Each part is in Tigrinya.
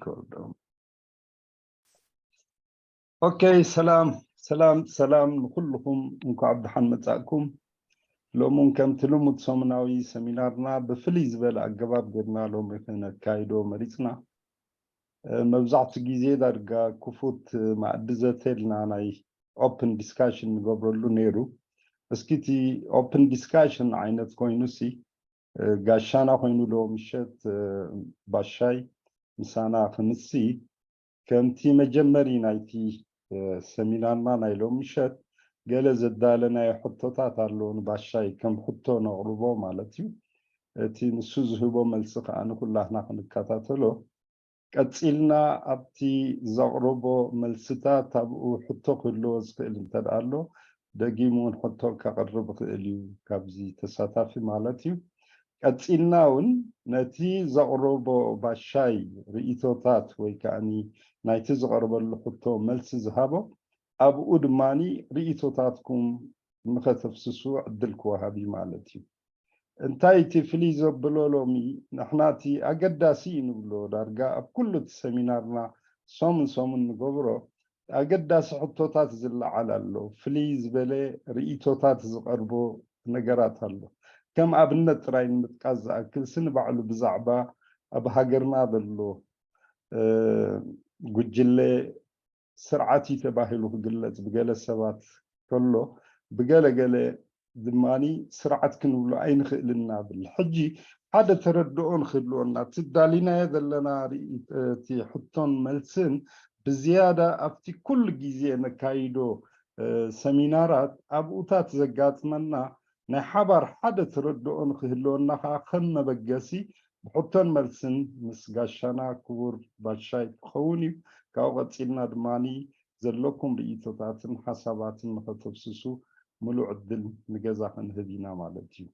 record. ኦኬ፣ ሰላም ሰላም ሰላም ንኩልኹም፣ እንኳዕ ብደሓን መጻእኩም። ሎሙን ከምቲ ልሙድ ሰሙናዊ ሰሚናርና ብፍልይ ዝበለ ኣገባብ ጌርና ሎሚ ክነካይዶ መሪጽና። መብዛሕቱ ግዜ ዳርጋ ክፉት መኣዲ ዘተልና ናይ ኦፕን ዲስካሽን ንገብረሉ ነይሩ። እስኪ እቲ ኦፕን ዲስካሽን ዓይነት ኮይኑሲ ጋሻና ኮይኑ ሎ ምሸት ባሻይ ምሳና ክንሲ ከምቲ መጀመሪ ናይቲ ሰሚናርና ናይ ሎ ምሸት ገለ ዘዳለናዮ ሕቶታት ኣሎ ንባሻይ ከም ሕቶ ነቕርቦ ማለት እዩ። እቲ ንሱ ዝህቦ መልሲ ከዓ ንኩላትና ክንከታተሎ ቀጺልና ኣብቲ ዘቕረቦ መልስታት ኣብኡ ሕቶ ክህልዎ ዝኽእል እንተ ደኣ ኣሎ ደጊሙ እውን ሕቶ ከቕርብ ይኽእል እዩ ካብዚ ተሳታፊ ማለት እዩ። ቀጺልና እውን ነቲ ዘቕረቦ ባሻይ ርእይቶታት ወይ ከዓኒ ናይቲ ዝቐረበሉ ሕቶ መልሲ ዝሃቦ ኣብኡ ድማ ርእይቶታትኩም ንኸተፍስሱ ዕድል ክወሃብ እዩ ማለት እዩ። እንታይ እቲ ፍልይ ዘብሎ ሎሚ ንሕና እቲ ኣገዳሲ እዩ ንብሎ ዳርጋ ኣብ ኩሉ እቲ ሰሚናርና ሰሙን ሰሙን ንገብሮ ኣገዳሲ ሕቶታት ዝለዓል ኣሎ። ፍልይ ዝበለ ርእይቶታት ዝቐርቦ ነገራት ኣሎ። ከም ኣብነት ጥራይ ንምጥቃስ ዝኣክል ስኒ ባዕሉ ብዛዕባ ኣብ ሃገርና ዘሎ ጉጅለ ስርዓት እዩ ተባሂሉ ክግለጽ ብገለ ሰባት ከሎ ብገለ ገለ ድማኒ ስርዓት ክንብሎ ኣይንኽእልን ናብል። ሕጂ ሓደ ተረድኦ ንክህልወና እቲ ዳሊናዮ ዘለና እቲ ሕቶን መልስን ብዝያዳ ኣብቲ ኩሉ ግዜ ነካይዶ ሰሚናራት ኣብኡታት ዘጋጥመና ናይ ሓባር ሓደ ተረድኦ ንክህልወና ከዓ ከም መበገሲ ብሕቶን መልስን ምስ ጋሻና ክቡር ባሻይ ክኸውን እዩ። ካብኡ ቀፂልና ድማ ዘለኩም ርእይቶታትን ሓሳባትን ንኸተፍስሱ ምሉእ ዕድል ንገዛ ክንህብ ኢና ማለት እዩ።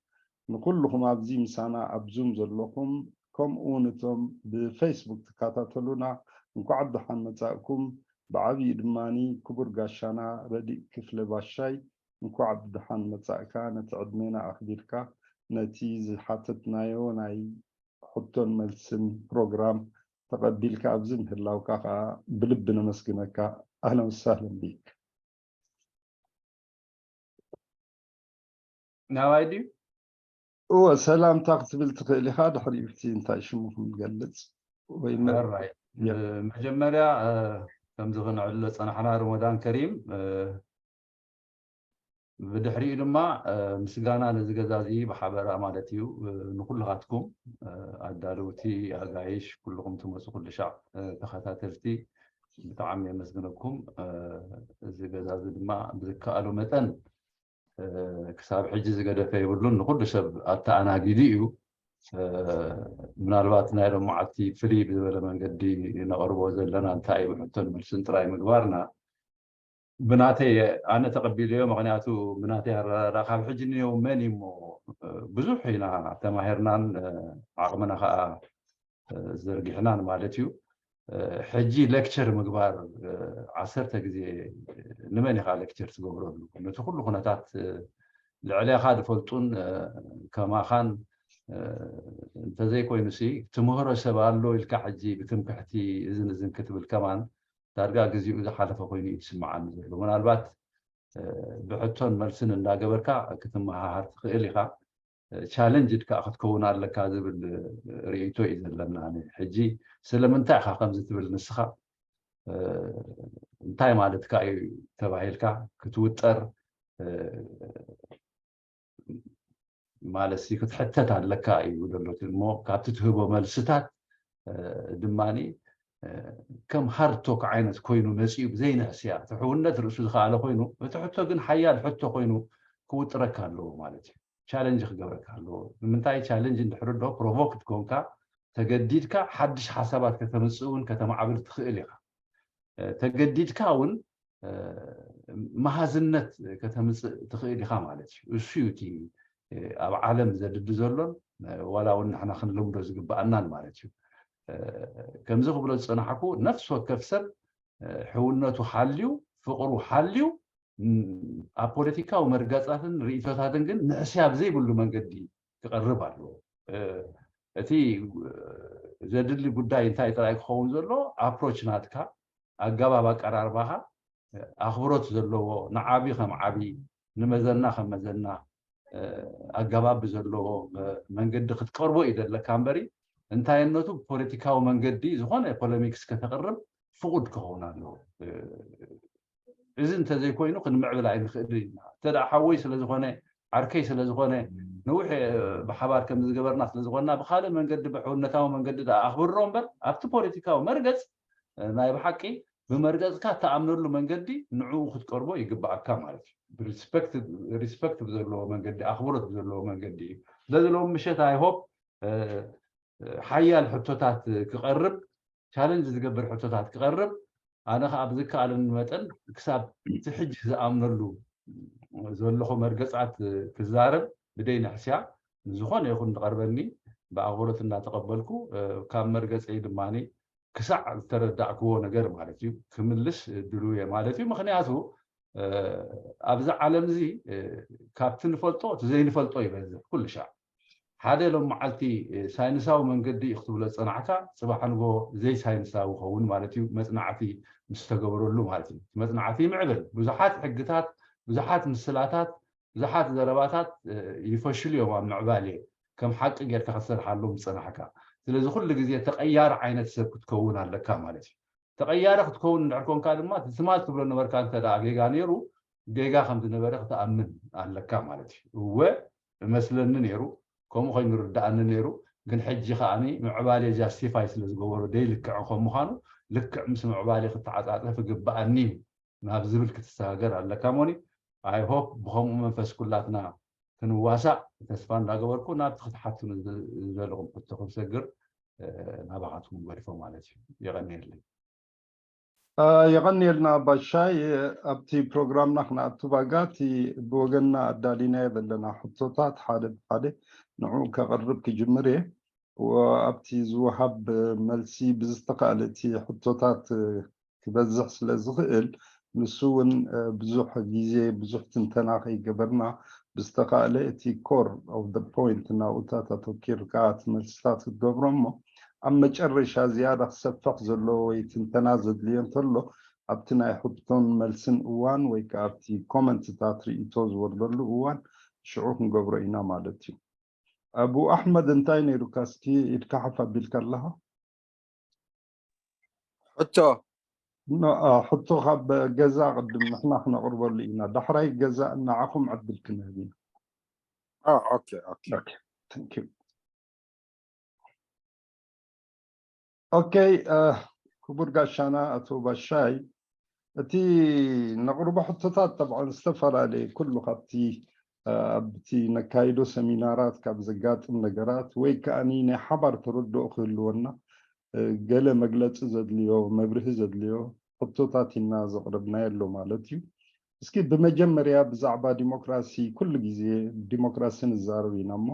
ንኩልኹም ኣብዚ ምሳና ኣብ ዙም ዘለኹም ከምኡ እውን እቶም ብፌስቡክ ትከታተሉና እንኳዕ ደሓን መፃእኩም። ብዓብዪ ድማ ክቡር ጋሻና ረዲእ ክፍለ ባሻይ እንኳዕ ብደሓን መጻእካ። ነቲ ዕድሜና ኣኽቢርካ ነቲ ዝሓተትናዮ ናይ ሕቶን መልስን ፕሮግራም ተቐቢልካ ኣብዚ ምህላውካ ከዓ ብልቢ ነመስግነካ። ኣህለን ወሳህለን ቢክ። ናባይ ድዩ? እወ፣ ሰላምታ ክትብል ትኽእል ኢኻ። ድሕሪኡ እቲ እንታይ ሽሙ ክንገልጽ ወይ መ- ራይ መጀመርያ ከምዚ ክንዕሎ ጸናሕና፣ ሮሞዳን ከሪም። ብድሕሪኡ ድማ ምስጋና ነዚ ገዛ እዚ ብሓበራ ማለት እዩ። ንኩልኻትኩም ኣዳለውቲ፣ ኣጋይሽ፣ ኩልኹም ትመፁ ኩሉ ሻዕ ተኸታተልቲ ብጣዕሚ የመስግነኩም። እዚ ገዛ እዚ ድማ ብዝከኣሉ መጠን ክሳብ ሕጂ ዝገደፈ የብሉን። ንኩሉ ሰብ ኣተኣናጊዱ እዩ። ምናልባት ናይ ሎማዓልቲ ፍልይ ብዝበለ መንገዲ ነቕርቦ ዘለና እንታይ እዩ፣ ብሕቶን መልስን ጥራይ ምግባርና ብናተይ፣ ኣነ ተቐቢለዮ። ምኽንያቱ ብናተይ ኣረዳዳ ካብ ሕጂ ንየው መን እዩ እሞ ብዙሕ ኢና ተማሂርናን ዓቕምና ከዓ ዘርጊሕናን ማለት እዩ። ሕጂ ሌክቸር ምግባር ዓሰርተ ግዜ ንመን ኢኻ ሌክቸር ትገብረሉ? ነቲ ኩሉ ኩነታት ልዕሌኻ ዝፈልጡን ከማኻን እንተዘይኮይኑሲ ትምህሮ ሰብ ኣሎ ኢልካ ሕጂ ብትምክሕቲ እዝን እዝን ክትብል ከማን ዳርጋ ግዜኡ ዝሓለፈ ኮይኑ እዩ ዝስምዓኒ ዘሎ። ምናልባት ብሕቶን መልስን እንዳገበርካ ክትመሃሃር ትኽእል ኢኻ። ቻለንጅድ ከዓ ክትከውን ኣለካ ዝብል ርእይቶ እዩ ዘለና። ሕጂ ስለምንታይ ኢኻ ከምዚ ትብል ንስኻ እንታይ ማለትካ እዩ ተባሂልካ ክትውጠር ማለት ክትሕተት ኣለካ እዩ ዘሎ እሞ ካብቲ ትህቦ መልስታት ድማ ከም ሃርቶክ ዓይነት ኮይኑ መፅኡ ብዘይንሕስያ እቲ ሕውነት ርእሱ ዝኸኣለ ኮይኑ እቲ ሕቶ ግን ሓያል ሕቶ ኮይኑ ክውጥረካ ኣለዎ ማለት እዩ። ቻለንጅ ክገብረካ ኣለዎ። ንምንታይ ቻለንጅ እንድሕር ዶ ፕሮቮክድ ኮንካ ተገዲድካ ሓድሽ ሓሳባት ከተምፅእ እውን ከተማዕብል ትኽእል ኢኻ። ተገዲድካ እውን መሃዝነት ከተምፅእ ትኽእል ኢኻ ማለት እዩ። እሱ እዩ እቲ ኣብ ዓለም ዘድሊ ዘሎን ዋላ እውን ንሕና ክንልምዶ ዝግብኣናን ማለት እዩ። ከምዚ ክብሎ ዝፀናሕኩ ነፍሲ ወከፍ ሰብ ሕውነቱ ሓልዩ ፍቕሩ ሓልዩ ኣብ ፖለቲካዊ መርገፃትን ርእይቶታትን ግን ንሕስያ ብዘይብሉ መንገዲ ክቐርብ ኣለዎ። እቲ ዘድሊ ጉዳይ እንታይ ጥራይ ክኸውን ዘሎ፣ ኣፕሮች ናትካ፣ ኣገባብ ኣቀራርባኻ ኣኽብሮት ዘለዎ፣ ንዓቢ ከም ዓቢ፣ ንመዘና ከም መዘና ኣገባብ ብዘለዎ መንገዲ ክትቀርቦ እዩ ዘለካ እምበሪ፣ እንታይነቱ ብፖለቲካዊ መንገዲ ዝኾነ ፖለሚክስ ከተቕርብ ፍቑድ ክኸውን ኣለዎ። እዚ እንተዘይኮይኑ ክንምዕብል ኣይንኽእልን ኢና። እንተ ደኣ ሓወይ ስለ ዝኾነ፣ ዓርከይ ስለ ዝኾነ፣ ነዊሕ ብሓባር ከም ዝገበርና ስለ ዝኾንና፣ ብኻልእ መንገዲ፣ ብሕውነታዊ መንገዲ ደኣ ኣኽብሮ እምበር፣ ኣብቲ ፖለቲካዊ መርገጽ ናይ ብሓቂ ብመርገጽካ እትኣምነሉ መንገዲ ንዕኡ ክትቀርቦ ይግብኣካ ማለት እዩ። ሪስፐክት ብዘለዎ መንገዲ፣ ኣኽብሮት ብዘለዎ መንገዲ እዩ። ስለዚ ሎም ምሸት ኣይ ሆፕ ሓያል ሕቶታት ክቐርብ፣ ቻለንጅ ዝገብር ሕቶታት ክቐርብ፣ ኣነ ከኣ ብዝከኣለኒ መጠን ክሳብ እቲ ሕጂ ዝኣምነሉ ዘለኹ መርገጻት ክዛረብ ብደይ ንሕስያ ንዝኾነ ይኹን ዝቐርበኒ ብኣኽብሮት እናተቐበልኩ፣ ካብ መርገጸይ ድማ ክሳዕ ዝተረዳእክዎ ነገር ማለት እዩ ክምልስ ድሉው እየ ማለት እዩ። ምኽንያቱ ኣብዚ ዓለም እዚ ካብቲ ንፈልጦ እቲ ዘይንፈልጦ ይበዝሕ ኩሉ ሻዕ። ሓደ ሎም መዓልቲ ሳይንሳዊ መንገዲ እዩ ክትብሎ ዝጸናሕካ፣ ጽባሕ ንጎ ዘይሳይንሳዊ ይኸውን ማለት እዩ፣ መጽናዕቲ ምስ ተገበረሉ ማለት እዩ። መጽናዕቲ ይምዕብል። ብዙሓት ሕግታት፣ ብዙሓት ምስላታት፣ ብዙሓት ዘረባታት ይፈሽሉ እዮም ኣብ ምዕባሌ፣ ከም ሓቂ ጌርካ ክትሰርሓሎም ዝጸናሕካ። ስለዚ ኩሉ ግዜ ተቐያሪ ዓይነት ሰብ ክትከውን ኣለካ ማለት እዩ። ተቐያሪ ክትከውን እንድሕር ኮንካ ድማ፣ እቲ ትማል ትብሎ ነበርካ እንተ ደኣ ጌጋ ነይሩ፣ ጌጋ ከም ዝነበረ ክትኣምን ኣለካ ማለት እዩ። እወ፣ እመስለኒ ነይሩ፣ ከምኡ ኮይኑ ርድኣኒ ነይሩ፣ ግን ሕጂ ከኣኒ ምዕባሌ ጃስቲፋይ ስለ ዝገበሮ ደይ ልክዕ ከም ምዃኑ፣ ልክዕ ምስ ምዕባሌ ክተዓጻጸፍ ይግብኣኒ እዩ ናብ ዝብል ክትሰጋገር ኣለካ። ሞኒ፣ ኣይ ሆፕ ብኸምኡ መንፈስ ኩላትና ክንዋሳእ ተስፋ እንዳገበርኩ፣ ናብቲ ክትሓቱ ዝደለኹም ሕቶ ክንሰግር ናባኻትኩም ገድፎ ማለት እዩ። የቐንየለይ። የቐንየልና ባሻይ። ኣብቲ ፕሮግራምና ክነኣቱ ባጋ፣ እቲ ብወገንና ኣዳሊናዮ ዘለና ሕቶታት ሓደ ብሓደ ንዕኡ ከቕርብ ክጅምር እየ። ኣብቲ ዝወሃብ መልሲ ብዝተኻእለ እቲ ሕቶታት ክበዝሕ ስለ ዝኽእል፣ ንሱ እውን ብዙሕ ግዜ ብዙሕ ትንተና ከይገበርና፣ ብዝተኻእለ እቲ core of the point ናብኡታት ኣተኪርካ እቲ መልስታት ክትገብሮ እሞ፣ ኣብ መጨረሻ ዝያዳ ክሰፍሕ ዘለዎ ወይ ትንተና ዘድልዮ እንተሎ፣ ኣብቲ ናይ ሕቶን መልስን እዋን ወይ ከዓ ኣብቲ ኮመንትታት ርእይቶ ዝወርደሉ እዋን ሽዑ ክንገብሮ ኢና ማለት እዩ። ኣቡ ኣሕመድ እንታይ ነይሩካ? እስኪ ኢድካ ሓፍ ኣቢልካ ኣለኻ። ሕቶ ሕቶ ካብ ገዛ ቅድም ንሕና ክነቕርበሉ ኢና፣ ዳሕራይ ገዛ ንዓኹም ዕድል ክንህብ ኢና። ኦኬ፣ ክቡር ጋሻና ኣቶ ባሻይ፣ እቲ ነቕርቦ ሕቶታት ጠብዓን ዝተፈላለየ፣ ኩሉ ካብቲ ኣብቲ ነካይዶ ሰሚናራት ካብ ዘጋጥም ነገራት ወይ ከኣኒ ናይ ሓባር ተረድኦ ክህልወና ገለ መግለፂ ዘድልዮ፣ መብርሂ ዘድልዮ ሕቶታት ኢና ዘቕረብናዮ ኣሎ ማለት እዩ። እስኪ ብመጀመርያ ብዛዕባ ዲሞክራሲ፣ ኩሉ ግዜ ዲሞክራሲ ንዛረብ ኢና እሞ፣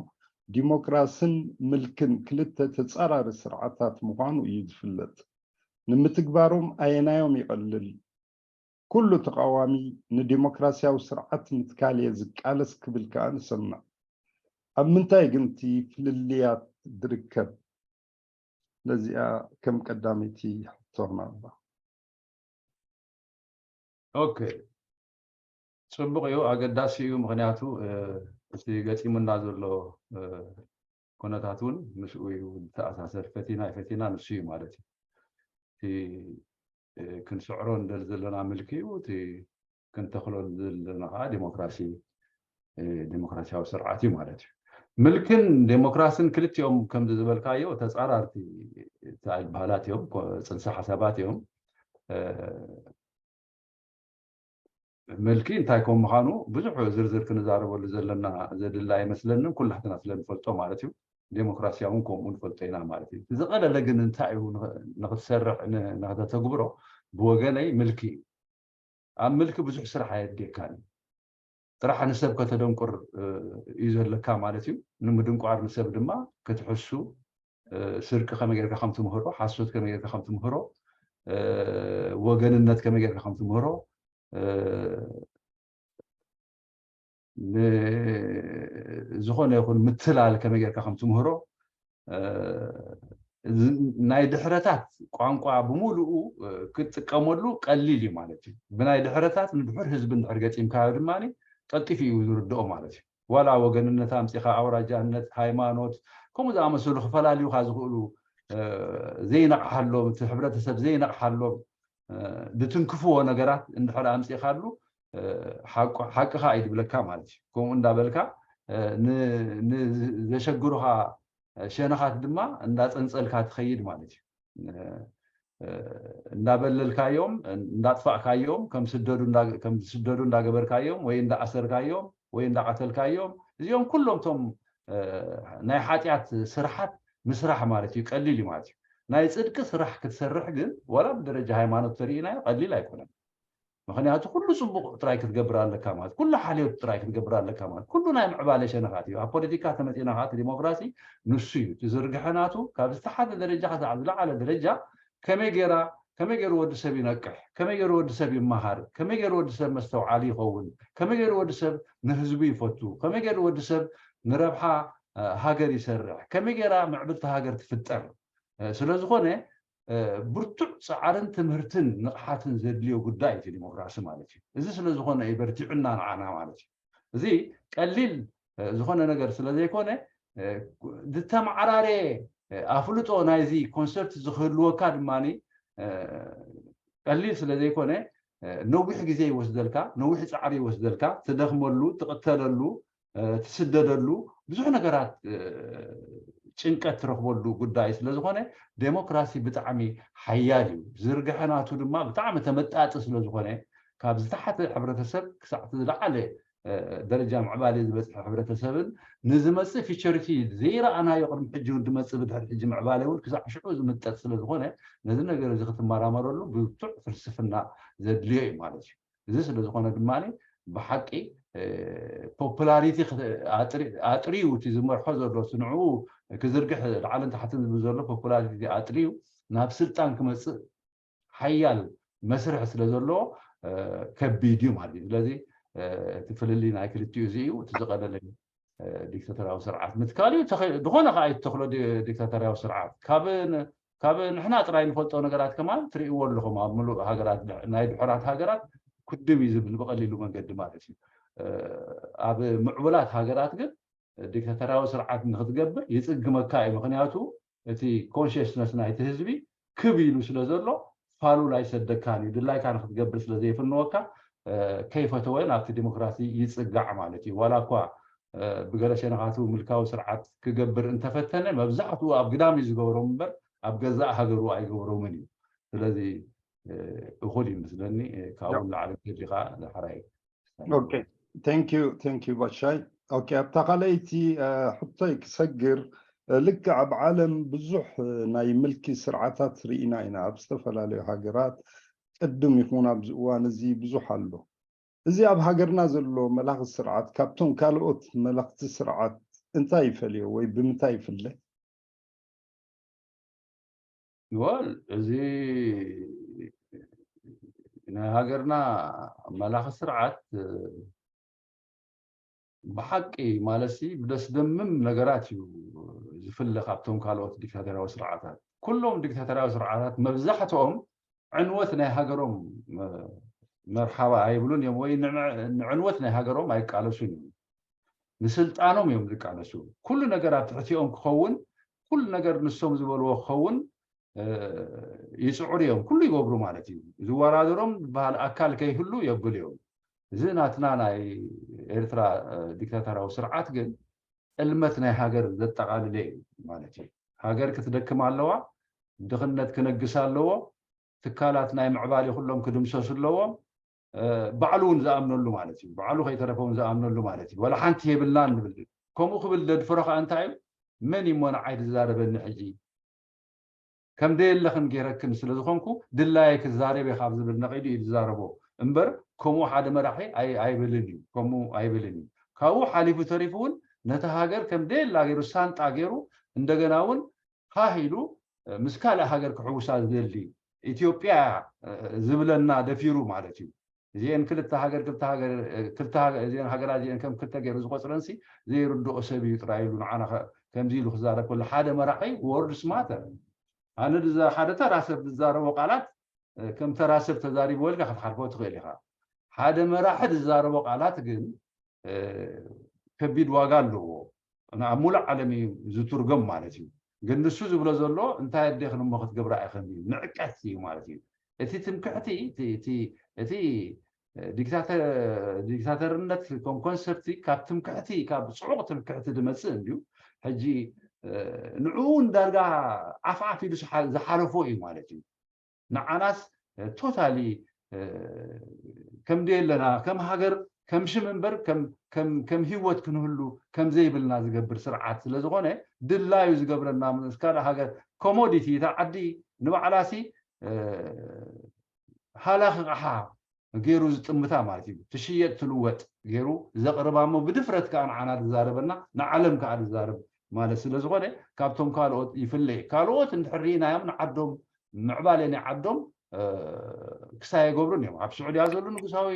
ዲሞክራስን ምልክን ክልተ ተፃራሪ ስርዓታት ምዃኑ እዩ ዝፍለጥ። ንምትግባሮም ኣየናዮም ይቐልል? ኩሉ ተቓዋሚ ንዲሞክራሲያዊ ስርዓት ምትካል እየ ዝቃለስ ክብል ከኣ ንሰምዕ። ኣብ ምንታይ ግን እቲ ፍልልያት ዝርከብ? ነዚኣ ከም ቀዳመይቲ ሕቶ ክነቕርባ። ኦኬ፣ ጽቡቕ እዩ፣ ኣገዳሲ እዩ። ምኽንያቱ እቲ ገጢሙና ዘሎ ኩነታት እውን ምስኡ እዩ ዝተኣሳሰር። ፈቲና ኣይፈቲና ንሱ እዩ ማለት እዩ። እቲ ክንስዕሮ ንደሊ ዘለና ምልኪ እዩ፣ እቲ ክንተኽሎ ዘለና ከዓ ዲሞክራሲ፣ ዲሞክራሲያዊ ስርዓት እዩ ማለት እዩ። ምልክን ዴሞክራስን ክልቲኦም ከምዚ ዝበልካዮ ተፃራርቲ ትበሃላት እዮም፣ ፅንሰ ሓሳባት እዮም። ምልኪ እንታይ ከም ምዃኑ ብዙሕ ዝርዝር ክንዛረበሉ ዘለና ዘድሊ ኣይመስለንን፣ ኩላህትና ስለንፈልጦ ማለት እዩ። ዴሞክራሲያ እውን ከምኡ ንፈልጦ ኢና ማለት እዩ። ዝቐለለ ግን እንታይ እዩ ንኽትሰርሕ ንኽተተግብሮ ብወገነይ ምልኪ እዩ። ኣብ ምልኪ ብዙሕ ስራሕ ኣየድልየካን እዩ። ጥራሕ ንሰብ ከተደንቁር እዩ ዘለካ ማለት እዩ። ንምድንቋር ንሰብ ድማ ክትሕሱ፣ ስርቂ ከመይ ጌርካ ከም ትምህሮ፣ ሓሶት ከመይ ጌርካ ከም ትምህሮ፣ ወገንነት ከመይ ጌርካ ከም ትምህሮ፣ ዝኾነ ይኹን ምትላል ከመይ ጌርካ ከም ትምህሮ፣ ናይ ድሕረታት ቋንቋ ብምሉኡ ክትጥቀመሉ ቀሊል እዩ ማለት እዩ። ብናይ ድሕረታት ንድሑር ህዝቢ እንድሕር ገጢምካዮ ድማ ቀልጢፉ እዩ ዝርድኦ ማለት እዩ። ዋላ ወገንነት ኣምፂኻ፣ ኣውራጃነት፣ ሃይማኖት፣ ከምኡ ዝኣመሰሉ ክፈላልዩካ ዝኽእሉ ዘይነቕሓሎም፣ እቲ ሕብረተሰብ ዘይነቕሓሎም ዝትንክፍዎ ነገራት እንድሕር ኣምፂኻሉ ሓቅኻ እዩ ዝብለካ ማለት እዩ። ከምኡ እንዳበልካ ንዘሸግሩኻ ሸነኻት ድማ እንዳፀንፀልካ ትኸይድ ማለት እዩ። እንዳበለልካዮም፣ እንዳጥፋእካዮም፣ ከም ዝስደዱ እንዳገበርካዮም ወይ እንዳኣሰርካዮም ወይ እንዳቐተልካዮም፣ እዚኦም ኩሎም ቶም ናይ ሓጢኣት ስራሓት ምስራሕ ማለት እዩ። ቀሊል እዩ ማለት እዩ። ናይ ፅድቂ ስራሕ ክትሰርሕ ግን ዋላ ብደረጃ ሃይማኖት ተሪኢናዮ ቀሊል ኣይኮነን። ምክንያቱ ኩሉ ፅቡቅ ጥራይ ክትገብር ኣለካ ማለት፣ ኩሉ ሓልዮት ጥራይ ክትገብር ኣለካ ማለት፣ ኩሉ ናይ ምዕባለ ሸነኻት እዩ። ኣብ ፖለቲካ ተመፂና ከዓ እቲ ዲሞክራሲ ንሱ እዩ። እቲ ዝርግሐ ናቱ ካብ ዝተሓተ ደረጃ ክሳብ ዝለዓለ ደረጃ ከመይ ገይራ ከመይ ገይሩ ወዲ ሰብ ይነቅሕ፣ ከመይ ገይሩ ወዲ ሰብ ይመሃር፣ ከመይ ገይሩ ወዲ ሰብ መስተውዓሊ ይኸውን፣ ከመይ ገይሩ ወዲ ሰብ ንህዝቡ ይፈቱ፣ ከመይ ገይሩ ወዲ ሰብ ንረብሓ ሃገር ይሰርሕ፣ ከመይ ገይራ ምዕብልቲ ሃገር ትፍጠር። ስለዝኾነ ብርቱዕ ፃዕርን ትምህርትን ንቕሓትን ዘድልዮ ጉዳይ እቲ ዲሞክራሲ ማለት እዩ። እዚ ስለዝኾነ እዩ በርቲዑና ንዓና ማለት እዩ። እዚ ቀሊል ዝኾነ ነገር ስለዘይኮነ ዝተመዓራረየ ኣፍልጦ ናይዚ ኮንሰፕት ዝክህልወካ ድማ ቀሊል ስለዘይኮነ ነዊሕ ግዜ ይወስደልካ፣ ነዊሕ ፃዕሪ ይወስደልካ፣ ትደኽመሉ፣ ትቕተለሉ፣ ትስደደሉ፣ ብዙሕ ነገራት ጭንቀት ትረኽበሉ ጉዳይ ስለዝኾነ ዴሞክራሲ ብጣዕሚ ሓያል እዩ። ዝርግሐ ናቱ ድማ ብጣዕሚ ተመጣጢ ስለዝኾነ ካብ ዝተሓተ ሕብረተሰብ ክሳዕ እቲ ዝለዓለ ደረጃ ምዕባለ ዝበፅሐ ሕብረተሰብን ንዝመፅእ ፊቸሪቲ ዘይረኣናዮ ቅድሚ ሕጂ እውን ዝመፅእ ብድሕሪ ሕጂ ምዕባለ እውን ክሳዕ ሽዑ ዝምጠጥ ስለዝኾነ ነዚ ነገር እዚ ክትመራመረሉ ብርቱዕ ፍልስፍና ዘድልዮ እዩ ማለት እዩ። እዚ ስለዝኾነ ድማ ብሓቂ ፖፑላሪቲ ኣጥርዩ እቲ ዝመርሖ ዘሎ ንዕኡ ክዝርግሕ ላዕልን ታሕትን ዝብል ዘሎ ፖፑላሪቲ ኣጥርዩ ናብ ስልጣን ክመፅእ ሓያል መስርሕ ስለ ዘለዎ ከቢድ እዩ ማለት እዩ። ስለዚ እቲ ፍልልይ ናይ ክልቲኡ እዚ እዩ። እቲ ዝቐለለ ዲክታተራዊ ስርዓት ምትካል እዩ። ዝኾነ ከዓ ይተኽሎ ዲክታተራዊ ስርዓት ካብ ንሕና ጥራይ ንፈልጦ ነገራት ከማን ትርእይዎ ኣለኹም። ኣብ ምሉእ ሃገራት ናይ ድሑራት ሃገራት ኩድም እዩ ዝብል ብቐሊሉ መንገዲ ማለት እዩ። ኣብ ምዕቡላት ሃገራት ግን ዲክታተራዊ ስርዓት ንክትገብር ይፅግመካ እዩ። ምክንያቱ እቲ ኮንሽስነስ ናይቲ ህዝቢ ክብ ኢሉ ስለ ዘሎ ፋሉል ኣይሰደካን እዩ። ድላይካ ንክትገብር ስለ ዘይፍንወካ ከይፈተወ ናብቲ ዲሞክራሲ ይፅጋዕ ማለት እዩ። ዋላ እኳ ብገለ ሸነኻቱ ምልካዊ ስርዓት ክገብር እንተፈተነ መብዛሕትኡ ኣብ ግዳም እዩ ዝገብሮም እምበር ኣብ ገዛእ ሃገሩ ኣይገብሮምን እዩ። ስለዚ እኹል እዩ ምስለኒ። ካብኡ ንላዕሊ እንተሊካ ዳሕራይ ኦኬ፣ thank you፣ thank you ባሻይ። ኦኬ፣ ኣብታ ካልኣይቲ ሕቶይ ክሰግር፣ ልክዕ ኣብ ዓለም ብዙሕ ናይ ምልኪ ስርዓታት ርኢና ኢና። ኣብ ዝተፈላለዩ ሃገራት ቅድም ይኹን ኣብዚ እዋን እዚ ብዙሕ ኣሎ። እዚ ኣብ ሃገርና ዘሎ መላኺ ስርዓት ካብቶም ካልኦት መለኽቲ ስርዓት እንታይ ይፈልዮ ወይ ብምንታይ ይፍለ? ወል እዚ ናይ ሃገርና መላኺ ስርዓት ብሓቂ ማለትሲ ብደስደምም ነገራት እዩ ዝፍለ ካብቶም ካልኦት ዲክታተራዊ ስርዓታት። ኩሎም ዲክታተራዊ ስርዓታት መብዛሕትኦም ዕንወት ናይ ሃገሮም መርሓባ ኣይብሉን እዮም ወይ ንዕንወት ናይ ሃገሮም ኣይቃለሱን እዮም። ንስልጣኖም እዮም ዝቃለሱ። ኩሉ ነገር ኣብ ትሕቲኦም ክኸውን፣ ኩሉ ነገር ንሶም ዝበልዎ ክኸውን ይፅዕሩ እዮም። ኩሉ ይገብሩ ማለት እዩ። ዝወዳደሮም ዝበሃል ኣካል ከይህሉ የብል እዮም። እዚ ናትና ናይ ኤርትራ ዲክታተራዊ ስርዓት ግን ጥልመት ናይ ሃገር ዘጠቓልለ እዩ ማለት እዩ። ሃገር ክትደክም ኣለዋ፣ ድኽነት ክነግስ ኣለዎ፣ ትካላት ናይ ምዕባሌ ኩሎም ክድምሰሱ ኣለዎም። ባዕሉ እውን ዝኣምነሉ ማለት እዩ። ባዕሉ ከይተረፈ እውን ዝኣምነሉ ማለት እዩ። ዋላ ሓንቲ የብልናን ንብል። ከምኡ ክብል ዘድፍሮ ከዓ እንታይ እዩ? መን እሞ ንዓይ ዝዛረበኒ ሕጂ? ከም ደየለኽን ገይረክን ስለ ዝኾንኩ ድላየ ክዛረብ እየ ካብ ዝብል ነቒሉ እዩ ዝዛረቦ እምበር ከምኡ ሓደ መራሒ ኣይብልን እዩ። ከምኡ ኣይብልን እዩ። ካብኡ ሓሊፉ ተሪፉ እውን ነቲ ሃገር ከም ደየላ ገይሩ ሳንጣ ገይሩ እንደገና እውን ሃህ ኢሉ ምስ ካልእ ሃገር ክሕውሳ ዝደሊ ኢትዮጵያ ዝብለና ደፊሩ ማለት እዩ። እዚአን ክልተ ሃገር ክልተ ሃገር ክልተ ሃገር እዚአን ሃገራት እዚአን ከም ክልተ ገይሩ ዝቆፅረንሲ ዘይርድኦ ሰብ እዩ ጥራይ ኢሉ ንዓና ከምዚ ኢሉ ክዛረብ ከሎ ሓደ መራሒ ወርድ ስማተር ኣነ ሓደ ተራ ሰብ ዝዛረቦ ቃላት ከም ተራ ሰብ ተዛሪቦ ኢልካ ክትሓልፎ ትኽእል ኢኻ። ሓደ መራሒ ዝዛረቦ ቃላት ግን ከቢድ ዋጋ ኣለዎ። ኣብ ሙሉእ ዓለም እዩ ዝትርጎም ማለት እዩ። ግን ንሱ ዝብሎ ዘሎ እንታይ ኣዴኽን እሞ ክትገብራ ኢኽን እዩ፣ ንዕቀት እዩ ማለት እዩ። እቲ ትምክሕቲ እቲ ዲክታተርነት ኮንኮንሰርቲ ካብ ትምክሕቲ ካብ ፅዑቕ ትምክሕቲ ዝመፅእ እንድዩ። ሕጂ ንዕኡ እንዳርጋ ዓፍዓፍ ኢሉ ዝሓለፎ እዩ ማለት እዩ። ንዓናስ ቶታሊ ከም ደየለና ከም ሃገር ከም ሽም እምበር ከም ህይወት ክንህሉ ከም ዘይብልና ዝገብር ስርዓት ስለ ዝኾነ ድላዩ ዝገብረና ምስ ካልእ ሃገር ኮሞዲቲ እታ ዓዲ ንባዕላሲ ሃላኺ ቕሓ ገይሩ ዝጥምታ ማለት እዩ። ትሽየጥ ትልወጥ ገይሩ ዘቕርባ እሞ ብድፍረት ከዓ ንዓና ዝዛረበና ንዓለም ከዓ ዝዛረብ ማለት ስለ ዝኾነ ካብቶም ካልኦት ይፍለ። ካልኦት እንድሕር ርኢናዮም ንዓዶም ምዕባለ ናይ ዓዶም ክሳይ የገብሩን እዮም። ኣብ ስዑድያ ዘሎ ንጉሳዊ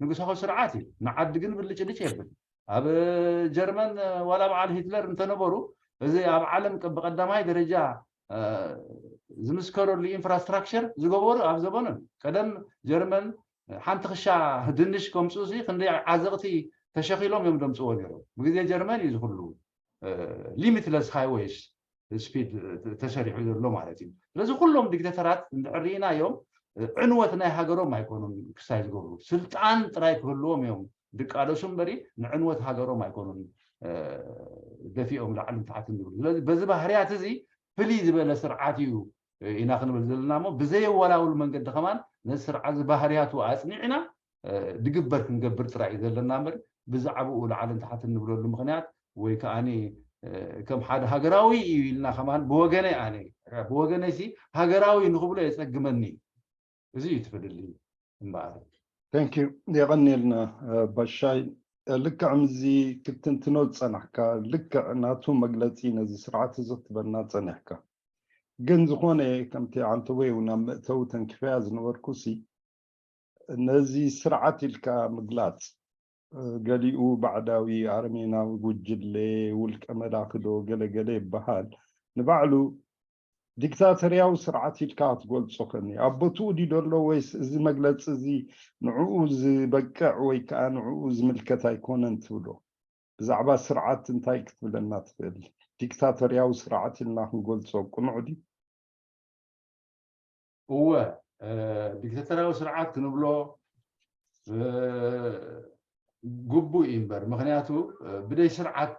ንጉሳዊ ስርዓት እዩ። ንዓዲ ግን ብልጭልጭ የብል። ኣብ ጀርመን ዋላ በዓል ሂትለር እንተነበሩ እዚ ኣብ ዓለም ብቀዳማይ ደረጃ ዝምስከረሉ ኢንፍራስትራክቸር ዝገበሩ ኣብ ዘበኖም ቀደም ጀርመን ሓንቲ ክሻ ድንሽ ከምፅኡ ሲ ክንደይ ዓዘቕቲ ተሸኺሎም እዮም ደምፅዎ ነይሮም። ብግዜ ጀርመን እዩ ዝኩሉ ሊሚትለስ ሃይዌይስ ስፒድ ተሰሪሑ ዘሎ ማለት እዩ። ስለዚ ኩሎም ዲክተተራት እንድሕር ርኢናዮም ዕንወት ናይ ሃገሮም ኣይኮኑን ክሳይ ዝገብሩ፣ ስልጣን ጥራይ ክህልዎም እዮም ድቃለሱ እምበሪ ንዕንወት ሃገሮም ኣይኮኑን ደፊኦም ላዕልን ታሕትን ዝብሉ። ስለዚ በዚ ባህርያት እዚ ፍልይ ዝበለ ስርዓት እዩ ኢና ክንብል ዘለና እሞ ብዘየወላውል መንገዲ ከማን ነዚ ስርዓት እዚ ባህርያቱ ኣፅኒዕና ድግበር ክንገብር ጥራይ እዩ ዘለና እምበር ብዛዕባኡ ላዕልን ታሕትን ንብለሉ ምኽንያት ወይ ከዓኒ ከም ሓደ ሃገራዊ እዩ ኢልና ከማን ብወገነይ ኣነ ብወገነይ ሲ ሃገራዊ ንኽብሎ የፀግመኒ። እዚ እዩ ትፍልልዩ እምበኣር። Thank you። የቐንየልና ባሻይ። ልክዕ ምዚ ክትንትኖ ዝጸናሕካ ልክዕ ናቱ መግለጺ ነዚ ስርዓት እዚ ክትበና ጸኒሕካ። ግን ዝኾነ ከምቲ ዓንተቦይ እውን ኣብ መእተዊ ተንኪፈያ ዝነበርኩ ሲ ነዚ ስርዓት ኢልካ ምግላጽ ገሊኡ ባዕዳዊ ኣረሜናዊ ጉጅለ ውልቀ መላኺ ዶ ገለ ገለ ይበሃል ንባዕሉ ዲክታተርያዊ ስርዓት ኢልካ ክትገልጾ ከኒ ኣብ ቦትኡ ድዩ ዘሎ ወይስ እዚ መግለጺ እዚ ንዕኡ ዝበቅዕ ወይ ከዓ ንዕኡ ዝምልከት ኣይኮነን ትብሎ? ብዛዕባ ስርዓት እንታይ ክትብለና ትኽእል? ዲክታተርያዊ ስርዓት ኢልና ክንገልጾ ቅኑዕ ድዩ? እወ ዲክታተራዊ ስርዓት ክንብሎ ግቡእ እዩ እምበር ምክንያቱ ብደይ ስርዓት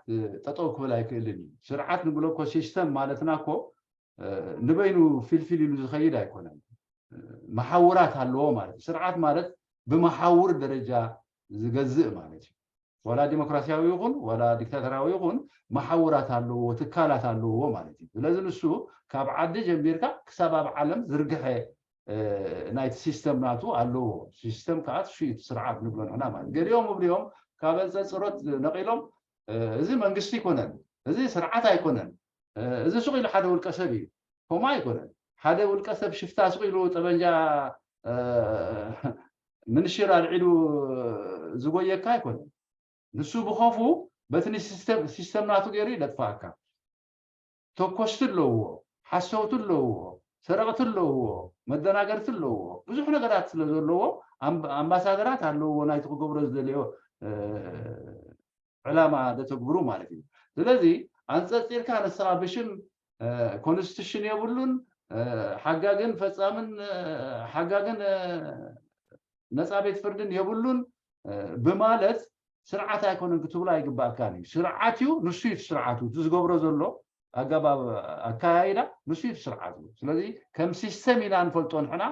ጠጠው ክብል ኣይክእልን እዩ። ስርዓት ንብሎ እኮ ሲስተም ማለትና እኮ ንበይኑ ፊልፊል ኢሉ ዝኸይድ ኣይኮነን። መሓውራት ኣለዎ ማለት እዩ። ስርዓት ማለት ብመሓውር ደረጃ ዝገዝእ ማለት እዩ። ዋላ ዲሞክራሲያዊ ይኹን ዋላ ዲክታተራዊ ይኹን መሓውራት ኣለዎ፣ ትካላት ኣለዎ ማለት እዩ። ስለዚ ንሱ ካብ ዓዲ ጀሚርካ ክሳብ ኣብ ዓለም ዝርግሐ ናይቲ ሲስተም ናቱ ኣለዎ። ሲስተም ከዓ ሽዩት ስርዓት ንብሎ ንሕና ማለት ገሊኦም እብልዮም ካብ ኣንፀፅሮት ነቂሎም እዚ መንግስቲ ኣይኮነን፣ እዚ ስርዓት ኣይኮነን፣ እዚ ሱቕ ኢሉ ሓደ ውልቀ ሰብ እዩ። ከምኡ ኣይኮነን። ሓደ ውልቀ ሰብ ሽፍታ ሱቕ ኢሉ ጠበንጃ ምንሽር ኣልዒሉ ዝጎየካ ኣይኮነን። ንሱ ብኸፉ በቲ ሲስተም ናቱ ገይሩ ይደጥፋካ። ተኮስቲ ኣለውዎ፣ ሓሰውቲ ኣለውዎ፣ ሰረቕቲ ኣለውዎ፣ መደናገርቲ ኣለውዎ። ብዙሕ ነገራት ስለ ዘለዎ ኣምባሳደራት ኣለውዎ ናይቲ ክገብሮ ዝደለዮ ዕላማ ዘተግብሩ ማለት እዩ። ስለዚ ኣንፀፂርካ ንስኻ ብሽም ኮንስቲቱሽን የብሉን፣ ሓጋግን ፈፃምን ሓጋግን ነፃ ቤት ፍርድን የብሉን ብማለት ስርዓት ኣይኮነን ክትብሎ ኣይግባእካን እዩ። ስርዓት እዩ፣ ንሱ እዩ እቲ ስርዓቱ። እቲ ዝገብሮ ዘሎ ኣገባብ ኣካያይዳ ንሱ እዩ እቲ ስርዓቱ። ስለዚ ከም ሲስተም ኢና ንፈልጦ ንሕና።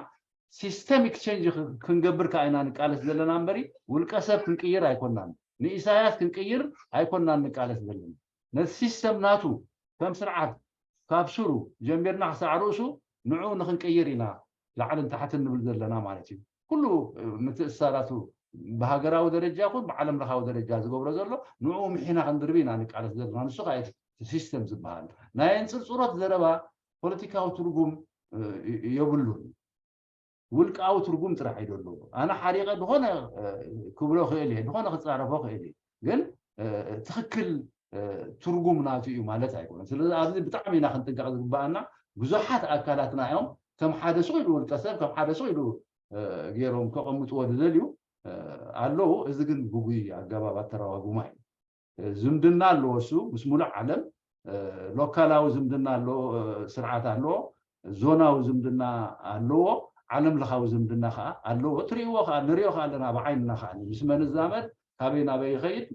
ሲስተም ኤክስቼንጅ ክንገብር ከዓ ኢና ንቃለስ ዘለና እምበሪ ውልቀ ሰብ ክንቅይር ኣይኮናን። ንኢሳያስ ክንቅይር ኣይኮናን ንቃለስ ዘለና። ነቲ ሲስተም ናቱ ከም ስርዓት ካብ ስሩ ጀሚርና ክሳዕ ርእሱ ንዕኡ ንክንቅይር ኢና ላዕልን ታሕትን ንብል ዘለና ማለት እዩ። ኩሉ ምትእስሳራቱ ብሃገራዊ ደረጃ ይኹን ብዓለም ለኻዊ ደረጃ ዝገብሮ ዘሎ ንዕኡ ምሒና ክንድርቢ ኢና ንቃለስ ዘለና። ንሱ ከዓ እቲ ሲስተም ዝበሃል ናይ እንፅርፅሮት ዘረባ ፖለቲካዊ ትርጉም የብሉን። ውልቃዊ ትርጉም ጥራሕ እዩ ዘለዎ። ኣነ ሓሪቐ ዝኾነ ክብሎ ክእል እየ፣ ዝኾነ ክፃረፎ ክእል እየ፣ ግን ትኽክል ትርጉም ናቱ እዩ ማለት ኣይኮነን። ስለዚ ኣብዚ ብጣዕሚ ኢና ክንጥንቀቕ ዝግበኣና። ብዙሓት ኣካላትና እዮም ከም ሓደ ሱቕ ኢሉ ውልቀ ሰብ፣ ከም ሓደ ሱቕ ኢሉ ገይሮም ከቐምጥዎ ዝደልዩ ኣለዉ። እዚ ግን ግጉይ ኣገባብ ኣተረጓጉማ እዩ። ዝምድና ኣለዎ፣ እሱ ምስ ሙሉእ ዓለም ሎካላዊ ዝምድና ኣለዎ፣ ስርዓት ኣለዎ፣ ዞናዊ ዝምድና ኣለዎ፣ ዓለም ለኻዊ ዝምድና ከዓ ኣለዎ። ትርእይዎ ከዓ፣ ንሪኦ ከዓ ኣለና ብዓይንና ከዓ፣ ምስ መን እዛመድ፣ ካበይ ናበይ ይኸይድ፣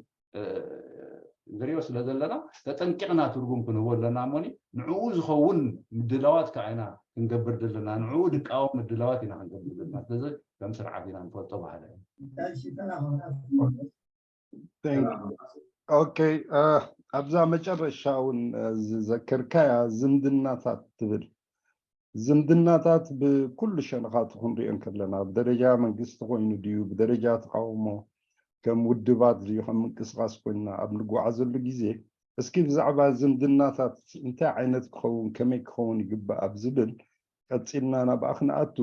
ንሪኦ ስለ ዘለና ተጠንቂቕና ትርጉም ክንህቦ ኣለና እሞኒ፣ ንዕኡ ዝኸውን ምድላዋት ከዓ ኢና ክንገብር ዘለና፣ ንዕኡ ድቃወም ምድላዋት ኢና ክንገብር ዘለና። ስለዚ ከም ስርዓት ኢና ንፈልጦ ባህለ። ኦኬ፣ ኣብዛ መጨረሻ እውን ዝዘከርካያ ዝምድናታት ትብል፣ ዝምድናታት ብኩሉ ሸነኻቱ ክንሪኦ እንከለና፣ ብደረጃ መንግስቲ ኮይኑ ድዩ፣ ብደረጃ ተቃውሞ፣ ከም ውድባት ድዩ፣ ከም ምንቅስቃስ ኮይና ኣብ ንጓዓዘሉ ግዜ፣ እስኪ ብዛዕባ ዝምድናታት እንታይ ዓይነት ክኸውን፣ ከመይ ክኸውን ይግባእ ኣብ ዝብል ቀፂልና ናብኣ ክንኣቱ፣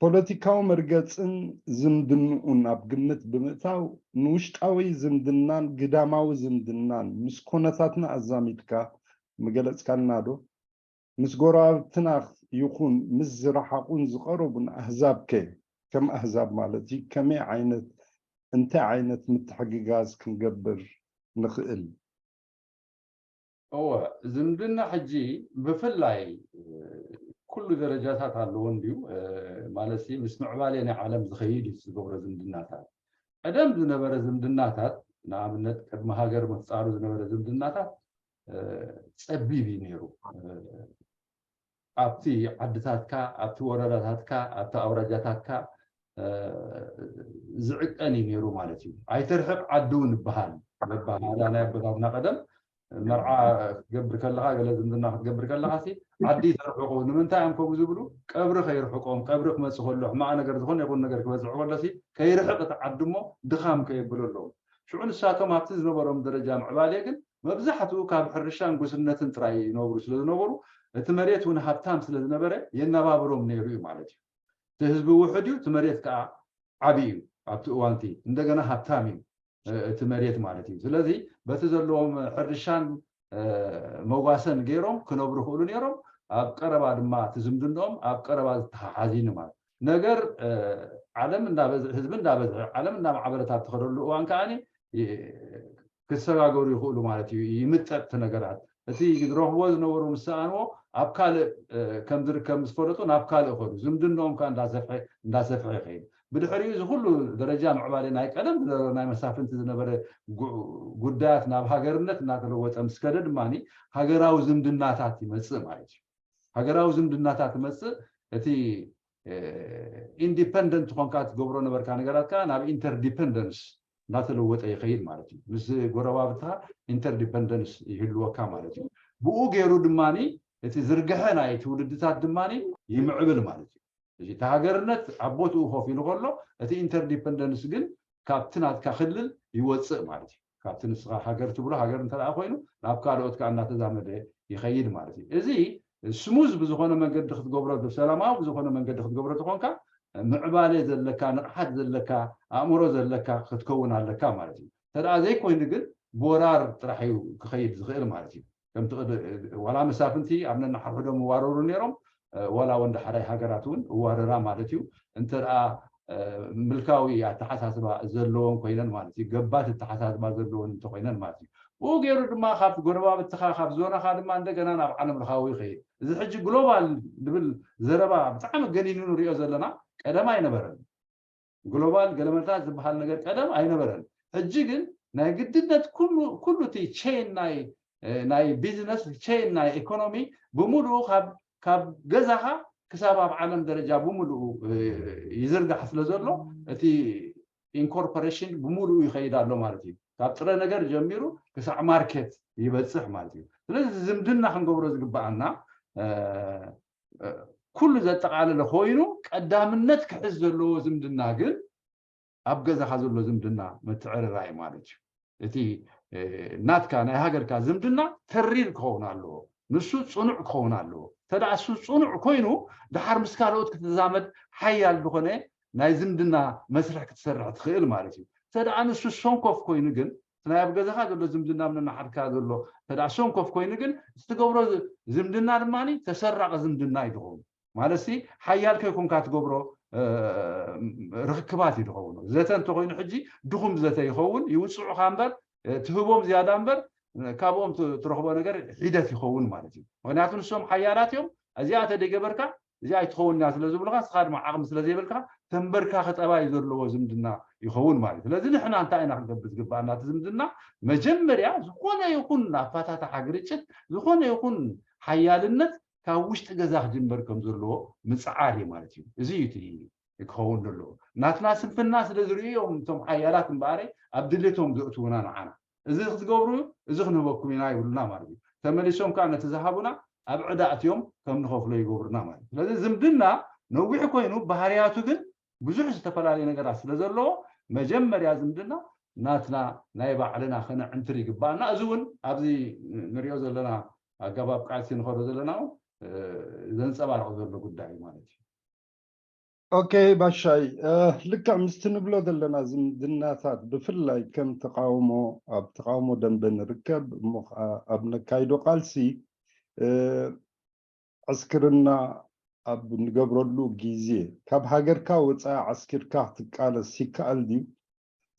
ፖለቲካዊ መርገፅን ዝምድንኡን ኣብ ግምት ብምእታው፣ ንውሽጣዊ ዝምድናን ግዳማዊ ዝምድናን ምስ ኮነታትና ኣዛሚድካ ምገለፅካልና ዶ? ምስ ጎረባብትና ይኹን ምስ ዝረሓቑን ዝቐረቡን ኣህዛብ ከ፣ ከም ኣህዛብ ማለት እዩ፣ ከመይ ዓይነት፣ እንታይ ዓይነት ምትሕግጋዝ ክንገብር ንኽእል? እወ፣ ዝምድና ሕጂ ብፍላይ ኩሉ ደረጃታት ኣለዎ እንድዩ፣ ማለት ምስ ምዕባሌ ናይ ዓለም ዝኸይድ እዩ ዝገብሮ ዝምድናታት። ቀደም ዝነበረ ዝምድናታት፣ ንኣብነት ቅድሚ ሃገር ምፍጣሩ ዝነበረ ዝምድናታት ጸቢብ እዩ ነይሩ። ኣብቲ ዓድታትካ፣ ኣብቲ ወረዳታትካ፣ ኣብቲ ኣውራጃታትካ ዝዕቀን እዩ ነይሩ ማለት እዩ። ኣይትርሕቕ ዓዲ እውን ይበሃል። በባህላ ናይ ኣቦታትና ቀደም መርዓ ክትገብር ከለኻ፣ ገለ ዝምድና ክትገብር ከለኻ ሲ ዓዲ ተርሕቑ። ንምንታይ እዮም ከምኡ ዝብሉ? ቀብሪ ከይርሕቆም፣ ቀብሪ ክመጽእ ከሎ፣ ሕማቕ ነገር፣ ዝኾነ ይኹን ነገር ክበጽሕ ከሎ ሲ ከይርሕቕ እቲ ዓዲ እሞ ድኻም ከየብለሎም። ሽዑ ንሳቶም ኣብቲ ዝነበሮም ደረጃ ምዕባሌ ግን መብዛሕትኡ ካብ ሕርሻን ጉስነትን ጥራይ ይነብሩ ስለ ዝነበሩ፣ እቲ መሬት እውን ሃብታም ስለ ዝነበረ የነባብሮም ነይሩ እዩ ማለት እዩ። እቲ ህዝቢ ውሑድ እዩ፣ እቲ መሬት ከዓ ዓብዪ እዩ። ኣብቲ እዋንቲ እንደገና ሃብታም እዩ እቲ መሬት ማለት እዩ። ስለዚ በቲ ዘለዎም ሕርሻን መዋሰን ገይሮም ክነብሩ ክእሉ ነይሮም። ኣብ ቀረባ ድማ እቲ ዝምድንኦም ኣብ ቀረባ ዝተሓሓዝ እዩ ማለት። ነገር ዓለም እንዳበዝሐ፣ ህዝቢ እንዳበዝሐ፣ ዓለም እንዳማዕበለት ኣብ ትኸደሉ እዋን ከዓኒ ክሰጋገሩ ይኽእሉ ማለት እዩ። ይምጠጥ እቲ ነገራት፣ እቲ ዝረኽብዎ ዝነበሩ ምስ ሰኣንዎ ኣብ ካልእ ከም ዝርከብ ምስ ፈለጡ ናብ ካልእ ከዱ። ዝምድንኦም ከዓ እንዳሰፍሐ እንዳሰፍሐ ይኸይድ። ብድሕሪኡ እዚ ኩሉ ደረጃ ምዕባሌ ናይ ቀደም ዝነበረ ናይ መሳፍንቲ ዝነበረ ጉዳያት ናብ ሃገርነት እናተለወጠ ምስ ከደ ድማ ሃገራዊ ዝምድናታት ይመፅእ ማለት እዩ። ሃገራዊ ዝምድናታት ይመፅእ። እቲ ኢንዲፐንደንት ኮንካ ትገብሮ ነበርካ ነገራት ከዓ ናብ ኢንተርዲፐንደንስ እናተለወጠ ይኸይድ ማለት እዩ። ምስ ጎረባብትኻ ኢንተርዲፐንደንስ ይህልወካ ማለት እዩ። ብኡ ገይሩ ድማ እቲ ዝርግሐ ናይ ትውልድታት ድማ ይምዕብል ማለት እዩ። እዚ እቲ ሃገርነት ኣብ ቦትኡ ኮፍ ኢሉ ከሎ፣ እቲ ኢንተርዲፐንደንስ ግን ካብቲ ናትካ ክልል ይወፅእ ማለት እዩ። ካብቲ ንስኻ ሃገር ትብሎ ሃገር እንተ ደኣ ኮይኑ፣ ናብ ካልኦት ከዓ እናተዛመደ ይኸይድ ማለት እዩ። እዚ ስሙዝ ብዝኾነ መንገዲ ክትገብሮ፣ ብሰላማዊ ብዝኾነ መንገዲ ክትገብሮ ተኾንካ፣ ምዕባለ ዘለካ፣ ንቕሓት ዘለካ፣ ኣእምሮ ዘለካ ክትከውን ኣለካ ማለት እዩ። እንተ ደኣ ዘይኮይኑ ግን ብወራር ጥራሕ እዩ ክኸይድ ዝኽእል ማለት እዩ። ከምቲ ዋላ መሳፍንቲ ኣብ ነንሓድሕዶም እዋረሩ ነይሮም፣ ዋላ ወንዳሓራይ ሃገራት እውን እዋረራ ማለት እዩ። እንተ ደኣ ምልካዊ ኣተሓሳስባ ዘለዎን ኮይነን ማለት እዩ። ገባት ኣተሓሳስባ ዘለዎን እንተኮይነን ማለት እዩ። ብኡ ገይሩ ድማ ካብ ጎረባብትኻ፣ ካብ ዞናኻ ድማ እንደገና ናብ ዓለም ለኻዊ ይኸይድ። እዚ ሕጂ ግሎባል ዝብል ዘረባ ብጣዕሚ ገኒኑ ንሪኦ ዘለና ቀደም ኣይነበረን። ግሎባል ገለመለታት ዝበሃል ነገር ቀደም ኣይነበረን። ሕጂ ግን ናይ ግድነት ኩሉ ኩሉ እቲ ቼን ናይ ናይ ቢዝነስ ቼን ናይ ኢኮኖሚ ብምሉኡ ካብ ካብ ገዛኻ ክሳብ ኣብ ዓለም ደረጃ ብምሉኡ ይዝርጋሕ ስለ ዘሎ እቲ ኢንኮርፖሬሽን ብምሉኡ ይኸይድ ኣሎ ማለት እዩ። ካብ ጥረ ነገር ጀሚሩ ክሳዕ ማርኬት ይበፅሕ ማለት እዩ። ስለዚ ዝምድና ክንገብሮ ዝግበኣና ኩሉ ዘጠቓለለ ኮይኑ ቀዳምነት ክሕዝ ዘለዎ ዝምድና ግን ኣብ ገዛኻ ዘሎ ዝምድና ምትዕርራይ ማለት እዩ። እቲ ናትካ ናይ ሃገርካ ዝምድና ተሪር ክኸውን ኣለዎ። ንሱ ፅኑዕ ክኸውን ኣለዎ። እንተ ደኣ እሱ ፅኑዕ ኮይኑ ድሓር ምስ ካልኦት ክትዛመድ ሓያል ዝኾነ ናይ ዝምድና መስርሕ ክትሰርሕ ትኽእል ማለት እዩ። እንተ ደኣ ንሱ ሰንኮፍ ኮይኑ ግን ናይ ኣብ ገዛኻ ዘሎ ዝምድና፣ ምንና ሓድካ ዘሎ ተዳ ሰንኮፍ ኮይኑ ግን፣ እቲ ትገብሮ ዝምድና ድማ ተሰራቂ ዝምድና እዩ ዝኸውን። ማለት ሲ ሓያል ከይኮንካ ትገብሮ ርክክባት እዩ ዝኸውን። ዘተ እንተኮይኑ ሕጂ ድኹም ዘተ ይኸውን፣ ይውፅዑካ እምበር ትህቦም ዝያዳ እምበር ካብኦም ትረኽቦ ነገር ሒደት ይኸውን ማለት እዩ። ምክንያቱ ንሶም ሓያላት እዮም። እዚኣ ተደይገበርካ እዚኣ ኣይትኸውን እያ ስለ ዝብሉካ፣ ንስኻ ድማ ዓቕሚ ስለ ዘይብልካ ተንበርካኺ ጠባይ ዘለዎ ዝምድና ይኸውን ማለት እዩ። ስለዚ ንሕና እንታይ ኢና ክንገብር ዝግባኣና? እቲ ዝምድና መጀመርያ ዝኾነ ይኹን ኣፋታትሓ ግርጭት፣ ዝኾነ ይኹን ሓያልነት ካብ ውሽጢ ገዛ ክጅምበር ከም ዘለዎ ምፅዓር እዩ ማለት እዩ። እዚ እዩ እቲ ክኸውን ዘለዎ። ናትና ስንፍና ስለ ዝርእዩ እዮም እቶም ሓያላት እምበኣረይ ኣብ ድሌቶም ዘእትዉና ንዓና። እዚ ክትገብሩ እዚ ክንህበኩም ኢና ይብሉና ማለት እዩ። ተመሊሶም ከዓ ነቲ ዝሃቡና ኣብ ዕዳ ኣትዮም ከም ንኸፍሎ ይገብሩና ማለት እዩ። ስለዚ ዝምድና ነዊሕ ኮይኑ ባህርያቱ ግን ብዙሕ ዝተፈላለዩ ነገራት ስለ ዘለዎ መጀመርያ ዝምድና ናትና ናይ ባዕልና ከነዕንትር ይግባኣና። እዚ እውን ኣብዚ ንሪኦ ዘለና ኣገባብ ቃልሲ ንኸዶ ዘለና እውን ዘንፀባርቕ ዘሎ ጉዳይ እዩ ማለት እዩ። ኦኬ ባሻይ፣ ልክዕ ምስቲ ንብሎ ዘለና ዝምድናታት ብፍላይ ከም ተቃውሞ ኣብ ተቃውሞ ደንበ ንርከብ እሞ ከዓ ኣብ ነካይዶ ቃልሲ ዕስክርና ኣብ ንገብረሉ ግዜ ካብ ሃገርካ ወፃኢ ዓስኪርካ ክትቃለስ ይከኣል ድዩ?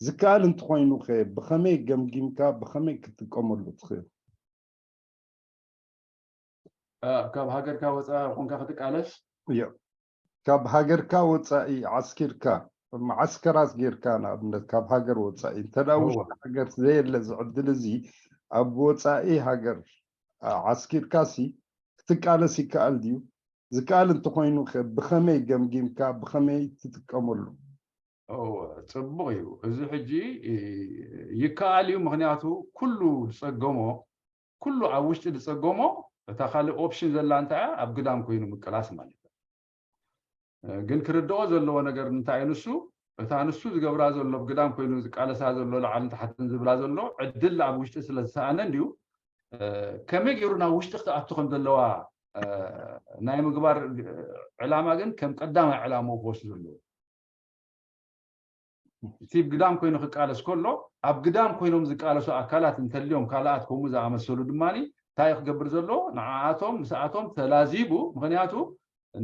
ዝከኣል እንተኾይኑ ከ ብኸመይ ገምጊምካ ብኸመይ ክትጥቀመሉ ትኽእል? ካብ ሃገርካ ወፃኢ ኮንካ ክትቃለስ? እዮ፣ ካብ ሃገርካ ወፃኢ ዓስኪርካ፣ መዓስከራት ጌርካ፣ ንኣብነት ካብ ሃገር ወፃኢ እንተ ደኣ ውሽጢ ሃገር ዘየለ እዚ ዕድል እዚ፣ ኣብ ወፃኢ ሃገር ዓስኪርካ ሲ ክትቃለስ ይከኣል ድዩ? ዝከኣል እንተኾይኑ ከ ብኸመይ ገምጊምካ ብኸመይ ትጥቀመሉ? ጽቡቕ እዩ። እዚ ሕጂ ይከኣል እዩ፣ ምኽንያቱ ኩሉ ዝጸገሞ ኩሉ ኣብ ውሽጢ ዝፀገሞ እታ ካልእ ኦፕሽን ዘላ እንታይ እያ? ኣብ ግዳም ኮይኑ ምቅላስ ማለት እዩ። ግን ክርድኦ ዘለዎ ነገር እንታይ እዩ? ንሱ እታ ንሱ ዝገብራ ዘሎ ኣብ ግዳም ኮይኑ ዝቃለሳ ዘሎ ላዕልን ታሕትን ዝብላ ዘሎ ዕድል ኣብ ውሽጢ ስለ ዝሰኣነ እንድዩ ከመይ ገይሩ ናብ ውሽጢ ክትኣቱ ከም ዘለዋ ናይ ምግባር ዕላማ ግን ከም ቀዳማይ ዕላማ ክወስድ ዘለዎ እቲ ግዳም ኮይኑ ክቃለስ ከሎ ኣብ ግዳም ኮይኖም ዝቃለሱ ኣካላት እንተልዮም ካልኣት ከምኡ ዝኣመሰሉ ድማ እንታይ ክገብር ዘለዎ ንዓኣቶም ምስኣቶም ተላዚቡ ምክንያቱ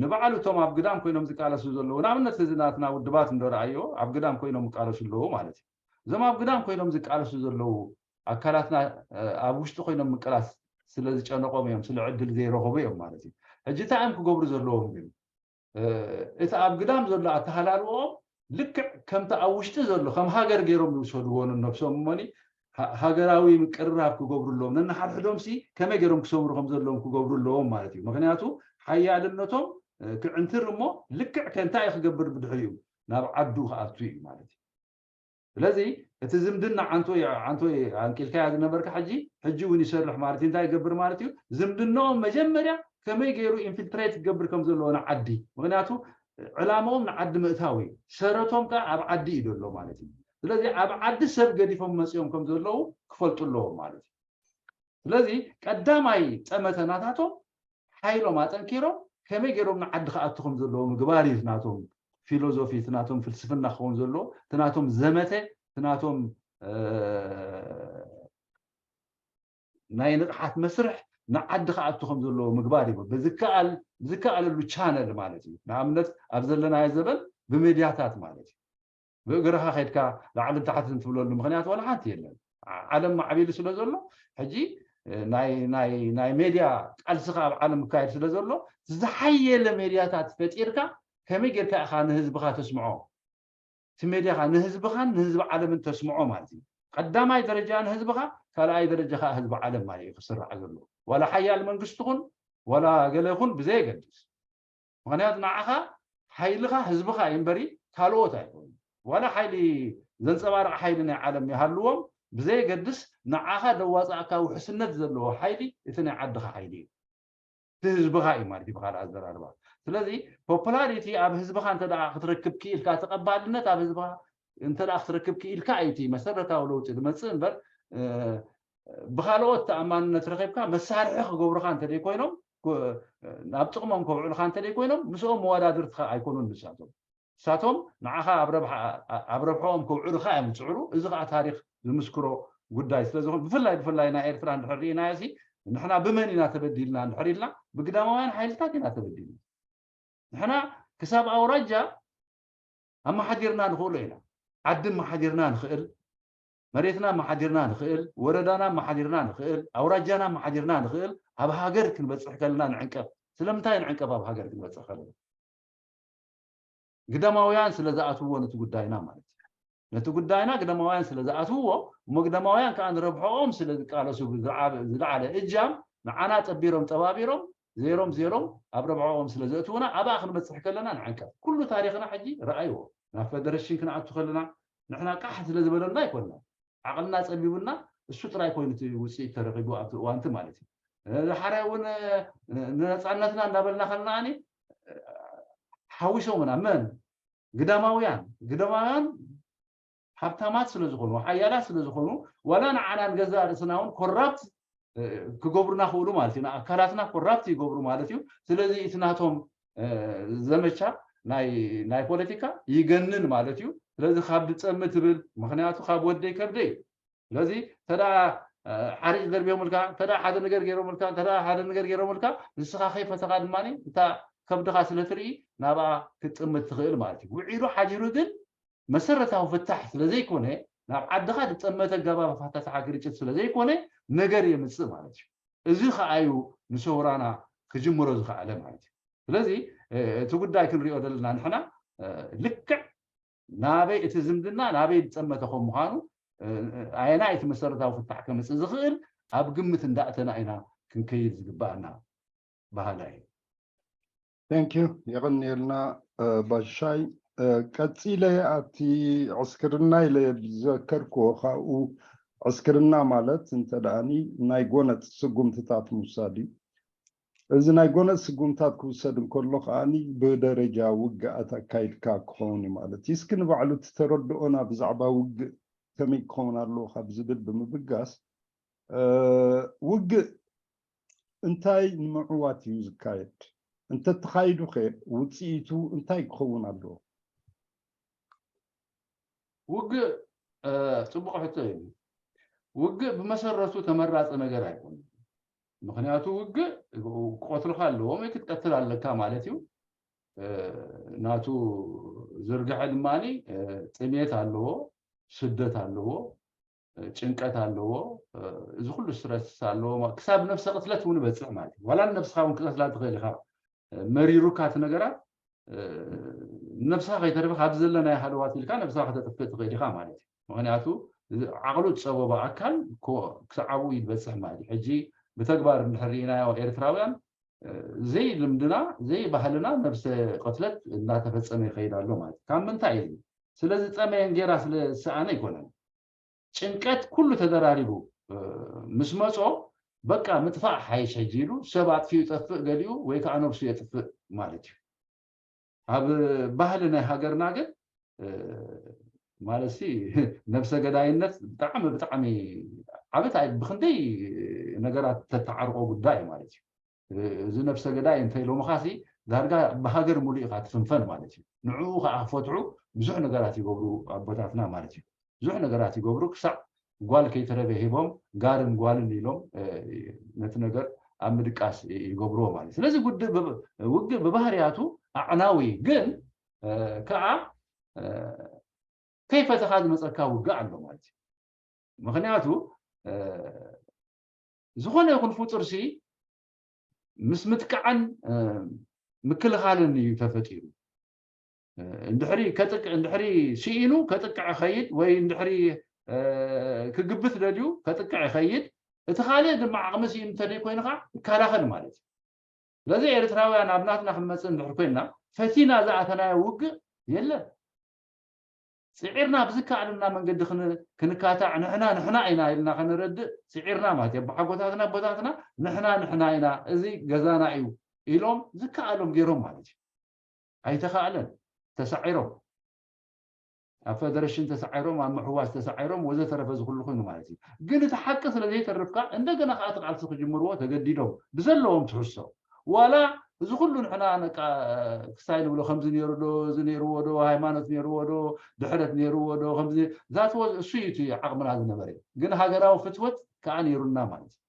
ንባዕሉ እቶም ኣብ ግዳም ኮይኖም ዝቃለሱ ዘለዉ ንኣብነት እዚ ናትና ውድባት እንደረኣዮ ኣብ ግዳም ኮይኖም ይቃለሱ ኣለዉ ማለት እዩ እዞም ኣብ ግዳም ኮይኖም ዝቃለሱ ዘለዉ ኣካላትና ኣብ ውሽጢ ኮይኖም ምቅላስ ስለ ዝጨነቆም እዮም ስለ ዕድል ዘይረኸቡ እዮም ማለት እዩ ሕጂ እንታይ እዮም ክገብሩ ዘለዎም ግን እቲ ኣብ ግዳም ዘሎ ኣተሃላልወኦም ልክዕ ከምቲ ኣብ ውሽጢ ዘሎ ከም ሃገር ገይሮም ይውሰድዎ ነብሶም እሞኒ ሃገራዊ ምቅርራብ ክገብሩ ኣለዎም ነንሓድሕዶም ሲ ከመይ ገይሮም ክሰምሩ ከም ዘለዎም ክገብሩ ኣለዎም ማለት እዩ ምክንያቱ ሓያልነቶም ክዕንትር እሞ ልክዕ ከእንታይ ክገብር ብድሕሪኡ ናብ ዓዱ ክኣቱ እዩ ማለት እዩ ስለዚ እቲ ዝምድና ዓንቶ ዓንቶ ኣንቂልካያ ዝነበርካ ሕጂ ሕጂ እውን ይሰርሕ ማለት እዩ እንታይ ይገብር ማለት እዩ ዝምድናኦም መጀመርያ ከመይ ገይሩ ኢንፊልትሬት ክገብር ከም ዘለዎ ንዓዲ ምክንያቱ ዕላማኦም ንዓዲ ምእታው እዩ ሰረቶም ከዓ ኣብ ዓዲ እዩ ዘሎ ማለት እዩ ስለዚ ኣብ ዓዲ ሰብ ገዲፎም መፅኦም ከም ዘለዉ ክፈልጡ ኣለዎም ማለት እዩ ስለዚ ቀዳማይ ጠመተ ናታቶም ሓይሎም ኣጠንኪሮም ከመይ ገይሮም ንዓዲ ክኣቱ ከም ዘለዎ ምግባር እዩ ናቶም ፊሎዞፊ እቲ ናቶም ፍልስፍና ክኸውን ዘለዎ እቲ ናቶም ዘመተ እቲ ናቶም ናይ ንቕሓት መስርሕ ንዓዲ ክኣቱ ከም ዘለዎ ምግባር እዩ ብዝከኣል ብዝከኣለሉ ቻነል ማለት እዩ ንኣብነት ኣብ ዘለናዮ ዘበን ብሜድያታት ማለት እዩ ብእግርኻ ከድካ ላዕልን ታሕትን ትብለሉ ምክንያት ዋላ ሓንቲ የለን ዓለም ማዕቢሉ ስለ ዘሎ ሕጂ ናይ ሜድያ ቃልስኻ ኣብ ዓለም ይካየድ ስለ ዘሎ ዝሓየለ ሜድያታት ፈጢርካ ከመይ ጌርካ ኢኻ ንህዝብኻ ተስምዖ እቲ ሜድያኻ ንህዝብኻን ንህዝቢ ዓለምን ተስምዖ ማለት እዩ ቀዳማይ ደረጃ ንህዝብኻ ካልኣይ ደረጃ ከዓ ህዝቢ ዓለም ማለት እዩ ክስራዕ ዘሎ ዋላ ሓያል መንግስቲ ኹን ዋላ ገለ ኹን ብዘየገድስ ምክንያቱ ንዓኻ ሓይልኻ ህዝብኻ እዩ እምበሪ ካልኦት ኣይኮኑ ዋላ ሓይሊ ዘንፀባርቕ ሓይሊ ናይ ዓለም ይሃልዎም ብዘየገድስ ንዓኻ ደዋፃእካ ውሕስነት ዘለዎ ሓይሊ እቲ ናይ ዓድኻ ሓይሊ እዩ እቲ ህዝብኻ እዩ ማለት እዩ ብካልእ ኣዘራርባ ስለዚ ፖፑላሪቲ ኣብ ህዝብኻ እንተ ክትረክብ ክኢልካ ተቐባልነት ኣብ ህዝብኻ እንተ ክትረክብ ክኢልካ እዩ እቲ መሰረታዊ ለውጢ ዝመፅእ እምበር ብካልኦት ተኣማንነት ረኺብካ መሳርሒ ክገብሩካ እንተደይ ኮይኖም ናብ ጥቕሞም ከውዕሉካ እንተደይ ኮይኖም ምስኦም መወዳድርትካ ኣይኮኑን ንሳቶም ንሳቶም ንዓኻ ኣብ ረብሓኦም ከውዕሉካ እዮም ዝፅዕሩ እዚ ከዓ ታሪክ ዝምስክሮ ጉዳይ ስለ ዝኾነ፣ ብፍላይ ብፍላይ ናይ ኤርትራ እንድሕር ርኢናዮ ሲ፣ ንሕና ብመን ኢና ተበዲልና እንድሕር ኢልና፣ ብግዳማውያን ሓይልታት ኢና ተበዲልና። ንሕና ክሳብ ኣውራጃ ኣመሓዲርና ንኽእሎ ኢና። ዓዲ ኣመሓዲርና ንኽእል፣ መሬትና ኣመሓዲርና ንኽእል፣ ወረዳና ኣመሓዲርና ንኽእል፣ ኣውራጃና ኣመሓዲርና ንኽእል፣ ኣብ ሃገር ክንበፅሕ ከለና ንዕንቀፍ። ስለምንታይ ንዕንቀፍ? ኣብ ሃገር ክንበፅሕ ከለና ግዳማውያን ስለ ዝኣትውዎ ነቲ ጉዳይና ማለት እዩ። ነቲ ጉዳይና ግዳማውያን ስለ ዝኣትውዎ፣ እሞ ግዳማውያን ከዓ ንረብሖኦም ስለ ዝቃለሱ ብዝዓ-፣ ዝለዓለ እጃም ንዓና ጠቢሮም ጠባቢሮም፣ ዜሮም ዜሮም ኣብ ረብሖኦም ስለ ዘእትውና፣ ኣብኣ ክንበፅሕ ከለና ንዕንቀፍ። ኩሉ ታሪኽና ሕጂ ረኣይዎ። ናብ ፌደሬሽን ክንኣቱ ከለና ንሕና ቃሕ ስለ ዝበለና ኣይኮንና። ዓቕልና ጸቢቡና እሱ ጥራይ ኮይኑ እቲ ውጽኢት ተረኺቡ ኣብቲ እዋንቲ ማለት እዩ። እ፣ ዳሕራይ እውን፣ እ፣ ንነጻነትና እንዳበልና ከለና ኣኒ፣ እ፣ ሓዊሶምና መን? ግዳማውያን። ግዳማውያን ሃብታማት ስለ ዝኾኑ፣ ሓያላት ስለ ዝኾኑ፣ ዋላ ንዓና ንገዛእ ርእስና እውን ኮራፕት፣ እ፣ ክገብሩና ክእሉ ማለት እዩ። ንኣካላትና ኮራፕት ይገብሩ ማለት እዩ። ስለዚ እቲ ናቶም፣ እ፣ ዘመቻ ናይ፣ ናይ ፖለቲካ ይገንን ማለት እዩ። ስለዚ ካብ ድጸሚ ትብል፣ ምኽንያቱ ካብ ወደይ ከብደይ እዩ። ስለዚ ተዳ፣ እ፣ ሓሪጭ ደርቢዮምልካ፣ ተዳ ሓደ ነገር ገይሮምልካ፣ ተዳ ሓደ ነገር ገይሮምልካ፣ ንስኻ ከይፈተኻ ድማ እታ ከብድኻ ስለ ትርኢ ናብኣ ክትጥምት ትኽእል ማለት እዩ። ውዒሉ ሓዲሩ ግን መሰረታዊ ፍታሕ ስለ ዘይኮነ፣ ናብ ዓድኻ ዝጠመተ ኣገባብ ኣፈታትሓ ግርጭት ስለ ዘይኮነ፣ ነገር የምጽእ ማለት እዩ። እዚ ኸኣ እዩ ንሰውራና ክጅምሮ ዝኸኣለ ማለት እዩ። ስለዚ፣ እ፣ እቲ ጉዳይ ክንሪኦ ዘለና ንሕና፣ እ፣ ልክዕ ናበይ እቲ ዝምድና ናበይ ዝጠመተ ከም ምዃኑ፣ እ፣ ኣየናይ እቲ መሰረታዊ ፍታሕ ከምጽእ ዝኽእል ኣብ ግምት እንዳእተና ኢና ክንከይድ ዝግባኣና በሃላይ እየ። Thank you። የቐንየልና፣ እ፣ ባሻይ። እ፣ ቀጺለ ኣብቲ ዕስክርና ኢለ ዝዘከርክዎ ካብኡ ዕስክርና ማለት እንተ ደኣኒ ናይ ጎነጽ ስጉምትታት ምውሳድ እዩ። እዚ ናይ ጎነጽ ስጉምታት ክውሰድ እንከሎ ከኣኒ ብደረጃ ውግኣት ኣካይድካ ክኸውን እዩ ማለት እዩ። እስኪ ንባዕሉ እቲ ተረድኦና ብዛዕባ ውግእ ከመይ ክኸውን ኣለዎ ካብ ዝብል ብምብጋስ፣ እ፣ ውግእ እንታይ ንምዕዋት እዩ ዝካየድ? እንተተኻይዱ ኸ ውጽኢቱ እንታይ ክኸውን ኣለዎ? ውግእ፣ እ፣ ጽቡቕ ሕቶ እዩ። ውግእ ብመሰረቱ ተመራጺ ነገር ኣይኮነን። ምኽንያቱ ውግእ ክቐትሉኻ ኣለዎም ወይ ክትቀትል ኣለካ ማለት እዩ። እ፣ ናቱ ዝርግሐ ድማ፣ እ፣ ጥሜት ኣለዎ፣ ስደት ኣለዎ፣ እ፣ ጭንቀት ኣለዎ፣ እ፣ እዚ ኩሉ ስትረስ ኣለዎ። ማ-፣ ክሳብ ነብሰ ቅትለት እውን ይበጽሕ ማለት እዩ። ዋላ ንነብስኻ እውን ክትቀትላ ትኽእል ኢኻ። እ፣ መሪሩካ እቲ ነገራት፣ እ፣ ነብስኻ ከይተርፍ ካብ ዘለናዮ ሃለዋት ኢልካ ነብስኻ ከተጥፍእ ትኽእል ኢኻ ማለት እዩ። ምኽንያቱ ዓቕሉ ዝጸበቦ ኣካል ኮ-፣ ክሳብ ኣብኡ ይበጽሕ ማለት እዩ። ሕጂ ብተግባር እንድሕር ርኢናዮ ኤርትራውያን፣ እ፣ ዘይልምድና ዘይባህልና ነብሰ ቅትለት እናተፈጸመ ይኸይድ ኣሎ ማለት እዩ። ካብ ምንታይ እዩ? ስለ ዝጠመየ እንጌራ ስለ ዝሰኣነ ኣይኮነን። ጭንቀት ኩሉ ተደራሪቡ፣ እ፣ ምስ መጾ በቃ ምጥፋእ ሓይሽ ሕጂ ኢሉ ሰብ ኣጥፊኡ ይጠፍእ ገሊኡ ወይ ከዓ ነብሱ የጥፍእ ማለት እዩ። ኣብ ባህሊ ናይ ሃገርና ግን፣ እ፣ ማለት ሲ ነብሰ ገዳይነት ብጣዕሚ ብጣዕሚ ዓብት ኣይ-፣ ብክንደይ ነገራት ተተዓርቆ ጉዳይ እዩ ማለት እዩ። እ፣ እዚ ነብሰ ገዳይ እንተ ኢሎምኻ ሲ ዳርጋ ብሃገር ሙሉእ ኢኻ ትፍንፈን ማለት እዩ። ንዕኡ ከዓ ክፈትሑ ብዙሕ ነገራት ይገብሩ ኣቦታትና ማለት እዩ። ብዙሕ ነገራት ይገብሩ ክሳዕ ጓል ከይተረፈ ሂቦም ጋርን ጓልን ኢሎም፣ እ፣ ነቲ ነገር ኣብ ምድቃስ ይገብርዎ ማለት እዩ። ስለዚ ጉድ-፣ ብ-፣ ውግእ ብባህርያቱ ኣዕናዊ ግን፣ እ፣ ከዓ፣ እ፣ ከይፈተኻ ዝመፀካ ውግእ ኣሎ ማለት እዩ። ምኽንያቱ፣ እ፣ ዝኾነ ይኹን ፍጡር ሲ ምስ ምጥቃዕን፣ እ፣ ምክልኻልን እዩ ተፈጢሩ። እ፣ እንድሕሪ ከጥቅ-፣ እንድሕሪ ስኢኑ ከጥቅዕ ይኸይድ ወይ እንድሕሪ፣ እ፣ ክግብት ደልዩ ከጥቅዕ ይኸይድ። እቲ ካልእ ድማ ዓቕሚ ስኢኑ እንተደይ ኮይኑ ከዓ ይከላኸል ማለት እዩ። ስለዚ ኤርትራውያን ኣብ ናትና ክንመጽእ እንድሕር ኮይንና ፈቲና ዝኣተናዮ ውግእ የለን። ጽዒርና ብዝከኣለና መንገዲ ክን-፣ ክንካታዕ ንሕና፣ ንሕና ኢና ኢልና ከነረድእ ጽዒርና ማለት እዩ። ኣቦሓጎታትና፣ ኣቦታትና ንሕና፣ ንሕና ኢና፣ እዚ ገዛና እዩ ኢሎም ዝከኣሎም ገይሮም ማለት እዩ። ኣይተኻእለን። ተሳዒሮም። ኣብ ፌደሬሽን ተሳዒሮም፣ ኣብ ምሕዋስ ተሳዒሮም፣ ወዘተረፈ እዚ ኩሉ ኮይኑ ማለት እዩ። ግን እቲ ሓቂ ስለ ዘይተርፍካ፣ እንደገና ከዓ እቲ ቃልሲ ክጅምርዎ ተገዲዶም ብዘለዎም ትሕዝቶ። ዋላ እዚ ኩሉ ንሕና ነቃ ክሳይ ንብሎ ከምዚ ነይሩ ዶ፣ እዚ ነይርዎ ዶ፣ ሃይማኖት ነይርዎ ዶ፣ ድሕረት ነይርዎ ዶ፣ ከምዚ ዛትዎ እሱ እዩ እቲ ዓቕምና ዝነበረ። ግን ሃገራዊ ፍትወት ከዓ ነይሩና ማለት እዩ።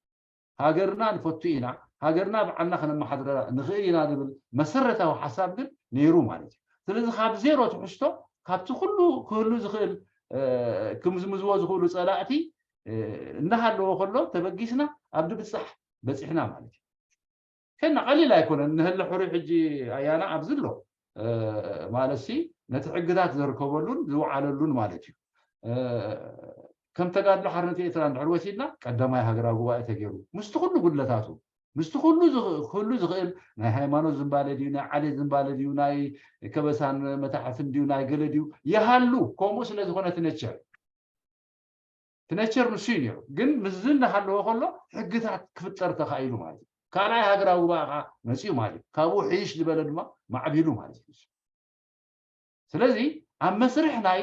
ሃገርና ንፈቱ ኢና፣ ሃገርና ብዓልና ከነመሓድረራ ንኽእል ኢና ዝብል መሰረታዊ ሓሳብ ግን ነይሩ ማለት እዩ። ስለዚ ካብ ዜሮ ትሕዝቶ ካብቲ ኩሉ ክህሉ ዝኽእል ክምዝምዝዎ ዝኽእሉ ፀላእቲ እናሃለዎ ከሎ ተበጊስና ኣብ ድብፃሕ በፂሕና ማለት እዩ። ከና ቀሊል ኣይኮነን። ንህለ ሕሩይ ሕጂ ኣያና ኣብዚ ኣሎ ማለት ሲ ነቲ ሕግታት ዘርከበሉን ዝወዓለሉን ማለት እዩ። ከም ተጋድሎ ሓርነት ኤርትራ እንድሕር ወሲድና ቀዳማይ ሃገራዊ ጉባኤ ተገይሩ ምስቲ ኩሉ ጉድለታቱ ምስቲ ኩሉ ክህሉ ዝኽእል ናይ ሃይማኖት ዝንባለ ድዩ ናይ ዓሌት ዝንባለ ድዩ ናይ ከበሳን መታሕትን ድዩ ናይ ገለ ድዩ ይሃሉ። ከምኡ ስለ ዝኾነ ትነቸር ትነቸር ንሱ እዩ ነይሩ። ግን ምስዚ እናሃለዎ ከሎ ሕግታት ክፍጠር ተኻኢሉ ማለት እዩ። ካልኣይ ሃገራዊ ጉባኤ ከዓ መፅኡ ማለት እዩ። ካብኡ ሕይሽ ዝበለ ድማ ማዕቢሉ ማለት እዩ። ስለዚ ኣብ መስርሕ ናይ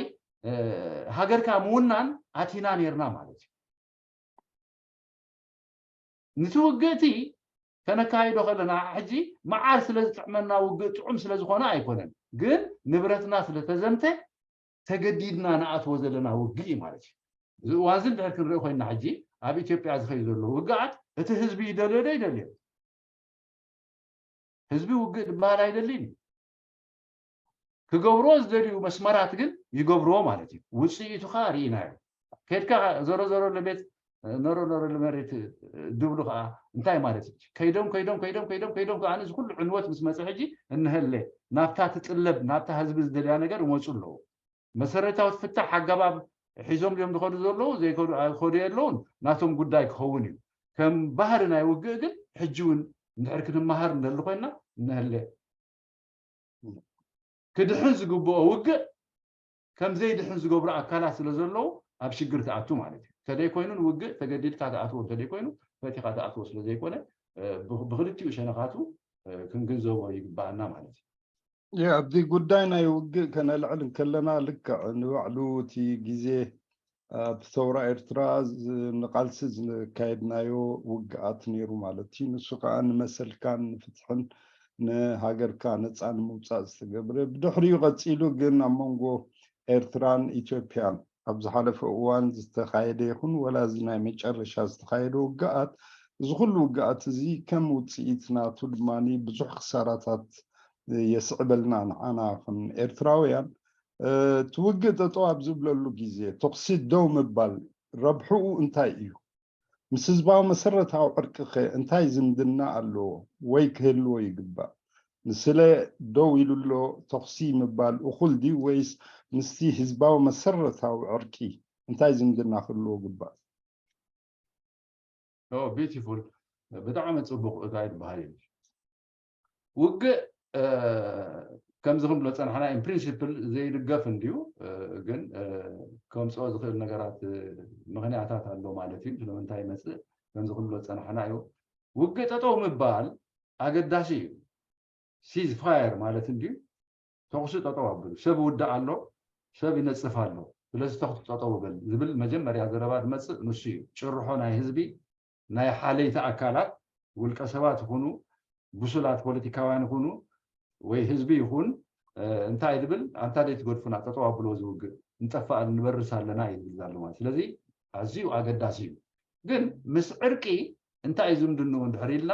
ሃገርካ ምውናን ኣቲና ነርና ማለት እዩ። ንቲ ውግእቲ ከነካይዶ ከለና ሕጂ መዓር ስለ ዝጥዕመና ውግእ ጥዑም ስለ ዝኾነ ኣይኮነን፣ ግን ንብረትና ስለ ተዘምተ ተገዲድና ንኣትዎ ዘለና ውግእ እዩ ማለት እዩ። እዚ እዋን እዚ እንድሕር ክንርኢ ኮይንና ሕጂ ኣብ ኢትዮጵያ ዝኸዩ ዘሎ ውግኣት እቲ ህዝቢ ይደልዮ ዶ ይደልዮ? ህዝቢ ውግእ ዝበሃል ኣይደልን እዩ። ክገብርዎ ዝደልዩ መስመራት ግን ይገብርዎ ማለት እዩ። ውፅኢቱ ከዓ ርኢናዮ። ከድካ ዞሮ ዞሮ ለቤት ኖሮ ኖሮ ለመሬት ድብሉ ከዓ እንታይ ማለት እዩ? ከይዶም ከይዶም ከይዶም ከይዶም ከይዶም ከዓ እዚ ኩሉ ዕንወት ምስ መፀ ሕጂ እንሀለ ናብታ ትጥለብ ናብታ ህዝቢ ዝደልያ ነገር ይመፁ ኣለዉ። መሰረታዊ ፍታሕ ኣገባብ ሒዞም ድዮም ዝኸዱ ዘለዉ ዘይከዱ ኣይኸዱ የለውን ናቶም ጉዳይ ክኸውን እዩ። ከም ባህሪ ናይ ውግእ ግን ሕጂ እውን እንድሕር ክንመሃር እንደሊ ኮይና እንሀለ ክድሕን ዝግብኦ ውግእ ከም ዘይድሕን ዝገብሩ ኣካላት ስለ ዘለዉ ኣብ ሽግር ትኣቱ ማለት እዩ። ተደይ ኮይኑ ንውግእ ተገዲድካ ትኣትዎ እንተደይ ኮይኑ ፈቲኻ ትኣትዎ ስለ ዘይኮነ ብክልቲኡ ሸነኻቱ ክንግንዘቦ ይግባኣና ማለት እዩ። ያ ኣብዚ ጉዳይ ናይ ውግእ ከነልዕል እንከለና ልክዕ ንባዕሉ እቲ ግዜ ኣብ ሰውራ ኤርትራ ንቃልሲ ዝካየድናዮ ውግኣት ነይሩ ማለት እዩ። ንሱ ከዓ ንመሰልካን ንፍትሕን ንሃገርካ ነፃ ንምውፃእ ዝተገብረ ብድሕሪኡ ቀፂሉ ግን ኣብ መንጎ ኤርትራን ኢትዮጵያን ኣብ ዝሓለፈ እዋን ዝተኻየደ ይኹን ወላ እዚ ናይ መጨረሻ ዝተኻየደ ውግኣት እዚ ኩሉ ውግኣት እዚ ከም ውፅኢት ናቱ ድማ ብዙሕ ክሳራታት የስዕበልና ንዓና ከም ኤርትራውያን እቲ ውግእ ጠጠው ኣብ ዝብለሉ ግዜ ተኹሲ ደው ምባል ረብሕኡ እንታይ እዩ? ምስ ህዝባዊ መሰረታዊ ዕርቂ ከ እንታይ ዝምድና ኣለዎ ወይ ክህልዎ ይግባእ? ንስለ ደው ኢሉ ኣሎ ተኹሲ ምባል እኹል ድዩ ወይስ ምስቲ ህዝባዊ መሰረታዊ ዕርቂ እንታይ ዝምድና ክህልዎ ግባእ? ቢቲፉል ብጣዕሚ ፅቡቅ እንታይ ዝበሃል እዩ ውግእ ከምዚ ክንብሎ ፀናሕና in principle ዘይድገፍ እንድዩ ግን ከምፅኦ ዝኽእል ነገራት ምኽንያታት ኣሎ ማለት እዩ ስለምንታይ ይመፅእ ከምዚ ክንብሎ ፀናሕና እዩ ውግእ ጠጠው ምባል ኣገዳሲ እዩ ceasefire ማለት እንድዩ ተኹሲ ጠጠው ኣብሉ ሰብ ውዳእ ኣሎ ሰብ ይነፅፍ ኣሎ ስለዚ ተኹሲ ጠጠው በል ዝብል መጀመርያ ዘረባ ዝመፅእ ንሱ እዩ ጭርሖ ናይ ህዝቢ ናይ ሓለይቲ ኣካላት ውልቀ ሰባት ይኹኑ ብሱላት ፖለቲካውያን ይኹኑ ወይ ህዝቢ ይኹን እንታይ ዝብል ኣንታ ደይ ትገድፉና ጠጠው ኣብሎ ዝውግእ እንጠፋእ ንበርስ ኣለና እዩ ዝብል ዘሎ ማለት ስለዚ ኣዝዩ ኣገዳሲ እዩ ግን ምስ ዕርቂ እንታይ እዩ ዝምድንኡ እንድሕር ኢልና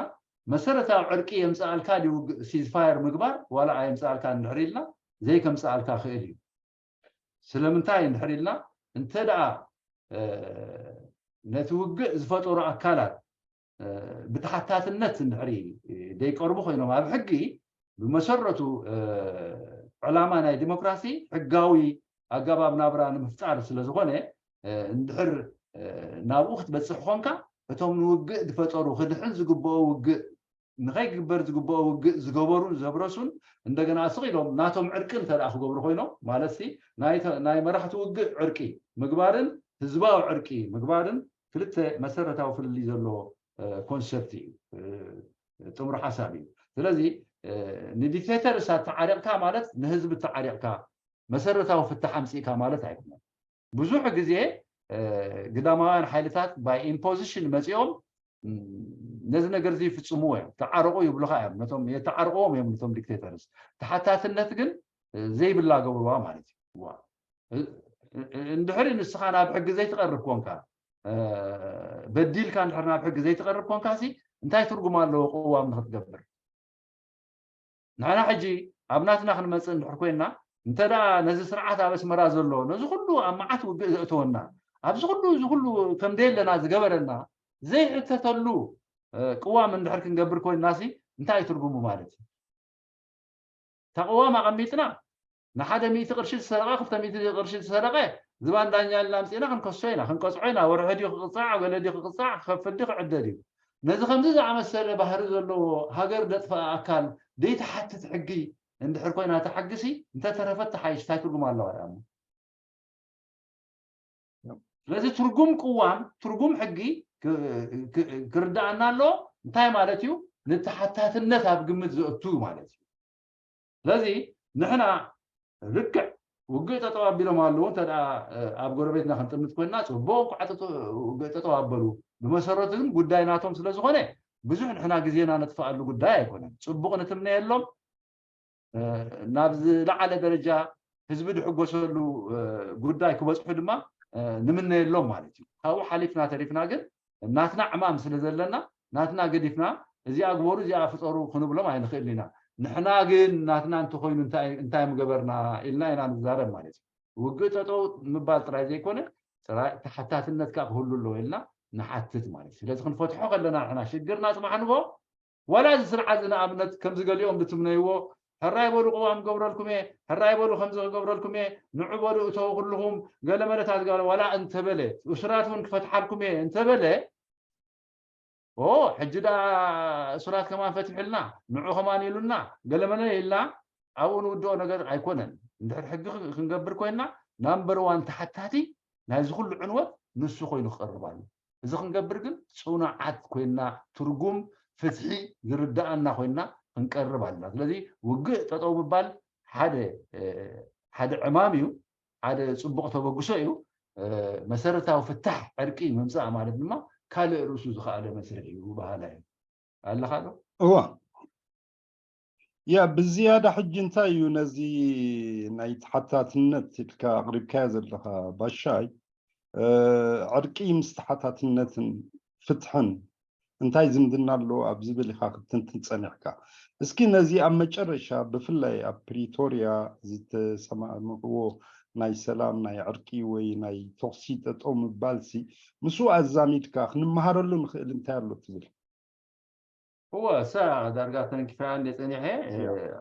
መሰረታዊ ዕርቂ የምፅኣልካ ድዩ ውግእ ceasefire ምግባር ዋላ ኣየምፅኣልካ እንድሕር ኢልና ዘይከምፅኣልካ ክእል እዩ ስለምንታይ እንድሕር ኢልና እንተ ደኣ ነቲ ውግእ ዝፈጠሩ ኣካላት ብተሓታትነት እንድሕሪ ደይቀርቡ ኮይኖም ኣብ ሕጊ ብመሰረቱ ዕላማ ናይ ዲሞክራሲ ሕጋዊ ኣገባብ ናብራ ንምፍጣር ስለ ዝኾነ እንድሕር ናብኡ ክትበፅሕ ኮንካ እቶም ንውግእ ዝፈጠሩ ክድሕን ዝግብኦ ውግእ ንኸይግበር ዝግብኦ ውግእ ዝገበሩን ዘብረሱን እንደገና ስቕ ኢሎም ናቶም ዕርቂ እንተ ደኣ ክገብሩ ኮይኖም ማለት ሲ ናይ መራሕቲ ውግእ ዕርቂ ምግባርን ህዝባዊ ዕርቂ ምግባርን ክልተ መሰረታዊ ፍልልይ ዘለዎ ኮንሰፕት እዩ ጥምሩ ሓሳብ እዩ ስለዚ ንዲክቴተርስ ኣተዓሪቕካ ማለት ንህዝቢ ተዓሪቕካ መሰረታዊ ፍታሕ ኣምፅእካ ማለት ኣይኮነን ብዙሕ ግዜ ግዳማውያን ሓይልታት by imposition መፂኦም ነዚ ነገር እዚ ይፍፅምዎ እዮም። ተዓረቑ ይብሉኻ እዮም። ነቶም የተዓርቕዎም እዮም ነቶም ዲክቴተርስ። ተሓታትነት ግን ዘይብላ ገብርዋ ማለት እዩ። እንድሕሪ ንስኻ ናብ ሕጊ ዘይትቐርብ ኮንካ፣ በዲልካ እንድሕር ናብ ሕጊ ዘይትቐርብ ኮንካ ሲ እንታይ ትርጉም ኣለዎ ቅዋም ንክትገብር? ንሕና ሕጂ ኣብ ናትና ክንመፅእ እንድሕር ኮይና፣ እንተ ደኣ ነዚ ስርዓት ኣብ ኣስመራ ዘሎ ነዚ ኩሉ ኣብ መዓት ውግእ ዘእተወና፣ ኣብዚ ኩሉ እዚ ኩሉ ከም ደየለና ዝገበረና ዘይሕተተሉ ቅዋም እንድሕር ክንገብር ኮይንና ሲ እንታይ እዩ ትርጉሙ ማለት እዩ? ተቕዋም ኣቐሚጥና ንሓደ ሚእቲ ቅርሺ ዝሰረቐ ክልተ ሚእቲ ቅርሺ ዝሰረቐ ዝባን ዳኛ ኢልና ኣምፂእና ክንከሶ ኢና፣ ክንቀፅዖ ኢና። ወርሒ ድዩ ክቕፃዕ፣ ገለ ድዩ ክቕፃዕ፣ ክኸፍል ድዩ ክዕደ ድዩ? ነዚ ከምዚ ዝኣመሰለ ባህሪ ዘለዎ ሃገር ደጥፈኣ ኣካል ደይትሓትት ሕጊ እንድሕር ኮይና ተሓግሲ እንተተረፈት ተሓይሽ እንታይ ትርጉም ኣለዋ? ስለዚ ትርጉም ቅዋም ትርጉም ሕጊ ክርዳኣና ኣሎ። እንታይ ማለት እዩ? ንተሓታትነት ኣብ ግምት ዘእቱ ማለት እዩ። ስለዚ ንሕና ልክዕ ውግእ ጠጠው ኣቢሎም ኣለዉ እንተ ኣብ ጎረቤትና ክንጥምት ኮይና ፅቡቅ እንኳዕ ውግእ ጠጠው ኣበሉ። ብመሰረቱ ግን ጉዳይ ናቶም ስለዝኾነ ብዙሕ ንሕና ግዜና ነጥፍኣሉ ጉዳይ ኣይኮነን። ፅቡቅ ንትምነየሎም። ናብ ዝለዓለ ደረጃ ህዝቢ ዝሕጎሰሉ ጉዳይ ክበፅሑ ድማ ንምነየሎም ማለት እዩ። ካብኡ ሓሊፍና ተሪፍና ግን ናትና ዕማም ስለ ዘለና ናትና ገዲፍና እዚኣ ግበሩ እዚኣ ፍፀሩ ክንብሎም ኣይንኽእልን ኢና። ንሕና ግን ናትና እንተኮይኑ እንታይ ምገበርና ኢልና ኢና ንዛረብ ማለት እዩ። ውግእ ጠጠው ምባል ጥራይ ዘይኮነ ጥራይ ተሓታትነት ከዓ ክህሉ ኣለዎ ኢልና ንሓትት ማለት እዩ። ስለዚ ክንፈትሖ ከለና ንሕና ሽግርና ፅባሕ ንጎ ዋላ እዚ ስርዓት እዚ ንኣብነት ከምዚ ገሊኦም ዝትምነይዎ ሕራይ በሉ ቅዋም ክገብረልኩም እየ፣ ሕራይ በሉ ከምዚ ክገብረልኩም እየ፣ ንዑ በሉ እተው ኩልኹም ገለ መለታት ጋር ዋላ እንተበለ እሱራት እውን ክፈትሓልኩም እየ እንተበለ ኦ ሕጂ ደኣ እሱራት ከማን ፈትሕልና ንዑ ከማን ኢሉና ገለመለ ኢልና ኣብኡ ንውድኦ ነገር ኣይኮነን። እንድሕር ሕጊ ክንገብር ኮይንና ናምበር ዋን ተሓታቲ ናይዚ ኩሉ ዕንወት ንሱ ኮይኑ ክቐርብ ኣሎ። እዚ ክንገብር ግን ፅኑዓት ኮይንና ትርጉም ፍትሒ ዝርዳኣና ኮይንና ክንቀርብ ኣለና። ስለዚ ውግእ ጠጠው ምባል ሓደ ሓደ ዕማም እዩ፣ ሓደ ፅቡቕ ተበግሶ እዩ። መሰረታዊ ፍታሕ ዕርቂ ምምፃእ ማለት ድማ ካልእ ርእሱ ዝኸኣለ መስርሕ እዩ በሃላይ እዩ። ኣለኻ ዶ? እዋ ያ ብዝያዳ ሕጂ እንታይ እዩ ነዚ ናይ ተሓታትነት ኢልካ ኣቕሪብካዮ ዘለኻ ባሻይ ዕርቂ ምስ ተሓታትነትን ፍትሕን እንታይ ዝምድና ኣለዎ ኣብ ዝብል ኢኻ ክትንትን ጸኒሕካ። እስኪ ነዚ ኣብ መጨረሻ ብፍላይ ኣብ ፕሪቶርያ ዝተሰማምዕዎ ናይ ሰላም ናይ ዕርቂ ወይ ናይ ተኹሲ ጠጠው ምባልሲ ምስኡ ኣዛሚድካ ክንመሃረሉ ንኽእል እንታይ ኣሎ ትብል? እወ እሳ ዳርጋ ተንኪፈያ እንደ ጸኒሐ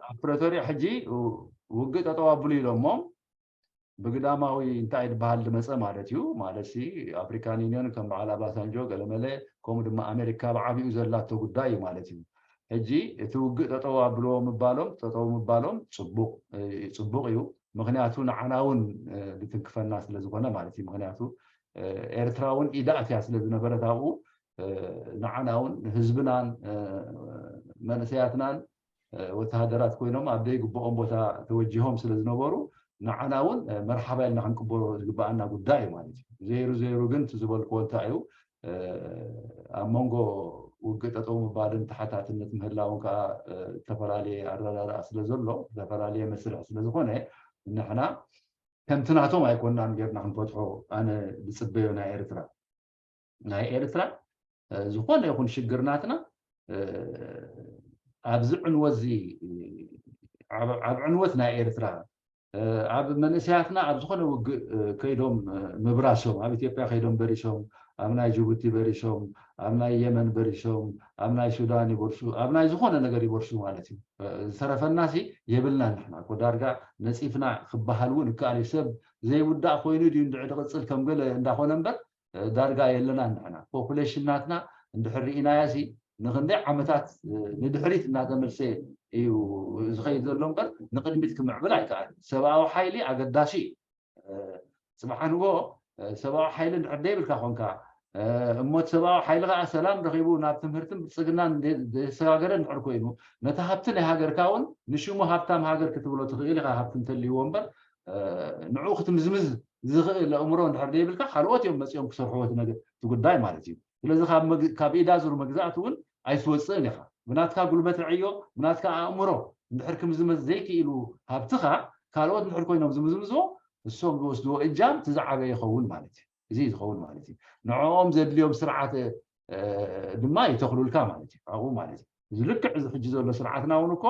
ኣብ ፕሪቶርያ ሕጂ ውግእ ጠጠው ኣብሉ ኢሎሞም ብግዳማዊ እንታይ ዝበሃል ዝመፀ ማለት እዩ። ማለት ሲ ኣፍሪካን ዩኒዮን ከም በዓል ኣባሳንጆ ገለመለ ከምኡ ድማ ኣሜሪካ ብዓቢኡ ዘላቶ ጉዳይ እዩ ማለት እዩ። ሕጂ እቲ ውግእ ጠጠው ኣብልዎ ምባሎም ጠጠው ምባሎም ፅቡቅ እዩ። ምክንያቱ ንዓና እውን ዝትንክፈና ስለዝኮነ ማለት እዩ። ምክንያቱ ኤርትራ እውን ኢዳ ኣትያ ስለዝነበረት ኣብኡ ንዓና እውን ንህዝብናን መንእሰያትናን ወተሃደራት ኮይኖም ኣብ ዘይግብኦም ቦታ ተወጂሆም ስለ ዝነበሩ ንዓና እውን መርሓባ ኢልና ክንቅበሎ ዝግበኣና ጉዳይ እዩ ማለት እዩ። ዘይሩ ዘይሩ ግን እቲ ዝበልክዎ እንታይ እዩ ኣብ መንጎ ውግእ ጠጠው ምባልን ተሓታትነት ምህላውን ከዓ ዝተፈላለየ ኣረዳድኣ ስለ ዘሎ ዝተፈላለየ መስርሕ ስለ ዝኾነ ንሕና ከምቲ ናቶም ኣይኮናን ጌርና ክንፈትሖ ኣነ ዝፅበዮ ናይ ኤርትራ ናይ ኤርትራ ዝኾነ ይኹን ሽግር ናትና ኣብዚ ዕንወት እዚ ኣብ ዕንወት ናይ ኤርትራ ኣብ መንእሰያትና ኣብ ዝኾነ ውግእ ከይዶም ምብራሶም ኣብ ኢትዮጵያ ከይዶም በሪሶም ኣብ ናይ ጅቡቲ በሪሶም ኣብ ናይ የመን በሪሶም ኣብ ናይ ሱዳን ይበርሱ ኣብ ናይ ዝኾነ ነገር ይበርሱ ማለት እዩ። ዝተረፈናሲ የብልናን ንሕና እኮ ዳርጋ ነፂፍና ክበሃል እውን ይከኣል እዩ። ሰብ ዘይውዳእ ኮይኑ ድዩ እንድዒ ዝቕፅል ከም ገለ እንዳኾነ እምበር ዳርጋ የለናን ንሕና። ፖፑሌሽን ናትና እንድሕር ርኢናዮ ሲ ንክንደይ ዓመታት ንድሕሪት እናተመልሰ እዩ ዝኸይድ ዘሎ እምበር ንቅድሚት ክምዕብል ኣይከኣልን። ሰብኣዊ ሓይሊ ኣገዳሲ እዩ። ፅባሕ ንጎ ሰብኣዊ ሓይሊ እንድሕር ደይብልካ ኮንካ እሞ እቲ ሰብኣዊ ሓይሊ ከዓ ሰላም ረኪቡ ናብ ትምህርትን ብልፅግናን ዘሰጋገረ እንድሕር ኮይኑ ነቲ ሃብቲ ናይ ሃገርካ እውን ንሽሙ ሃብታም ሃገር ክትብሎ ትኽእል ኢካ ሃብቲ እንተልይዎ እምበር ንዕኡ ክትምዝምዝ ዝኽእል ኣእምሮ እንድሕር ደይብልካ ካልኦት እዮም መፂኦም ክሰርሕዎ እቲ ነገር እቲ ጉዳይ ማለት እዩ። ስለዚ ካብ ኢዳ ዙር መግዛእቲ እውን ኣይትወፅእን ኢኻ። ብናትካ ጉልበት ዕዮ፣ ብናትካ ኣእምሮ እንድሕር ክምዝመዝ ዘይክኢሉ ሃብትኻ ካልኦት እንድሕር ኮይኖም ዝምዝምዝዎ፣ እሶም ዝወስድዎ እጃም እቲ ዝዓበየ ይኸውን ማለት እዩ። እዚ ዝኸውን ማለት እዩ። ንዕኦም ዘድልዮም ስርዓት ድማ ይተኽሉልካ ማለት እዩ። ኣብኡ ማለት እዩ። እዚ ልክዕ እዚ ሕጂ ዘሎ ስርዓትና እውን እኮ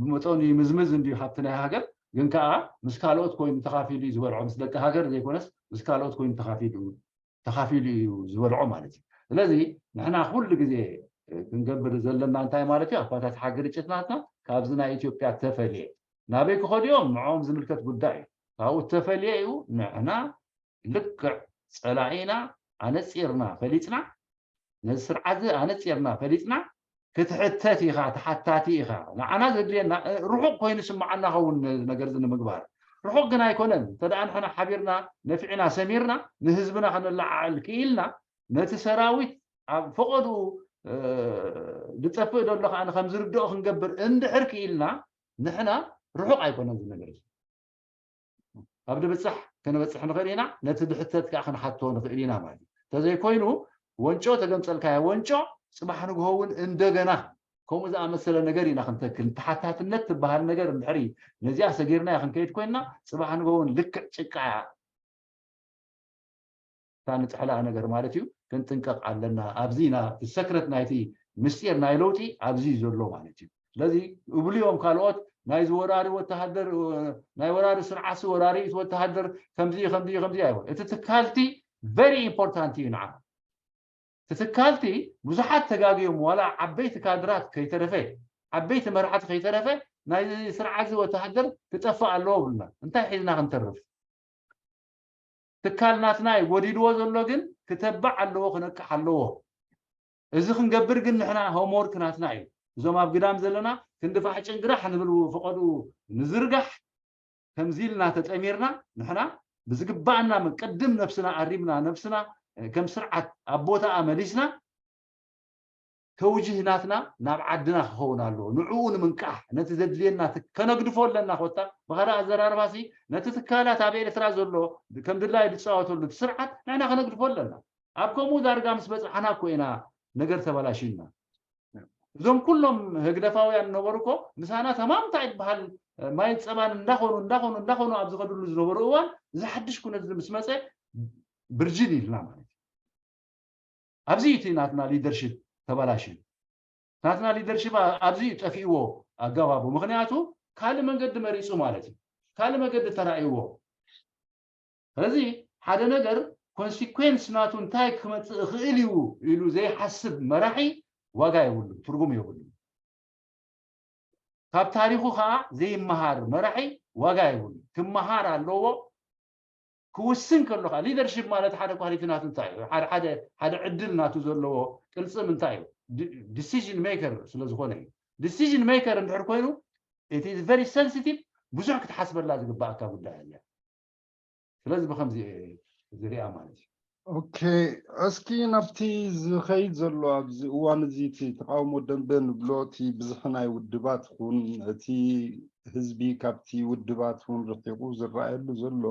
ብመጠኑ ይምዝምዝ እንድዩ ሃብቲ ናይ ሃገር፣ ግን ከዓ ምስ ካልኦት ኮይኑ ተኻፊሉ እዩ ዝበልዖ። ምስ ደቂ ሃገር ዘይኮነስ ምስ ካልኦት ኮይኑ ተኻፊሉ እዩ ዝበልዖ ማለት እዩ። ስለዚ ንሕና ኩሉ ግዜ ክንገብር ዘለና እንታይ ማለት እዩ? ኣባታት ሓገር ጭትናትና ካብዚ ናይ ኢትዮጵያ ተፈልየ ናበይ ክኸዱ እዮም? ንዕኦም ዝምልከት ጉዳይ እዩ። ካብኡ ተፈልየ እዩ። ንሕና ልክዕ ፀላኢና ኣነፂርና ፈሊፅና፣ ነዚ ስርዓት እዚ ኣነፂርና ፈሊፅና ክትሕተት ኢኻ፣ ተሓታቲ ኢኻ። ንዓና ዘድልየና ርሑቕ ኮይኑ ስምዓና ኸውን ነገር እዚ ንምግባር ርሑቕ ግን ኣይኮነን። እንተ ደኣ ንሕና ሓቢርና ነፊዕና ሰሚርና ንህዝብና ከነለዓዕል ክኢልና ነቲ ሰራዊት ኣብ ፈቐድኡ ዝጠፍእ ዘሎ ከዓ ከም ዝርድኦ ክንገብር እንድሕር ክኢልና ንሕና ርሑቕ ኣይኮነን ዝነገር ኣብ ድብፃሕ ክንበፅሕ ንኽእል ኢና። ነቲ ድሕተት ከዓ ክንሓቶ ንኽእል ኢና ማለት እዩ። እንተዘይኮይኑ ወንጮ ተገምፀልካዮ ወንጮ ፅባሕ ንግሆ እውን እንደገና ከምኡ ዝኣመሰለ ነገር ኢና ክንተክል። ተሓታትነት ትበሃል ነገር እንድሕሪ ነዚኣ ሰጊርናያ ክንከይድ ኮይንና ፅባሕ ንግሆ እውን ልክዕ ጭቃ እያ። እታ ንጥሕላ ነገር ማለት እዩ። ክንጥንቀቕ ኣለና። ኣብዚ ኢና እቲ ሰክረት ናይቲ ምስጢር ናይ ለውጢ ኣብዚ እዩ ዘሎ ማለት እዩ። ስለዚ እብሉ እዮም ካልኦት ናይ ዝወራሪ ወተሃደር ናይ ወራሪ ስርዓት ወራሪ እቲ ወተሃደር ከምዚ ከምዚ ከምዚ ኣይወ እቲ ትካልቲ very important እዩ ንዓ እቲ ትካልቲ ብዙሓት ተጋግዮም ዋላ ዓበይቲ ካድራት ከይተረፈ ዓበይቲ መራሕቲ ከይተረፈ ናይ ስርዓት ወተሃደር ክጠፍእ ኣለዎ ብልና እንታይ ሒዝና ክንተርፍ ትካል ናትና እዩ ጎዲልዎ ዘሎ ግን ክተባዕ ኣለዎ ክነቅሕ ኣለዎ እዚ ክንገብር ግን ንሕና homework ናትና እዩ እዞም ኣብ ግዳም ዘለና ክንዲ ፋሕጭን ግራሕ ንብል ፈቐዱ ንዝርጋሕ ከምዚ ኢልና ተጠሚርና ንሕና ብዝግባኣና ቅድም ነብስና ኣሪምና ነብስና ከም ስርዓት ኣብ ቦታኣ መሊስና ተውጅህ ናትና ናብ ዓድና ክኸውን ኣለዎ ንዕኡ ንምንቃሕ ነቲ ዘድልየና ከነግድፎ ኣለና ኮታ ብኻልእ ኣዘራርባሲ ነቲ ትካላት ኣብ ኤርትራ ዘሎ ከም ድላይ ዝፃወተሉ ስርዓት ንሕና ከነግድፎ ኣለና ኣብ ከምኡ ዳርጋ ምስ በፅሓና እኮ ኢና ነገር ተበላሽና እዞም ኩሎም ህግደፋውያን ዝነበሩ እኮ ምሳና ተማምታ ይበሃል ማይ ፀባን እንዳኾኑ እንዳኾኑ እንዳኾኑ ኣብ ዝኸድሉ ዝነበሩ እዋን እዚ ሓድሽ ኩነት ምስ መፀ ብርጅን ኢልና ማለት እዩ ኣብዚ እቲ ናትና leadership ተበላሽዩ ናትና leadership ኣብዚ እዩ ጠፊእዎ ኣገባቡ ምክንያቱ ካልእ መንገዲ መሪፁ ማለት እዩ ካልእ መንገዲ ተራእይዎ ስለዚ ሓደ ነገር consequence ናቱ እንታይ ክመፅእ ይኽእል እዩ ኢሉ ዘይሓስብ መራሒ ዋጋ የብሉ ትርጉም የብሉ ካብ ታሪኹ ከዓ ዘይመሃር መራሒ ዋጋ የብሉ ክመሃር ኣለዎ ክውስን ከሎ ከዓ leadership ማለት ሓደ quality ናቱ እንታይ እዩ ሓደ ዕድል ናቱ ዘለዎ ቅልፅም እንታይ እዩ decision maker ስለዝኾነ እዩ decision maker እንድሕር ኮይኑ it is very sensitive ብዙሕ ክትሓስበላ ዝግባኣካ ጉዳይ ኣያ ስለዚ ብከምዚ ዝሪኣ ማለት እዩ ኦኬ እስኪ ናብቲ ዝኸይድ ዘሎ ኣብዚ እዋን እዚ እቲ ተቃውሞ ደንበ ንብሎ እቲ ብዝሒ ናይ ውድባት ኹን እቲ ህዝቢ ካብቲ ውድባት እውን ርሒቑ ዝረኣየሉ ዘሎ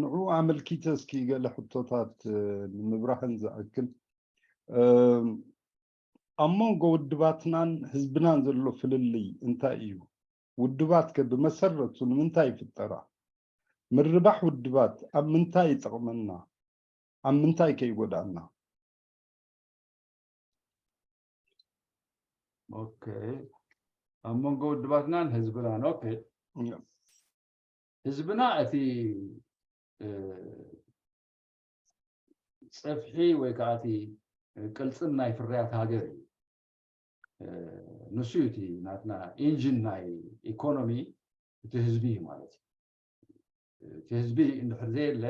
ንዑ ኣመልኪተ እስኪ ገለ ሕቶታት ንምብራህን ዝኣክል ኣብ መንጎ ውድባትናን ህዝብናን ዘሎ ፍልልይ እንታይ እዩ? ውድባት ከ ብመሰረቱ ንምንታይ ይፍጠራ? ምርባሕ ውድባት ኣብ ምንታይ ይጠቕመና? ኣብ ምንታይ ከ ይጎድኣና? ኦኬ ኣብ መንጎ ውድባትናን ህዝብናን ኦኬ ህዝብና እቲ ፀፍሒ ወይ ከዓ እቲ ቅልፅም ናይ ፍርያት ሃገር እዩ ንሱ እዩ እቲ ናትና ኢንጂን ናይ ኢኮኖሚ እቲ ህዝቢ እዩ ማለት እዩ እቲ ህዝቢ እንድሕር ዘየለ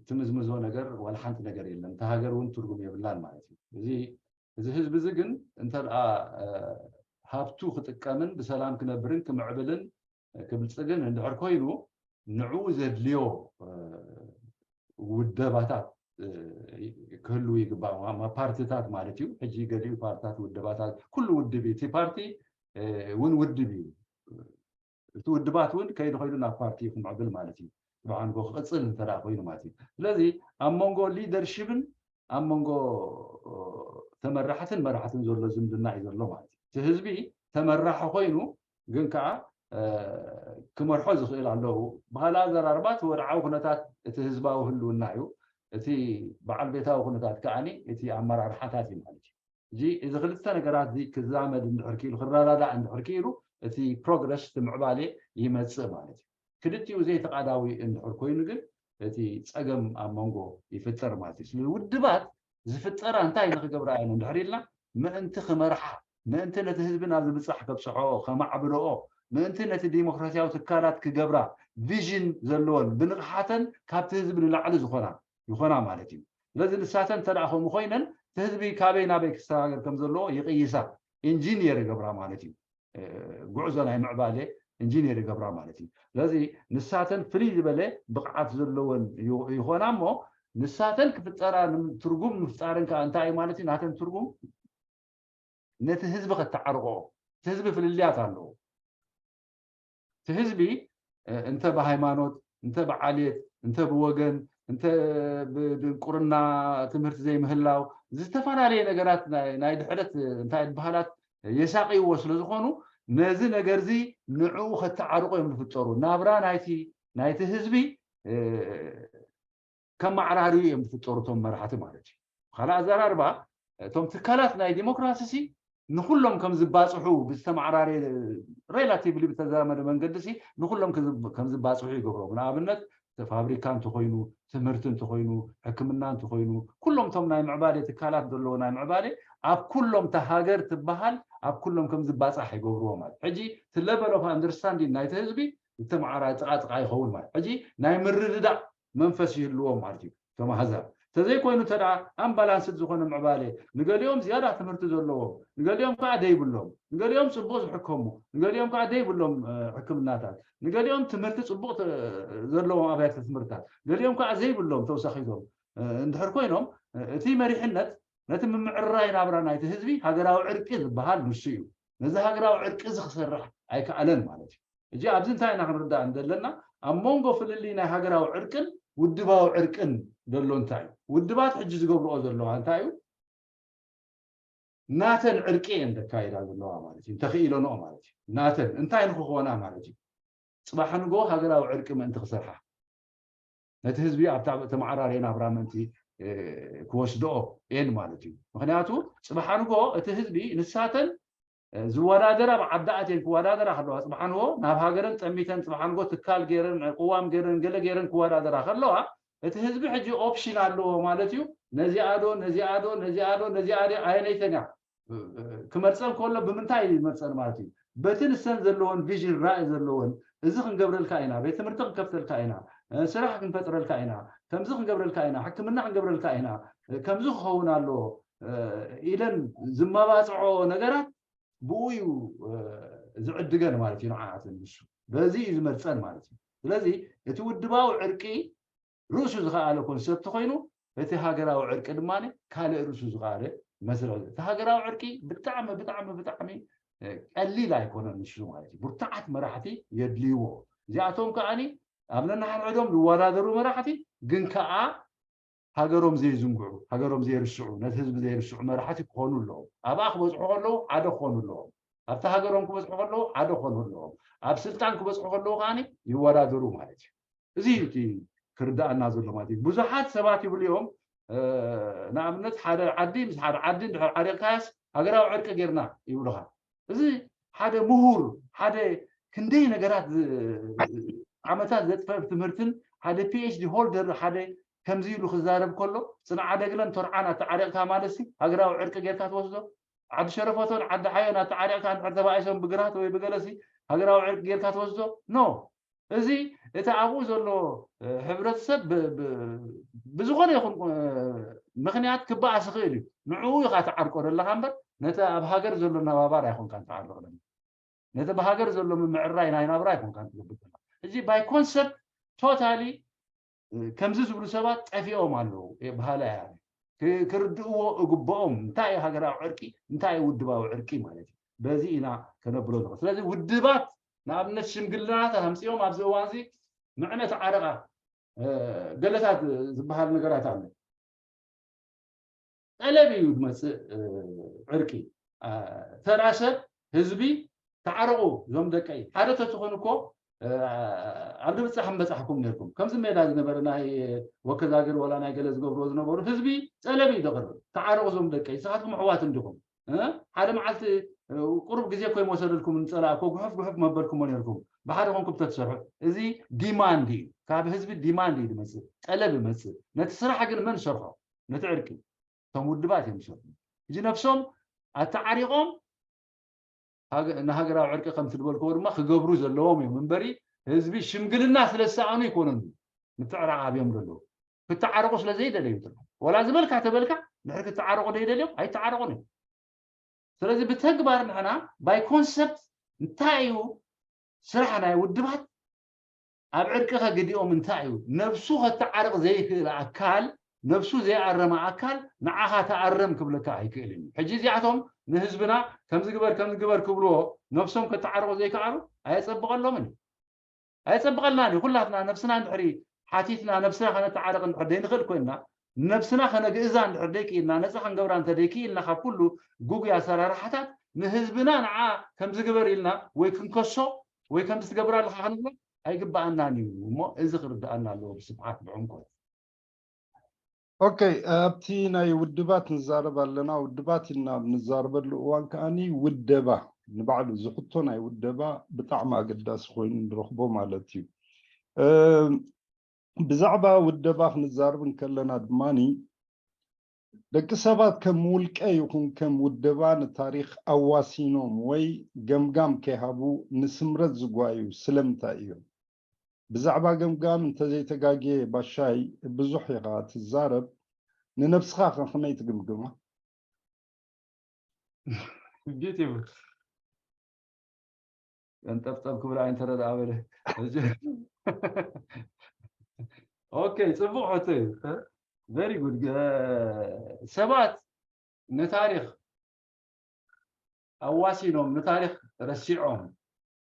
ትምዝምዞ ነገር ዋላ ሓንቲ ነገር የለን እቲ ሃገር እውን ትርጉም የብላን ማለት እዩ እዚ እዚ ህዝቢ እዚ ግን እንተ ሃብቱ ክጥቀምን ብሰላም ክነብርን ክምዕብልን ክብልፅግን እንድሕር ኮይኑ ንዕኡ ዘድልዮ ውደባታት ክህልው ይግባእ ፓርትታት ማለት እዩ ሕጂ ገሊኡ ፓርትታት ውደባታት ኩሉ ውድብ እቲ ፓርቲ እውን ውድብ እዩ እቲ ውድባት እውን ከይዲ ከይዱ ናብ ፓርቲ ክምዕብል ማለት እዩ ብዓንጎ ክቅፅል እንተ ኮይኑ ማለት እዩ ስለዚ ኣብ መንጎ ሊደርሽፕን ኣብ መንጎ ተመራሕትን መራሕትን ዘሎ ዝምድና እዩ ዘሎ ማለት እዩ። እቲ ህዝቢ ተመራሒ ኮይኑ ግን ከዓ ክመርሖ ዝኽእል ኣለዉ። ብካልእ ኣዘራርባ እቲ ወድዓዊ ኩነታት እቲ ህዝባዊ ህልውና እዩ። እቲ በዓል ቤታዊ ኩነታት ከዓ እቲ ኣመራርሓታት እዩ ማለት እዩ። እዚ ክልተ ነገራት ክዛመድ እንድሕር ክኢሉ፣ ክረዳዳእ እንድሕር ክኢሉ፣ እቲ ፕሮግረስ፣ እቲ ምዕባሌ ይመፅእ ማለት እዩ። ክልቲኡ ዘይተቓዳዊ እንድሕር ኮይኑ ግን እቲ ፀገም ኣብ መንጎ ይፍጠር ማለት እዩ። ስለዚ ውድባት ዝፍጠራ እንታይ ንክገብራ እየን እንድሕር ኢልና፣ ምእንቲ ክመርሓ፣ ምእንቲ ነቲ ህዝቢ ናብ ዝብፃሕ ከብፅሖ፣ ከማዕብለኦ፣ ምእንቲ ነቲ ዲሞክራሲያዊ ትካላት ክገብራ፣ ቪዥን ዘለወን፣ ብንቕሓተን ካብቲ ህዝቢ ንላዕሊ ዝኾና ይኾና ማለት እዩ። ስለዚ ንሳተን እንተ ከምኡ ኮይነን እቲ ህዝቢ ካበይ ናበይ ክሰጋገር ከም ዘለዎ ይቕይሳ፣ ኢንጂኒየር ይገብራ ማለት እዩ። ጉዕዞ ናይ ምዕባለ ኢንጂኒየር ይገብራ ማለት እዩ። ስለዚ ንሳተን ፍልይ ዝበለ ብቕዓት ዘለወን ይኾና እሞ ንሳተን ክፍጠራ ትርጉም ምፍጣርን ከዓ እንታይ እዩ ማለት እዩ? ናተን ትርጉም ነቲ ህዝቢ ከተዓርቆ፣ እቲ ህዝቢ ፍልልያት ኣለዎ። እቲ ህዝቢ እንተ ብሃይማኖት፣ እንተ ብዓሌት፣ እንተ ብወገን፣ እንተ ብድንቁርና ትምህርቲ ዘይምህላው፣ ዝተፈላለየ ነገራት ናይ ድሕረት እንታይ በሃላት የሳቅይዎ ስለ ዝኾኑ ነዚ ነገር እዚ ንዕኡ ከተዓርቆ እዮም ዝፍጠሩ። ናብራ ናይቲ ናይቲ ህዝቢ ከመዓራርዩ እዮም ዝፍጠሩ እቶም መራሕቲ ማለት እዩ። ካልእ ኣዘራርባ እቶም ትካላት ናይ ዲሞክራሲ ሲ ንኩሎም ከም ዝባፅሑ ብዝተመዓራረየ ሬላቲቭሊ ብተዛመደ መንገዲ ሲ ንኩሎም ከም ዝባፅሑ ይገብሮም። ንኣብነት ፋብሪካ እንተኮይኑ፣ ትምህርቲ እንተኮይኑ፣ ሕክምና እንተኮይኑ፣ ኩሎም እቶም ናይ ምዕባሌ ትካላት ዘለዎ ናይ ምዕባሌ ኣብ ኩሎም እታ ሃገር ትበሃል ኣብ ኩሎም ከም ዝባፃሕ ይገብርዎ ማለት። ሕጂ እቲ level of understanding ናይቲ ህዝቢ ዝተመዓራ ጥቃጥቃ ይኸውን ማለት። ሕጂ ናይ ምርድዳእ መንፈስ ይህልዎም ማለት እዩ። ተማሃዛር ተዘይኮይኑ ተደኣ ኣምባላንስድ ዝኾነ ምዕባለ ንገሊኦም ዝያዳ ትምህርቲ ዘለዎም ንገሊኦም ከዓ ደይብሎም ንገሊኦም ፅቡቅ ዝሕከሙ ንገሊኦም ከዓ ደይብሎም ሕክምናታት ንገሊኦም ትምህርቲ ፅቡቅ ዘለዎም ኣብያተ ትምህርታት ገሊኦም ከዓ ዘይብሎም ተውሳኺቶም እንድሕር ኮይኖም እቲ መሪሕነት ነቲ ምምዕራይ ናብራ ናይቲ ህዝቢ ሃገራዊ ዕርቂ ዝበሃል ንሱ እዩ። ነዚ ሃገራዊ ዕርቂ እዚ ክሰርሕ ኣይከኣለን ማለት እዩ። እጂ ኣብዚ እንታይ ኢና ክንርዳእ እንደለና ኣብ መንጎ ፍልልይ ናይ ሃገራዊ ዕርቅን ውድባዊ ዕርቅን ዘሎ እንታይ እዩ? ውድባት ሕጂ ዝገብርኦ ዘለዋ እንታይ እዩ? ናተን ዕርቂ እየን ዘካይዳ ዘለዋ ማለት እዩ። እንተኽኢለንኦ ማለት እዩ። ናተን እንታይ ንክኾና ማለት እዩ? ፅባሕ ንጎ ሃገራዊ ዕርቂ ምእንቲ ክሰርሓ ነቲ ህዝቢ ኣብታ ተመዓራረየ ናብራ ምእንቲ ክወስድኦ እየን ማለት እዩ። ምክንያቱ ፅባሕ ንጎ እቲ ህዝቢ ንሳተን ዝወዳደራ ብዓዲ ኣትየን ክወዳደራ ከለዋ ፅባሕ ንጎ ናብ ሃገረን ጠሚተን ፅባሕ ንጎ ትካል ገይረን ቅዋም ገይረን ገለ ገይረን ክወዳደራ ከለዋ እቲ ህዝቢ ሕጂ ኦፕሽን ኣለዎ ማለት እዩ። ነዚኣዶ ነዚኣዶ ነዚኣዶ ነዚኣዶ ኣየነይተን እያ ክመርፀን ከሎ ብምንታይ እዩ ዝመርፀን ማለት እዩ? በቲ ንሰን ዘለዎን ቪዥን ራእይ ዘለዎን እዚ ክንገብረልካ ኢና፣ ቤት ትምህርቲ ክንከፍተልካ ኢና፣ ስራሕ ክንፈጥረልካ ኢና፣ ከምዚ ክንገብረልካ ኢና፣ ሕክምና ክንገብረልካ ኢና፣ ከምዚ ክኸውን ኣለዎ ኢለን ዝመባፅዖ ነገራት ብኡ እዩ ዝዕድገን ማለት እዩ። ንዓኣተን ንሱ በዚ እዩ ዝመርፀን ማለት እዩ። ስለዚ እቲ ውድባዊ ዕርቂ ርእሱ ዝኸኣለ ኮንሰፕት ኮይኑ እቲ ሃገራዊ ዕርቂ ድማ ካልእ ርእሱ ዝኸኣለ መስርሕ እዩ። እቲ ሃገራዊ ዕርቂ ብጣዕሚ ብጣዕሚ ብጣዕሚ ቀሊል ኣይኮነን ንሱ ማለት እዩ። ብርቱዓት መራሕቲ የድልይዎ። እዚኣቶም ከዓኒ ኣብ ነንሓድሕዶም ዝወዳደሩ መራሕቲ ግን ከዓ ሃገሮም ዘይዝንግዑ፣ ሃገሮም ዘይርስዑ፣ ነቲ ህዝቢ ዘይርስዑ መራሕቲ ክኾኑ ኣለዎም። ኣብኣ ክበፅሑ ከለዉ ሓደ ክኾኑ ኣለዎም። ኣብቲ ሃገሮም ክበፅሑ ከለዉ ሓደ ክኾኑ ኣለዎም። ኣብ ስልጣን ክበፅሑ ከለዉ ከዓ ይወዳደሩ ማለት እዩ። እዚ እዩ እቲ ክርዳኣና ዘሎ ማለት እዩ። ብዙሓት ሰባት ይብሉ እዮም ንኣብነት ሓደ ዓዲ ምስ ሓደ ዓዲ እንድሕር ዓሪቕካያስ ሃገራዊ ዕርቂ ጌርና ይብሉኻ። እዚ ሓደ ምሁር ሓደ ክንደይ ነገራት ዓመታት ዘጥፈ ትምህርትን ሓደ ፒኤችዲ ሆልደር ሓደ ከምዚ ኢሉ ክዛረብ ከሎ ፅንዓ ደግለን ቶርዓን ኣተዓሪቕካ ማለት ሃገራዊ ዕርቂ ጌርካ ትወስዶ? ዓዲ ሸረፈቶን ዓዲ ሓዮን ኣተዓሪቕካ እንድሕር ተባኢሶም ብግራት ወይ ብገለሲ ሃገራዊ ዕርቂ ጌርካ ትወስዶ? ኖ። እዚ እቲ ኣብኡ ዘሎ ሕብረተሰብ ብዝኾነ ይኹን ምኽንያት ክበኣስ ይኽእል እዩ። ንዕኡ ኢኻ ትዓርቆ ዘለኻ እምበር ነቲ ኣብ ሃገር ዘሎ ነባባር ኣይኮንካን ትዓርቕ ነቲ ብሃገር ዘሎ ምምዕራይ ናይ ናብራ ኣይኮንካን ትገብር ዘለኻ። እዚ ባይ ኮንሰፕት ቶታሊ ከምዚ ዝብሉ ሰባት ጠፊኦም ኣለዉ። በሃላይ ኣነ ክርድእዎ እግብኦም እንታይ እዩ ሃገራዊ ዕርቂ እንታይ እዩ ውድባዊ ዕርቂ ማለት እዩ። በዚ ኢና ከነብሎ ንኽእል። ስለዚ ውድባት ንኣብነት ሽምግልናታት ኣምፅኦም ኣብዚ እዋን እዚ ምዕነት ዓረቓ ገለታት ዝበሃል ነገራት ኣሎ። ጠለብ እዩ ዝመፅእ ዕርቂ። ተራ ሰብ ህዝቢ ተዓረቑ እዞም ደቀይ ሓደ ተትኾኑ እኮ ኣብ ድብፃሕ ምበፃሕኩም ነርኩም። ከምዚ ሜዳ ዝነበረ ናይ ወከዛገር ወላ ናይ ገለ ዝገብርዎ ዝነበሩ ህዝቢ ጠለብ እዩ ዘቕርብ። ተዓረቑ እዞም ደቀይ፣ ንስኻትኩም ኣሕዋት እንዲኹም። ሓደ መዓልቲ ቁሩብ ግዜ እኮ ይመሰለልኩም፣ ንፀላእ እኮ ጉሑፍ ጉሑፍ መበልኩሞ ነርኩም። ብሓደ ኮንኩም ተትሰርሑ። እዚ ዲማንድ እዩ፣ ካብ ህዝቢ ዲማንድ እዩ ዝመፅእ፣ ጠለብ ይመፅእ። ነቲ ስራሕ ግን መን ሰርሖ? ነቲ ዕርቂ። እቶም ውድባት እዮም ዝሰርሑ። እዚ ነብሶም ኣተዓሪቖም ንሃገራዊ ዕርቂ ከምቲ ዝበልክዎ ድማ ክገብሩ ዘለዎም እዮም እምበሪ፣ ህዝቢ ሽምግልና ስለ ዝሰኣኑ ይኮነን ምትዕራቕ ኣብዮም ዘለዉ። ክተዓረቑ ስለ ዘይደለዩ ጥራሕ። ወላ ዝበልካ ተበልካ፣ ድሕሪ ክተዓረቑ ዘይደልዮም ኣይተዓረቑን እዮም። ስለዚ ብተግባር ንሕና ባይ ኮንሰፕት እንታይ እዩ ስራሕ ናይ ውድባት? ኣብ ዕርቂ ከግዲኦም እንታይ እዩ? ነብሱ ከተዓርቕ ዘይክእል ኣካል፣ ነብሱ ዘይኣረመ ኣካል ንዓኻ ተኣረም ክብለካ ኣይክእልን እዩ። ሕጂ እዚኣቶም ንህዝብና ከምዚ ግበር ከምዚ ግበር ክብልዎ ነብሶም ከተዓርቑ ዘይከኣሉ ኣየጸብቐሎምን እዩ። ኣየጸብቐልናን እዩ። ኩላትና ነብስና እንድሕሪ ሓቲትና ነብስና ከነተዓርቕ እንድሕር ዘይንኽእል ኮይንና፣ ነብስና ከነግእዛ እንድሕር ደይክኢልና፣ ነፃ ክንገብራ እንተ ደይክኢልና ካብ ኩሉ ጉጉይ ኣሰራርሓታት ንህዝብና ንዓ ከምዚ ግበር ኢልና ወይ ክንከሶ ወይ ከምዚ ትገብር ኣለኻ ክንብሎ ኣይግበኣናን እዩ። እሞ እዚ ክርድኣና ኣለዎ ብስፍሓት ብዕምቆት። ኦኬ፣ ኣብቲ ናይ ውድባት ንዛረብ ኣለና። ውድባት ኢልና ኣብ ንዛረበሉ እዋን ከኣኒ ውደባ ንባዕሉ ዝሕቶ ናይ ውደባ ብጣዕሚ ኣገዳሲ ኮይኑ ንረኽቦ ማለት እዩ። ብዛዕባ ውደባ ክንዛረብ እንከለና ድማኒ ደቂ ሰባት ከም ውልቀ ይኹን ከም ውደባ ንታሪኽ ኣዋሲኖም ወይ ገምጋም ከይሃቡ ንስምረት ዝጓዩ ስለምንታይ እዮም? ብዛዕባ ገምጋም እንተዘይተጋግየ ባሻይ ብዙሕ ኢኻ ትዛረብ፣ ንነብስኻ ከ ከመይ ትግምግማ? ቢዩቲፉል። ቀንጠብጠብ ክብል ኣይንተረድኣ በለ። ኦኬ፣ ፅቡቕ ሕቶ እዩ። ቨሪ ጉድ። ሰባት ንታሪኽ ኣዋሲኖም ንታሪኽ ረሲዖም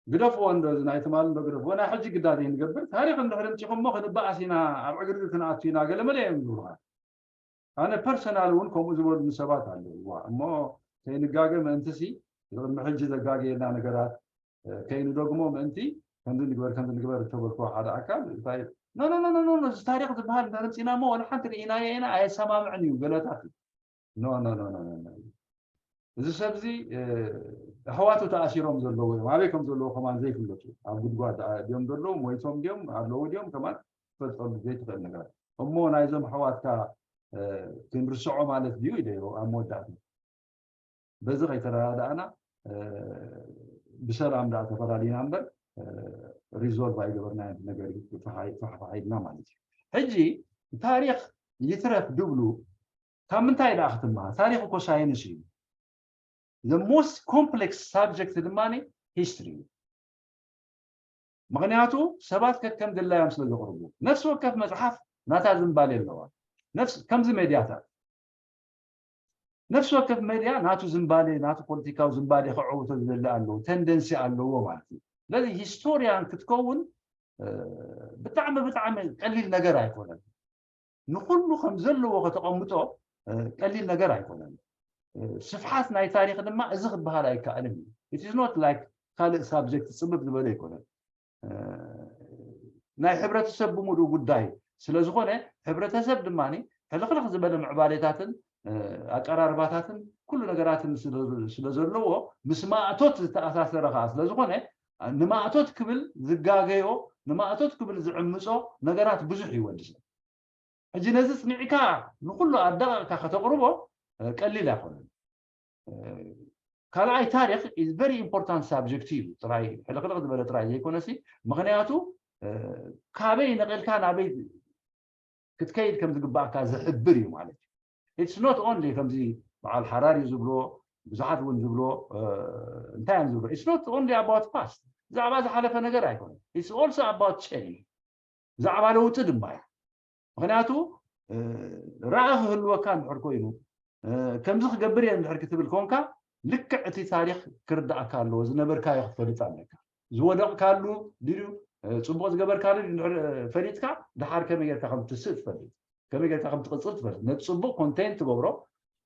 ግደፍዎ እንዶ እዚ ናይ ትማል እንዶ ግደፍዎ ናይ ሕጂ ግዳ ዘይንገብር ታሪኽ እንድሕር ምፂኹሞ ክንበኣስ ኢና ኣብ ዕግርግር ክንኣቱ ኢና ገለመለ እዮም ዝብሉኻ። ኣነ ፐርሰናል እውን ከምኡ ዝበሉኒ ሰባት ኣለዉ። እሞ ከይንጋገ ምእንትሲ ንቅድሚ ሕጂ ዘጋገየና ነገራት ከይንደግሞ ምእንቲ ከምዚ ንግበር ከምዚ ንግበር እተበልክዎ ሓደ ኣካል እንታይ ኖ ኖ ኖ ኖ እዚ ታሪክ ዝበሃል እንተምፂና ሞ ዋላ ሓንቲ ርኢናዮ ኢና ኣየሰማምዕን እዩ ገለታት እዩ ኖ ኖ ኖ ኖ ኖ እዚ ሰብ እዚ ኣሕዋቱ ተኣሲሮም ዘለዉ እዮም ኣበይ ከም ዘለዉ ከማን ዘይፍለጡ ኣብ ጉድጓድ ድዮም ዘለዉ ሞይቶም ድዮም ኣለዉ ድዮም ከማን ትፈልጠሉ ዘይትኽእል ነገር እሞ ናይዞም ኣሕዋትካ ክንርስዖ ማለት ድዩ ኢለዮ ኣብ መወዳእታ በዚ ከይተረዳዳእና ብሰላም ደኣ ተፈላሊና እምበር ሪዞልቭ ኣይገበርናዮ ነገር ፋሕፋሒድና ማለት እዩ ሕጂ ታሪክ ይትረፍ ድብሉ ካብ ምንታይ ደኣ ክትመሃር ታሪክ እኮ ሳይንስ እዩ the most complex subject ድማ ሂስትሪ እዩ ምክንያቱ ሰባት ከከም ድላዮም ስለ ዘቅርቡ ነፍሲ ወከፍ መፅሓፍ ናታ ዝንባሌ ኣለዋ ነፍስ ከምዚ ሜድያታት ነፍሲ ወከፍ ሜድያ ናቱ ዝንባሌ ናቱ ፖለቲካዊ ዝንባሌ ክዕውቶ ዝደሊ ኣለዎ ተንደንሲ ኣለዎ ማለት እዩ ስለዚ ሂስቶሪያን ክትከውን ብጣዕሚ ብጣዕሚ ቀሊል ነገር ኣይኮነን ንኩሉ ከም ዘለዎ ከተቐምጦ ቀሊል ነገር ኣይኮነን ስፍሓት ናይ ታሪክ ድማ እዚ ክበሃል ኣይከኣልን እዩ it is not like ካልእ ሳብጀክት ፅብብ ዝበለ ኣይኮነን ናይ ሕብረተሰብ ብምሉኡ ጉዳይ ስለ ዝኾነ ሕብረተሰብ ድማ ሕልኽልኽ ዝበለ ምዕባሌታትን ኣቀራርባታትን ኩሉ ነገራትን ስለ ዘለዎ ምስ ማእቶት ዝተኣሳሰረ ከዓ ስለ ዝኾነ ንማእቶት ክብል ዝጋገዮ ንማእቶት ክብል ዝዕምፆ ነገራት ብዙሕ እዩ ወዲ ሰብ ሕጂ ነዚ ፅኒዕካ ንኩሉ ኣዳቂቕካ ከተቕርቦ ቀሊል ኣይኮነን ካልኣይ ታሪክ is very important subject እዩ ጥራይ ሕልቅልቅ ዝበለ ጥራይ ዘይኮነሲ ምክንያቱ ካበይ ነቂልካ ናበይ ክትከይድ ከም ዝግባእካ ዝሕብር እዩ ማለት እዩ it's not only ከምዚ በዓል ሓራሪ ዝብሎ ብዙሓት እውን ዝብሎ እንታይ እዮም ዝብሎ it's not only about past ብዛዕባ ዝሓለፈ ነገር ኣይኮነ it's also about change ብዛዕባ ለውጢ ድማ እዩ ምክንያቱ ራእ ክህልወካ እንድሕር ኮይኑ ከምዚ ክገብር እየ እንድሕር ክትብል ኮንካ ልክዕ እቲ ታሪክ ክርዳእካ ኣለዎ ዝነበርካዮ ክትፈልጥ ኣለካ ዝወደቕካሉ ድዩ ፅቡቅ ዝገበርካሉ ፈሊጥካ ድሓር ከመይ ጌርካ ከም ትስእ ትፈልጥ ከመይ ጌርካ ከም ትቅፅል ትፈልጥ ነቲ ፅቡቅ ኮንቴንት ትገብሮ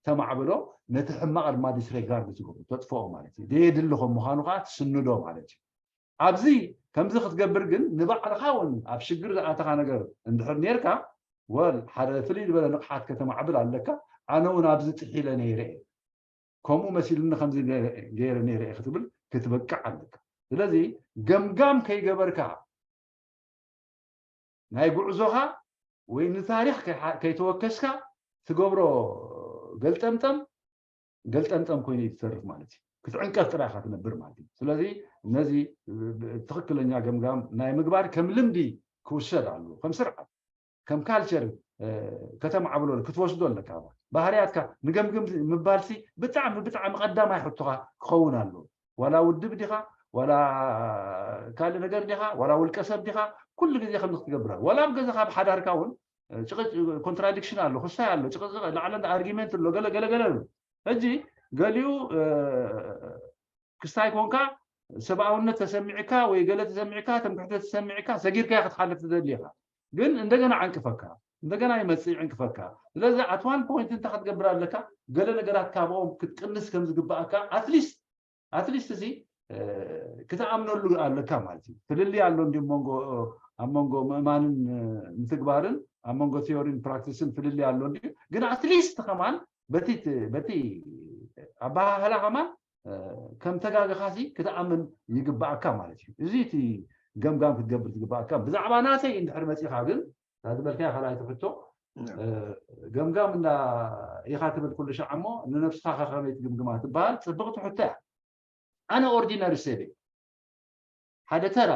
ተማዕብሎ፣ ነቲ ሕማቕ ድማ disregard ትገብሮ፣ ተጥፍኦ ማለት እዩ። ዘየድሊ ከም ምዃኑ ከዓ ትስንዶ ማለት እዩ። ኣብዚ ከምዚ ክትገብር ግን ንባዕልኻ እውን ኣብ ሽግር ዝኣተኻ ነገር እንድሕር ነርካ፣ ወል ሓደ ፍልይ ዝበለ ንቕሓት ከተማዕብል ኣለካ። ኣነ እውን ኣብዚ ጥሒለ ነይረ እየ፣ ከምኡ መሲሉኒ ከምዚ ገይረ ነይረ እየ ክትብል ክትበቅዕ ኣለካ። ስለዚ ገምጋም ከይገበርካ ናይ ጉዕዞኻ ወይ ንታሪኽ ከይሓ- ከይተወከስካ ትገብሮ ገልጠምጠም ገልጠምጠም ኮይኑ እዩ ትተርፍ ማለት እዩ። ክትዕንቀፍ ጥራይ ኢኻ ትነብር ማለት እዩ። ስለዚ ነዚ ትኽክለኛ ገምጋም ናይ ምግባር ከም ልምዲ ክውሰድ ኣለዎ። ከም ስርዓት ከም ካልቸር ከተማዕብሎ ክትወስዶ ኣለካ። ባህርያትካ ንገምግም ምባልሲ ብጣዕሚ ብጣዕሚ ቀዳማይ ሕቶኻ ክኸውን ኣለዎ። ዋላ ውድብ ዲኻ፣ ዋላ ካልእ ነገር ዲኻ፣ ዋላ ውልቀ ሰብ ዲኻ፣ ኩሉ ግዜ ከምዚ ክትገብር ኣለዎ። ዋላ ኣብ ገዛኻ ኣብ ሓዳርካ እውን ጭቕጭ ኮንትራዲክሽን ኣሎ፣ ክሳይ ኣሎ፣ ጭቕጭቕ ላዕለን ኣርጊመንት ኣሎ፣ ገለ ገለ ገለ ኣሎ። ሕጂ ገሊኡ ክስታይ ኮንካ ሰብኣውነት ተሰሚዕካ ወይ ገለ ተሰሚዕካ ትምክሕቲ ተሰሚዕካ ሰጊርካያ ክትሓልፍ ትደሊ ኢኻ። ግን እንደገና ዓንቅፈካ፣ እንደገና ይመጽእ ይዕንቅፈካ። ስለዚ ኣት ዋን ፖይንት እንታይ ክትገብር ኣለካ? ገለ ነገራት ካብኦም ክትቅንስ ከም ዝግባኣካ ኣትሊስት ኣትሊስት እዚ ክትኣምነሉ ኣለካ ማለት እዩ። ፍልልይ ኣሎ እንዲ መንጎ ኣብ መንጎ ምእማንን ምትግባርን ኣብ መንጎ ቲዮሪን ፕራክቲስን ፍልልይ ኣሎ እንዲ ግን ኣትሊስት ከማን በቲ በቲ ኣባሃህላ ከማን ከም ተጋግኻሲ ክትኣምን ይግባኣካ ማለት እዩ። እዚ እቲ ገምጋም ክትገብር ዝግባኣካ። ብዛዕባ ናተይ እንድሕር መፂኻ ግን ናዝበልካያ ካልኣይቲ ሕቶ ገምጋም እንዳ ኢኻ ትብል ኩሉ ሻዕ እሞ ንነብስኻ ከ ከመይ ትግምግማ ትበሃል ፅብቕቲ ሕቶ እያ። ኣነ ኦርዲነሪ ሰብ እየ፣ ሓደ ተራ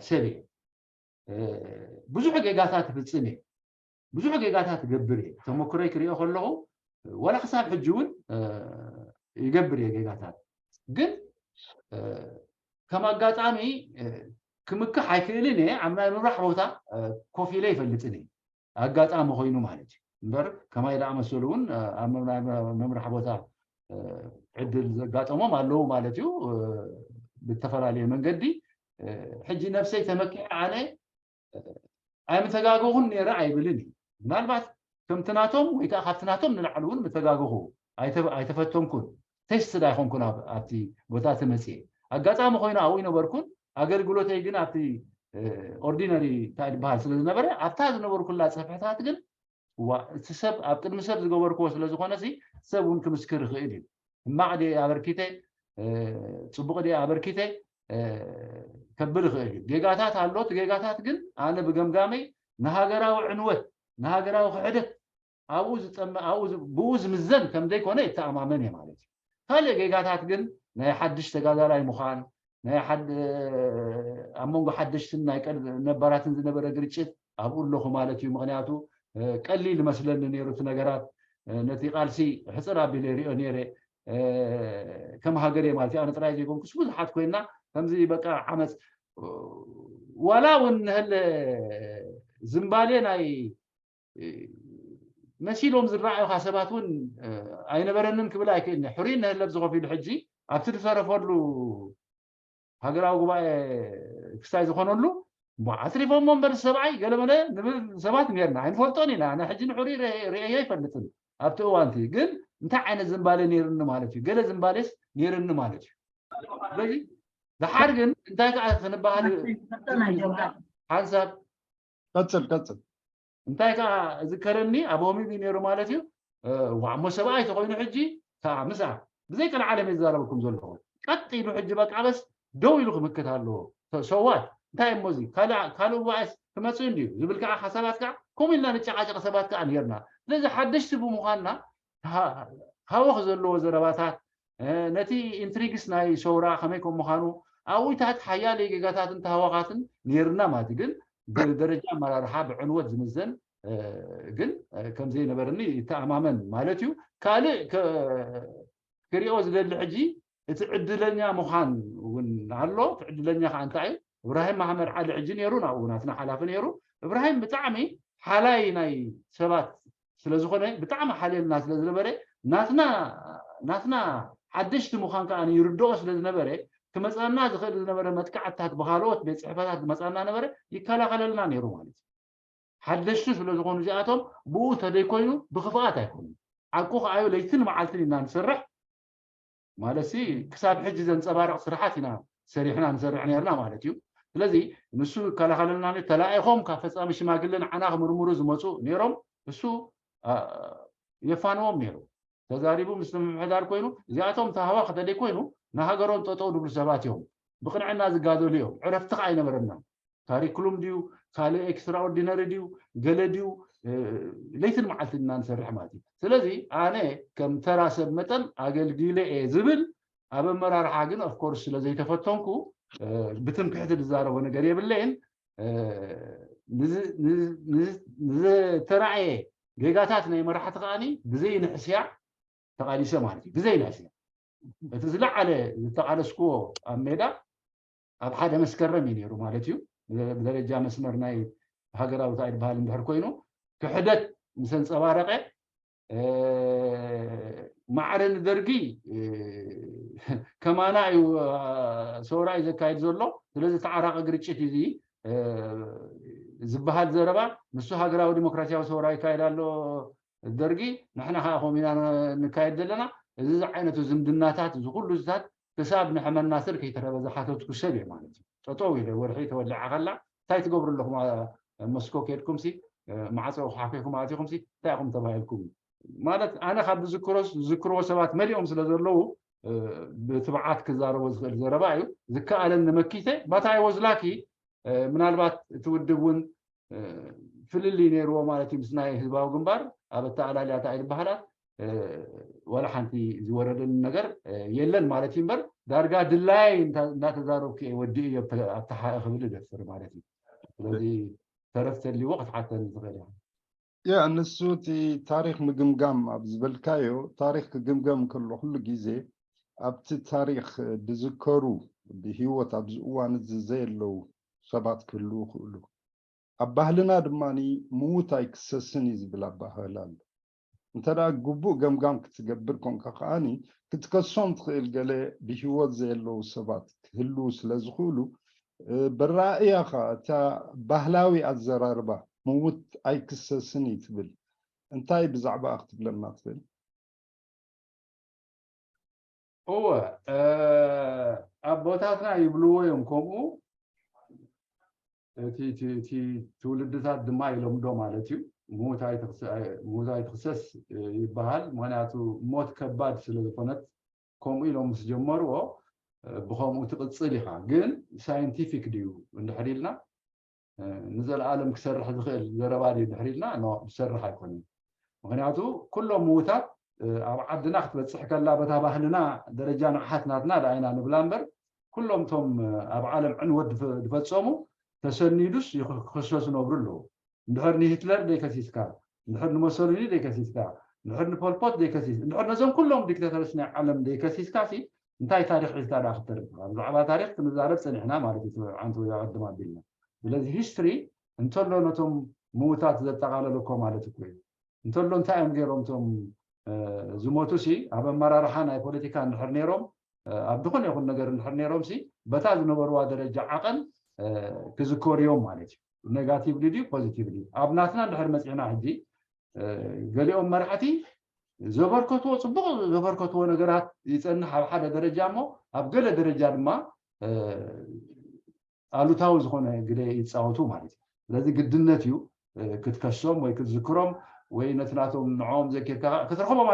ሰብ እየ። ብዙሕ ጌጋታት እፍፅም እየ፣ ብዙሕ ጌጋታት እገብር እየ። ተመክሮይ ክሪኦ ከለኹ ዋላ ክሳብ ሕጂ እውን ይገብር እየ ጌጋታት። ግን ከም ኣጋጣሚ ክምክሕ ኣይክእልን እየ። ኣብ ናይ ምብራሕ ቦታ ኮፍ ኢለ ይፈልጥን እየ፣ ኣጋጣሚ ኮይኑ ማለት እዩ። እምበር ከማይ ዝኣመሰሉ እውን ኣብ ምምራሕ ቦታ ዕድል ዘጋጠሞም ኣለዉ ማለት እዩ። ብተፈላለየ መንገዲ ሕጂ ነብሰይ ተመኪዐ ኣነ ኣይምተጋገኹን ነይረ ኣይብልን እዩ። ምናልባት ከምቲ ናቶም ወይ ከዓ ካብቲ ናቶም ንላዕሊ እውን ምተጋገኹ ኣይተፈተንኩን፣ ቴስት ኣይኮንኩን ኣብቲ ቦታ ተመፅየ። ኣጋጣሚ ኮይኑ ኣብኡ ይነበርኩን ኣገልግሎተይ ግን ኣብቲ ኦርዲነሪ እንታይ ዝበሃል ስለ ዝነበረ ኣብታ ዝነበርኩላ ፅፍሕታት ግን እዋ እቲ ሰብ ኣብ ቅድሚ ሰብ ዝገበርክዎ ስለ ዝኾነ ሲ ሰብ እውን ክምስክር ይኽእል እዩ። ሕማቕ ድየ ኣበርኪተ፣ ፅቡቕ ድየ ኣበርኪተ ከብል ይኽእል እዩ። ጌጋታት ኣሎ። እቲ ጌጋታት ግን ኣነ ብገምጋመይ ንሃገራዊ ዕንወት ንሃገራዊ ክሕደት ኣብኡ ዝጠመ ኣብኡ ብኡ ዝምዘን ከም ዘይኮነ ይተኣማመን እየ ማለት እዩ። ካልእ ጌጋታት ግን ናይ ሓድሽ ተጋዳላይ ምዃን ናይ ኣብ መንጎ ሓደሽትን ናይ ነባራትን ዝነበረ ግርጭት ኣብኡ ኣለኹ ማለት እዩ። ምክንያቱ ቀሊል መስለኒ ነይሩ እቲ ነገራት። ነቲ ቃልሲ ሕፅር ኣቢለ ይሪኦ ነይረ ከም ሃገር እየ ማለት እዩ። ኣነ ጥራይ ዘይኮንኩስ ብዙሓት ኮይና ከምዚ በቃ ዓመፅ ዋላ እውን ንህለ ዝምባሌ ናይ መሲሎም ዝረኣዩኻ ሰባት እውን ኣይነበረንን ክብል ኣይክእልን። ሕሩይ ነህለብ ዝኸፊሉ ሕጂ ኣብቲ ዝሰረፈሉ ሃገራዊ ጉባኤ ክስታይ ዝኾነሉ እሞ ኣትሪፎሞ እምበር ሰብኣይ ገለመለ ንብል ሰባት ነርና ኣይንፈልጦን ኢና። ኣነ ሕጂ ንሕሩይ ርእየ ኣይፈልጥን ኣብቲ እዋንቲ ግን እንታይ ዓይነት ዝምባሌ ነይርኒ ማለት እዩ። ገለ ዝምባሌስ ነይርኒ ማለት እዩ። ስለዚ ደሓር ግን እንታይ ከዓ ክንበሃል ሓንሳብ ቀፅል ቀፅል እንታይ ከዓ ዝከረኒ ኣብ ሆሚብ ነይሩ ማለት እዩ። ዋዕሞ ሰብኣይ ተኮይኑ ሕጂ ከዓ ምስኣ ብዘይ ቀልዓለም የዛረበኩም ዘለኹ ቀጥ ኢሉ ሕጂ በቃ በስ ደው ኢሉ ክምክት ኣለዎ። ሰዋት እንታይ እሞ እዚ ካልእ ጉባኤስ ክመፅእ እንድዩ ዝብል ከዓ ሓሳባት ከዓ ከምኡ ኢልና ንጨቃጨቂ ሰባት ከዓ ነርና። ስለዚ ሓደሽቲ ብምዃንና ሃወኽ ዘለዎ ዘረባታት ነቲ ኢንትሪግስ ናይ ሰውራ ከመይ ከም ምዃኑ ኣብኡታት ሓያለ ጌጋታትን ተሃዋኻትን ነይርና ማለት እዩ። ግን ብደረጃ ኣመራርሓ ብዕንወት ዝምዘን ግን ከም ዘይነበረኒ ይተኣማመን ማለት እዩ። ካልእ ክሪኦ ዝደሊ ሕጂ እቲ ዕድለኛ ምዃን እውን ኣሎ። እቲ ዕድለኛ ከዓ እንታይ እዩ? እብራሂም ማሕመድ ዓሊ ሕጂ ነይሩ ናብኡ ናትና ሓላፊ ነይሩ። እብራሂም ብጣዕሚ ሓላይ ናይ ሰባት ስለዝኾነ ብጣዕሚ ሓልየልና ስለዝነበረ ናትና ናትና ሓደሽቲ ምዃን ከዓ ይርድኦ ስለዝነበረ ክመፃና ዝኽእል ዝነበረ መጥቃዕትታት ብካልኦት ቤት ፅሕፈታት ዝመፃና ነበረ ይከላኸለልና ነይሩ ማለት እዩ። ሓደሽቲ ስለዝኾኑ እዚኣቶም ብኡ ተደይኮይኑ ብክፍኣት ኣይኮኑን። ሓቁ ከዓዩ ለይትን መዓልትን ኢና ንሰርሕ። ማለት ሲ ክሳብ ሕጂ ዘንፀባርቕ ስራሓት ኢና ሰሪሕና ንሰርሕ ነርና ማለት እዩ። ስለዚ ንሱ ይከላኸለልና፣ ተላኢኾም ካብ ፈፃሚ ሽማግለ ንዓና ክምርምሩ ዝመፁ ነይሮም። እሱ የፋንዎም ነይሩ። ተዛሪቡ ምስ ምምሕዳር ኮይኑ እዚኣቶም ተሃዋ ክደለይ ኮይኑ ንሃገሮም ጠጠው ድብሉ ሰባት እዮም። ብቕንዕና ዝጋደሉ እዮም። ዕረፍቲ ከዓ ኣይነበረና። ካሪክሉም ድዩ፣ ካልእ ኤክስትራኦርዲነሪ ድዩ፣ ገለ ድዩ፣ ለይትን መዓልትን ኢና ንሰርሕ ማለት እዩ። ስለዚ ኣነ ከም ተራ ሰብ መጠን ኣገልጊለ እየ ዝብል፣ ኣብ ኣመራርሓ ግን ኦፍኮርስ ስለ ዘይተፈተንኩ ብትምክሕቲ ዝዛረቦ ነገር የብለይን። ንዝተራእየ ጌጋታት ናይ መራሕቲ ከዓኒ ብዘይ ንሕስያ ተቓሊሰ ማለት እዩ። ብዘይ ንሕስያ እቲ ዝለዓለ ዝተቓለስኩዎ ኣብ ሜዳ ኣብ ሓደ መስከረም እዩ ነይሩ ማለት እዩ። ብደረጃ መስመር ናይ ሃገራዊ እንታይ ዝበሃል እንድሕር ኮይኑ ክሕደት ምስ ኣንፀባረቐ ማዕረ ንደርጊ ከማና እዩ ሰውራ እዩ ዘካየድ ዘሎ። ስለዚ ተዓራቂ ግርጭት እዚ ዝበሃል ዘረባ ንሱ ሃገራዊ ዲሞክራሲያዊ ሰውራ ይካየድ ኣሎ ደርጊ፣ ንሕና ከዓ ከምኡ ኢና ንካየድ ዘለና። እዚ ዝዓይነቱ ዝምድናታት እዚ ኩሉ ዝታት ክሳብ ንሕመና ስር ከይተረበ ዝሓተትኩ ሰብ እየ ማለት እዩ። ጠጠው ኢለ ወርሒ ተወሊዓ ከላ እንታይ ትገብሩ ኣለኹም? መስኮ ከድኩም ሲ ማዕፀ ሓኪኩም ኣቲኹም ሲ እንታይ ኢኹም ተባሂልኩም? ማለት ኣነ ካብ ዝዝክሮ ዝዝክርዎ ሰባት መሊኦም ስለ ዘለዉ ብትብዓት ክዛረቦ ዝኽእል ዘረባ እዩ። ዝከኣለን ንመኪተ ባታ ወዝላኪ ምናልባት እቲ ውድብ እውን ፍልልይ ነይርዎ ማለት እዩ ምስ ናይ ህዝባዊ ግንባር ኣብ ኣተኣላልያ እንታይ ዝበሃላት ዋላ ሓንቲ ዝወረደኒ ነገር የለን ማለት እዩ እምበር ዳርጋ ድላየይ እንዳተዛረብኩ እየ ወዲእዮ ኣብቲ ሓቂ ክብል እደፍር ማለት እዩ። ስለዚ ተረፍ ተልይዎ ክትሓተኒ ትኽእል ኢኻ። ያ ንሱ እቲ ታሪክ ምግምጋም ኣብ ዝበልካዮ ታሪክ ክግምገም ከሎ ኩሉ ግዜ ኣብቲ ታሪክ ዝዝከሩ ብሂወት ኣብዚ እዋን እዚ ዘየለዉ ሰባት ክህልዉ ይኽእሉ። ኣብ ባህልና ድማ ምዉት ኣይክሰስን እዩ ዝብል ኣባህል ኣሎ። እንተ ደኣ ግቡእ ገምጋም ክትገብር ኮንካ ከዓኒ ክትከሶም ትኽእል ገለ ብሂወት ዘየለዉ ሰባት ክህልዉ ስለ ዝኽእሉ በራእያኻ እታ ባህላዊ ኣዘራርባ ምዉት ኣይክሰስን እዩ ትብል እንታይ ብዛዕባኣ ክትብለና ትኽእል? እወ ኣቦታትና ይብልዎ እዮም ከምኡ። እቲ ትውልድታት ድማ ይለምዶ ማለት እዩ። ምዉት ኣይትኽሰስ ይበሃል። ምክንያቱ ሞት ከባድ ስለ ዝኾነት ከምኡ ኢሎም ምስ ጀመርዎ ብኸምኡ ትቕፅል ኢኻ። ግን ሳይንቲፊክ ድዩ እንድሕር ኢልና ንዘለኣለም ክሰርሕ ዝኽእል ዘረባ ድዩ እንድሕር ኢልና ዝሰርሕ ኣይኮነን። ምክንያቱ ኩሎም ምዉታት ኣብ ዓድና ክትበፅሕ ከላ በታ ባህልና ደረጃ ንቕሓት ናትና ደኣ ኢና ንብላ እምበር ኩሎም እቶም ኣብ ዓለም ዕንወት ዝፈፀሙ ተሰኒዱስ ክኽሰሱ ነብሩ ኣለዉ። እንድሕር ንሂትለር ዘይከሲስካ፣ እንድሕር ንሞሶሊኒ ዘይከሲስካ፣ እንድሕር ንፖልፖት ዘይከሲስ፣ እንድሕር ነዞም ኩሎም ዲክታተርስ ናይ ዓለም ዘይከሲስካ ሲ እንታይ ታሪክ ሒዝካ ደኣ ክትተርፍ ኢኻ? ብዛዕባ ታሪክ ክንዛረብ ፀኒሕና ማለት እዩ። ዓንቱ ኣቐድም ኣቢልና ስለዚ ሂስትሪ እንተሎ ነቶም ምዉታት ዘጠቓለለ እኮ ማለት እኮ እዩ። እንተሎ እንታይ እዮም ገይሮም እቶም ዝሞቱ ሲ ኣብ ኣመራርሓ ናይ ፖለቲካ እንድሕር ነይሮም ኣብ ዝኾነ ይኹን ነገር እንድሕር ነይሮም ሲ በታ ዝነበርዋ ደረጃ ዓቐን ክዝከሩ እዮም ማለት እዩ። ኔጋቲቭሊ ድዩ ፖዚቲቭሊ? ኣብ ናትና እንድሕር መፂዕና ሕጂ ገሊኦም መራሕቲ ዘበርከትዎ ፅቡቕ ዘበርከትዎ ነገራት ይፀንሕ ኣብ ሓደ ደረጃ እሞ ኣብ ገለ ደረጃ ድማ ኣሉታዊ ዝኾነ ግደ ይፃወቱ ማለት እዩ። ስለዚ ግድነት እዩ ክትከሶም ወይ ክትዝክሮም ወይ ነቲ ናቶም ንዕኦም ዘኪርካ ክትረኽቦም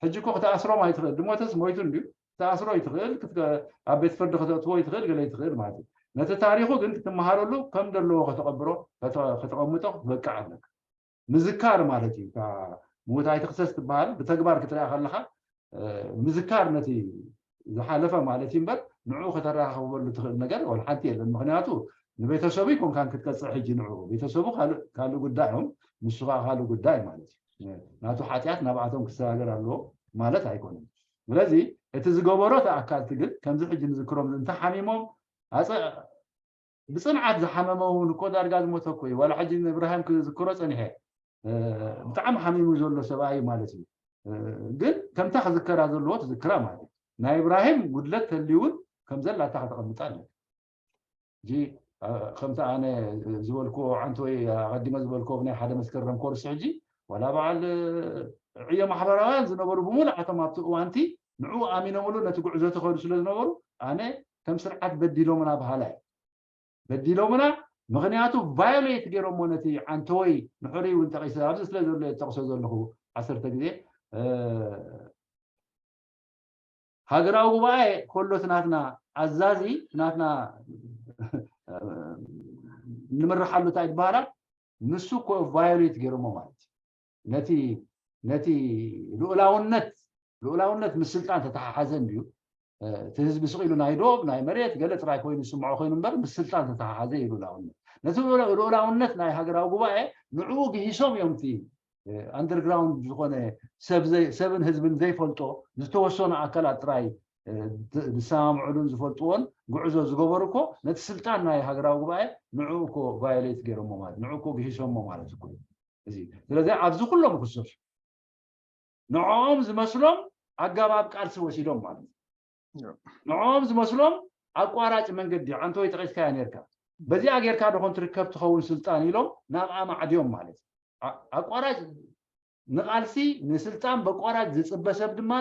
ሕጂ እኮ ክትኣስሮም ኣይትኽእል ድሞተስ ሞይቱ እንድዩ ክትኣስሮ ይትኽእል ኣብ ቤት ፍርዲ ከተእትዎ ይትኽእል ገለ ይትኽእል ማለት እዩ። ነቲ ታሪኹ ግን ክትመሃረሉ ከም ዘለዎ ከተቐብሮ ከተቐምጦ ክትበቅዕ ኣለካ። ምዝካር ማለት እዩ። ምዉት ኣይትኽሰስ ትበሃል ብተግባር ክትሪኣ ከለኻ ምዝካር ነቲ ዝሓለፈ ማለት እዩ እምበር ንዕኡ ከተራኻኽበሉ ትኽእል ነገር ወላ ሓንቲ የለን። ምክንያቱ ንቤተሰቡ ይኮንካን ክትቀፅዕ ሕጂ ንዕኡ ቤተሰቡ ካልእ ጉዳይ እዮም፣ ንሱ ከዓ ካልእ ጉዳይ ማለት እዩ። ናቱ ሓጢኣት ናብኣቶም ክሰጋገር ኣለዎ ማለት ኣይኮነን። ስለዚ እቲ ዝገበሮ እቲ ኣካልቲ ግን ከምዚ ሕጂ ንዝክሮም እንተሓሚሞም ኣፀ ብፅንዓት ዝሓመመ እውን እኮ ዳርጋ ዝሞተ እኮ እዩ። ዋላ ሕጂ ንእብራሂም ክዝክሮ ፀኒሐ ብጣዕሚ ሓሚሙ ዘሎ ሰብኣይ ማለት እዩ። ግን ከምታ ክዝከራ ዘለዎ ትዝክራ ማለት እዩ። ናይ እብራሂም ጉድለት ተልዩ እውን ከም ዘላታ ከተቐምጣ ኣለካ። ሕጂ ከምቲ ኣነ ዝበልክዎ ዓንተ ወይ ኣቐዲመ ዝበልክዎ ብናይ ሓደ መስከረም ኮርስ ሕጂ ዋላ በዓል ዕዮ ማሕበራውያን ዝነበሩ ብምሉኣቶም ኣብቲ እዋንቲ ንዕኡ ኣሚኖምሉ ነቲ ጉዕዞ ተኸዱ ስለ ዝነበሩ ኣነ ከም ስርዓት በዲሎምና በሃላ እየ። በዲሎምና ምኽንያቱ ቫዮሌት ገይሮሞ ነቲ ዓንተወይ ንሕሩይ እውን ጠቂሰ ኣብዚ ስለ ዘሎ እየ ዝጠቕሶ ዘለኹ ዓሰርተ ግዜ ሃገራዊ ጉባኤ ከሎ እቲ ናትና ኣዛዚ ናትና ንምርሓሉ እንታይ ዝበሃላ ንሱ እኮ ቫዮሌት ገይሮሞ ማለት እዩ ነቲ ነቲ ልኡላውነት ልኡላውነት ምስ ስልጣን ተተሓሓዘ እንድዩ እቲ ህዝቢ ስቕ ኢሉ ናይ ዶብ ናይ መሬት ገለ ጥራይ ኮይኑ ዝስምዖ ኮይኑ እምበር ምስ ስልጣን ተተሓሓዘ እዩ ልኡላውነት ነቲ ልኡላውነት ናይ ሃገራዊ ጉባኤ ንዕኡ ግሂሶም እዮም እቲ ኣንደርግራውንድ ዝኾነ ሰብን ህዝብን ዘይፈልጦ ዝተወሰኑ ኣካላት ጥራይ ዝሰማምዕሉን ዝፈልጥዎን ጉዕዞ ዝገበሩ እኮ ነቲ ስልጣን ናይ ሃገራዊ ጉባኤ ንዕኡ እኮ ቫዮሌት ገይሮሞ ማለት ንዕኡ እኮ ግሂሶሞ ማለት እኮ እዩ እዚ ስለዚ ኣብዚ ኩሎም ክሶሽ ንዕኦም ዝመስሎም ኣጋባብ ቃልሲ ወሲዶም ማለት እዩ ንዕኦም ዝመስሎም ኣቋራጭ መንገዲ ዓንተወይ ጠቂስካያ ነርካ በዚኣ ጌርካ ዶኾን ትርከብ ትኸውን ስልጣን ኢሎም ናብኣ ማዕድዮም ማለት እዩ ኣቋራጭ ንቃልሲ ንስልጣን በቋራጭ ዝፅበ ሰብ ድማ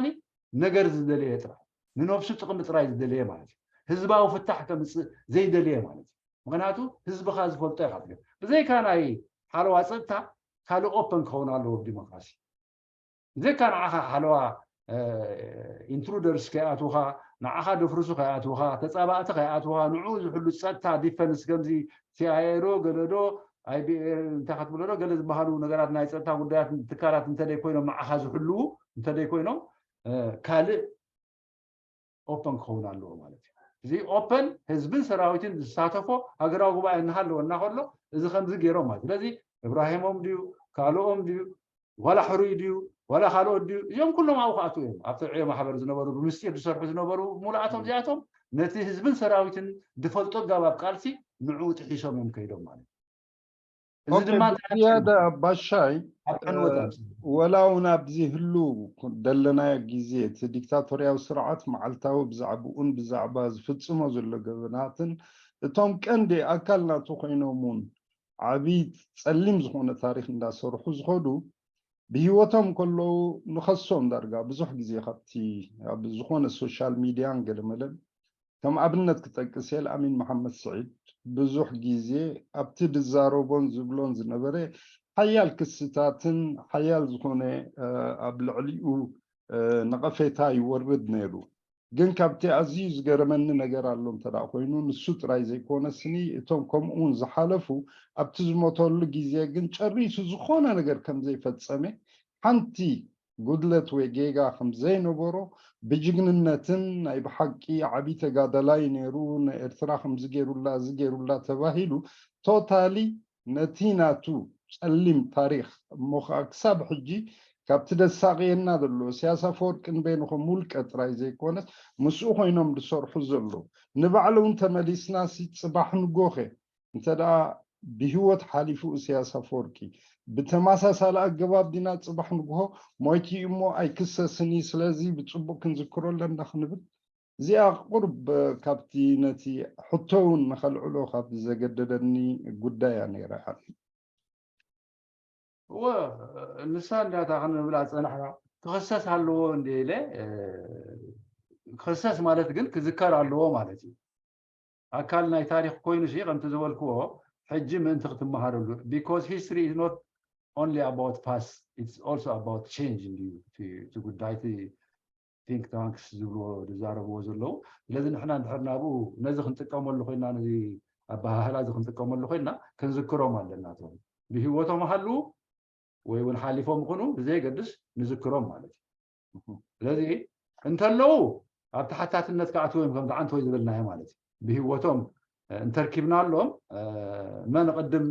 ነገር ዝደለየ ጥራይ ንነብሱ ጥቕሚ ጥራይ ዝደለየ ማለት እዩ ህዝባዊ ፍታሕ ከምፅእ ዘይደለየ ማለት እዩ ምክንያቱ ህዝብኻ ዝፈልጦ ኢኻ ትብል ብዘይካ ናይ ሓለዋ ፀጥታ ካልእ ኦፐን ክኸውን ኣለዎ ዲሞክራሲ ብዘይካ ንዓኻ ሓለዋ ኢንትሩደርስ ከይኣትውኻ ንዓኻ ደፍርሱ ከይኣትውኻ ተፃባእቲ ከይኣትውኻ ንዑ ዝሕሉ ፀጥታ ዲፈንስ ከምዚ ሲኣይኤ ዶ ገለ ዶ ኣይቢኤ እንታይ ክትብሎ ዶ ገለ ዝበሃሉ ነገራት ናይ ፀጥታ ጉዳያት ትካላት እንተደይ ኮይኖም ንዓኻ ዝሕልዉ እንተደይ ኮይኖም ካልእ ኦፐን ክኸውን ኣለዎ ማለት እዩ እዚ ኦፐን ህዝብን ሰራዊትን ዝሳተፎ ሃገራዊ ጉባኤ እናሃለወ እናከሎ እዚ ከምዚ ገይሮም ማለት ስለዚ እብራሂሞም ድዩ ካልኦም ድዩ ዋላ ሕሩይ ድዩ ዋላ ካልኦት ድዩ እዚኦም ኩሎም ኣብኡ ክኣትዉ እዮም ኣብቲ ዕዮ ማሕበር ዝነበሩ ብምስጢር ዝሰርሑ ዝነበሩ ሙሉኣቶም እዚኣቶም ነቲ ህዝብን ሰራዊትን ዝፈልጦ ኣጋባብ ቃልሲ ንዕኡ ጥሒሶም እዮም ከይዶም ማለት እዚ ድማ ዝያዳ ባሻይ ወላ እውን ኣብዚ ህሉ ደለናዮ ግዜ እቲ ዲክታቶርያዊ ስርዓት መዓልታዊ ብዛዕባኡን ብዛዕባ ዝፍፅሞ ዘሎ ገበናትን እቶም ቀንዲ ኣካል ናቱ ኮይኖም እውን ዓብይ ፀሊም ዝኾነ ታሪክ እንዳሰርሑ ዝኸዱ ብህይወቶም ከለዉ ንኸሶም ዳርጋ ብዙሕ ግዜ ካብቲ ኣብ ዝኾነ ሶሻል ሚድያን ገለመለን ከም ኣብነት ክጠቅስ የል ኣሚን መሓመድ ስዒድ ብዙሕ ግዜ ኣብቲ ድዛረቦን ዝብሎን ዝነበረ ሓያል ክስታትን ሓያል ዝኾነ ኣብ ልዕሊኡ ነቐፌታ ይወርድ ነይሩ ግን ካብቲ ኣዝዩ ዝገረመኒ ነገር ኣሎ እንተ ኮይኑ ንሱ ጥራይ ዘይኮነ ስኒ እቶም ከምኡውን ዝሓለፉ ኣብቲ ዝሞተሉ ግዜ ግን ጨሪሱ ዝኾነ ነገር ከም ዘይፈጸመ ሓንቲ ጉድለት ወይ ጌጋ ከም ዘይነበሮ ብጅግንነትን ናይ ብሓቂ ዓቢ ተጋዳላይ ነይሩ ንኤርትራ ከምዚ ገይሩላ እዚ ገይሩላ ተባሂሉ ቶታሊ ነቲ ናቱ ጸሊም ታሪኽ እሞ ከዓ ክሳብ ሕጂ ካብቲ ደሳቕየና ዘሎ ኢሳያስ ኣፈወርቂ ንበይኑ ከም ውልቀ ጥራይ ዘይኮነስ ምስኡ ኮይኖም ዝሰርሑ ዘለዉ ንባዕሉ እውን ተመሊስና ሲ ጽባሕ ንጎኸ እንተ ደኣ ብህይወት ሓሊፉ ኢሳያስ ኣፈወርቂ ብተመሳሳሊ ኣገባብ ዲና ጽባሕ ንግሆ ሞይቱ እሞ ኣይክሰስን እዩ ስለዚ ብጽቡቕ ክንዝክሮ ኣለና ክንብል እዚኣ ቁርብ ካብቲ ነቲ ሕቶ እውን ንኸልዕሎ ካብ ዘገደደኒ ጉዳይ እያ ነይራ እወ ንሳ እንዳታ ክንብላ ዝፀናሕና ክኽሰስ ኣለዎ እንደ ኢለ ክኽሰስ ማለት ግን ክዝከር ኣለዎ ማለት እዩ ኣካል ናይ ታሪክ ኮይኑ ሲ ከምቲ ዝበልክዎ ሕጂ ምእንቲ ክትመሃረሉ because history is not only about past it's also about change እንድዩ እቲ ጉዳይ እቲ think tanks ዝብልዎ ዝዛረብዎ ዘለዉ ስለዚ ንሕና እንድሕር ናብኡ ነዚ ክንጥቀመሉ ኮይና ነዚ ኣበሃህላ እዚ ክንጥቀመሉ ኮይና ክንዝክሮም ኣለና እቶም ብህይወቶም ሃልዉ ወይ እውን ሓሊፎም ይኹኑ ብዘየገድስ ንዝክሮም ማለት እዩ ስለዚ እንተለዉ ኣብ ተሓታትነት ክኣትዉ እዮም ከም ተዓንተወይ ዝበልናዮ ማለት እዩ ብህይወቶም እንተርኪብናሎም መን ቅድም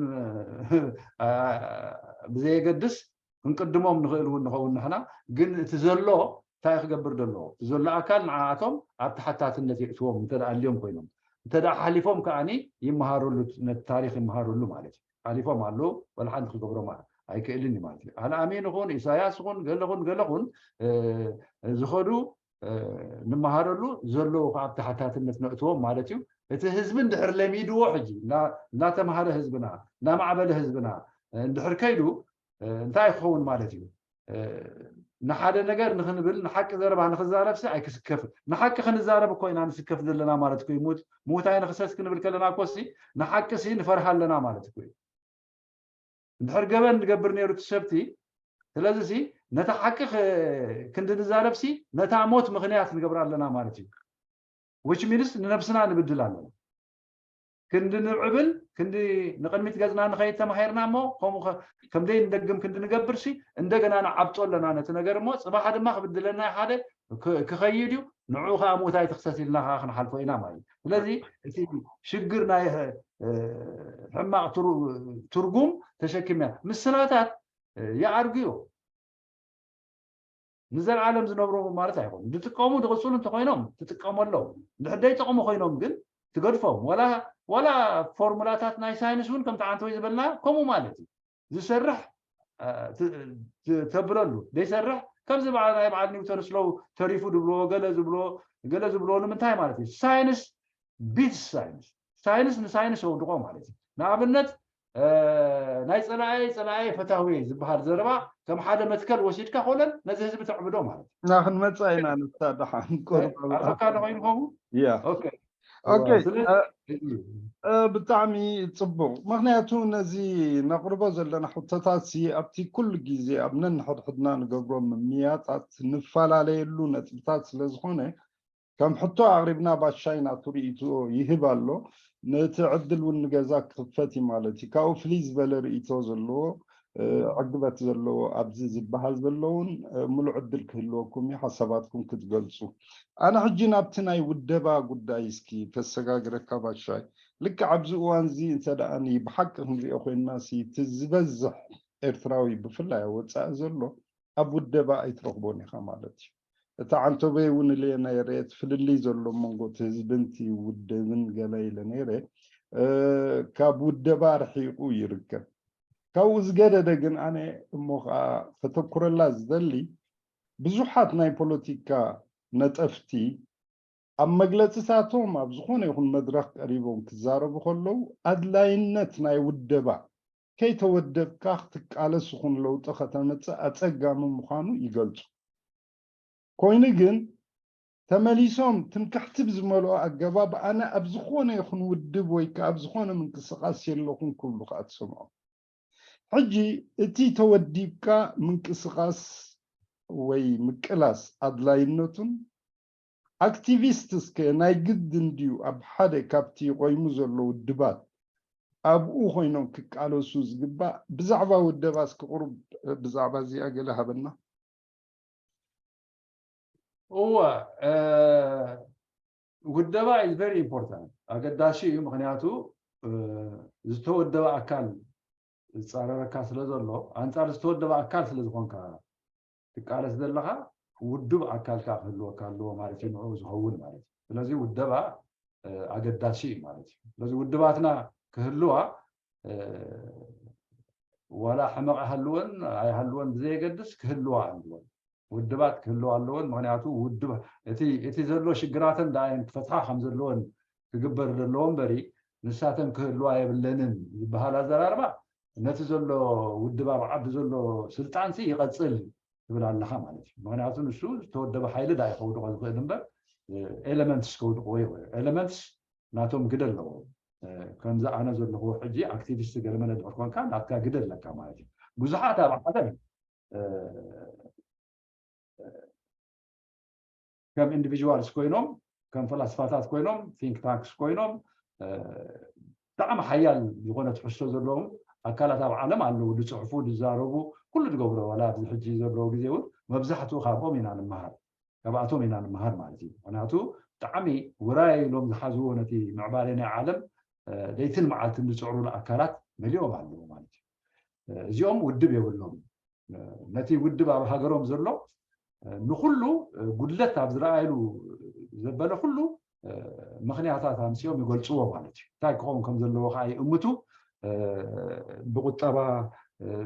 ብዘየገድስ ክንቅድሞም ንኽእል እውን ንኸውን ንሕና ግን እቲ ዘሎ እንታይ ክገብር ዘለዎ እቲ ዘሎ ኣካል ንዓኣቶም ኣብ ተሓታትነት የእትዎም እንተ ኣልዮም ኮይኖም እንተ ሓሊፎም ከዓኒ ይመሃረሉ ነቲ ታሪክ ይመሃረሉ ማለት እዩ ሓሊፎም ኣለዉ ወላ ሓንቲ ክገብሮም ኣይክእልን እዩ ማለት እዩ ኣልኣሚን ይኹን ኢሳያስ ይኹን ገለኹን ገለኹን ዝኸዱ ንመሃረሉ ዘለዉ ካብ ተሓታትነት ነእትዎም ማለት እዩ እቲ ህዝቢ እንድሕር ለሚድዎ ሕጂ እናተምሃረ ህዝብና እናማዕበለ ህዝብና እንድሕር ከይዱ እንታይ ክኸውን ማለት እዩ ንሓደ ነገር ንክንብል ንሓቂ ዘረባ ንክዛረብ ሲ ኣይክስከፍን። ንሓቂ ክንዛረብ እኮ ኢና ንስከፍ ዘለና ማለት እኮ እዩ። ሙት ሙታይ ንክሰስ ክንብል ከለና እኮ ሲ ንሓቂ ሲ ንፈርሃ ኣለና ማለት እኮ እዩ። እንድሕር ገበን ንገብር ነይሩ እቲ ሰብቲ፣ ስለዚ ሲ ነታ ሓቂ ክንዲ ንዛረብ ሲ ነታ ሞት ምክንያት ንገብር ኣለና ማለት እዩ። Which means ንነብስና ንብድል ኣለና። ክንዲ ንዕብል ክንዲ ንቕድሚት ገጽና ንኸይድ ተማሂርና እሞ ከምኡ ከም ደይ ንደግም ክንዲ ንገብር ሲ እንደገና ንዓብጦ ኣለና ነቲ ነገር እሞ ጽባሓ ድማ ክብድለና ሓደ ክኸይድ እዩ። ንዑ ከዓ ሞት ኣይትኽሰስ ኢልና ከዓ ክንሓልፎ ኢና ማለት እዩ። ስለዚ እቲ ሽግር ናይ ሕማቕ ትርጉም ተሸኪምያ ምስላታት ይኣርግዮ ንዘለዓለም ዝነብሩ ማለት ኣይኮኑ። ዝጥቀሙ ዝቕፅሉ እንተኮይኖም ትጥቀመሎም፣ እንድሕር ዘይጠቕሙ ኮይኖም ግን ትገድፎም። ዋላ ፎርሙላታት ናይ ሳይንስ እውን ከምቲ ዓንተወይ ዝበልና ከምኡ ማለት እዩ። ዝሰርሕ ተብለሉ ዘይሰርሕ ከምዚ በዓል ናይ በዓል ኒውተን ስሎው ተሪፉ ዝብልዎ ገለ ዝብልዎ ገለ ዝብልዎ ንምንታይ ማለት እዩ? ሳይንስ ቢትስ ሳይንስ ሳይንስ ንሳይንስ የውድቆ ማለት እዩ። ንኣብነት ናይ ፀላኣይ ፀላኣይ ፈታዊ ዝበሃል ዘረባ ከም ሓደ መትከል ወሲድካ ኮለን ነዚ ህዝቢ ተዕብዶ ማለት እዩ። እና ክንመፅኣ ኢና ንሳ ደሓን ኣርካ ንኮይኑ ከሙ ያ ኦኬ ብጣዕሚ ፅቡቅ። ምክንያቱ ነዚ ነቅርቦ ዘለና ሕቶታት ኣብቲ ኩሉ ግዜ ኣብ ነንሕድሕድና ንገብሮም ምምይያጣት ንፈላለየሉ ነጥብታት ስለዝኮነ ከም ሕቶ ኣቅሪብና ባሻይ ናቱ ርእይቶ ይህብ ኣሎ። ነቲ ዕድል እውን ንገዛ ክኽፈት እዩ ማለት እዩ። ካብኡ ፍልይ ዝበለ ርእይቶ ዘለዎ ዕግበት ዘለዎ ኣብዚ ዝበሃል ዘለውን ሙሉእ ዕድል ክህልወኩም እዩ ሓሳባትኩም ክትገልፁ። ኣነ ሕጂ ናብቲ ናይ ውደባ ጉዳይ እስኪ ከሰጋግረካ ባሻይ። ልክዕ ኣብዚ እዋን እዚ እንተ ደኣ ብሓቂ ክንሪኦ ኮይንና እቲ ዝበዝሕ ኤርትራዊ ብፍላይ ኣብ ወፃኢ ዘሎ ኣብ ውደባ ኣይትረኽቦን ኢኻ ማለት እዩ። እቲ ዓንቶበይ እውን ኢለ ነይረ እቲ ፍልልይ ዘሎ መንጎ እቲ ህዝብን እቲ ውድብን ገለ ኢለ ነይረ። ካብ ውደባ ርሒቑ ይርከብ። ካብኡ ዝገደደ ግን ኣነ እሞ ከዓ ከተኩረላ ዝደሊ ብዙሓት ናይ ፖለቲካ ነጠፍቲ ኣብ መግለፅታቶም ኣብ ዝኾነ ይኹን መድረኽ ቀሪቦም ክዛረቡ ከለዉ ኣድላይነት ናይ ውደባ ከይተወደብካ ክትቃለስ ይኹን ለውጢ ከተመፅእ ኣፀጋሚ ምዃኑ ይገልፁ። ኮይኑ ግን ተመሊሶም ትምክሕቲ ብዝመልኦ ኣገባብ ኣነ ኣብ ዝኾነ ይኹን ውድብ ወይ ከዓ ኣብ ዝኾነ ምንቅስቃስ የለኹን ክብሉ ከዓ ትሰምዖም። ሕጂ እቲ ተወዲብካ ምንቅስቃስ ወይ ምቅላስ ኣድላይነቱን ኣክቲቪስት እስከ ናይ ግድን ድዩ ኣብ ሓደ ካብቲ ቆይሙ ዘሎ ውድባት ኣብኡ ኮይኖም ክቃለሱ ዝግባእ? ብዛዕባ ውደባ እስኪ ቁሩብ ብዛዕባ እዚኣ ገለ ሃበና። እወ ውደባ is very important ኣገዳሲ እዩ። ምክንያቱ ዝተወደበ ኣካል ዝፃረረካ ስለ ዘሎ ኣንፃር ዝተወደበ ኣካል ስለ ዝኮንካ ትቃለስ ዘለካ ውዱብ ኣካልካ ክህልወካ ኣለዎ ማለት እዩ። ንዕኡ ዝኸውን ማለት እዩ። ስለዚ ውደባ ኣገዳሲ እዩ ማለት እዩ። ስለዚ ውድባትና ክህልዋ ዋላ ሕመቕ ኣይሃልወን ኣይሃልወን ብዘየገድስ ክህልዋ ኣለወን። ውድባት ክህልዋ ኣለወን። ምክንያቱ ውድብ እቲ ዘሎ ሽግራተን ደኣየን ክፈትሓ ከም ዘለወን ክግበር ዘለዎ እምበሪ ንሳተን ክህልዋ የብለንን ዝበሃል ኣዘራርባ ነቲ ዘሎ ውድብ ኣብ ዓዲ ዘሎ ስልጣንሲ ይቐፅል ትብል ኣለኻ ማለት እዩ። ምክንያቱ ንሱ ዝተወደበ ሓይሊ ዳ ከውድቆ ዝኽእል እምበር ኤለመንትስ ከውድቅዎ ይኽእል። ኤለመንትስ ናቶም ግደ ኣለዎ። ከምዚ ኣነ ዘለኹ ሕጂ ኣክቲቪስት ገለመለ ድሕር ኮንካ ናትካ ግደ ኣለካ ማለት እዩ። ብዙሓት ኣብ ዓለም ከም ኢንዲቪዥዋልስ ኮይኖም ከም ፈላስፋታት ኮይኖም ቲንክ ታንክስ ኮይኖም ብጣዕሚ ሓያል ዝኾነ ትሕዝቶ ዘለዎም ኣካላት ኣብ ዓለም ኣለዉ። ዝፅሕፉ ዝዛረቡ ኩሉ ዝገብሮ ዋላ ኣብዚ ሕጂ ዘለዎ ግዜ እውን መብዛሕትኡ ካብኦም ኢና ንምሃር ካብኣቶም ኢና ንምሃር ማለት እዩ። ምክንያቱ ብጣዕሚ ውራይ ኢሎም ዝሓዝዎ ነቲ ምዕባለ ናይ ዓለም ለይትን መዓልትን ዝፅዕሩሉ ኣካላት መሊኦም ኣለዉ ማለት እዩ። እዚኦም ውድብ የብሎም። ነቲ ውድብ ኣብ ሃገሮም ዘሎ ንኩሉ ጉድለት ኣብ ዝረኣየሉ ዘበለ ኩሉ ምክንያታት ኣምፅኦም ይገልፅዎ ማለት እዩ። እንታይ ክኸውን ከም ዘለዎ ከዓ ይእምቱ። ብቁጠባ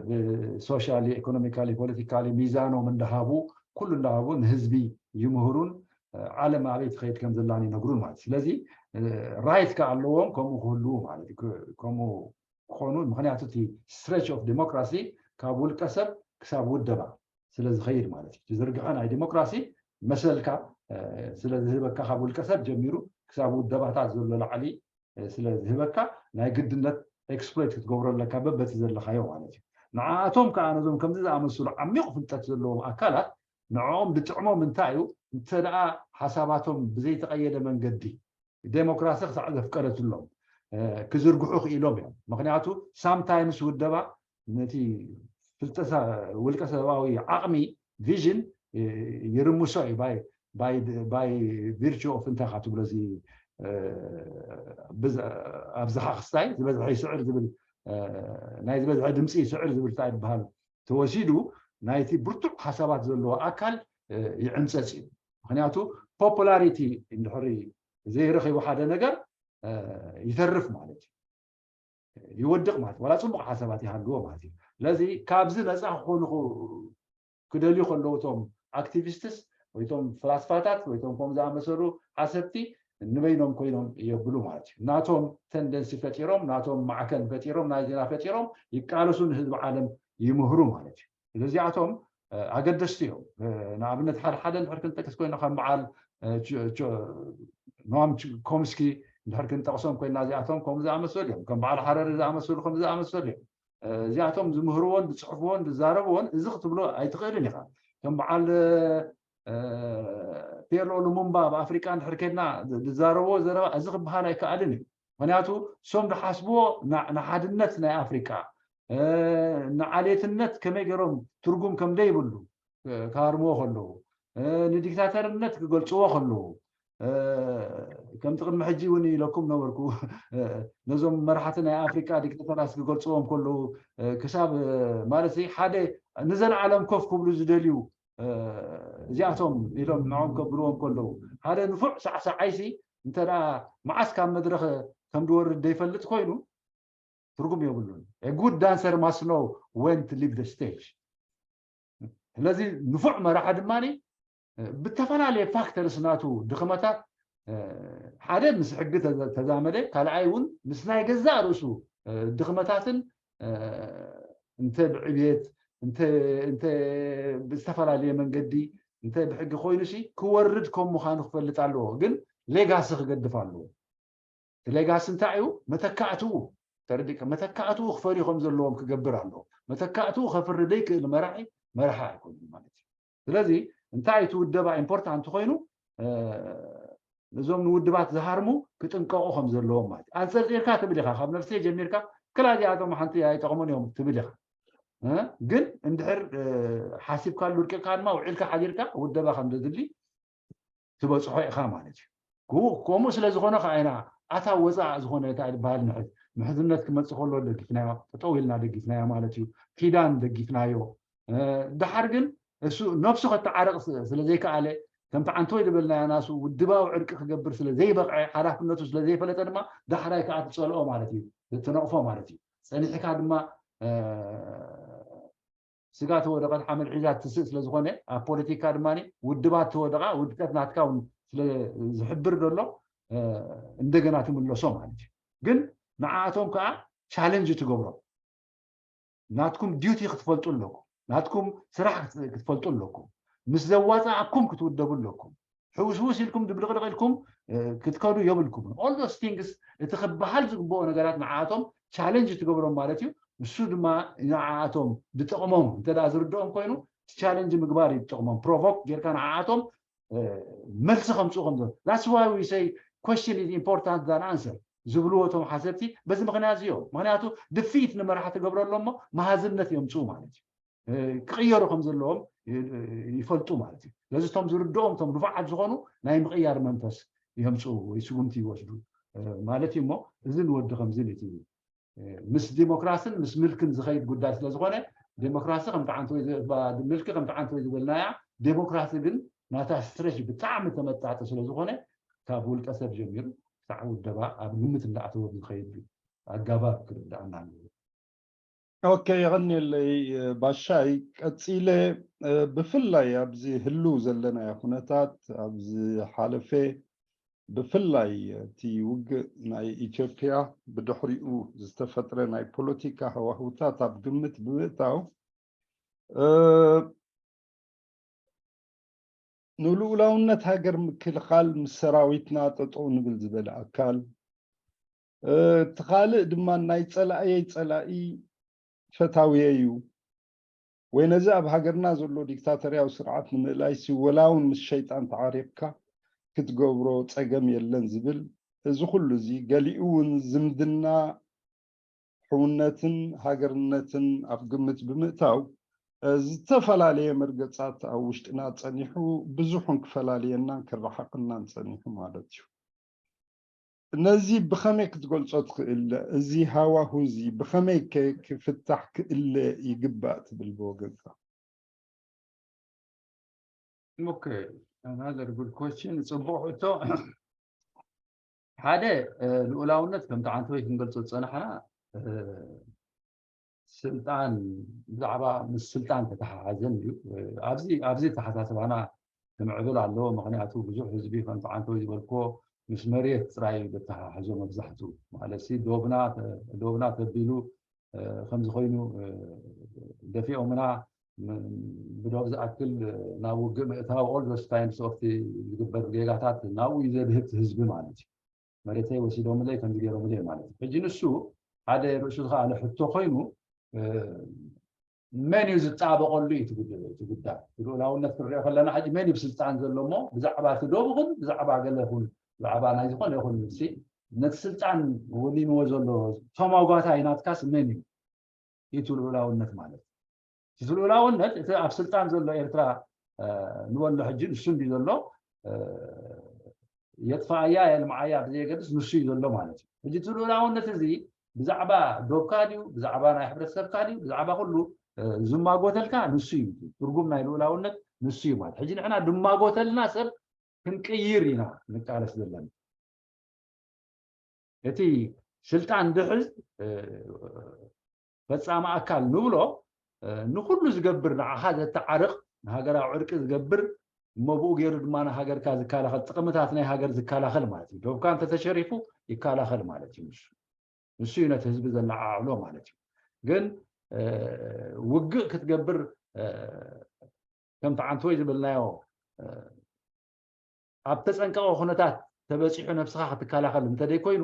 ብሶሻሊ ኢኮኖሚካሊ ፖለቲካሊ ሚዛኖም እንዳሃቡ ኩሉ እንዳሃቡ ንህዝቢ ይምህሩን ዓለም ኣበይ ትኸይድ ከም ዘላን ይነግሩን ማለት እዩ። ስለዚ ራይት ከዓ ኣለዎም ከምኡ ክህልዉ ማለት እዩ። ከምኡ ክኾኑ ምክንያቱ እቲ ስትሬች ኦፍ ዲሞክራሲ ካብ ውልቀ ሰብ ክሳብ ውደባ ስለ ዝኸይድ ማለት እዩ። ዝርግሐ ናይ ዲሞክራሲ መሰልካ ስለ ዝህበካ፣ ካብ ውልቀ ሰብ ጀሚሩ ክሳብ ውደባታት ዘሎ ላዕሊ ስለ ዝህበካ፣ ናይ ግድነት ኤክስፕሎይት ክትገብሮ ኣለካ በበቲ ዘለካዮ ማለት እዩ። ንዓኣቶም ከዓ ነዞም ከምዚ ዝኣመሰሉ ዓሚቕ ፍልጠት ዘለዎም ኣካላት ንዕኦም ዝጥዕሞም እንታይ እዩ? እንተ ደኣ ሓሳባቶም ብዘይተቐየደ መንገዲ ዴሞክራሲ ክሳዕ ዘፍቀደትሎም ክዝርግሑ ክኢሎም እዮም። ምክንያቱ ሳምታይምስ ውደባ ነቲ ፍልጠ ውልቀ ሰብኣዊ ዓቕሚ፣ ቪዥን፣ ይርምሶ እዩ። ባይ ቪርቹ ኦፍ እንታይ ካ ትብሎ፣ እዚ ኣብዝሓ ክስታይ ዝበዝሐ ይስዕር ዝብል፣ ናይ ዝበዝሐ ድምፂ ይስዕር ዝብል እንታይ ይበሃል ተወሲዱ፣ ናይቲ ብርቱዕ ሓሳባት ዘለዎ ኣካል ይዕምፀፅ እዩ። ምክንያቱ ፖፑላሪቲ እንድሕሪ ዘይረኺቡ ሓደ ነገር ይተርፍ ማለት እዩ፣ ይወድቕ ማለት፣ ዋላ ፅቡቕ ሓሳባት ይሃልዎ ማለት እዩ። ስለዚ ካብዚ ነፃ ክኾኑ ክደልዩ ከለዉ እቶም ኣክቲቪስትስ ወይቶም ፍላስፋታት ወይቶም ከም ዝኣመሰሉ ሓሰብቲ ንበይኖም ኮይኖም የብሉ ማለት እዩ። ናቶም ተንደንሲ ፈጢሮም፣ ናቶም ማዕከን ፈጢሮም፣ ናይ ዜና ፈጢሮም ይቃለሱ፣ ንህዝቢ ዓለም ይምህሩ ማለት እዩ። ስለዚኣቶም ኣገደስቲ እዮም። ንኣብነት ሓደ ሓደ እንድሕር ክንጠቅስ ኮይና ከም በዓል ኖም ኮምስኪ እንድሕር ክንጠቅሶም ኮይና እዚኣቶም ከም ዝኣመሰሉ እዮም። ከም በዓል ሓረሪ ዝኣመሰሉ ከም ዝኣመሰሉ እዮም። እዚኣቶም ዝምህርዎን ዝፅሕፍዎን ዝዛረብዎን እዚ ክትብሎ ኣይትኽእልን ኢኻ። ከም በዓል ፒኤልኦ ሉሙምባ ኣብ ኣፍሪቃ እንድሕር ከድና ዝዛረብዎ ዘረባ እዚ ክበሃል ኣይከኣልን እዩ። ምክንያቱ እሶም ዝሓስብዎ ንሓድነት ናይ ኣፍሪቃ፣ ንዓሌትነት ከመይ ገይሮም ትርጉም ከም ዘይብሉ ክሃርምዎ ከለዉ፣ ንዲክታተርነት ክገልፅዎ ከለዉ፣ ከምቲ ቅድሚ ሕጂ እውን ኢለኩም ነበርኩ፣ ነዞም መራሕቲ ናይ ኣፍሪቃ ዲክታተራት ክገልፅዎም ከለዉ ክሳብ ማለት ሓደ ንዘለዓለም ኮፍ ክብሉ ዝደልዩ እዚኣቶም ኢሎም ንዕኦም ከብልዎም ከለዉ፣ ሓደ ንፉዕ ሳዕሳዓይሲ እንተ መዓስ ካብ መድረኽ ከም ዝወርድ ዘይፈልጥ ኮይኑ ትርጉም የብሉን። ጉድ ዳንሰር ማስት ኖው ወን ቱ ሊቭ ስቴጅ። ስለዚ ንፉዕ መራሒ ድማ ብተፈላለየ ፋክተርስ ናቱ ድኽመታት ሓደ ምስ ሕጊ ተዛመደ፣ ካልኣይ እውን ምስ ናይ ገዛእ ርእሱ ድኽመታትን እንተ ብዕብየት እንተ ብዝተፈላለየ መንገዲ እንተ ብሕጊ ኮይኑ ሲ ክወርድ ከም ምዃኑ ክፈልጥ ኣለዎ። ግን ሌጋሲ ክገድፍ ኣለዎ። እቲ ሌጋሲ እንታይ እዩ? መተካእትኡ ተረዲእካ፣ መተካእትኡ ክፈርዩ ከም ዘለዎም ክገብር ኣለዎ። መተካእትኡ ከፍሪ ዘይክእል መራሒ መራሒ ኣይኮኑን ማለት እዩ። ስለዚ እንታይ እቲ ውደባ ኢምፖርታንት ኮይኑ እዞም ንውድባት ዝሃርሙ ክጥንቀቑ ከም ዘለዎም ማለት እዩ። ኣንፀርፂርካ ትብል ኢኻ፣ ካብ ነፍሰይ ጀሚርካ ክላ እዚኣቶም ሓንቲ ኣይጠቕሙን እዮም ትብል ኢኻ። ግን እንድሕር ሓሲብካሉ ውድቂካ ድማ ውዒልካ ሓዲርካ ውደባ ከም ዘድሊ ትበፅሖ ኢኻ ማለት እዩ። ከምኡ ስለ ዝኾነ ከዓ ኢና ኣታ ወፃእ ዝኾነ እንታይ ዝበሃል ምሕዝ ምሕዝነት ክመፅእ ከሎ ደጊፍናዮ፣ ጠጠው ኢልና ደጊፍናዮ ማለት እዩ። ኪዳን ደጊፍናዮ። ደሓር ግን እሱ ነብሱ ከተዓርቕ ስለ ዘይከኣለ ከምቲ ዓንተወይ ዝበልናዮ ናሱ ውድባዊ ዕርቂ ክገብር ስለ ዘይበቕዐ ሓላፍነቱ ስለ ዘይፈለጠ ድማ ዳሕራይ ከዓ ትፀልኦ ማለት እዩ፣ ትነቕፎ ማለት እዩ። ፀኒሕካ ድማ ስጋ ተወደቐት ሓመድ ሒዛ ትስእ ስለ ዝኾነ ኣብ ፖለቲካ ድማ ውድባት ተወደቓ ውድቀት ናትካ እውን ስለ ዝሕብር ዘሎ እንደገና ትምለሶ ማለት እዩ። ግን ንዓኣቶም ከዓ ቻለንጅ ትገብሮም። ናትኩም ዲዩቲ ክትፈልጡ ኣለኩም። ናትኩም ስራሕ ክትፈልጡ ኣለኩም። ምስ ዘዋፃኣኩም ክትውደቡ ኣለኩም። ሕውስውስ ኢልኩም ድብልቕልቕ ኢልኩም ክትከዱ የብልኩም። All those things፣ እቲ ክበሃል ዝግብኦ ነገራት ንዓኣቶም ቻለንጅ ትገብሮም ማለት እዩ። ንሱ ድማ ንዓኣቶም ዝጠቕሞም እንተ ዝርድኦም ኮይኑ ቻለንጅ ምግባር እዩ ዝጠቕሞም። ፕሮቮክ ጌርካ ንዓኣቶም መልሲ ከምፅኡ ከም ዘሎ። That's why we say question is important than answer ዝብልዎ እቶም ሓሰብቲ በዚ ምክንያት እዚ እዮም። ምክንያቱ ድፊት ንመራሕቲ ገብረሎ እሞ መሃዝነት የምፅኡ ማለት እዩ። ክቕየሩ ከም ዘለዎም ይፈልጡ ማለት እዩ። ስለዚ እቶም ዝርድኦም እቶም ንፉዓት ዝኾኑ ናይ ምቕያር መንፈስ የምፅኡ ወይ ስጉምቲ ይወስዱ ማለት እዩ። እሞ እዚ ንወዲ ከምዚ እቲ ምስ ዲሞክራስን ምስ ምልክን ዝኸይድ ጉዳይ ስለ ዝኾነ ዲሞክራሲ ከምቲ ዓንተወይ ምልኪ ከምቲ ዓንተወይ ዝበልናያ ዲሞክራሲ ግን ናታ ስትሬች ብጣዕሚ ተመጣጢ ስለ ዝኾነ ካብ ውልቀ ሰብ ጀሚሩ ክሳዕ ውደባ ኣብ ግምት እንዳኣተወ ዝኸይድ ኣጋባብ ክርዳኣና ኣለዎ። ኦኬ፣ የቐንየለይ ባሻይ። ቀፂለ ብፍላይ ኣብዚ ህልው ዘለናዮ ኩነታት ኣብዚ ሓለፈ ብፍላይ እቲ ውግእ ናይ ኢትዮጵያ ብድሕሪኡ ዝተፈጥረ ናይ ፖለቲካ ሃዋህውታት ኣብ ግምት ብምእታው ንልኡላውነት ሃገር ምክልኻል ምስ ሰራዊትና ጠጠው ንብል ዝበለ ኣካል፣ እቲ ካልእ ድማ ናይ ጸላእየይ ጸላኢ ፈታውየ እዩ ወይ ነዚ ኣብ ሃገርና ዘሎ ዲክታተርያዊ ስርዓት ንምእላይ ሲ ወላ እውን ምስ ሸይጣን ተዓሪቕካ ክትገብሮ ጸገም የለን ዝብል፣ እዚ ኩሉ እዚ ገሊኡ እውን ዝምድና ሕውነትን ሃገርነትን ኣብ ግምት ብምእታው፣ እ፣ ዝተፈላለየ መርገጻት ኣብ ውሽጥና ጸኒሑ ብዙሕን ክፈላልየናን ክረሓቕናን ጸኒሑ ማለት እዩ። ነዚ ብኸመይ ክትገልጾ ትኽእል? እዚ ሃዋሁ እዚ ብኸመይ ከ ክፍታሕ ክእለ ይግባእ ትብል ብወገንካ? Okay, another good question. ጽቡቕ ሕቶ። ሓደ፣ እ፣ ልኡላውነት ከምቲ ዓንተወይ ክንገልጾ ዝጸናሕና፣ እ፣ ስልጣን፣ ብዛዕባ ምስ ስልጣን ተተሓሓዘን እዩ። እ፣ ኣብዚ ኣብዚ ኣተሓሳስባና ክምዕብል ኣለዎ። ምኽንያቱ ብዙሕ ህዝቢ ከምቲ ዓንተወይ ዝበልክዎ ምስ መሬት ጥራይ እዩ ዘተሓሕዞ መብዛሕትኡ። ማለት ሲ ዶብና ተ-፣ ዶብና ተቢሉ፣ እ፣ ከምዚ ኮይኑ፣ እ፣ ደፊኦምና ም-፣ ብዶብ ዝኣክል ናብ ውግእ ምእታው፣ all those kinds of ዝግበር ጌጋታት ናብኡ እዩ ዘድህብ ህዝቢ ማለት እዩ። መሬተይ ወሲዶምለይ፣ ከምዚ ገይሮምለይ ማለት እዩ። ሕጂ ንሱ ሓደ ርእሱ ዝኸኣለ ሕቶ ኮይኑ፣ እ፣ መን እዩ ዝጣበቐሉ እዩ እቲ ጉዳይ፣ እቲ ጉዳይ። እቲ ልኡላውነት ክንሪኦ ከለና ሕጂ መን እዩ ብስልጣን ዘሎ እሞ ብዛዕባ እቲ ዶብ ይኹን ብዛዕባ ገለ ይኹን ብዛዕባ ናይ ዝኾነ ይኹን ሲ ነቲ ስልጣን ወኒንዎ ዘሎ ተሟጓታይ ናትካስ መን እዩ? እቲ ልኡላውነት ማለት እቲ ልኡላውነት እቲ ኣብ ስልጣን ዘሎ ኤርትራ፣ እ፣ ንበሎ ሕጂ ንሱ እንዲ ዘሎ፣ እ፣ የጥፋኣያ የልምዓያ ብዘየገድስ ንሱ እዩ ዘሎ ማለት እዩ። ሕጂ እቲ ልኡላውነት እዚ ብዛዕባ ዶብካ ድዩ፣ ብዛዕባ ናይ ሕብረተሰብካ ድዩ፣ ብዛዕባ ኩሉ፣ እ፣ ዝማጎተልካ ንሱ እዩ። ትርጉም ናይ ልኡላውነት ንሱ እዩ ማለት። ሕጂ ንሕና ድማጎተልና ሰብ ክንቅይር ኢና ንቃለስ ዘለና። እቲ ስልጣን ድሕዝ፣ እ፣ ፈጻሚ ኣካል ንብሎ፣ እ፣ ንኹሉ ዝገብር፣ ንዓኻ ዘተዓርቕ፣ ንሃገራዊ ዕርቂ ዝገብር፣ እሞ ብኡ ገይሩ ድማ ንሃገርካ ዝከላኸል፣ ጥቕምታት ናይ ሃገር ዝከላኸል ማለት እዩ። ዶብካ እንተተሸሪፉ ይከላኸል ማለት እዩ። ንሱ፣ ንሱ እዩ ነቲ ህዝቢ ዘለዓዕሎ ማለት እዩ። ግን፣ እ፣ ውግእ ክትገብር፣ እ፣ ከምቲ ዓንተወይ ዝበልናዮ፣ እ፣ ኣብ ተጸንቀቐ ኩነታት ተበጺሑ ነብስኻ ክትከላኸል እንተደይኮይኑ፣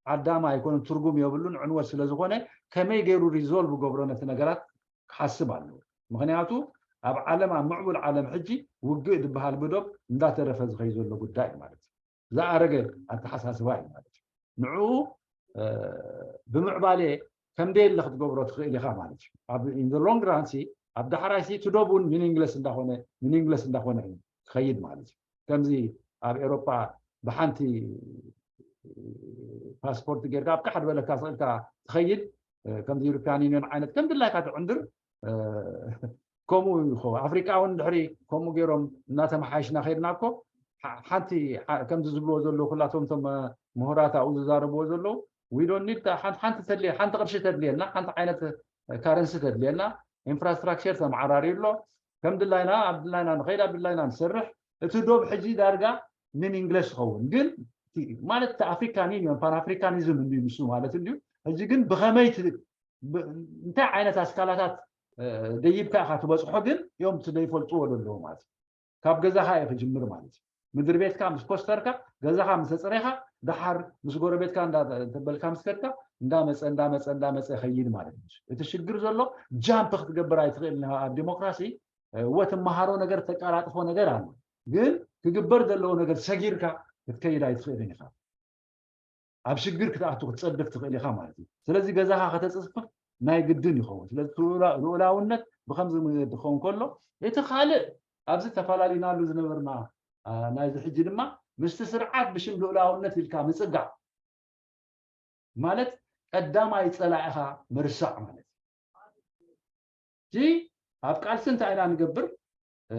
ዓዳማ ኣይኮነን፣ ትርጉም የብሉን፣ ዕንወት ስለ ዝኾነ ከመይ ገይሩ ሪዞልቭ ገብሮ ነቲ ነገራት ክሓስብ ኣለዎ። ምኽንያቱ ኣብ ዓለም፣ ኣብ ምዕቡል ዓለም ሕጂ ውግእ ዝበሃል ብዶብ እንዳተረፈ ዝኸይ ዘሎ ጉዳይ እዩ ማለት እዩ። ዝኣረገ ኣተሓሳስባ እዩ ማለት እዩ። ንዕኡ፣ እ፣ ብምዕባሌ ከም ደየለ ክትገብሮ ትኽእል ኢኻ ማለት እዩ። ኣብ in the long run ሲ ኣብ ዳሕራይ ሲ እቲ ዶብ እውን ሚኒንግለስ እንዳኾነ፣ ሚኒንግለስ እንዳኾነ እዩ ክኸይድ ማለት እዩ። ከምዚ ኣብ ኤሮጳ ብሓንቲ ፓስፖርት ጌርካ ኣብ ካሕ ዝበለካ ስቕ ኢልካ ትኸይድ፣ እ፣ ከምዚ ዩሮፒያን ዩኒዮን ዓይነት ከም ድላይካ ትዕንድር፣ እ፣ ከምኡ ይኸውን። ኣፍሪቃ እውን ድሕሪ ከምኡ ገይሮም እናተመሓየሽና ከይድና እኮ ሓ-፣ ሓንቲ ሓ-፣ ከምዚ ዝብልዎ ዘለዉ ኩላቶም እቶም፣ እ፣ ምሁራት ኣብኡ ዝዛረብዎ ዘለዉ፣ we don't need ሓንቲ፣ ሓንቲ ተድልየ-፣ ሓንቲ ቅርሺ ተድልየና፣ ሓንቲ ዓይነት፣ እ፣ ካረንሲ ተድልየና፣ ኢንፍራስትራክቸር ተመዓራርዩ ኣሎ። ከም ድላይና ኣብ ድላይና ንኸይድ፣ ኣብ ድላይና ንሰርሕ። እቲ ዶብ ሕጂ ዳርጋ ሚኒንግለስ ይኸውን። ግን እቲ፣ ማለት እቲ ኣፍሪካን ዩኒዮን ፓን ኣፍሪካኒዝም እንድዩ ንሱ ማለት እንድዩ። ሕጂ ግን ብኸመይ እቲ፣ ብ-፣ እንታይ ዓይነት ኣስካላታት፣ እ፣ ደይብካ ኢኻ ትበጽሖ ግን እዮም እቲ ዘይፈልጥዎ ዘለዉ ማለት እዩ። ካብ ገዛኻ እዩ ክጅምር ማለት እዩ። ምድሪ ቤትካ ምስ ኮስተርካ፣ ገዛኻ ምስ ኣጽሬኻ፣ ደሓር ምስ ጎረቤትካ እንዳ-፣ ተበልካ ምስ ከድካ፣ እንዳመጸ፣ እንዳመጸ፣ እንዳመጸ ይኸይድ ማለት እዩ። እቲ ሽግር ዘሎ ጃምፕ ክትገብር ኣይትኽእልን ኢኻ ኣብ ዲሞክራሲ። እ፣ እወ ትመሃሮ ነገር፣ ተቀላጥፎ ነገር ኣሎ። ግን ክግበር ዘለዎ ነገር ሰጊርካ ክትከይድ ኣይትኽእልን ኢኻ። ኣብ ሽግር ክትኣቱ ክትጸድፍ ትኽእል ኢኻ ማለት እዩ። ስለዚ ገዛኻ ከተጽፍፍ ናይ ግድን ይኸውን። ስለዚ እቲ ልኡላ-፣ ልኡላውነት ብኸምዚ መንገዲ ክኸውን ከሎ፣ እቲ ካልእ ኣብዚ ተፈላሊናሉ ዝነበርና፣ አ፣ ናይዚ ሕጂ ድማ ምስቲ ስርዓት ብሽም ልኡላውነት ኢልካ ምጽጋዕ ማለት ቀዳማይ ጸላኢኻ ምርሳዕ ማለት እዩ። እዚ ኣብ ቃልሲ እንታይ ኢና ንገብር? እ፣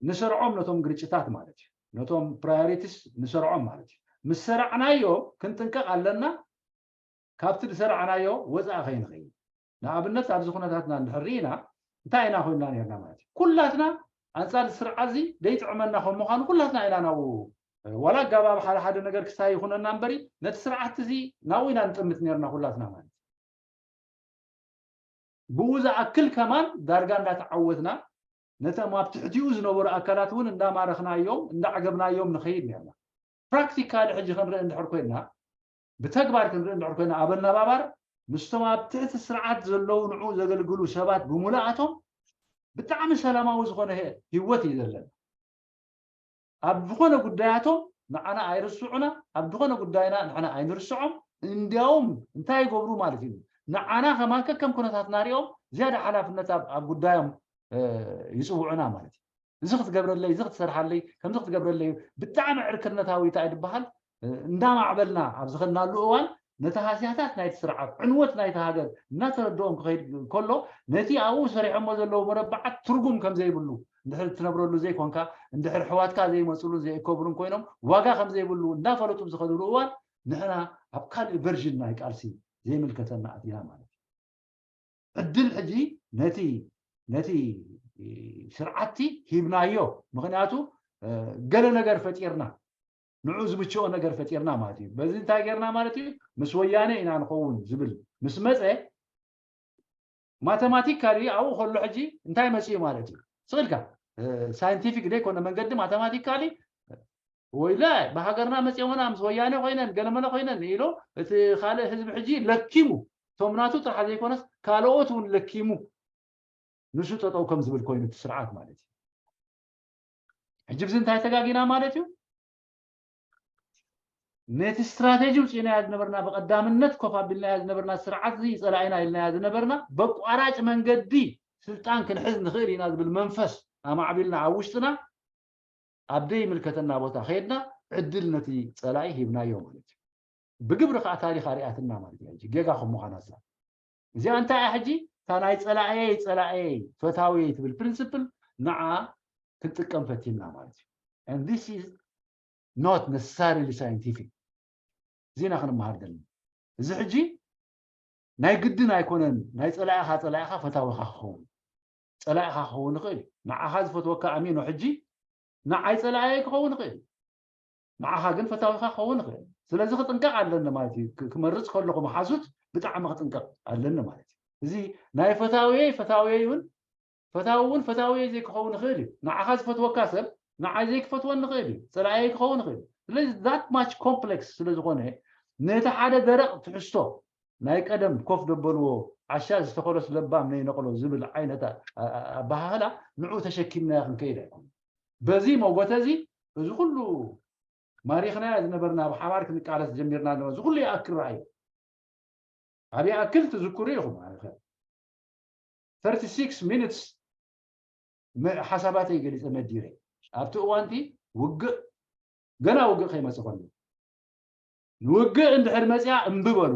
ንሰርዖም ነቶም ግርጭታት ማለት እዩ። ነቶም ፕራዮሪቲስ ንሰርዖም ማለት እዩ። ምስ ሰራዕናዮ ክንጥንቀቕ ኣለና፣ ካብቲ ዝሰራዕናዮ ወፃኢ ከይንኸይድ። ንኣብነት ኣብዚ ኩነታትና እንድሕር ርኢና እንታይ ኢና ኮይንና ነርና ማለት እዩ። ኩላትና ኣንፃር እዚ ስርዓት እዚ ደይጥዕመና ከም ምዃኑ ኩላትና ኢና ናብኡ፣ ዋላ ኣጋባብ ሓደ ሓደ ነገር ክሳይ ይኹነና እምበሪ ነቲ ስርዓት እዚ ናብኡ ኢና ንጥምት ነርና ኩላትና ማለት እዩ። ብኡ ዝኣክል ከማን ዳርጋ እንዳተዓወትና ነቶም ኣብ ትሕቲኡ ዝነበሩ ኣካላት እውን እንዳማረኽናዮም እንዳዓገብናዮም ንኸይድ ነርና። ፕራክቲካሊ ሕጂ ክንርኢ እንድሕር ኮይና፣ ብተግባር ክንርኢ እንድሕር ኮይና፣ ኣብ ኣነባባር ምስቶም ኣብ ትሕቲ ስርዓት ዘለዉ ንዑ ዘገልግሉ ሰባት ብምሉኣቶም ብጣዕሚ ሰላማዊ ዝኾነ ህይወት እዩ ዘለና። ኣብ ዝኾነ ጉዳያቶም ንዓና ኣይርስዑና፣ ኣብ ዝኾነ ጉዳይና ንሕና ኣይንርስዖም። እንዲያውም እንታይ ይገብሩ ማለት እዩ? ንዓና ከማን ከከም ኩነታትና ሪኦም ዝያዳ ሓላፍነት ኣብ ጉዳዮም ይፅውዑና ማለት እዩ። እዚ ክትገብረለይ፣ እዚ ክትሰርሓለይ፣ ከምዚ ክትገብረለይ፣ ብጣዕሚ ዕርክነታዊ እንታይ ድበሃል እንዳማዕበልና ኣብ ዝኸድናሉ እዋን ነቲ ሃስያታት ናይቲ ስርዓት፣ ዕንወት ናይቲ ሃገር እናተረድኦም ክኸይድ ከሎ፣ ነቲ ኣብኡ ሰሪሖሞ ዘለዉ መረባዓት ትርጉም ከም ዘይብሉ እንድሕር እትነብረሉ ዘይኮንካ፣ እንድሕር ኣሕዋትካ ዘይመፅሉን ዘይእከብሉን ኮይኖም ዋጋ ከም ዘይብሉ እንዳፈለጡ ብዝኸድሉ እዋን፣ ንሕና ኣብ ካልእ ቨርዥን ናይ ቃልሲ ዘይምልከተና ኣቲና ማለት እዩ። ዕድል ሕጂ ነቲ ነቲ ስርዓትቲ ሂብናዮ። ምኽንያቱ ገለ ነገር ፈጢርና፣ ንዑ ዝምችኦ ነገር ፈጢርና ማለት እዩ። በዚ እንታይ ጌርና ማለት እዩ? ምስ ወያነ ኢና ንኸውን ዝብል ምስ መፀ፣ ማተማቲካሊ ኣብኡ ከሎ ሕጂ እንታይ መፅኡ ማለት እዩ? ስቕ ኢልካ ሳይንቲፊክ ዘይኮነ መንገዲ ማተማቲካሊ፣ ወይለ ብሃገርና መፅኦምና ምስ ወያነ ኮይነን ገለመለ ኮይነን ኢሉ እቲ ካልእ ህዝቢ ሕጂ ለኪሙ፣ እቶም ናቱ ጥራሕ ዘይኮነስ ካልኦት እውን ለኪሙ ንሱ ጠጠው ከም ዝብል ኮይኑ እቲ ስርዓት ማለት እዩ። ሕጂ ብዚ እንታይ ተጋጊና ማለት እዩ? ነቲ ስትራቴጂ ውፅኢናዮ ዝነበርና፣ ብቐዳምነት ኮፍ ኣቢልናዮ ዝነበርና ስርዓት እዚ ጸላኢና ኢልናዮ ዝነበርና፣ በቋራጭ መንገዲ ስልጣን ክንሕዝ ንኽእል ኢና ዝብል መንፈስ ኣማዕቢልና ኣብ ውሽጥና ኣብ ዘይምልከተና ቦታ ከይድና ዕድል ነቲ ጸላኢ ሂብናዮ ማለት እዩ። ብግብሪ ከዓ ታሪኽ ኣሪኣትና ማለት እዩ። ሕጂ ጌጋ ከም ምዃና እዛ እዚኣ እንታይ እያ? ሕጂ እታ ናይ ጸላእየይ ጸላእየይ ፈታውየይ ትብል ፕሪንስፕል ንዓ ክንጥቀም ፈቲና ማለት እዩ። And this is not necessarily scientific። እዚና ክንመሃር ዘለና። እዚ ሕጂ ናይ ግድን ኣይኮነን ናይ ጸላኢኻ ጸላኢኻ ፈታዊኻ ክኸውን። ጸላኢኻ ክኸውን ይኽእል እዩ። ንዓኻ ዝፈትወካ ኣሚኑ ሕጂ ንዓይ ጸላእየይ ክኸውን ይኽእል እዩ። ንዓኻ ግን ፈታዊኻ ክኸውን ይኽእል። ስለዚ ክጥንቀቕ ኣለኒ ማለት እዩ። ክ- ክመርጽ ከለኹ መሓዙት ብጣዕሚ ክጥንቀቕ ኣለኒ ማለት እዩ። እዚ ናይ ፈታውየይ ፈታውየይ እውን ፈታዊ እውን ፈታውየይ ዘይክኸውን ይኽእል እዩ። ንዓኻ ዝፈትወካ ሰብ ንዓይ ዘይክፈትወኒ ይኽእል እዩ። ጸላእየይ ክኸውን ይኽእል እዩ። ስለዚ that much complex ስለ ዝኾነ ነቲ ሓደ ደረቕ ትሕዝቶ ናይ ቀደም ኮፍ ደበልዎ ዓሻ ዝተኸሎስ ለባም ነይነቕሎ ዝብል ዓይነት ኣ- ኣ- ኣበሃህላ ንዑ ተሸኪምናዮ ክንከይድ ኣይኮነ። በዚ መጎተ እዚ እዚ ኩሉ ማሪኽናዮ ዝነበርና ብሓባር ክንቃለስ ጀሚርና ኣለና። እዚ ኩሉ ይኣክል ረኣዩ። ኣብ ይኣክል ትዝክሩ ኢኹም። ኣነ ኸ thirty-six minutes መ- ሓሳባተይ ገሊጸ መዲረ። ኣብቲ እዋንቲ ውግእ ገና ውግእ ከይመጸ ከሎ ንውግእ እንድሕር መጽያ እምቢ በሉ።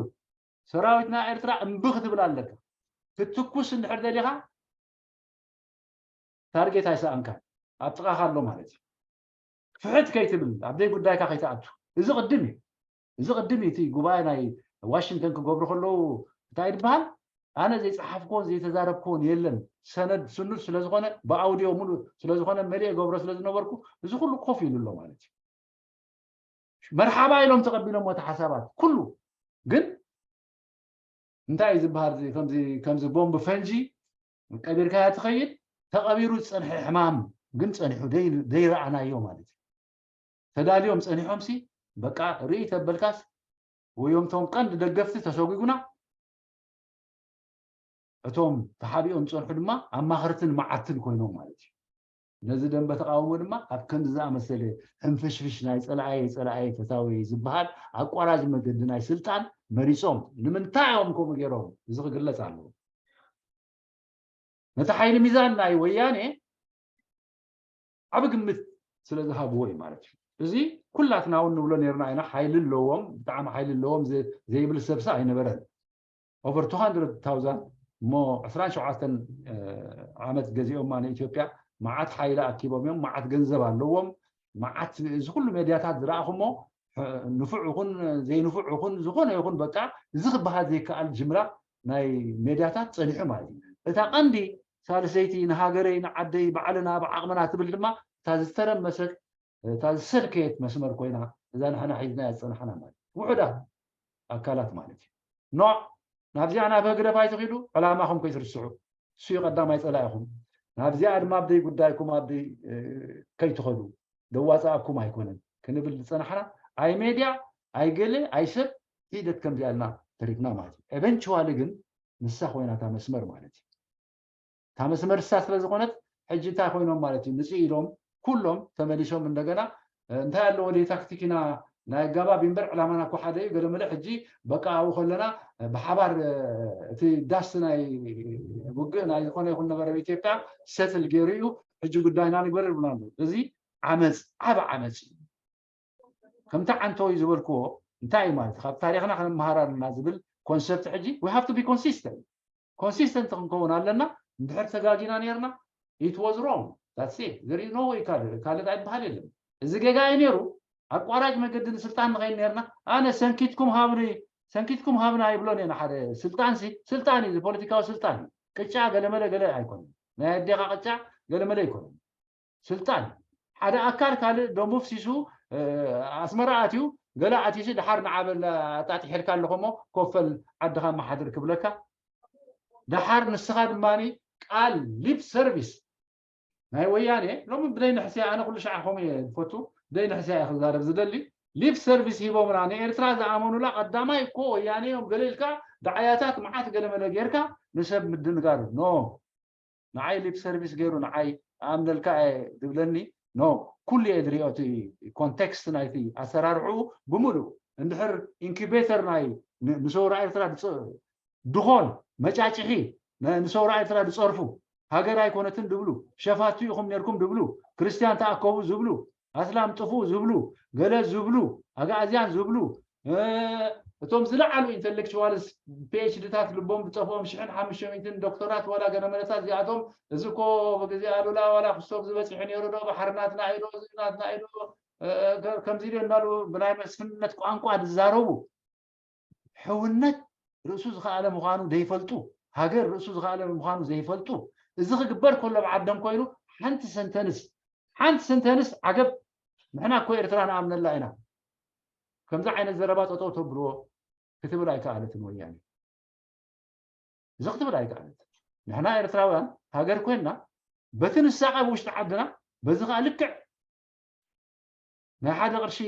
ሰራዊትና ኤርትራ እምቢ ክትብል ኣለካ። ክትትኩስ እንድሕር ደሊኻ ታርጌት ኣይሰኣንካን፣ ኣብ ጥቓኻ ኣሎ ማለት እዩ። ፍሕት ከይትብል፣ ኣብ ዘይጉዳይካ ከይትኣቱ። እዚ ቅድም እዩ። እዚ ቅድም እዩ። እቲ ጉባኤ ናይ ዋሽንግተን ክገብሩ ከለዉ እንታይ ይበሃል? ኣነ ዘይጸሓፍክዎን ዘይተዛረብክዎን የለን። ሰነድ ስኑድ ስለ ዝኾነ፣ ብኣውዲዮ ሙሉእ ስለ ዝኾነ፣ መሊኤ ገብሮ ስለ ዝነበርኩ፣ እዚ ኩሉ ኮፍ ኢሉ ኣሎ ማለት እዩ። መርሓባ ኢሎም ተቐቢሎም እቲ ሓሳባት ኩሉ። ግን እንታይ እዩ ዝበሃል? እዚ ከምዚ ከምዚ ቦምብ ፈንጂ ቀቢርካያ ትኸይድ። ተቐቢሩ ዝጸንሐ ሕማም ግን ጸኒሑ ደይ- ዘይረኣናዮ ማለት እዩ። ተዳልዮም ጸኒሖም ሲ በቃ ርኢ ተበልካስ ወዮም እቶም ቀንዲ ደገፍቲ ተሰጒጉና፣ እቶም ተሓቢኦም ዝጸንሑ ድማ ኣማኸርትን መዓትን ኮይኖም ማለት እዩ። ነዚ ደንበ ተቃውሞ ድማ ኣብ ከምዚ ዝኣመሰለ ሕንፍሽፍሽ ናይ ጸላኣየ ጸላኣየ ፈታወየ ዝበሃል ኣቋራጭ መገዲ ናይ ስልጣን መሪጾም። ንምንታይ እዮም ከምኡ ገይሮም? እዚ ክግለጽ ኣለዎ። ነቲ ሓይሊ ሚዛን ናይ ወያኔ ዓቢ ግምት ስለ ዝሃብዎ እዩ ማለት እዩ። እዚ ኩላትና እውን ንብሎ ነርና ኢና። ሓይሊ ኣለዎም፣ ብጣዕሚ ሓይሊ ኣለዎም ዘ- ዘይብል ሰብሲ ኣይነበረን። Over two hundred thousand እሞ ዕስራን ሸውዓተን ዓመት ገዚኦማ ንኢትዮጵያ። መዓት ሓይሊ ኣኪቦም እዮም፣ መዓት ገንዘብ ኣለዎም። መዓት እዚ ኩሉ ሜድያታት ዝረኣኹሞ ንፉዕ ይኹን ዘይንፉዕ ይኹን ዝኾነ ይኹን በቃ እዚ ክበሃል ዘይከኣል ጅምላ ናይ ሜድያታት ጸኒሑ ማለት እዩ። እታ ቀንዲ ሳልሰይቲ ንሃገረይ ንዓደይ ባዕልና ብዓቕምና ትብል ድማ እታ ዝተረመሰት እታ ዝሰልከየት መስመር ኮይና እዛ ንሕና ሒዝናያ ዝጸናሕና ማለት ውሑዳት ኣካላት ማለት እዩ። ኖዕ ናብዚኣ ናብ ህግደፍ ኣይትኺዱ፣ ዕላማኹም ከይትርስዑ። እሱ እዩ ቀዳማይ ጸላኢኹም። ናብዚኣ ድማ ኣብ ደይ ጉዳይኩም ኣብ ደይ ከይትኸዱ ደዋፃኣኩም ኣይኮነን ክንብል ዝፀናሕና፣ ኣይ ሜድያ፣ ኣይ ገለ፣ ኣይ ሰብ ሒደት ከምዚኣ ኢልና ተሪፍና ማለት እዩ። ኤቨንቹዋሊ ግን ንሳ ኮይና እታ መስመር ማለት እዩ። እታ መስመር ንሳ ስለ ዝኾነት ሕጂ እንታይ ኮይኖም ማለት እዩ፣ ንፅእ ኢሎም ኩሎም ተመሊሶም እንደገና እንታይ ኣለዎ ደ ታክቲክ ኢና ናይ ኣጋባብ እምበር ዕላማና እኮ ሓደ እዩ። ገለመለ ሕጂ በቃ ኣብኡ ከለና ብሓባር እቲ ዳስ ናይ ውግእ ናይ ዝኾነ ይኹን ነበረ ኣብ ኢትዮጵያ ሰትል ገይሩ እዩ። ሕጂ ጉዳይና ንግበር ይብሉና ኣለዉ። እዚ ዓመፅ፣ ዓብ ዓመፅ እዩ። ከምቲ ዓንተወይ ዝበልክዎ እንታይ እዩ ማለት ካብ ታሪክና ክንመሃር ኣለና ዝብል ኮንሰፕት ሕጂ we have to be consistent። ኮንሲስተንት ክንከውን ኣለና። እንድሕር ተጋጊና ነርና it was wrong that's it there is no way ካልእ ካልእ ኣይበሃል የለን። እዚ ጌጋ እዩ ነይሩ። ኣቋራጭ መገዲ ንስልጣን ንኸይድ ነርና። ኣነ ሰንኪትኩም ሃብኒ ሰንኪትኩም ሃብና ይብሎን እየ ንሓደ ስልጣን ሲ ስልጣን እዩ ፖለቲካዊ ስልጣን እዩ። ቅጫ ገለመለ ገለ ኣይኮነን። ናይ ኣዴኻ ቅጫ ገለመለ ኣይኮነን። ስልጣን ሓደ ኣካል ካልእ ደሙ ፍሲሱ ኣስመራ ኣትዩ ገለ ኣትዩሲ ድሓር ንዓበል ኣጣጢሐልካ ኣለኹ እሞ ኮፈል ዓድኻ መሓድር ክብለካ ድሓር ንስኻ ድማ ቃል ሊፕ ሰርቪስ ናይ ወያኔ ሎሚ ብደይ ንሕስያ ኣነ ኩሉ ሻዕ ከምኡ እየ ዝፈቱ ብደይ ንሕስያ እየ ክዛረብ ዝደሊ ሊፕ ሰርቪስ ሂቦምና ንኤርትራ ዝኣመኑላ ቀዳማይ እኮ ወያኔ እዮም ገለ ኢልካ ደዓያታት መዓት ገለመለ ጌርካ ንሰብ ምድንጋር ኖ ንዓይ ሊፕ ሰርቪስ ገይሩ ንዓይ ኣምነልካ እየ ዝብለኒ ኖ ኩሉ እየ ዝሪኦ እቲ ኮንቴክስት ናይቲ ኣሰራርሕኡ ብምሉእ እንድሕር ኢንኩቤተር ናይ ንሰውራ ኤርትራ ድኾን መጫጭሒ ንሰውራ ኤርትራ ዝፀርፉ ሃገር ኣይኮነትን ዝብሉ ሸፋቱ ኢኹም ነርኩም ዝብሉ ክርስትያን ተኣከቡ ዝብሉ ኣስላም ጥፉ ዝብሉ ገለ ዝብሉ ኣጋእዝያን ዝብሉ እቶም ዝለዓሉ ኢንተሌክቹዋልስ ፒኤችዲታት ልቦም ዝጠፍኦም ሽሕን ሓሙሽተ ሚእትን ዶክተራት ዋላ ገለመለታት እዚኣቶም እዚ እኮ ብግዜ ኣሉላ ዋላ ክስቶፍ ዝበፅሑ ነይሩ ዶ ባሕሪ ናትና ኢዶ እዚ ናትና ኢዶ ከምዚ ኢሉ እናሉ ብናይ መስፍንነት ቋንቋ ዝዛረቡ ሕውነት ርእሱ ዝኸኣለ ምዃኑ ዘይፈልጡ ሃገር ርእሱ ዝኸኣለ ምዃኑ ዘይፈልጡ እዚ ክግበር ከሎ ብዓደም ኮይኑ ሓንቲ ሰንተንስ ሓንቲ ሰንተንስ ዓገብ ንሕና እኮ ኤርትራ ንኣምነላ ኢና ከምዚ ዓይነት ዘረባ ጠጠው ተብልዎ ክትብል ኣይከኣለትን ወያኔ እዚ ክትብል ኣይከኣለት ንሕና ኤርትራውያን ሃገር ኮይንና በቲ ንሳቐ ውሽጢ ዓድና በዚ ከዓ ልክዕ ናይ ሓደ ቅርሺ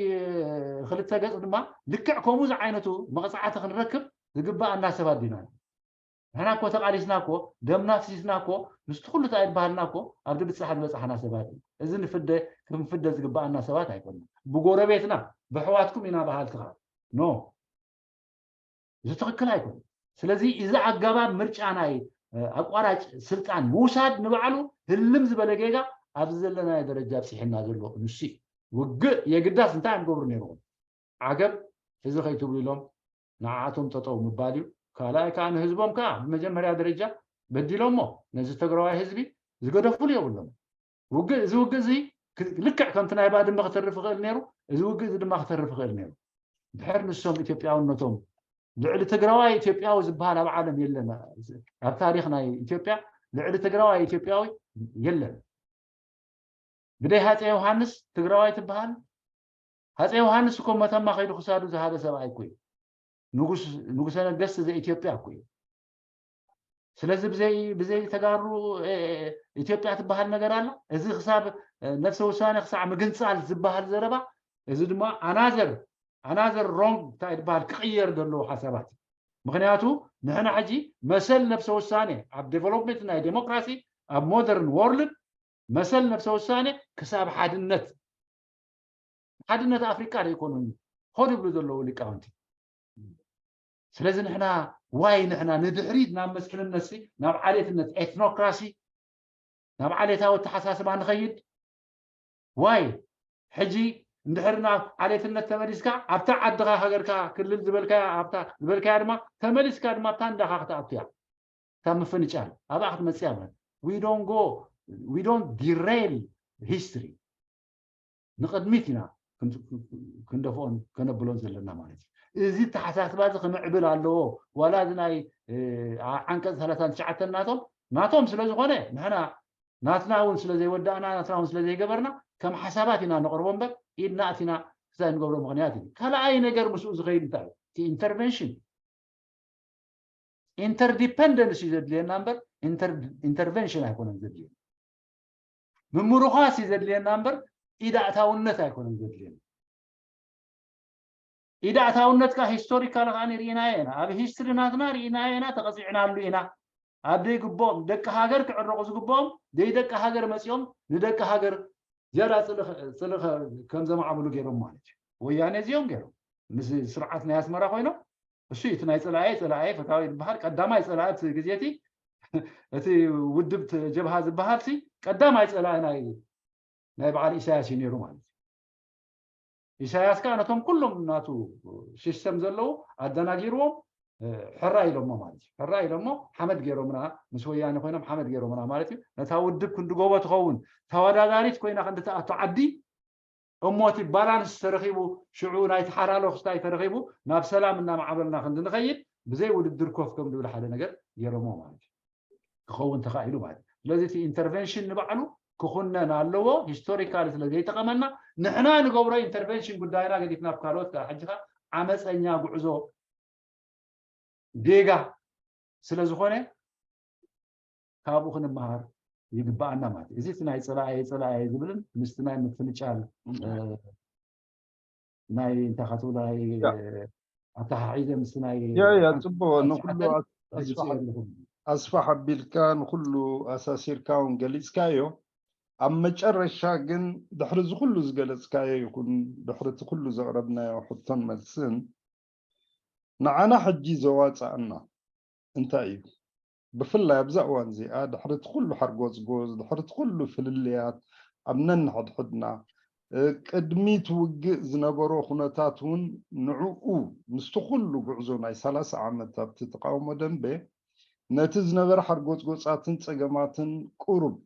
ክልተ ገፅ ድማ ልክዕ ከምኡ ዝዓይነቱ መቕፃዕቲ ክንረክብ ዝግባኣና ሰባት ዲና ንሕና እኮ ተቓሊስና እኮ ደምና ፍሲስና እኮ ምስቲ ኩሉ እንታይ ዝበሃልና እኮ ኣብ ድብፅሓ ዝበፅሓና ሰባት እዩ እዚ ንፍደ ክንፍደ ዝግባኣና ሰባት ኣይኮንና ብጎረቤትና ብሕዋትኩም ኢና በሃልቲ ከዓ ኖ እዚ ትኽክል ኣይኮን ስለዚ እዚ ኣገባብ ምርጫ ናይ ኣቋራጭ ስልጣን ምውሳድ ንባዕሉ ህልም ዝበለ ጌጋ ኣብዚ ዘለናዮ ደረጃ ኣብፅሕና ዘሎ ንሱ እዩ ውግእ የግዳስ እንታይ እዮም ገብሩ ነይርዎም ዓገብ እዚ ከይትብሉ ኢሎም ንዓኣቶም ጠጠው ምባል እዩ ካልኣይ ከዓ ንህዝቦም ከዓ ብመጀመርያ ደረጃ በዲሎሞ ነዚ ተግራዋይ ህዝቢ ዝገደፉሉ የብሎም ውግእ እዚ ውግእ እዚ ልክዕ ከምቲ ናይ ባድመ ክተርፍ ይኽእል ነይሩ እዚ ውግእ እዚ ድማ ክተርፍ ይኽእል ነይሩ ድሕር ንሶም ኢትዮጵያውነቶም ልዕሊ ትግራዋይ ኢትዮጵያዊ ዝበሃል ኣብ ዓለም የለን ኣብ ታሪክ ናይ ኢትዮጵያ ልዕሊ ትግራዋይ ኢትዮጵያዊ የለን ብደይ ሃፀ ዮሃንስ ትግራዋይ ትበሃል ሃፀ ዮሃንስ እኮ መተማ ከይዱ ክሳዱ ዝሃበ ሰብኣይ እኮ እዩ ንጉሰ ነገስት ዘኢትዮጵያ እኮ እዩ ስለዚ ብዘይ ብዘይ ተጋሩ ኢትዮጵያ ትበሃል ነገር ኣላ እዚ ክሳብ ነፍሰ ውሳኔ ክሳዕ ምግንፃል ዝበሃል ዘረባ እዚ ድማ ኣናዘር ኣናዘር ሮንግ እንታይ ዝበሃል ክቕየር ዘለዎ ሓሳባት ምክንያቱ ንሕና ሕጂ መሰል ነፍሰ ውሳኔ ኣብ ዴቨሎፕመንት ናይ ዴሞክራሲ ኣብ ሞደርን ወርልድ መሰል ነፍሰ ውሳኔ ክሳብ ሓድነት ሓድነት ኣፍሪቃ ዶ ይኮኑን ሆድ ይብሉ ዘለዉ ሊቃውንቲ ስለዚ ንሕና ዋይ ንሕና ንድሕሪት ናብ መስፍንነት ናብ ዓሌትነት ኤትኖክራሲ ናብ ዓሌታዊ ኣተሓሳስባ ንኸይድ ዋይ ሕጂ እንድሕር ናብ ዓሌትነት ተመሊስካ ኣብታ ዓድኻ ሃገርካ ክልል ዝበልካያ ኣብታ ዝበልካያ ድማ ተመሊስካ ድማ ኣብታ እንዳኻ ክትኣቱያ እታ ምፍንጫል ኣብኣ ክትመፅያ ማለት we don't go we don't derail history ንቕድሚት ኢና ክንደፍኦን ከነብሎን ዘለና ማለት እዩ እዚ ተሓሳስባ እዚ ክምዕብል ኣለዎ ዋላ እዚ ናይ ዓንቀፅ ሰላሳን ትሽዓተን ናቶም ናቶም ስለ ዝኾነ ንሕና ናትና እውን ስለ ዘይወዳእና ናትና እውን ስለ ዘይገበርና ከም ሓሳባት ኢና ነቕርቦ እምበር ኢድና ኣቲና ክሳይ ንገብሮ ምክንያት እዩ ካልኣይ ነገር ምስኡ ዝኸይድ እንታይ እዩ ኢንተርቨንሽን ኢንተርዲፐንደንስ እዩ ዘድልየና እምበር ኢንተርቨንሽን ኣይኮነን ዘድልየና ምምርኳስ እዩ ዘድልየና እምበር ኢዳእታውነት ኣይኮነን ዘድልየና። ኢዳእታውነት ከዓ ሂስቶሪካል ከዓ ርኢናዮ ኢና። ኣብ ሂስትሪ ናትና ርኢናዮ ኢና፣ ተቐፂዕናሉ ኢና። ኣብ ደይግብኦም ደቂ ሃገር ክዕረቑ ዝግብኦም ደይ ደቂ ሃገር መፂኦም ንደቂ ሃገር ዝያዳ ፅልኢ ከም ዘማዕብሉ ገይሮም ማለት እዩ። ወያነ እዚኦም ገይሮም ምስ ስርዓት ናይ ኣስመራ ኮይኖም እሱ እቲ ናይ ፀላኢ ፀላኢ ፈታዊ ዝበሃል ቀዳማይ ፀላኢ እቲ ግዜ እቲ እቲ ውድብ ጀብሃ ዝበሃል ሲ ቀዳማይ ፀላኢ ናይ ናይ በዓል ኢሳያስ እዩ ነይሩ ማለት እዩ። ኢሳያስ ከዓ ነቶም ኩሎም ናቱ ሲስተም ዘለዉ ኣደናጊርዎም ሕራ ኢሎሞ ማለት እዩ። ሕራ ኢሎሞ ሓመድ ገይሮምና፣ ምስ ወያነ ኮይኖም ሓመድ ገይሮምና ማለት እዩ። ነታ ውድብ ክንዲ ጎቦ ትኸውን ተወዳዳሪት ኮይና ክንዲ ትኣቱ ዓዲ እሞ እቲ ባላንስ ተረኺቡ ሽዑ ናይ ተሓላሎ ክስታይ ተረኺቡ ናብ ሰላም እናማዕበልና ክንዲ ንኸይድ ብዘይ ውድድር ኮፍ ከም ዝብል ሓደ ነገር ገይሮሞ ማለት እዩ። ክኸውን ተኻኢሉ ማለት እዩ። ስለዚ እቲ ኢንተርቨንሽን ንባዕሉ ክኹነን ኣለዎ። ሂስቶሪካሊ ስለ ዘይጠቐመና ንሕና ንገብሮ ኢንተርቨንሽን ጉዳይና ገዲፍና ኣብ ካልኦት ከዓ ሕጂ ከዓ ዓመፀኛ ጉዕዞ ጌጋ ስለ ዝኾነ ካብኡ ክንመሃር ይግበኣና ማለት እዩ። እዚ እቲ ናይ ፀላኣየ ፀላኣየ ዝብልን ምስቲ ናይ ምፍንጫል ናይ እንታይ ከትብሎ ናይ ኣተሓሒዘ ምስ ናይ ያ ያ ፅቡቅ ንኩሉ ኣስፋሕ ኣቢልካ ንኩሉ ኣሳሲርካ እውን ገሊፅካዮ። ኣብ መጨረሻ ግን ድሕሪ እዚ ኩሉ ዝገለፅካዮ ይኹን ድሕሪ እቲ ኩሉ ዘቕረብናዮ ሕቶን መልስን ንዓና ሕጂ ዘዋፅኣና እንታይ እዩ? ብፍላይ ኣብዛ እዋን እዚኣ ድሕሪ እቲ ኩሉ ሓርጎፅጎፅ ድሕሪ እቲ ኩሉ ፍልልያት ኣብ ነንሕድሕድና ቅድሚ እቲ ውግእ ዝነበሮ ኩነታት እውን ንዕኡ ምስቲ ኩሉ ጉዕዞ ናይ ሰላሳ ዓመት ኣብቲ ተቃውሞ ደንበ ነቲ ዝነበረ ሓርጎፅጎፃትን ፀገማትን ቁሩብ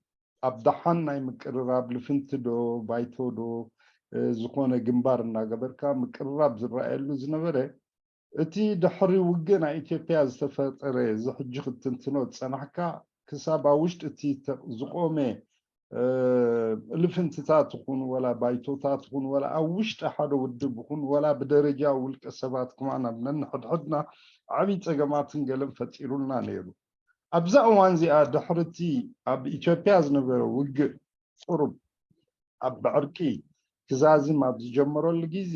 ኣብ ደሓን ናይ ምቅርራብ ልፍንቲ ዶ ባይቶ ዶ ዝኾነ ግንባር እናገበርካ ምቅርራብ ዝረኣየሉ ዝነበረ እቲ ድሕሪ ውግእ ናይ ኢትዮጵያ ዝተፈጠረ እዚ ሕጂ ክትትንትኖ ዝፀናሕካ ክሳብ ኣብ ውሽጢ እቲ ዝቆመ ልፍንትታት ይኹን ወላ ባይቶታት ይኹን ወላ ኣብ ውሽጢ ሓደ ውድብ ይኹን ወላ ብደረጃ ውልቀ ሰባት ከማን ኣብ ነንሕድሕድና ዓብዪ ፀገማትን ገለን ፈጢሩልና ነይሩ። ኣብዛ እዋን እዚኣ ድሕርቲ ኣብ ኢትዮጵያ ዝነበረ ውግእ ቁሩብ ኣብ ብዕርቂ ክዛዝም ኣብ ዝጀመረሉ ግዜ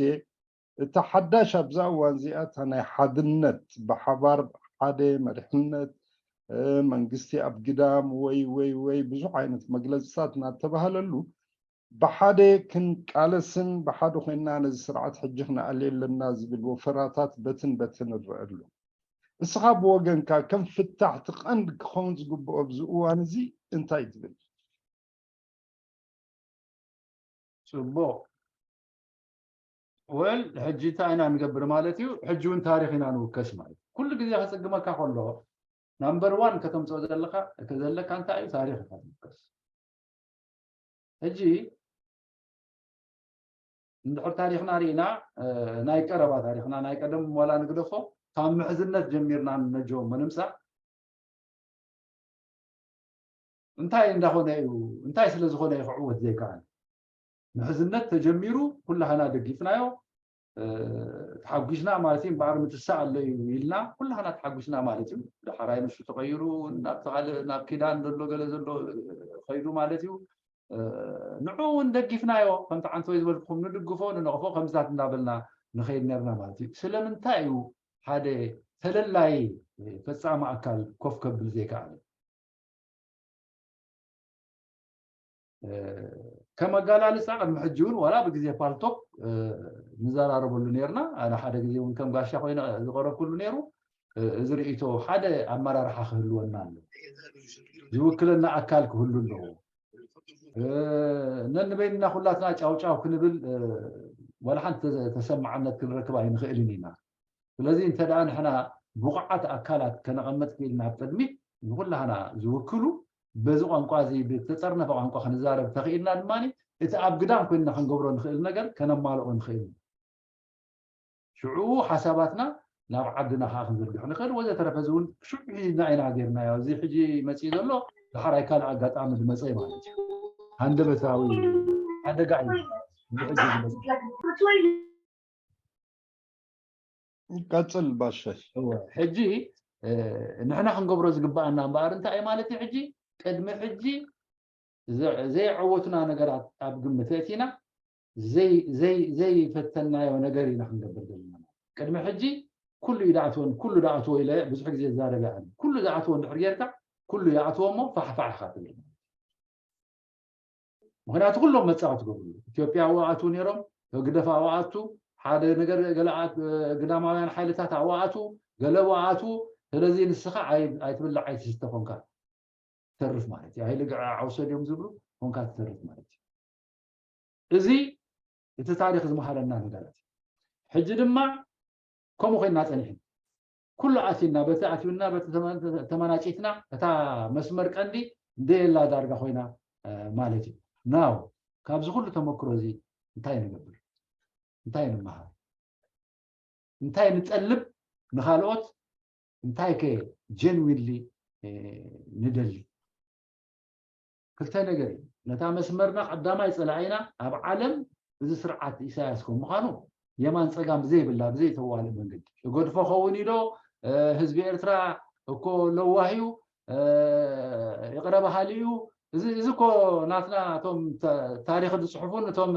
እታ ሓዳሽ ኣብዛ እዋን እዚኣ እታ ናይ ሓድነት ብሓባር ሓደ መሪሕነት መንግስቲ ኣብ ግዳም ወይ ወይ ወይ ብዙሕ ዓይነት መግለፅታት እናተባሃለሉ ብሓደ ክንቃለስን ብሓደ ኮይንና ነዚ ስርዓት ሕጂ ክነኣልዮ ኣለና ዝብል ወፈራታት በትን በትን ንረአ ኣሎ። እስኻ ብወገንካ ከም ፍታሕቲ ቀንዲ ክኸውን ዝግብኦ ኣብዚ እዋን እዚ እንታይ ትብል? ፅቡቕ ወል ሕጂ እንታይ ኢና ንገብር ማለት እዩ። ሕጂ እውን ታሪኽ ኢና ንውከስ ማለት እዩ። ኩሉ ግዜ ከፅግመካ ከሎ ናምበር ዋን ከተምፅኦ ዘለካ ዘለካ እንታይ እዩ? ታሪኽ ኢኻ ትውከስ። ሕጂ እንድሕር ታሪኽና ርኢና ናይ ቀረባ ታሪኽና ናይ ቀደም ዋላ ንግደፎ ካብ ምሕዝነት ጀሚርና ነጆ ምንምፃእ እንታይ እንዳኾነ እዩ እንታይ ስለ ዝኾነ እዩ ክዕወት ዘይከኣል ምሕዝነት ተጀሚሩ ኩላህና ደጊፍናዮ ተሓጒስና ማለት እዩ እምበኣር ምትሳእ ኣሎ እዩ ኢልና ኩላህና ተሓጒስና ማለት እዩ ዳሕራይ ንሱ ተቐይሩ ናብ ካልእ ናብ ኪዳን ዘሎ ገለ ዘሎ ኸይዱ ማለት እዩ ንዑ እውን ደጊፍናዮ ከምቲ ዓንተወይ ዝበልኩኹም ንድግፎ ንነቕፎ ከምዝታት እንዳበልና ንኸይድ ነርና ማለት እዩ ስለምንታይ እዩ ሓደ ተለላይ ፈፃሚ ኣካል ኮፍ ከብል ዘይከኣለ ከም ኣጋላልፃ ቅድሚ ሕጂ እውን ዋላ ብግዜ ፓልቶክ ንዘራረበሉ ነርና ኣነ ሓደ ግዜ እውን ከም ጋሻ ኮይነ ዝቀረብኩሉ ነይሩ እዚ ርእቶ ሓደ ኣመራርሓ ክህልወና ኣሎ ዝውክለና ኣካል ክህሉ ኣለዎ ነንበይንና ኩላትና ጫውጫው ክንብል ዋላ ሓንቲ ተሰማዕነት ክንረክብ ኣይንኽእልን ኢና ስለዚ እንተ ደኣ ንሕና ብቑዓት ኣካላት ከነቐምጥ ክኢልና ኣብ ቅድሚት ንኹላህና ዝውክሉ በዚ ቋንቋ እዚ ብተጸርነፈ ቋንቋ ክንዛረብ ተኽኢልና ድማ እቲ ኣብ ግዳም ኮይንና ክንገብሮ ንኽእል ነገር ከነማልኦ ንኽእል ሽዑ ሓሳባትና ናብ ዓድና ከዓ ክንዝርግሕ ንኽእል ወዘተረፈ እዚ እውን ሽዑ ኢና ኢና ጌርናዮ እዚ ሕጂ መፅኢ ዘሎ ዳሕራይ ካልእ ኣጋጣሚ ዝመፀ ማለት እዩ ሃንደበታዊ ሓደጋ እዩ ቀፅል ባሻይ ሕጂ ንሕና ክንገብሮ ዝግባኣና እምበኣር እንታይ እዩ ማለት እዩ ሕጂ ቅድሚ ሕጂ ዘ- ዘይዓወቱና ነገራት ኣብ ግምት ኣእቲና ዘይ- ዘይ- ዘይፈተናዮ ነገር ኢና ክንገብር ዘለና። ቅድሚ ሕጂ ኩሉ እዩ ዳኣትወን ኩሉ ዳኣትዎ ኢለ ብዙሕ ግዜ ዛረበ ኣለ። ኩሉ ዝኣትዎ እንድሕር ጌርካ ኩሉ ይኣትዎ እሞ ፋሕፋሕ ኢኻ ትብል። ምክንያቱ ኩሎም መፃወቲ ገብሩ ኢትዮጵያ ኣዋኣቱ ነይሮም። ህግደፍ ኣዋኣቱ ሓደ ነገር ገለኣት ግዳማውያን ሓይልታት ኣዋኣቱ ገለ ኣዋኣቱ። ስለዚ ንስኻ ኣይ- ኣይትብላዕ ኣይትስተ ኮንካ ትተርፍ ማለት እዩ። ኣይልግዐ ዓውሰ ድዮም ዝብሉ ኮንካ ትተርፍ ማለት እዩ። እዚ እቲ ታሪክ ዝመሃረና ነገራት እዩ። ሕጂ ድማ ከምኡ ኮይና ፀኒሕና ኩሉ ኣቲና በቲ ኣትዩና በቲ ተመ- ተመናጪትና እታ መስመር ቀንዲ ደየላ ዳርጋ ኮይና እ፣ ማለት እዩ። ናው ካብዚ ኩሉ ተመክሮ እዚ እንታይ ንገብር? እንታይ ንምሃር? እንታይ ንጠልብ ንኻልኦት? እንታይ ከ ጀንዊንሊ ንደሊ? ክልተ ነገር እዩ። ነታ መስመርና ቀዳማይ ፀላኢና ኣብ ዓለም እዚ ስርዓት ኢሳያስ ከም ምዃኑ የማን ፀጋም ብዘይብላ ብዘይተዋልእ መንገዲ እገድፎ ኸውን ኢዶ ህዝቢ ኤርትራ እኮ ለዋህ እዩ። ይቕረ በሃሊ እዩ። እዚ እዚ እኮ ናትና እቶም ታሪክ ዝፅሕፉን እቶም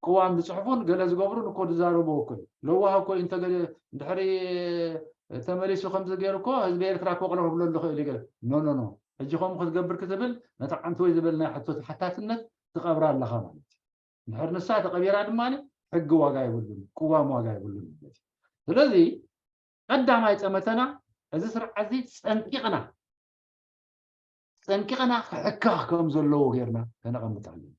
ቅዋም ዝፅሕፉን ገለ ዝገብሩን እኮ ዝዛረቡ እኮ እዩ። ለዋህ እኮ እዩ። እንተገለ ድሕሪ ተመሊሱ ከምዚ ገይሩ እኮ ህዝቢ ኤርትራ እኮ ቅረ ክብለሉ ይኽእል እዩ። ገለ ኖ ኖ ኖ ሕጂ ከምኡ ክትገብር ክትብል ነቲ ዓንተወይ ዝበልናዮ ሕቶ ተሓታትነት ትቐብራ ኣለኻ ማለት እዩ። ድሕር ንሳ ተቐቢራ ድማ ሕጊ ዋጋ የብሉን፣ ቅዋም ዋጋ የብሉን ማለት እዩ። ስለዚ ቀዳማይ ፀመተና እዚ ስርዓት እዚ ፀንቂቕና ፀንቂቕና ክሕከኽ ከም ዘለዎ ጌርና ከነቐምጥ ኣለና።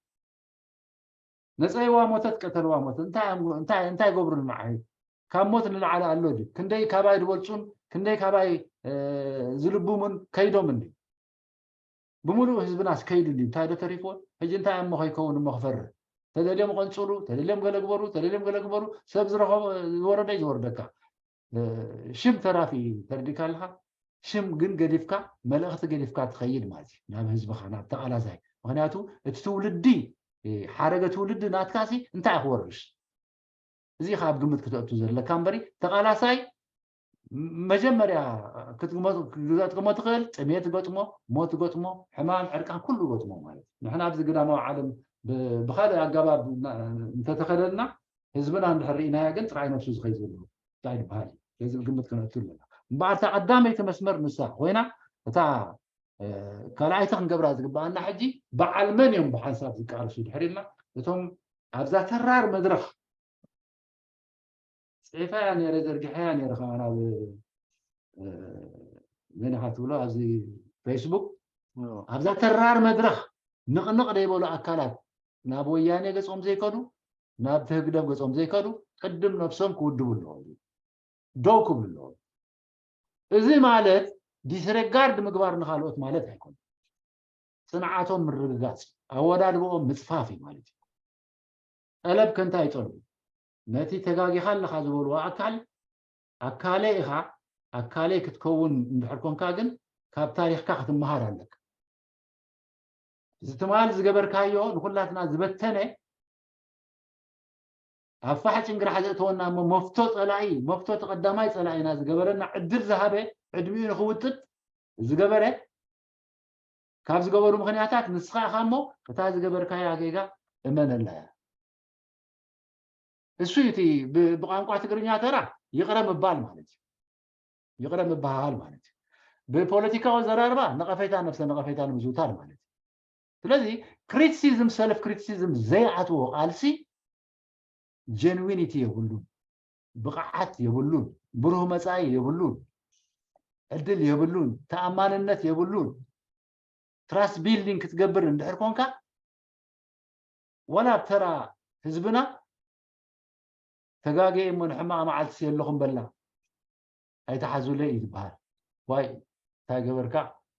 ነፀይዋ ሞተት ቀተልዋ ሞተት እንታይ ገብሩ ንዓይ ካብ ሞት ንላዕሊ ኣሎ ድዩ? ክንደይ ካባይ ዝበልፁን ክንደይ ካባይ ዝልብሙን ከይዶም እንዲ ብምሉእ ህዝብናስ ከይዱ እንዲ እንታይ ዶ ተሪፍዎ? ሕጂ እንታይ እሞ ከይከውን እሞ ክፈርህ? ተደልዮም ቀንፅሉ፣ ተደልዮም ገለ ግበሩ፣ ተደልዮም ገለ ግበሩ። ሰብ ዝረኸቦ ዝወረደ እዩ ዝወርደካ። ሽም ተራፊ ተረዲካ ኣለካ። ሽም ግን ገዲፍካ መልእኽቲ ገዲፍካ ትኸይድ ማለት እዩ ናብ ህዝብኻ ናብ ተቓላሳይ። ምክንያቱ እቲ ትውልዲ ሓረገ ትውልዲ ናትካ ሲ እንታይ ክወርሽ? እዚ ካብ ግምት ክተእቱ ዘለካ እምበሪ ተቓላሳይ መጀመርያ ክትግመጥሞ ትኽእል ጥሜት ገጥሞ ሞት ገጥሞ ሕማም ዕርቃን ኩሉ ገጥሞ ማለት እዩ። ንሕና ኣብዚ ግዳማዊ ዓለም ብካልእ ኣገባብ እንተተኸደልና ህዝብና እንድሕር ርኢናዮ ግን ጥራይ ነብሱ ዝኸይ ዘለዎ እንታይ ዝበሃል እዩ። ስለዚ ብግምት ክነእቱ ኣለና። እምበኣር እታ ቀዳመይቲ መስመር ንሳ ኮይና እታ ካልኣይቲ ክንገብራ ዝግበኣና ሕጂ በዓል መን እዮም ብሓንሳብ ዝቃለሱ ድሕር ኢልና እቶም ኣብዛ ተራር መድረኽ ፅሒፈያ ነይረ ዘርጊሐያ ነይረ ከማን ኣብ መን ኢኻ ትብሎ ኣብዚ ፌስቡክ ኣብዛ ተራር መድረኽ ንቕንቕ ዘይበሉ ኣካላት ናብ ወያኔ ገፆም ዘይከዱ ናብ ትህግደፍ ገፆም ዘይከዱ ቅድም ነብሶም ክውድቡ ኣለዎም። ደው ክብሉ ኣለዎም። እዚ ማለት ዲስሬጋርድ ምግባር ንካልኦት ማለት ኣይኮነን። ፅንዓቶም ምርግጋፅ ኣወዳድብኦም ምፅፋፍ እዩ ማለት እዩ። ጠለብ ከንታይ ይጠልቡ ነቲ ተጋጊኻ ኣለኻ ዝበልዎ ኣካል ኣካለ ኢኻ ኣካለ ክትከውን እንድሕር ኮንካ ግን ካብ ታሪክካ ክትመሃር ኣለካ። እዚ ትማል ዝገበርካዮ ንኩላትና ዝበተነ ኣብ ፋሕ ጭንግራሕ ዘእተወና እሞ መፍቶ ፀላኢ መፍቶ ተቐዳማይ ፀላኢና ዝገበረና ዕድል ዝሃበ ዕድሚኡ ንክውጥጥ ዝገበረ ካብ ዝገበሩ ምክንያታት ንስኻ ኢኻ እሞ እታ ዝገበርካያ ጌጋ እመነላ እያ። እሱ እቲ ብቋንቋ ትግርኛ ተራ ይቕረ ምባል ማለት እዩ። ይቕረ ምባሃል ማለት እዩ። ብፖለቲካዊ ዘራርባ ነቐፌታ ነብሰ ነቐፌታ ንምዝውታር ማለት እዩ። ስለዚ ክሪቲሲዝም ሰልፍ ክሪቲሲዝም ዘይኣትዎ ቃልሲ ጀንዊኒቲ የብሉን፣ ብቕዓት የብሉን፣ ብሩህ መፃኢ የብሉን፣ ዕድል የብሉን፣ ተኣማንነት የብሉን። ትራስት ቢልዲንግ ክትገብር እንድሕር ኮንካ ዋላ ኣብ ተራ ህዝብና ተጋገየ እሞ ንሕማቕ መዓልቲ የለኹም በላ ኣይተሓዙለይ እዩ ዝበሃል። ዋይ እንታይ ገበርካ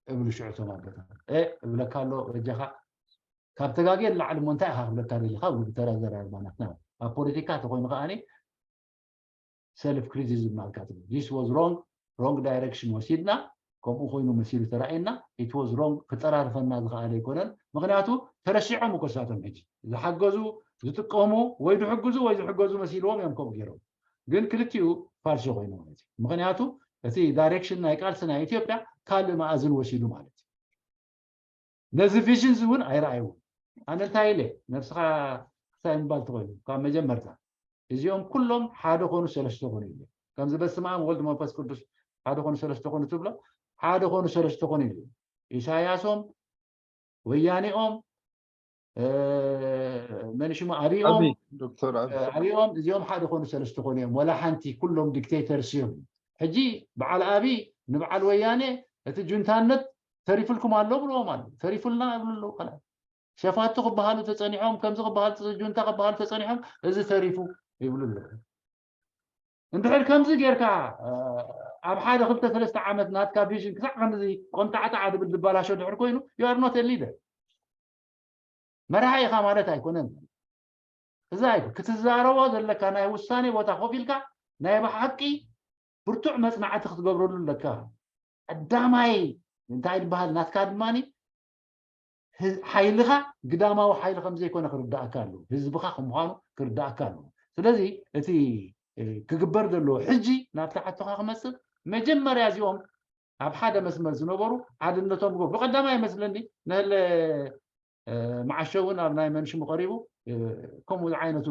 እብሉ ሽዑ እቶም ኣቦታት እ እብለካ ኣሎ በጃኻ ካብ ተጋገየ ንላዕሊ እሞ እንታይ ኢኻ ክብለካ ደሊኻ እብሉ ብተራ ዘራርባ ናትና ኣብ ፖለቲካ ተኮይኑ ከዓኒ ሰልፍ ክሪቲሲዝም ናትካ ትብል this was wrong wrong direction ወሲድና ከምኡ ኮይኑ መሲሉ ተራእየና it was wrong ክጠራርፈና ዝኸኣለ ኣይኮነን ምክንያቱ ተረሲዖም እኮ እሳቶም ሕጂ ዝሓገዙ ዝጥቀሙ ወይ ዝሕግዙ ወይ ዝሕገዙ መሲልዎም እዮም ከምኡ ገይሮም ግን ክልቲኡ ፋልሲ ኮይኑ ማለት እዩ ምክንያቱ እቲ ዳይሬክሽን ናይ ቃልሲ ናይ ኢትዮጵያ ካልእ መኣዝን ወሲዱ ማለት እዩ ነዚ ቪዥን እውን ኣይረኣይዎ። ኣነ እንታይ ኢለ ነብስኻ ክሳይ ምባል ትኽእሉ ካብ መጀመርታ እዚኦም ኩሎም ሓደ ኮኑ ሰለስተ ኮኑ ኢለ ከምዚ በስመ ኣብ ወልድ መንፈስ ቅዱስ ሓደ ኮኑ ሰለስተ ኮኑ ትብሎ ሓደ ኮኑ ሰለስተ ኮኑ ኢለ ኢሳያሶም ወያኔኦም መን ሽሙ ኣብኦም ዶክተር ኣብኦም እዚኦም ሓደ ኮኑ ሰለስተ ኮኑ እዮም። ወላ ሓንቲ ኩሎም ዲክቴተርስ እዮም። ሕጂ በዓል ኣቢ ንበዓል ወያኔ እቲ ጁንታነት ተሪፍልኩም ኣሎ ብልዎም ኣሎ። ተሪፉልና ይብሉ ኣለዉ። ሸፋቱ ክበሃሉ ተፀኒሖም፣ ከምዚ ክበሃሉ ጁንታ ክበሃሉ ተፀኒሖም፣ እዚ ተሪፉ ይብሉ ኣለዉ። እንድሕር ከምዚ ጌርካ ኣብ ሓደ ክልተ ሰለስተ ዓመት ናትካ ቪዥን ክሳዕ ከምዚ ቆንጣዕጣዕ ድብል ዝበላሾ ድሕር ኮይኑ you are not a leader። መራሒ ኢኻ ማለት ኣይኮነን። እዛ ክትዛረቦ ዘለካ ናይ ውሳኔ ቦታ ኮፍ ኢልካ ናይ ብሓቂ ብርቱዕ መፅናዕቲ ክትገብረሉ ኣለካ። ቀዳማይ እንታይ ዝበሃል ናትካ ድማ ሓይልኻ ግዳማዊ ሓይሊ ከምዘይኮነ ክርዳእካ ኣለዎ። ህዝብኻ ከምዃኑ ክርዳእካ ኣለዎ። ስለዚ እቲ ክግበር ዘለዎ ሕጂ ናብቲ ሓቶኻ ክመፅእ መጀመርያ እዚኦም ኣብ ሓደ መስመር ዝነበሩ ሓድነቶም ብቀዳማይ ይመስለኒ ንህለ መዓሾ እውን ኣብ ናይ መንሽሙ ቀሪቡ ከምኡ ዓይነቱ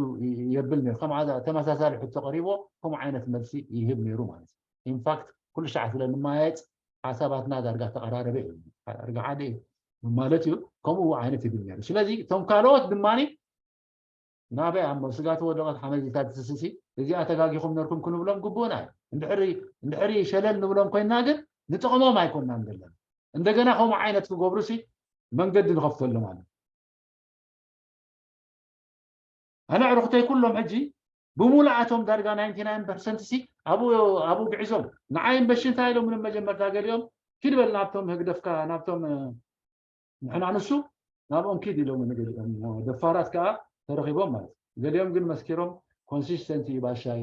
የብል ነሩ። ከም ተመሳሳሊ ሕቶ ቀሪቦ ከምኡ ዓይነት መልሲ ይህብ ነሩ ማለት እዩ። ኢንፋክት ኩሉ ሻዕ ስለ ንመያየጥ ሓሳባትና ዳርጋ ተቐራረበ እዩ። ዳርጋ ሓደ እዩ ማለት እዩ። ከምኡ ዓይነት ይብል ነሩ። ስለዚ እቶም ካልኦት ድማ ናበይ ኣሞ ስጋ ተወደቐት ሓመድ ኢልካ ትስስሲ እዚኣ ተጋጊኹም ነርኩም ክንብሎም ግቡእና እዩ። እንድሕሪ ሸለል ንብሎም ኮይና ግን ንጥቕሞም ኣይኮናን ዘለና። እንደገና ከምኡ ዓይነት ክገብሩ ሲ መንገዲ ንኸፍተሎም ኣለ። ኣነ ዕርኽተይ ኩሎም ሕጂ ብሙሉኣቶም ዳርጋ ናይንቲ ናይን ፐርሰንት ሲ ኣብኡ ግዒዞም ንዓይ እምበሺ እንታይ ኢሎም ምንም መጀመርታ ገሊኦም ኪድ በል ናብቶም ህግደፍካ ናብቶም ንሕና ንሱ ናብኦም ኪድ ኢሎም ንገሊኦም ደፋራት ከዓ ተረኺቦም ማለት እዩ። ገሊኦም ግን መስኪሮም ኮንሲስተንት እዩ ባሻይ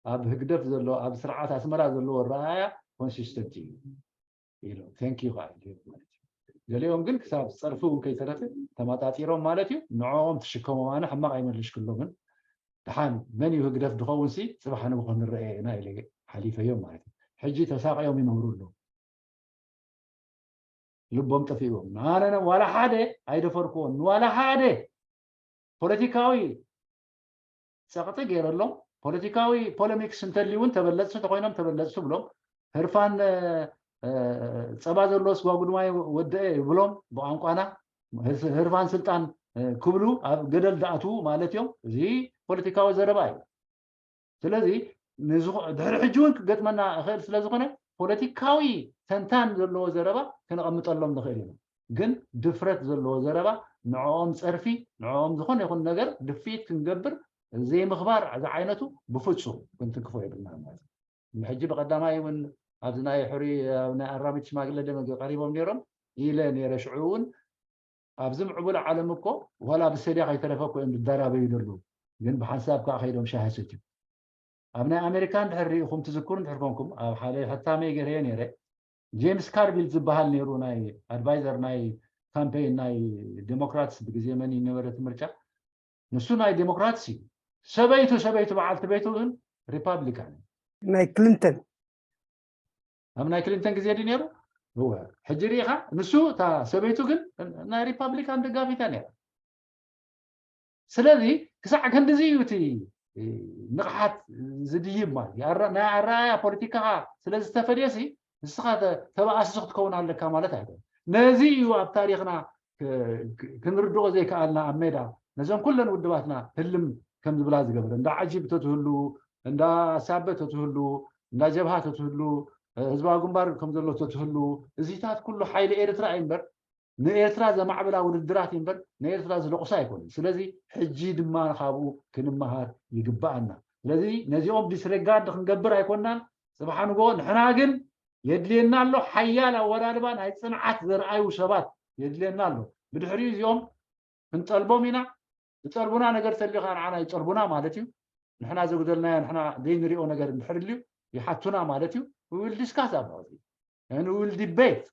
ኣብ ህግደፍ ዘሎ ኣብ ስርዓት ኣስመራ ዘለዎ ረኣያ ኮንሲስተንት እዩ ኢሎም ቴንክ ዩ ከዓ ኢሉ ማለት እዩ። ገሊኦም ግን ክሳብ ፀርፊ እውን ከይተረፈ ተመጣጢሮም ማለት እዩ። ንዕኦም ትሽከሞም ኣነ ሕማቕ ኣይመልሽክሎምን። ድሓን መን እዩ ህግደፍ ድኸውን ሲ ፅባሕ ንግሆ ንረአ ኢና ኢለ ሓሊፈዮም ማለት እዩ። ሕጂ ተሳቕዮም ይነብሩ ኣለዉ። ልቦም ጠፊእዎም። ንኣነ ዋላ ሓደ ኣይደፈርክዎን። ንዋላ ሓደ ፖለቲካዊ ፀቕጢ ገይረሎም ፖለቲካዊ ፖለሚክስ እንተልዩ እውን ተበለፅቲ ተኮይኖም ተበለፅቲ ብሎም ህርፋን ፀባ ዘለዎ ስጓጉድማይ ወደአ ይብሎም ብቋንቋና ህርፋን ስልጣን ክብሉ ኣብ ገደል ዳኣትዉ ማለት እዮም። እዚ ፖለቲካዊ ዘረባ እዩ። ስለዚ ድሕሪ ሕጂ እውን ክገጥመና እኽእል ስለዝኾነ ፖለቲካዊ ተንታን ዘለዎ ዘረባ ክነቐምጠሎም ንኽእል ኢና። ግን ድፍረት ዘለዎ ዘረባ ንዕኦም ፀርፊ ንዕኦም ዝኾነ ይኹን ነገር ድፍኢት ክንገብር ዘይምኽባር ዝዓይነቱ ብፍፁም ክንትንክፎ የብልና ማለት እዩ። ሕጂ ብቀዳማይ እውን ኣብዚ ናይ ሕሩይ ናይ ኣራሚት ሽማግለ ደመ ቀሪቦም ነይሮም ኢለ ነይረ። ሽዑ እውን ኣብዚ ምዕቡል ዓለም እኮ ዋላ ብሰድያ ከይተረፈ እኮ እዮም ዝደራበዩ ዘለዉ። ግን ብሓንሳብ ከዓ ከይዶም ሻሂ ሰትዩ ኣብ ናይ ኣሜሪካ እንድሕር ርኢኹም ትዝክሩ እንድሕር ኮንኩም ኣብ ሓደ ሕታመይ ገይረዮ ነይረ። ጄምስ ካርቪል ዝበሃል ነይሩ ናይ ኣድቫይዘር ናይ ካምፔን ናይ ዴሞክራትስ ብግዜ መን ነበረ እቲ ምርጫ ንሱ ናይ ዴሞክራትስ እዩ። ሰበይቱ ሰበይቱ በዓልቲ ቤቱ ግን ሪፓብሊካን ናይ ክሊንተን ኣብ ናይ ክሊንተን ግዜ ድዩ ነይሩ? እወ። ሕጂ ርኢኻ ንሱ እታ ሰበይቱ ግን ናይ ሪፓብሊካን ደጋፊታ ነይራ። ስለዚ ክሳዕ ክንድዚ እዩ እቲ ንቕሓት ዝድይብ ማለት እዩ። ናይ ኣረኣያ ፖለቲካኻ ስለ ዝተፈለየሲ ንስኻ ተባኣስሲ ክትከውን ኣለካ ማለት ኣይኮን። ነዚ እዩ ኣብ ታሪኽና ክንርድኦ ዘይከኣልና ኣብ ሜዳ ነዞም ኩለን ውድባትና ህልም ከም ዝብላ ዝገብረ እንዳ ዓጂብ ተትህሉ እንዳ ሳበ ተትህሉ እንዳ ጀብሃ ተትህሉ ህዝባዊ ግንባር ከም ዘሎ ተትህሉ እዚታት ኩሉ ሓይሊ ኤርትራ እዩ እምበር ንኤርትራ ዘማዕብላ ውድድራት እዩ እምበር ንኤርትራ ዝደቑሳ ኣይኮኑን። ስለዚ ሕጂ ድማ ካብኡ ክንመሃር ይግብኣና። ስለዚ ነዚኦም ዲስሬጋርድ ክንገብር ኣይኮናን። ፅባሕ ንግሆ ንሕና ግን የድልየና ኣሎ ሓያል ኣወዳድባ ናይ ፅንዓት ዘርኣዩ ሰባት የድልየና ኣሎ። ብድሕሪኡ እዚኦም ክንጠልቦም ኢና። ዝጠልቡና ነገር ተልዩ ከዓ ንዓና ይጠልቡና ማለት እዩ። ንሕና ዘጉደልናዮ ንሕና ዘይንሪኦ ነገር እንድሕር ልዩ ይሓቱና ማለት እዩ። We will discuss about it and we will debate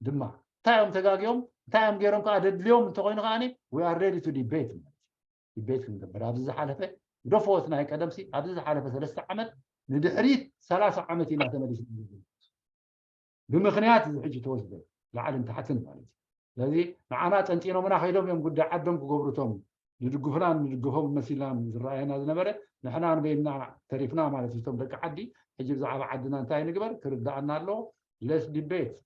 ድማ እንታይ እዮም ተጋጊዮም እንታይ እዮም ገይሮም ከዓ ደድልዮም እንተኮይኑ ከዓ we are ready to debate ማለት debate ክንገብር ኣብዚ ዝሓለፈ ግደፍዎት ናይ ቀደምሲ ኣብዚ ዝሓለፈ ሰለስተ ዓመት ንድሕሪት ሰላሳ ዓመት ኢና ተመሊስና ዘለና። ብምኽንያት እዚ ሕጂ ተወስደ ላዕልን ታሕትን ማለት እዩ። ስለዚ ንዓና ጠንጢኖምና ከይዶም እዮም ጉዳይ ዓዶም ክገብሩቶም ንድግፉና ንድግፎም መሲልና ዝረኣየና ዝነበረ ንሕና ንበይንና ተሪፍና ማለት እዩ። እቶም ደቂ ዓዲ ሕጂ ብዛዕባ ዓድና እንታይ ንግበር ክርዳኣና ኣለዎ። Let's debate።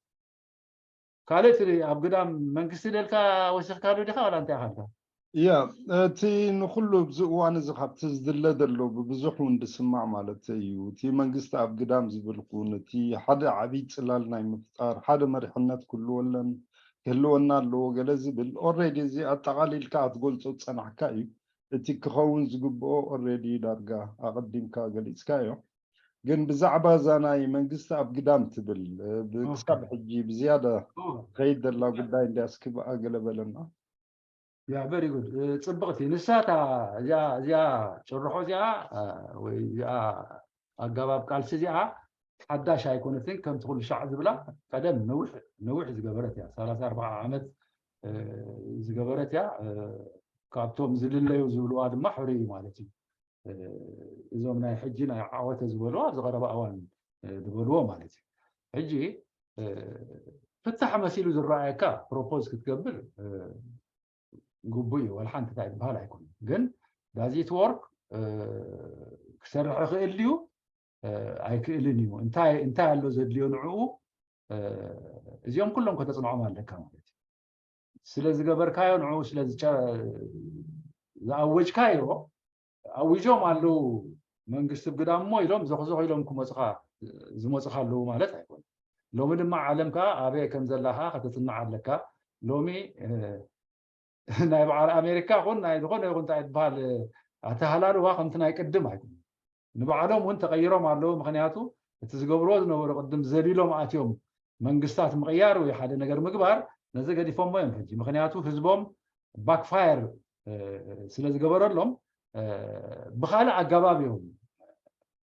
ካልእ እቲ ኣብ ግዳም መንግስቲ ደልካ ወሲኽካሉ ዲኻ ዋላ እንታይ ኢኻ? ያ እቲ ንኩሉ ኣብዚ እዋን እዚ ካብቲ ዝድለ ዘሎ ብብዙሕ እውን ዝስማዕ ማለት እዩ። እቲ መንግስቲ ኣብ ግዳም ዝብል ኩን እቲ ሓደ ዓብይ ፅላል ናይ ምፍጣር ሓደ መሪሕነት ክህልወለን ክህልወና ኣለዎ ገለ ዝብል already እዚ ኣጠቓሊልካ ክትገልፆ ዝፀናሕካ እዩ። እቲ ክኸውን ዝግብኦ already ዳርጋ ኣቐዲምካ ገሊፅካዮ። ግን ብዛዕባ እዛ ናይ መንግስቲ ኣብ ግዳም ትብል ክሳብ ሕጂ ብዝያዳ ከይድ ዘላ ጉዳይ እንዲያ እስኪ ብኣ ገለ በለና። ያ very good። ፅብቕቲ ንሳ እታ እዚኣ እዚኣ ጭርሖ እዚኣ ወይ እዚኣ ኣገባብ ቃልሲ እዚኣ ሓዳሽ ኣይኮነትን። ከምቲ ኩሉ ሻዕ ዝብላ ቀደም ነዊሕ ነዊሕ ዝገበረት እያ። ሰላሳ ኣርባዓ ዓመት ዝገበረት እያ። ካብቶም ዝልለዩ ዝብልዋ ድማ ሕሩይ እዩ ማለት እዩ። እዞም ናይ ሕጂ ናይ ዓወተ ዝበልዋ ኣብዚ ቀረባ እዋን ዝበልዎ ማለት እዩ። ሕጂ ፍታሕ መሲሉ ዝረኣየካ ፕሮፖዝ ክትገብር ግቡእ እዩ። ዋላ ሓንቲ እንታይ ዝበሃል ኣይኮነን። ግን does it work ክሰርሕ ይኽእል ድዩ ኣይክእልን እዩ። እንታይ እንታይ ኣሎ ዘድልዮ ንዕኡ እዚኦም ኩሎም ከተፅንዖም ኣለካ ማለት እዩ። ስለ ዝገበርካዮ ንዕኡ ስለ ዝኣወጅካዮ ኣዊጆም ኣለዉ መንግስቲ ብግዳሞ ኢሎም ዘኽዘኽ ኢሎም ክመፁኻ ዝመፁኻ ኣለዉ ማለት ኣይኮነ። ሎሚ ድማ ዓለም ከዓ ኣበይ ከም ዘላ ከዓ ከተፅናዕ ኣለካ። ሎሚ ናይ በዓል ኣሜሪካ ኹን ናይ ዝኾነ ይኹን እንታይ ዝበሃል ኣተሃላልዋ ከምቲ ናይ ቅድም ኣይኮነ። ንባዕሎም እውን ተቐይሮም ኣለዉ። ምክንያቱ እቲ ዝገብርዎ ዝነበሩ ቅድም ዘሊሎም ኣትዮም መንግስታት ምቕያር ወይ ሓደ ነገር ምግባር ነዚ ገዲፎሞ እዮም ሕጂ። ምክንያቱ ህዝቦም ባክፋየር ስለ ዝገበረሎም ብካልእ ኣገባብ እዮም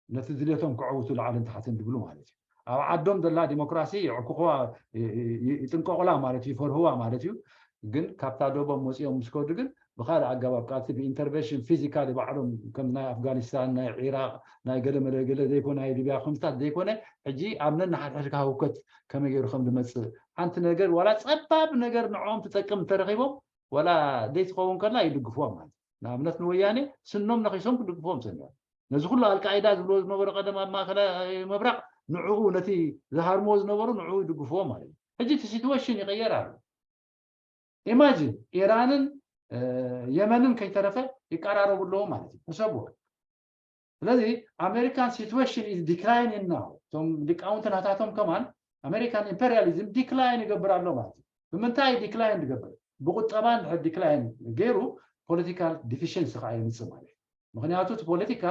ነቲ ድሌቶም ክዕውቱ ላዕልን ታሕትን ድብሉ ማለት እዩ። ኣብ ዓዶም ዘላ ዲሞክራሲ ይዕኩኽዋ ይጥንቀቑላ ማለት እዩ፣ ይፈርህዋ ማለት እዩ። ግን ካብታ ዶቦም ወፂኦም ምስ ከዱ ግን ብካልእ ኣገባብ ካብቲ ብኢንተርቨንሽን ፊዚካሊ ባዕሎም ከም ናይ ኣፍጋኒስታን ናይ ዒራቅ ናይ ገለ መለ ገለ ዘይኮነ ናይ ሊብያ ከምታት ዘይኮነ ሕጂ ኣብ ነንሓድሕድካ ህውከት ከመይ ገይሩ ከም ዝመፅእ ሓንቲ ነገር ዋላ ፀባብ ነገር ንዕኦም ትጠቅም እንተረኪቦም ዋላ ዘይትኸውን ከላ ይድግፍዎም ማለት ንኣብነት ንወያኔ ስኖም ነኪሶም ክድግፍዎም ፀኒሖም። ነዚ ኩሉ ኣልቃይዳ ዝብሎ ዝነበረ ቀደም ኣብ ማእከላይ ምብራቕ ንዕኡ ነቲ ዝሃርምዎ ዝነበሩ ንዕኡ ይድግፍዎ ማለት እዩ። ሕጂ እቲ ሲትዌሽን ይቕየር ኣሎ። ኢማጂን ኢራንን የመንን ከይተረፈ ይቀራረቡ ኣለዎ ማለት እዩ። ሕሰብዎ። ስለዚ ኣሜሪካን ሲትዌሽን ኢዝ ዲክላይን ናው እቶም ሊቃውንቲ ናታቶም ከማን ኣሜሪካን ኢምፔሪያሊዝም ዲክላይን ይገብር ኣሎ ማለት እዩ። ብምንታይ ዲክላይን ዝገብር? ብቁጠባ እንድሕር ዲክላይን ገይሩ ፖለቲካል ዲፊሽንሲ ከዓ የምፅእ ማለት እዩ። ምክንያቱ እቲ ፖለቲካ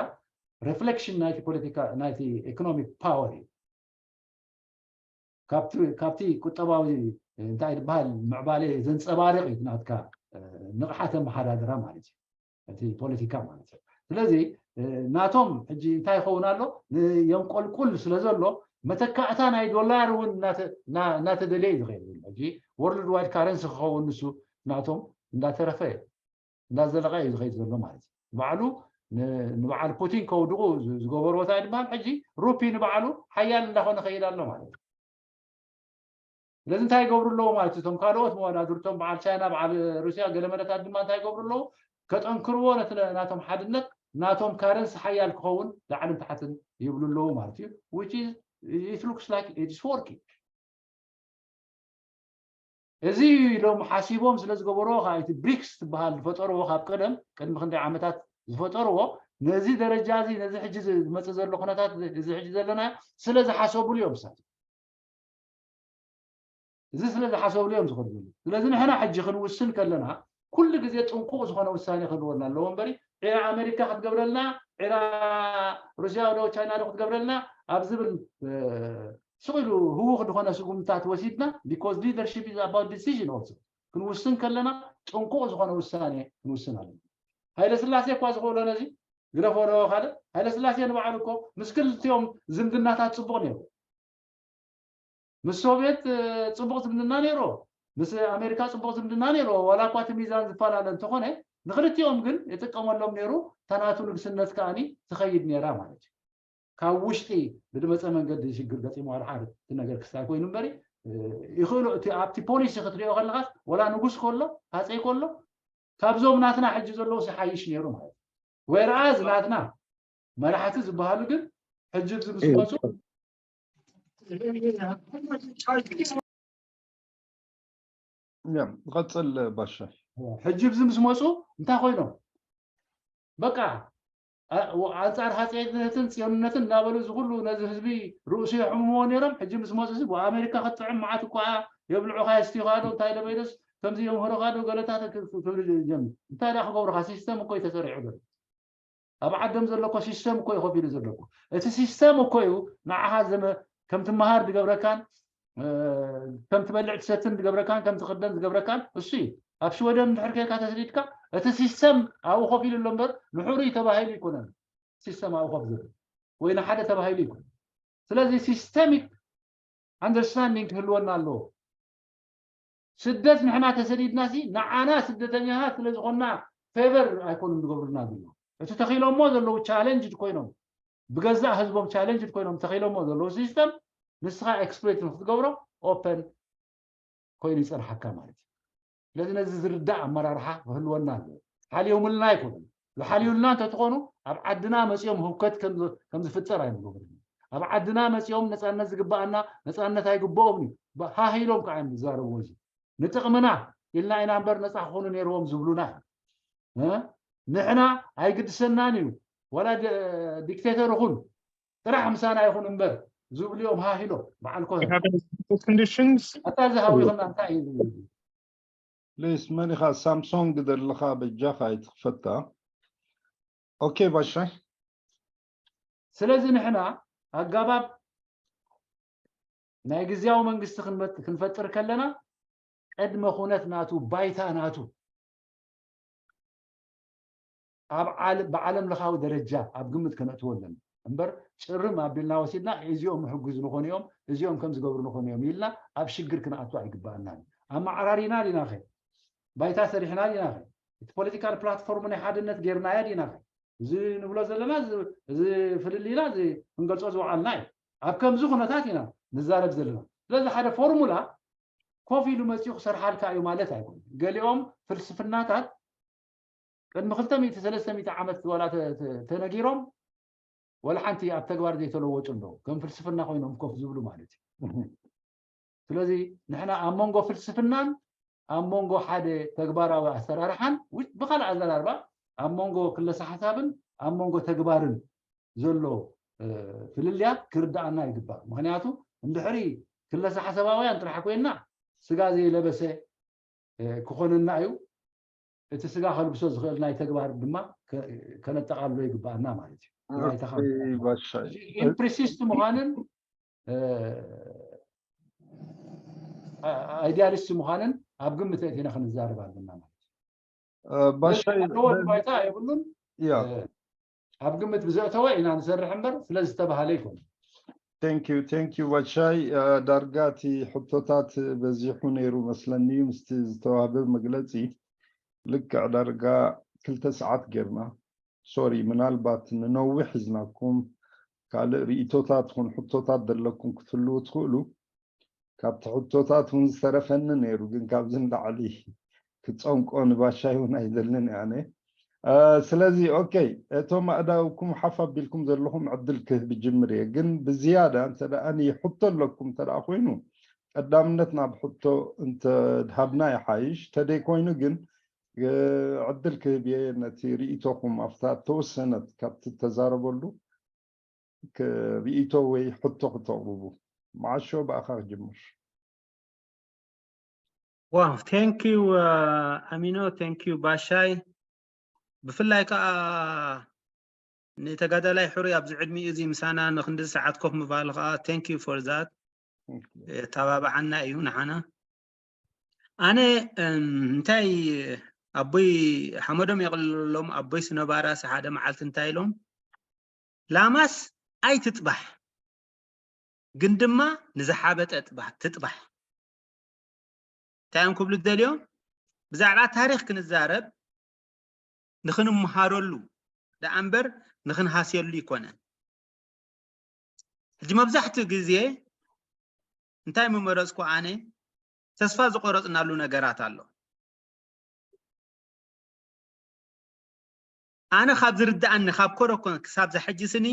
ሪፍሌክሽን ናይቲ ፖለቲካ ናይቲ ኢኮኖሚክ ፓወር እዩ። ካብቲ ቁጠባዊ እንታይ ዝበሃል ምዕባለ ዘንፀባርቕ እዩ ናትካ ንቕሓት ኣመሓዳድራ ማለት እዩ። እቲ ፖለቲካ ማለት እዩ። ስለዚ ናቶም ሕጂ እንታይ ይኸውን ኣሎ የንቆልቁል ስለ ዘሎ መተካእታ ናይ ዶላር እውን እናተደለየ እዩ ዝኸይድ ዘሎ። ሕጂ ወርልድ ዋይድ ካረንሲ ክኸውን ንሱ ናቶም እንዳተረፈ እንዳዘለቐ እዩ ዝኸይድ ዘሎ ማለት እዩ። ባዕሉ ንበዓል ፑቲን ከውድቑ ዝገበርዎ እንታይ ድማ ሕጂ ሩፒ ንባዕሉ ሓያል እንዳኾነ ከይድ ኣሎ ማለት እዩ። ስለዚ እንታይ ይገብሩ ኣለዎ ማለት እዩ? እቶም ካልኦት መወዳድርቶም በዓል ቻይና በዓል ሩስያ ገለ መለታት ድማ እንታይ ይገብሩ ኣለዎ? ከጠንክርዎ ነቲ ናቶም ሓድነት ናቶም ካረንሲ ሓያል ክኸውን ላዕልን ታሕትን ይብሉ ኣለዉ ማለት እዩ። Which is it looks like it's working። እዚ ኢሎም ሓሲቦም ስለ ዝገበርዎ ከዓ እቲ ብሪክስ ትበሃል ዝፈጠርዎ ካብ ቀደም ቅድሚ ክንደይ ዓመታት ዝፈጠርዎ ነዚ ደረጃ እዚ ነዚ ሕጂ ዝመፅእ ዘሎ ኩነታት እዚ ሕጂ ዘለና ስለ ዝሓሰብሉ እዮም እሳት እዚ ስለ ዝሓሰብሉ እዮም ዝኸዱ ዘለዉ። ስለዚ ንሕና ሕጂ ክንውስን ከለና ኩሉ ግዜ ጥንቁቕ ዝኾነ ውሳኔ ክህልወና ኣለዎ እምበሪ ዒራ ኣሜሪካ ክትገብረልና ዒራ ሩስያ ዶ ቻይና ዶ ክትገብረልና ኣብ ዝብል ስቕ ኢሉ ህውኽ ዝኾነ ስጉምታት ወሲድና because leadership is about decision also ክንውስን ከለና ጥንቁቕ ዝኾነ ውሳኔ ክንውስን ኣለና። ሃይለ ስላሴ እኳ ዝኽእሎ ነዚ ግደፎ ዶ ካልእ ሃይለ ስላሴ ንባዕሉ እኮ ምስ ክልቲኦም ዝምድናታት ፅቡቕ ነይሩ። ምስ ሶቪየት ፅቡቕ ዝምድና ነይሩ፣ ምስ ኣሜሪካ ፅቡቕ ዝምድና ነይሩ። ዋላ እኳ እቲ ሚዛን ዝፈላለ እንተኾነ ንክልቲኦም ግን ይጥቀመሎም ነይሩ። እታ ናቱ ንግስነት ከዓኒ ትኸይድ ነይራ ማለት እዩ። ካብ ውሽጢ ብዝመፀ መንገዲ ሽግር ገጢሞ ኣድሓር እቲ ነገር ክስታይ ኮይኑ እምበሪ ይኽእሉ። እቲ ኣብቲ ፖሊሲ ክትሪኦ ከለኻስ ወላ ንጉስ ከሎ ሃፀይ ከሎ ካብዞም ናትና ሕጂ ዘለዉ ይሓይሽ ነይሩ ማለት እዩ። ወይረኣዝ ናትና መራሕቲ ዝበሃሉ ግን ሕጂ ኣብዚ ምስ መፁ ያ፣ ቀፅል ባሻ። ሕጂ ኣብዚ ምስ መፁ እንታይ ኮይኖም በቃ ኣ- ወ- ኣንፃር ሃፀይነትን ፅዮንነትን እናበሉ እዚ ኩሉ ነዚ ህዝቢ ርእሱ የሕምምዎ ነይሮም። ሕጂ ምስ መፁ እዚ ኣሜሪካ ክትጥዕም መዓት እኳ የብልዑኻ የስትዩኻ ዶ እንታይ ደበይደስ ከምዚ የምህሩኻ ዶ ገለታት ክ- ክ- ክብል ጀምር። እንታይ ደኣ ክገብሩኻ? ሲስተም እኮ እዩ ተሰሪዑ ዘሎ። ኣብ ዓዶም ዘሎ እኮ ሲስተም እኮ እዩ ኮፍ ኢሉ ዘሎ እኮ። እቲ ሲስተም እኮ እዩ ንዓኻ ዘመ ከም ትመሃር ዝገብረካን ከም ትበልዕ ትሰትን ዝገብረካን ከም ትኽደን ዝገብረካን እሱ እዩ። ኣብ ሽወደን እንድሕር ከይካ ተሰዲድካ እቲ ሲስተም ኣብኡ ኮፍ ኢሉ ኣሎ እምበር ንሕሩይ ተባሂሉ ኣይኮነን። ሲስተም ኣብኡ ኮፍ ዝብል ወይ ንሓደ ተባሂሉ ኣይኮነን። ስለዚ ሲስተሚክ ኣንደርስታንዲንግ ክህልወና ኣለዎ። ስደት ንሕና ተሰዲድና ሲ ንዓና ስደተኛታት ስለ ዝኾንና ፌቨር ኣይኮኑን ዝገብሩና ዘለዉ። እቲ ተኺሎሞ ዘለዉ ቻለንጅድ ኮይኖም ብገዛእ ህዝቦም ቻለንጅድ ኮይኖም ተኺሎሞ ዘለዉ ሲስተም ንስኻ ኤክስፕሎይት ንክትገብሮ ኦፐን ኮይኑ ይፀንሓካ ማለት እዩ። ስለዚ ነዚ ዝርዳእ ኣመራርሓ ክህልወና ኣለዎ። ሓልዮምልና ኣይኮኑን። ዝሓልዩልና እንተትኾኑ ኣብ ዓድና መፂኦም ህውከት ከም ዝፍጠር ኣይንገብርን። ኣብ ዓድና መፂኦም ነፃነት ዝግበኣና ነፃነት ኣይግበኦም እዩ። ሃሂሎም ከዓ እዮም ዝዛረብዎ። እዚ ንጥቕምና ኢልና ኢና እምበር ነፃ ክኾኑ ነይርዎም ዝብሉና እዮም። ንሕና ኣይግድሰናን እዩ ዋላ ዲክቴተር ይኹን ጥራሕ ምሳና ይኹን እምበር ዝብሉ እዮም ሃሂሎም በዓል ኮነ conditions ኣታ ዝሃዊኽና እንታይ እዩ ዝብል ፕሊስ መን ኢኻ ሳምሶንግ ዘለኻ በጃኻ ኣይትኽፈታ ኦኬ ባሻይ ስለዚ ንሕና ኣጋባብ ናይ ግዝያዊ መንግስቲ ክንመጥ- ክንፈጥር ከለና ቅድመ ኩነት ናቱ ባይታ ናቱ ኣብ ዓለ- ብዓለም ለኻዊ ደረጃ ኣብ ግምት ከነእትዎ ኣለና እምበር ጭርም ኣቢልና ወሲድና እዚኦም ምሕጉዝ ንኾኑ እዮም እዚኦም ከም ዝገብሩ ንኾኑ እዮም ኢልና ኣብ ሽግር ክንኣቱ ኣይግባኣናን ኣመዓራሪና ዲናኸ ባይታ ሰሪሕና ዲናኸ እቲ ፖለቲካል ፕላትፎርም ናይ ሓድነት ጌርናዮ ዲናኸ እዚ ንብሎ ዘለና እዚ ፍልልይና እዚ ክንገልፆ ዝወዓልና እዩ ኣብ ከምዚ ኩነታት ኢና ንዛረብ ዘለና ስለዚ ሓደ ፎርሙላ ኮፍ ኢሉ መፂኡ ክሰርሓልካ እዩ ማለት ኣይኮነ ገሊኦም ፍልስፍናታት ቅድሚ ክልተ ሚእቲ ሰለስተ ሚእቲ ዓመት ዋላ ተነጊሮም ወላ ሓንቲ ኣብ ተግባር ዘይተለወጡ ኣለዉ ከም ፍልስፍና ኮይኖም ኮፍ ዝብሉ ማለት እዩ ስለዚ ንሕና ኣብ መንጎ ፍልስፍናን ኣብ መንጎ ሓደ ተግባራዊ ኣሰራርሓን ብካልእ ኣዘራርባ ኣብ መንጎ ክለሳ ሓሳብን ኣብ መንጎ ተግባርን ዘሎ ፍልልያት ክርዳኣና ይግባእ ምክንያቱ እንድሕሪ ክለሳ ሓሳባውያን ጥራሕ ኮይንና ስጋ ዘይለበሰ ክኾነና እዩ እቲ ስጋ ከልብሶ ዝኽእል ናይ ተግባር ድማ ከነጠቓልሎ ይግባኣና ማለት እዩ ባሻይ ኢምፕሪሲስት ምዃንን ኣይዲያሊስት ምዃንን ኣብ ግምት ኣእቲና ክንዛረብ ኣለና ማለት ባሻይ ኣለዎ ባይታ የብሉን ያ ኣብ ግምት ብዘእተወ ኢና ንሰርሕ እምበር ስለ ዝተባሃለ ይኮነ thank you thank you ባሻይ ዳርጋ እቲ ሕቶታት በዚሑ ነይሩ መስለኒ ምስቲ ዝተዋህበ መግለፂ ልክዕ ዳርጋ ክልተ ሰዓት ጌርና sorry ምናልባት ንነዊሕ ሒዝናኩም ካልእ ርእቶታት ኹን ሕቶታት ዘለኩም ክትህልዉ ትኽእሉ ካብቲ ሕቶታት እውን ዝተረፈኒ ነይሩ ግን ካብዚ ንላዕሊ ክፀንቆ ንባሻይ እውን ኣይደልን ኣነ ስለዚ ኦኬ እቶም ኣእዳውኩም ሓፍ ኣቢልኩም ዘለኹም ዕድል ክህብ ጅምር እየ ግን ብዝያዳ እንተ ሕቶ ኣለኩም እንተ ኮይኑ ቀዳምነት ናብ ሕቶ እንተድሃብና ይሓይሽ ተደይ ኮይኑ ግን ዕድል ክህብ እየ ነቲ ርእቶኹም ኣብታ ተወሰነት ካብቲ ተዛረበሉ ርእቶ ወይ ሕቶ ክተቕርቡ መዓሾ ብኣኻ ክጅምር ዋው thank you ኣሚኖ thank you ባሻይ ብፍላይ ከዓ ንተጋዳላይ ሕሩይ ኣብዚ ዕድሚኡ እዚ ምሳና ንክንዲ ሰዓት ኮፍ ምባሉ ከዓ thank you for that ተባባዓና እዩ ንሓና ኣነ እንታይ ኣቦይ ሓመዶም የቕልሎም ኣቦይ ስነባራስ ሓደ መዓልቲ እንታይ ኢሎም ላማስ ኣይትጥባሕ ግን ድማ ንዝሓበጠ ትጥባሕ እንታይ እዮም ክብሉ ዝደልዮም ብዛዕባ ታሪክ ክንዛረብ ንክንምሃረሉ ደኣ እምበር ንክንሃስየሉ ይኮነን ሕጂ መብዛሕትኡ ግዜ እንታይ ምመረፅኩ ኣነ? ተስፋ ዝቆረፅናሉ ነገራት ኣሎ። ኣነ ካብ ዝርዳኣኒ፣ ካብ ኮረኮን ክሳብ ዘሐጅስኒ፣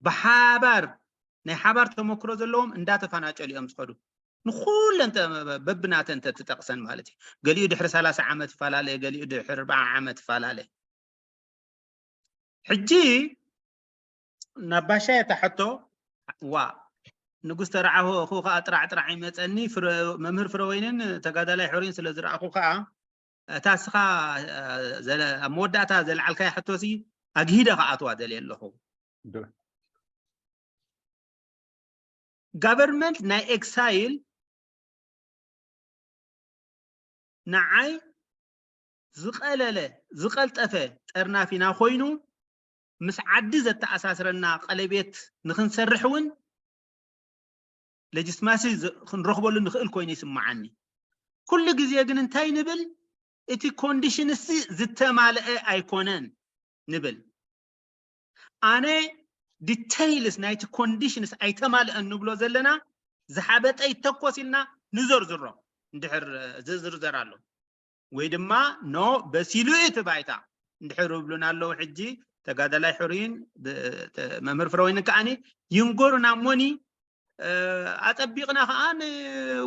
ብሓባር ናይ ሓባር ተመክሮ ዘለዎም እንዳተፈናጨሉ እዮም ዝኸዱ። ንኩለን በብናተን እንተትጠቕሰን ማለት እዩ። ገሊኡ ድሕሪ ሰላሳ ዓመት ይፈላለ፣ ገሊኡ ድሕሪ ኣርባዓ ዓመት ይፈላለ። ሕጂ ናብ ባሻይ እታ ሕቶ፣ ዋ፣ ንጉስ ተራዕኹ እኹ ከዓ ጥራዕ ጥራዕ ይመፀኒ። መምህር ፍረወይንን ተጋዳላይ ሕሩይን ስለ ዝረኣኹ ከዓ፣ እታ እስኻ ኣብ መወዳእታ ዘልዓልካያ ሕቶሲ ኣግሂደ ክኣትዋ ደልየ ኣለኹ። ጋቨርንመንት ናይ ኤክሳይል ንዓይ ዝቐለለ ዝቐልጠፈ ጠርናፊና ኮይኑ፣ ምስ ዓዲ ዘተኣሳስረና ቀለቤት ንክንሰርሕ እውን ሌጂትማሲ ክንረኽበሉ ንኽእል ኮይኑ ይስምዓኒ። ኩሉ ግዜ ግን እንታይ ንብል? እቲ ኮንዲሽንሲ ዝተማልአ ኣይኮነን ንብል። ኣነ ዲተይልስ ናይቲ ኮንዲሽንስ ኣይተማልአን ንብሎ ዘለና፣ ዝሓበጠ ይተኮስ ኢልና ንዘርዝሮ። እንድሕር ዝዝርዘር ኣሎ ወይ ድማ ኖ በሲሉ እቲ ባይታ እንድሕር ይብሉና ኣለዉ። ሕጂ ተጋዳላይ ሕሩይን መምህር ፍረወይንን ከዓኒ ይንገሩና እሞኒ፣ ኣጸቢቕና ከዓ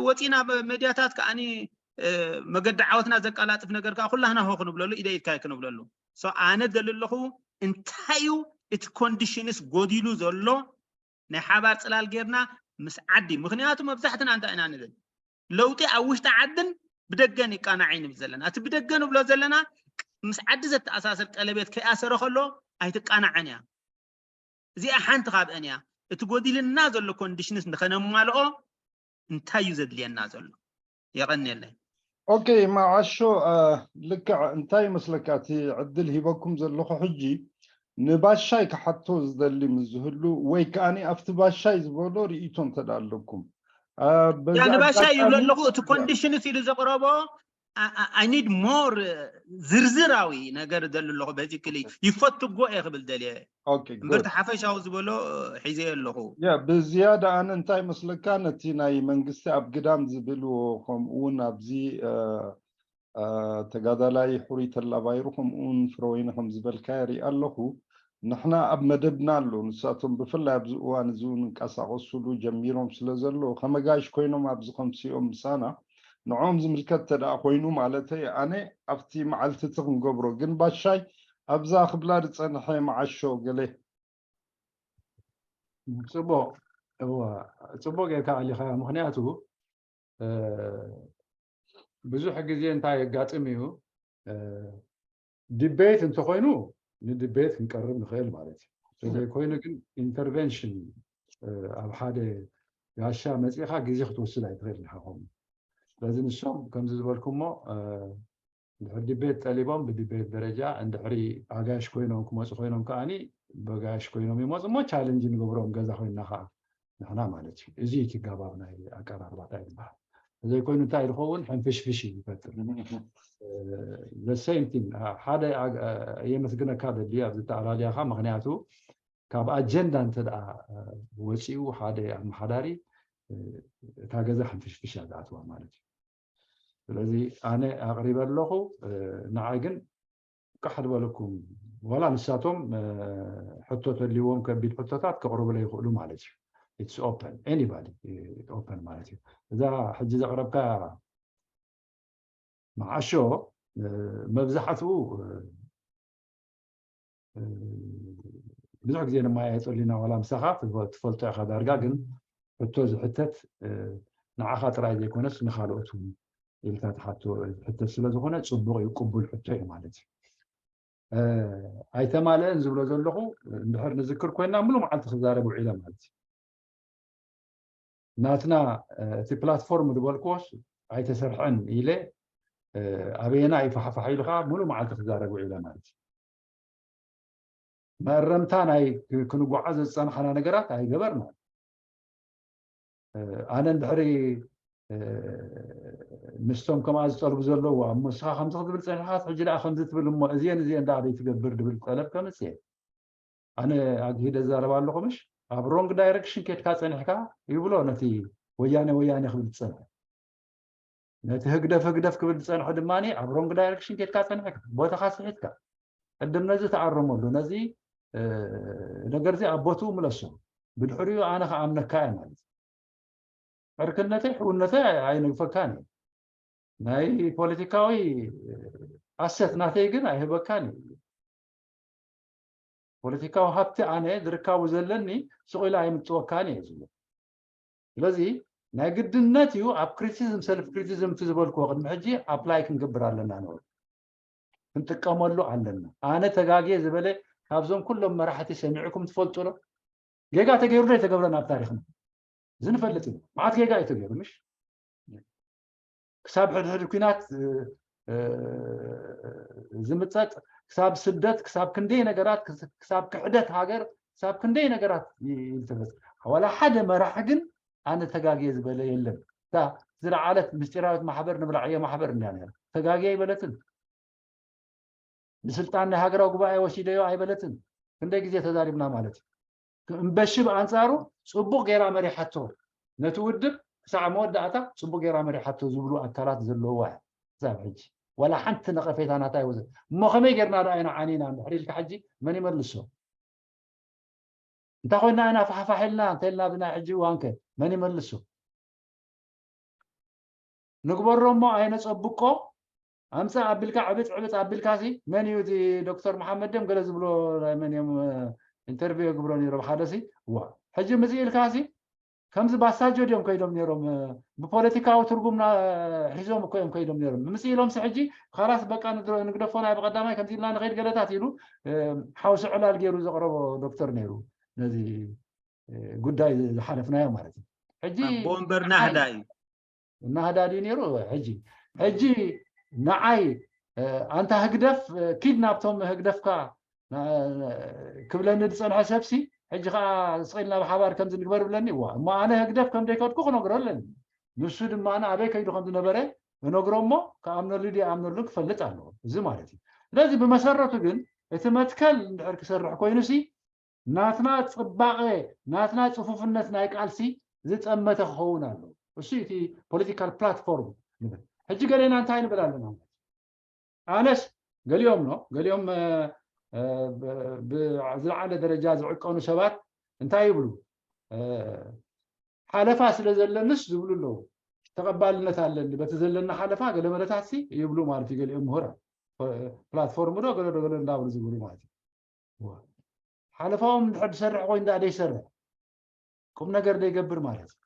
ወፂና መድያታት ከዓኒ መገዲ ዓወትና ዘቀላጥፍ ነገር ከዓ ኩላህና ሆ ክንብለሉ፣ ኢደ ኢድካ ክንብለሉ። ኣነ ደሊ ኣለኹ፣ እንታይ እዩ እቲ ኮንዲሽንስ ጎዲሉ ዘሎ? ናይ ሓባር ፅላል ጌርና ምስ ዓዲ፣ ምክንያቱ መብዛሕትና እንታይ ኢና ንብል? ለውጢ ኣብ ውሽጢ ዓድን ብደገን ይቃናዕ እዩ ንብል ዘለና። እቲ ብደገ ንብሎ ዘለና ምስ ዓዲ ዘተኣሳስር ቀለቤት ከይኣሰረ ከሎ ኣይትቃናዕን እያ። እዚኣ ሓንቲ ካብአን እያ። እቲ ጎዲልና ዘሎ ኮንዲሽንስ ንኸነማልኦ እንታይ እዩ ዘድልየና ዘሎ? የቐንየለይ። ኦኬ፣ መዓሾ፣ ልክዕ እንታይ ይመስለካ? እቲ ዕድል ሂበኩም ዘለኹ ሕጂ ንባሻይ ክሓቶ ዝደሊ ምስ ዝህሉ ወይ ከዓኒ ኣብቲ ባሻይ ዝበሎ ርእይቶ እንተ ደኣ ኣለኩም። ያ ንባሻይ ይብሎ ኣለኹ። እቲ ኮንዲሽንስ ኢሉ ዘቕረቦ I need more ዝርዝራዊ ነገር ደሊ ኣለኹ። በዚ ክሊ ይፈትጎ እየ ክብል ደልየ እምበር ሓፈሻዊ ዝበሎ ሒዘ ኣለኹ። ብዝያዳ ኣነ እንታይ መስለካ፣ ነቲ ናይ መንግስቲ ኣብ ግዳም ዝብልዎ፣ ከምኡውን ኣብዚ ተጋዳላይ ሕሩይ ተላባይሩ ከምኡውን ፍረወይኒ ከም ዝበልካዮ ርኢ ኣለኹ። ንሕና ኣብ መደብና ኣሎ፣ ንሳቶም ብፍላይ ኣብዚ እዋን እዚ እውን እንቀሳቐሱሉ ጀሚሮም ስለ ዘለዉ ከመጋሽ ኮይኖም ኣብዚ ከምስኦም ምሳና ንዕኦም ዝምልከት ተደኣ ኮይኑ ማለተይ ኣነ ኣብቲ መዓልቲ እቲ ክንገብሮ ግን ባሻይ ኣብዛ ክብላ ዝጸንሐ መዓሾ ገለ ጽቡቕ እዋ ጽቡቕ ጌርካ ኣሊኻ ምክንያቱ ብዙሕ ግዜ እንታይ የጋጥም እዩ ዲቤት እንተኮይኑ ንዲቤት ክንቀርብ ንኽእል ማለት እዩ። ዘይኮይኑ ግን ኢንተርቨንሽን ኣብ ሓደ ጋሻ መፂኻ ግዜ ክትወስድ ኣይትኽእል ኢኻ። ከምኡ ስለዚ ንሶም ከምዚ ዝበልኩሞ እንድሕር ዲቤት ጠሊቦም ብዲቤት ደረጃ እንድሕሪ ኣጋይሽ ኮይኖም ክመፁ ኮይኖም ከዓኒ በጋይሽ ኮይኖም ይመፁ እሞ ቻለንጅ ንገብሮም ገዛ ኮይንና ከዓ ንሕና ማለት እዩ። እዚ እቲ ጋባብ ናይ ኣቀራርባታ ይበሃል። ዘይኮይኑ እንታይ ዝኸውን ሕንፍሽፍሽ ይፈጥር። The same thing ሓደ የመስግነካ ደሊ ኣብዚ ተኣላልያኻ ምክንያቱ ካብ ኣጀንዳ እንተ ደኣ ወፂኡ ሓደ ኣመሓዳሪ እታ ገዛ ሕንፍሽፍሽ እያ ዝኣትዋ ማለት እዩ። ስለዚ ኣነ ኣቕሪበ ኣለኹ ንዓይ ግን ቃሕ ዝበለኩም ዋላ ንሳቶም ሕቶ ተልዎም ከቢድ ሕቶታት ከቕርቡለ ይኽእሉ ማለት እዩ። It's open anybody open ማለት እዩ። እዛ ሕጂ ዘቕረብካ መዓሾ መብዛሕትኡ ብዙሕ ግዜ ነመያየጠሉ ኢና ዋላ ምሳኻ ትፈልጦ ኢኻ ዳርጋ ግን ሕቶ ዝሕተት ንዓኻ ጥራይ ዘይኮነስ ንኻልኦት እውን ኢልካ ትሓቶ ዝሕተት ስለ ዝኾነ ፅቡቕ እዩ ቅቡል ሕቶ እዩ ማለት እዩ። ኣይተማልአን ዝብሎ ዘለኹ እንድሕር ንዝክር ኮይና ሙሉ መዓልቲ ክዛረብ ውዒለ ማለት እዩ። ናትና እቲ ፕላትፎርም ዝበልክዎስ ኣይተሰርሐን ኢለ ኣበየና ይፋሕፋሕ ኢሉ ከዓ ሙሉ መዓልቲ ክዛረብ ውዒለ ማለት እዩ። መእረምታ ናይ ክንጓዓዝ ዝፀናሕና ነገራት ኣይገበርና። ኣነ እንድሕሪ ምስቶም ከምኣ ዝጠልቡ ዘለዉ ኣብ መስኻ ከምዚ ክትብል ፀኒሕካ ሕጂ ደኣ ከምዚ ትብል እሞ እዚአን እዚአን ደኣ ዘይትገብር ድብል ጠለብ ከምፅእ ኣነ ኣግሂደ ዛረብ ኣለኹ ምሽ ኣብ ሮንግ ዳይረክሽን ኬድካ ፀኒሕካ ይብሎ ነቲ ወያነ ወያነ ክብል ዝፀንሐ፣ ነቲ ህግደፍ ህግደፍ ክብል ዝፀንሐ ድማ ኣብ ሮንግ ዳይሬክሽን ኬድካ ፀንሐካ፣ ቦታኻ ስሒትካ። ቅድም ነዚ ተኣረመሉ፣ ነዚ ነገር እዚ ኣብ ቦትኡ ምለሶ። ብድሕሪኡ ኣነ ክኣምነካ እየ ማለት እዩ። ዕርክነተይ ሕውነተይ ኣይነግፈካን እዩ። ናይ ፖለቲካዊ ኣሰት ናተይ ግን ኣይህበካን እዩ። ፖለቲካዊ ሃብቲ ኣነ ዝርካቡ ዘለኒ ስቕ ኢለ ኣይምፅወካን እየ ዝብሎ። ስለዚ ናይ ግድነት እዩ ኣብ ክሪቲሲዝም ሰልፍ ክሪቲሲዝም እቲ ዝበልክዎ ቅድሚ ሕጂ ኣፕላይ ክንገብር ኣለና ነበሩ ክንጥቀመሉ ኣለና። ኣነ ተጋግየ ዝበለ ካብዞም ኩሎም መራሕቲ ሰሚዕኩም ትፈልጡ ዶ? ጌጋ ተገይሩ ዶ ኣይተገብረን ኣብ ታሪኽና? እዚ ንፈልጥ ኢና። መዓት ጌጋ እዩ ተገይሩ ምሽ? ክሳብ ሕድሕድ ኩናት ዝምፀጥ፣ ክሳብ ስደት፣ ክሳብ ክንደይ ነገራት፣ ክሳብ ክሕደት ሃገር፣ ክሳብ ክንደይ ነገራት ይተፈፀ። ዋላ ሓደ መራሒ ግን ኣነ ተጋግየ ዝበለ የለን። እታ ዝለዓለት ምስጢራዊት ማሕበር ንብላዕዮ ማሕበር እንድያ ነራ። ተጋግየ ኣይበለትን። ንስልጣን ናይ ሃገራዊ ጉባኤ ወሲደዮ ኣይበለትን። ክንደይ ግዜ ተዛሪብና ማለት እዩ። እምበሺ ብኣንፃሩ ፅቡቕ ገይራ መሪሓቶ፣ ነቲ ውድብ ክሳዕ መወዳእታ ፅቡቕ ገይራ መሪሓቶ ዝብሉ ኣካላት ዘለውዋ እያ። ክሳብ ሕጂ ዋላ ሓንቲ ነቐፌታ ናታ ኣይወዘ። እሞ ከመይ ጌርና ደኣ ኢና ዓኒና እንድሕር ኢልካ ሕጂ መን ይመልሶ? እንታይ ኮይና ኢና ፋሕፋሕ ኢልና እንተ ኢልና ብናይ ሕጂ እዋንከ መን ይመልሶ? ንግበሮ እሞ ኣይነፀብቆ። ኣምፃእ ኣቢልካ ዕብጥ ዕብጥ ኣቢልካ ሲ መን እዩ እቲ ዶክተር መሓመድ ድዮም ገለ ዝብሎ ናይ መን እዮም ኢንተርቪው የግብሮ ነይሮም ሓደ ሲ ዋ ሕጂ ምፅ ኢልካ ሲ ከምዚ ባሳጆ ድዮም ከይዶም ነይሮም ብፖለቲካዊ ትርጉምና ሒዞም እኮ እዮም ከይዶም ነይሮም ምፅ ኢሎም ሲ ሕጂ ካላስ በቃ ንግደፎ ናይ ብቀዳማይ ከምዚ ኢልና ንኸይድ ገለታት ኢሉ ሓውሲ ዕላል ገይሩ ዘቕረቦ ዶክተር ነይሩ ነዚ ጉዳይ ዝሓለፍናዮ ማለት እዩ ሕጂ ቦምበር ናህዳ እዩ ናህዳ ድዩ ነይሩ ሕጂ ሕጂ ንዓይ ኣንታ ህግደፍ ኪድ ናብቶም ህግደፍካ ክብለኒ ዝፀንሐ ሰብሲ ሕጂ ከዓ ስቕ ኢልና ብሓባር ከምዚ ንግበር ብለኒ እዋ እሞ ኣነ ህግደፍ ከም ዘይከድኩ ክነግሮ ኣለኒ ንሱ ድማ ኣበይ ከይዱ ከም ዝነበረ እነግሮ እሞ ክኣምነሉ ድኣምነሉ ክፈልጥ ኣለዎ እዚ ማለት እዩ ስለዚ ብመሰረቱ ግን እቲ መትከል እንድሕር ክሰርሕ ኮይኑሲ ናትና ፅባቐ ናትና ፅፉፍነት ናይ ቃልሲ ዝፀመተ ክኸውን ኣለዎ እሱ እቲ ፖለቲካል ፕላትፎርም ንብል ሕጂ ገሌና እንታይ ንብል ኣለና ኣነስ ገሊኦም ኖ ገሊኦም ዝለዓለ ደረጃ ዝዕቀኑ ሰባት እንታይ ይብሉ ሓለፋ ስለ ዘለንስ ዝብሉ ኣለዉ ተቐባልነት ኣለኒ በቲ ዘለና ሓለፋ ገለመለታት ሲ ይብሉ ማለት እዩ ገሊኦም ምሁራ ፕላትፎርም ዶ ገለ ዶ ገለ እንዳብሉ ዝብሉ ማለት እዩ ሓለፋኦም እንድሕር ዝሰርሕ ኮይኑ ደኣ ደይሰርሕ ቁም ነገር ደይገብር ማለት እዩ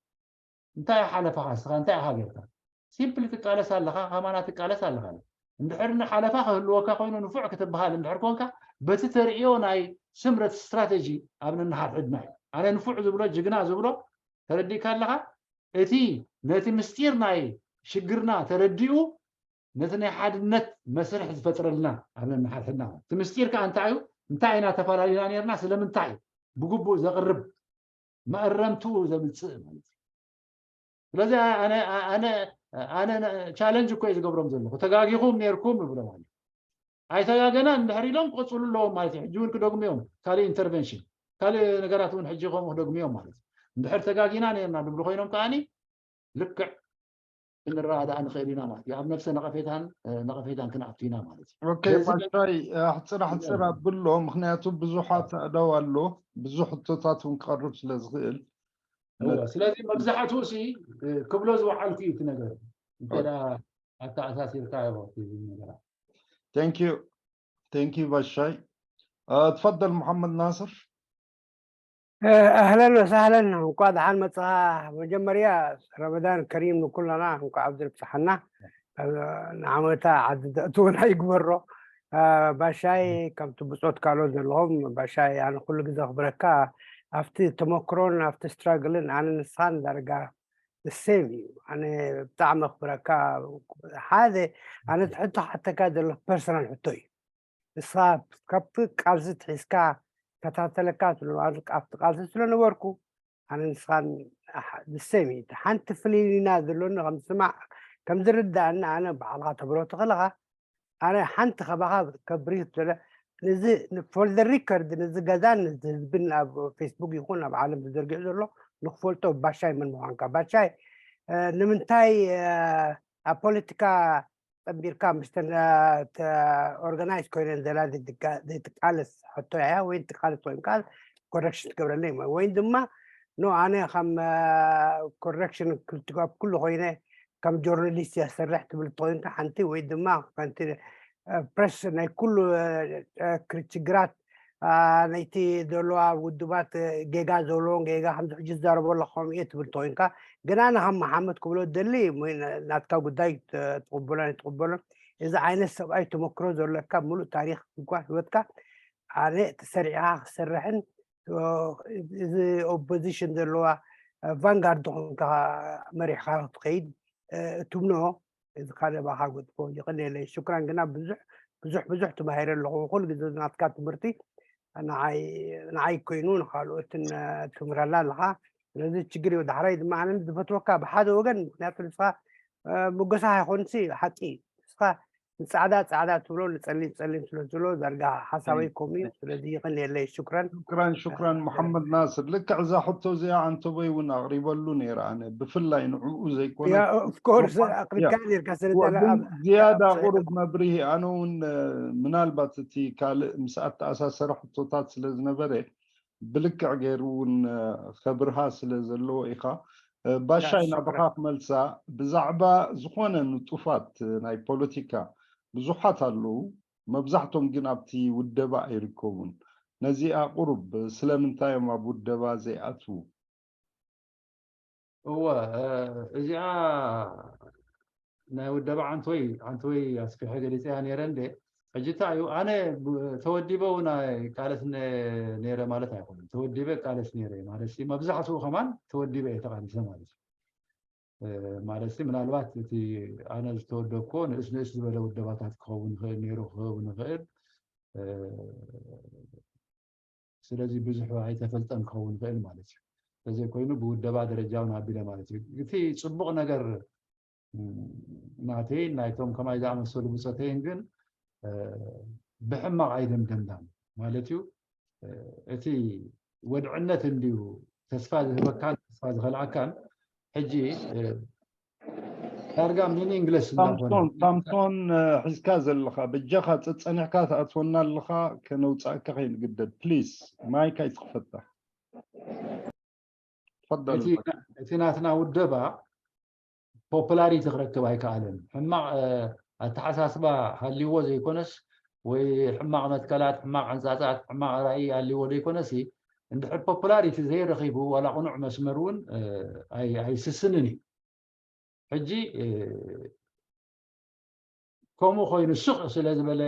እንታይ ሓለፋኻ እስኻ እንታይ ኢኻ ጌርካ ሲምፕሊ ትቃለስ ኣለኻ ከማና ትቃለስ ኣለኻ እንድሕር ንሓለፋ ክህልወካ ኮይኑ ንፉዕ ክትበሃል እንድሕር ኮንካ በቲ ተርእዮ ናይ ስምረት ስትራቴጂ ኣብ ነንሓድሕድና እዩ ኣነ ንፉዕ ዝብሎ ጅግና ዝብሎ ተረዲእካ ኣለኻ እቲ ነቲ ምስጢር ናይ ሽግርና ተረዲኡ ነቲ ናይ ሓድነት መስርሕ ዝፈጥረልና ኣብ ነንሓድሕድና እቲ ምስጢር ከዓ እንታይ እዩ እንታይ ኢና ተፈላለዩና ነርና ስለምንታይ እዩ ብግቡእ ዘቕርብ መእረምትኡ ዘምፅእ ማለት እዩ ስለዚ ኣነ ቻለንጅ እኮ እዩ ዝገብሮም ዘለኹ ተጋጊኹም ነርኩም ይብሎም ኣለ ኣይተጋገና እንድሕር ኢሎም ክቕፅሉ ኣለዎም ማለት እዩ ሕጂ እውን ክደግሙ እዮም ካልእ ኢንተርቨንሽን ካልእ ነገራት እውን ሕጂ ከምኡ ክደግሙ እዮም ማለት እዩ እንድሕር ተጋጊና ነርና ድብሉ ኮይኖም ከዓኒ ልክዕ ክንረዳእ ንኽእል ኢና ማለት እዩ ኣብ ነብሰ ነቐፌታን ነቐፌታን ክንኣቱ ኢና ማለት እዩ ኦኬ ባሻይ ኣሕፅር ኣሕፅር ኣብሎ ምክንያቱ ብዙሓት ኣእዳው ኣሎ ብዙሕ ሕቶታት እውን ክቐርብ ስለ ዝኽእል ስለዚ መብዛሕትኡ ሲ ክብሎ ዝወዓልኩ እዩ እቲ ነገር እንተ ኣተኣሳሲርካ ነገራት Thank you. Thank you ባሻይ. تفضل محمد ناصر. ኣህለን ወሳህለን እንኳ ደሓን መፅኻ መጀመርያ ረመዳን ከሪም ንኩለና እንኳ ኣብዚ ብፅሓና ንዓመታ ዓዲ ዘእትውና ይግበሮ ባሻይ ከምቲ ብፆት ካልኦት ዘለኹም ባሻይ ኣነ ኩሉ ግዜ ክብረካ ኣብቲ ተመክሮን ኣብቲ ስትራግልን ኣነ ንስኻን ዳርጋ ሴም እዩ ኣነ ብጣዕሚ ክብረካ ሓደ ኣነ ሕቶ ሓተካ ዘሎ ፐርሰናል ሕቶ እዩ ንስኻ ካብቲ ቃልሲ ትሒዝካ ከታተለካ ኣብቲ ቃልሲ ስለነበርኩ ኣነ ንስኻን ሴም እዩ ሓንቲ ፍልይና ዘሎኒ ከምስማዕ ከም ዝርዳእኒ ኣነ ባዕልካ ተብረቱ ከለካ ኣነ ሓንቲ ከባኻ ከብሪህ ዘለ ነዚ for the record ነዚ ገዛን ነዚ ህዝብን ኣብ ፌስቡክ ይኹን ኣብ ዓለም ተዘርጊሑ ዘሎ ንክፈልጦ ባሻይ ምን ምዃንካ። ባሻይ ንምንታይ ኣብ ፖለቲካ ጠንቢርካ ምስተን ኦርጋናይዝ ኮይነን ዘላ ዘይትቃለስ ሕቶ እያ። ወይ ትቃለስ ኮይንካ ኮረክሽን ትገብረለይ፣ ወይም ድማ ኖ ኣነ ከም ኮረክሽን ክልትጋብ ኩሉ ኮይነ ከም ጆርናሊስት እያ ዝሰርሕ ትብል ተኮይንካ ሓንቲ፣ ወይ ድማ ከንቲ ፕረስ ናይ ኩሉ ችግራት ናይቲ ዘለዋ ውድባት ጌጋ ዘለዎን ጌጋ ከምዚ ሕጂ ዝዛረቦ ኣለኹም እየ ትብል ተኮይንካ፣ ግን ኣነ ከም መሓመድ ክብሎ ደሊ ናትካ ጉዳይ ትቕበሎን ኣይትቕበሎን፣ እዚ ዓይነት ሰብኣይ ተመክሮ ዘለካ፣ ሙሉእ ታሪኽ እኳ ህይወትካ ኣነ ተሰሪዕካ ክሰርሕን እዚ ኦፖዚሽን ዘለዋ ቫንጋርድ ኾንካ መሪሕካ ክትኸይድ እትምኖ፣ እዚ ካልእ ባኻ ገድፎ። ይቕንየለይ። ሽኩራን። ግና ብዙሕ ብዙሕ ብዙሕ ተማሂረ ኣለኹ። ኩሉ ግዜ ናትካ ትምህርቲ ንዓይ ንዓይ ኮይኑ ንኻልኦትን ትምህረላ ኣለኻ። ስለዚ ችግር እዩ። ዳሕራይ ድማ ኣነ ዝፈትወካ ብሓደ ወገን፣ ምክንያቱ ንስኻ መጎሳ ኣይኮንሲ ሓቂ እዩ። ንስኻ ንጻዕዳ ጻዕዳ ትብሎ፣ ንጸሊም ጸሊም ስለ ትብሎ ዳርጋ ሓሳበይ ከምኡ እዩ። ስለዚ ይቕንየለይ። ሽኩራን። ሽኩራን ሽኩራን መሓመድ ናስር። ልክዕ እዛ ሕቶ እዚኣ ዓንተቦይ እውን ኣቕሪበሉ ነይረ ኣነ፣ ብፍላይ ንዕኡ ዘይኮነ ኦፍኮርስ ኣቕሪብካ ነርካ። ስለ ግን ዝያዳ ቁሩብ መብርሂ ኣነ እውን ምናልባት እቲ ካልእ ምስ ኣተኣሳሰረ ሕቶታት ስለ ዝነበረ ብልክዕ ገይሩ እውን ከብርሃ ስለ ዘለዎ ኢኻ። ባሻይ ናብኻ ክመልሳ፣ ብዛዕባ ዝኾነ ንጡፋት ናይ ፖለቲካ ብዙሓት ኣለዉ፣ መብዛሕቶም ግን ኣብቲ ውደባ ኣይርከቡን። ነዚኣ ቁሩብ ስለምንታይ እዮም ኣብ ውደባ ዘይኣትዉ? እወ፣ እዚኣ ናይ ውደባ ዓንተወይ ዓንተወይ ኣስፊሐ ገሊፀያ ነይረ እንደ ሕጂ እንታይ እዩ፣ ኣነ ተወዲበ እውን ኣይቃለስ ነይረ ማለት ኣይኮነን። ተወዲበ እቃለስ ነይረ ማለት መብዛሕትኡ ከማን ተወዲበ እየ ተቃሊሰ ማለት እዩ። ማለት ምናልባት እቲ ኣነ ዝተወደብኮ ንእስ ንእስ ዝበለ ውደባታት ክኸውን ይኽእል ነይሩ ክኸውን ይኽእል። ስለዚ ብዙሕ ኣይተፈልጠን ክኸውን ይኽእል ማለት እዩ። ተዘይኮይኑ ብውደባ ደረጃ እውን ኣቢለ ማለት እዩ። እቲ ፅቡቕ ነገር ናተይን ናይቶም ከማይ ዝኣመሰሉ ብፆተይን ግን ብሕማቕ ኣይደምደምናን ማለት እዩ። እቲ ወድዕነት እንድዩ ተስፋ ዝህበካን ተስፋ ዝኸልኣካን ሕጂ ዳርጋ ሚኒንግለስ እንዳኾነ ሳምሶን ሳምሶን ሒዝካ ዘለኻ በጃኻ ጸጸኒሕካ ትኣትወና ኣለኻ። ከነውጻእካ ከይንግደድ ፕሊስ ማይክ ኣይትኽፈታ። እቲ ናትና ውደባ ፖፕላሪቲ ክረክብ ኣይከኣለን። ሕማቕ ኣተሓሳስባ ሃልይዎ ዘይኮነስ ወይ ሕማቕ መትከላት፣ ሕማቕ ሕንፃፃት፣ ሕማቕ ራእይ ሃልይዎ ዘይኮነሲ እንድሕር ፖፕላሪቲ ዘይረኺቡ ዋላ ቅኑዕ መስመር እውን ኣይስስንን እዩ። ሕጂ ከምኡ ኮይኑ ስቕ ስለ ዝበለ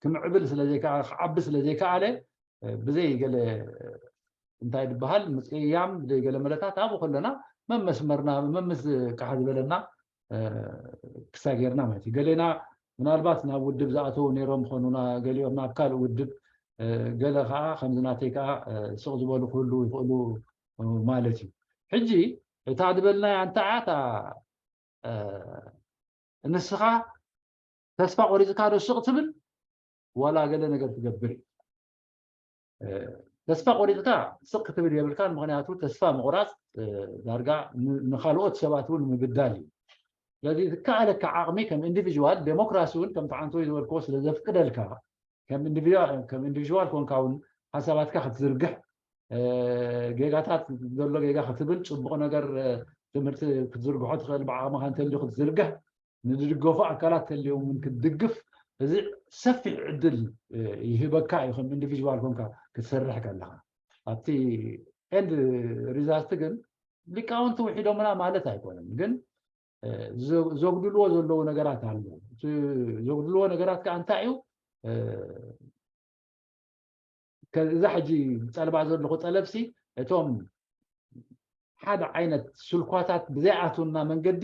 ክምዕብል ስለዘይከኣለ ክዓቢ ስለዘይከኣለ ብዘይ ገለ እንታይ ዝበሃል ምፅያም ብዘይ ገለ መለታት ኣብኡ ከለና መመስመርና መምስ ቃሕ ዝበለና ክሳጌርና ማለት እዩ። ገሌና ምናልባት ናብ ውድብ ዝኣተዉ ነይሮም ይኾኑና፣ ገሊኦም ናብ ካልእ ውድብ፣ ገለ ከዓ ከምዚ ናተይ ከዓ ስቕ ዝበሉ ክህሉ ይኽእሉ ማለት እዩ። ሕጂ እታ ዝበልናያ እንታይ እያ እታ ንስኻ ተስፋ ቆሪፅካ ዶ ስቕ ትብል ዋላ ገለ ነገር ትገብር እዩ። ተስፋ ቆሪፅካ ስቕ ክትብል የብልካን። ምክንያቱ ተስፋ ምቁራፅ ዳርጋ ንካልኦት ሰባት እውን ምብዳል እዩ። ስለዚ ዝከኣለካ ዓቕሚ ከም ኢንዲቪዥዋል ዴሞክራሲ እውን ከምቲ ዓንተወይ ዝበልክዎ ስለ ዘፍቅደልካ ከም ኢንዲቪዥዋል ኮንካ እውን ሓሳባትካ ክትዝርግሕ ጌጋታት ዘሎ ጌጋ ክትብል ፅቡቕ ነገር ትምህርቲ ክትዝርግሖ ትኽእል ብዓቕምኻ እንተልዩ ክትዝርግሕ ንዝድገፉ ኣካላት ተልዮም እውን ክትድግፍ እዚ ሰፊሕ ዕድል ይህበካ እዩ። ከም ኢንዲቪዥዋል ኮንካ ክትሰርሕ ከለካ ኣብቲ ኤንድ ሪዛልት ግን ሊቃውንቲ ውሒዶምና ማለት ኣይኮነን፣ ግን ዘጉድልዎ ዘለዉ ነገራት ኣለዉ። ዘጉድልዎ ነገራት ከዓ እንታይ እዩ? እዛ ሕጂ ዝጠልባ ዘለኹ ጠለብሲ እቶም ሓደ ዓይነት ስልኳታት ብዘይኣትውና መንገዲ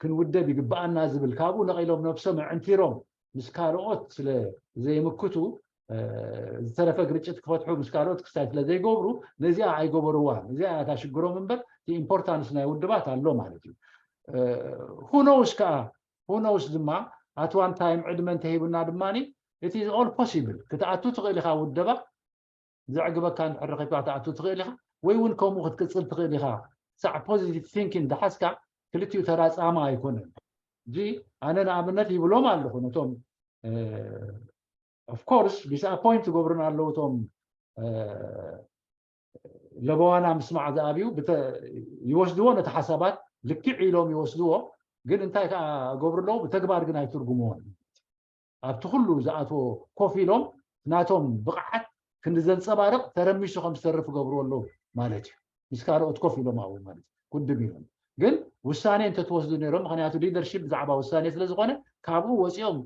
ክንውደብ ይግብኣና ዝብል ካብኡ ነቒሎም ነብሶም ኣዕንቲሮም ምስ ካልኦት ስለ ዘይምክቱ ዝተረፈ ግርጭት ክፈትሑ ምስ ካልኦት ክስታይ ስለ ዘይገብሩ ነዚኣ ኣይገበርዋን። እዚኣ እያ እታ ሽግሮም እምበር እቲ ኢምፖርታንስ ናይ ውድባት ኣሎ ማለት እዩ። ሁኖውስ ከዓ ሁኖውስ ድማ ኣት ዋን ታይም ዕድመ እንተሂቡና ድማ it is all possible ክትኣቱ ትኽእል ኢኻ ውደባ ዘዕግበካ እንድሕር ረኺብካ ክትኣቱ ትኽእል ኢኻ። ወይ እውን ከምኡ ክትቅፅል ትኽእል ኢኻ። ሳዕ positive thinking ደሓዝካ ክልቲኡ ተራፃማ ኣይኮነን። እዚ ኣነ ንኣብነት ይብሎም ኣለኹ ነቶም of course disappoint ትገብሩን ኣለዉ እቶም ለበዋና ምስማዕ ዝኣብዩ ይወስድዎ ነቲ ሓሳባት ልክዕ ኢሎም ይወስድዎ። ግን እንታይ ከዓ ገብሩ ኣለዉ ብተግባር ግን ኣይትርጉምዎን። ኣብቲ ኩሉ ዝኣትዎ ኮፍ ኢሎም ናቶም ብቕዓት ክንዲ ዘንፀባርቕ ተረሚሱ ከም ዝተርፍ ገብርዎ ኣለዉ ማለት እዩ። ምስ ካልኦት ኮፍ ኢሎም ኣብኡ ማለት እዩ። ኩድም ኢሎም ግን ውሳኔ እንተትወስዱ ነይሮም። ምክንያቱ ሊደርሺፕ ብዛዕባ ውሳኔ ስለ ዝኾነ ካብኡ ወፂኦም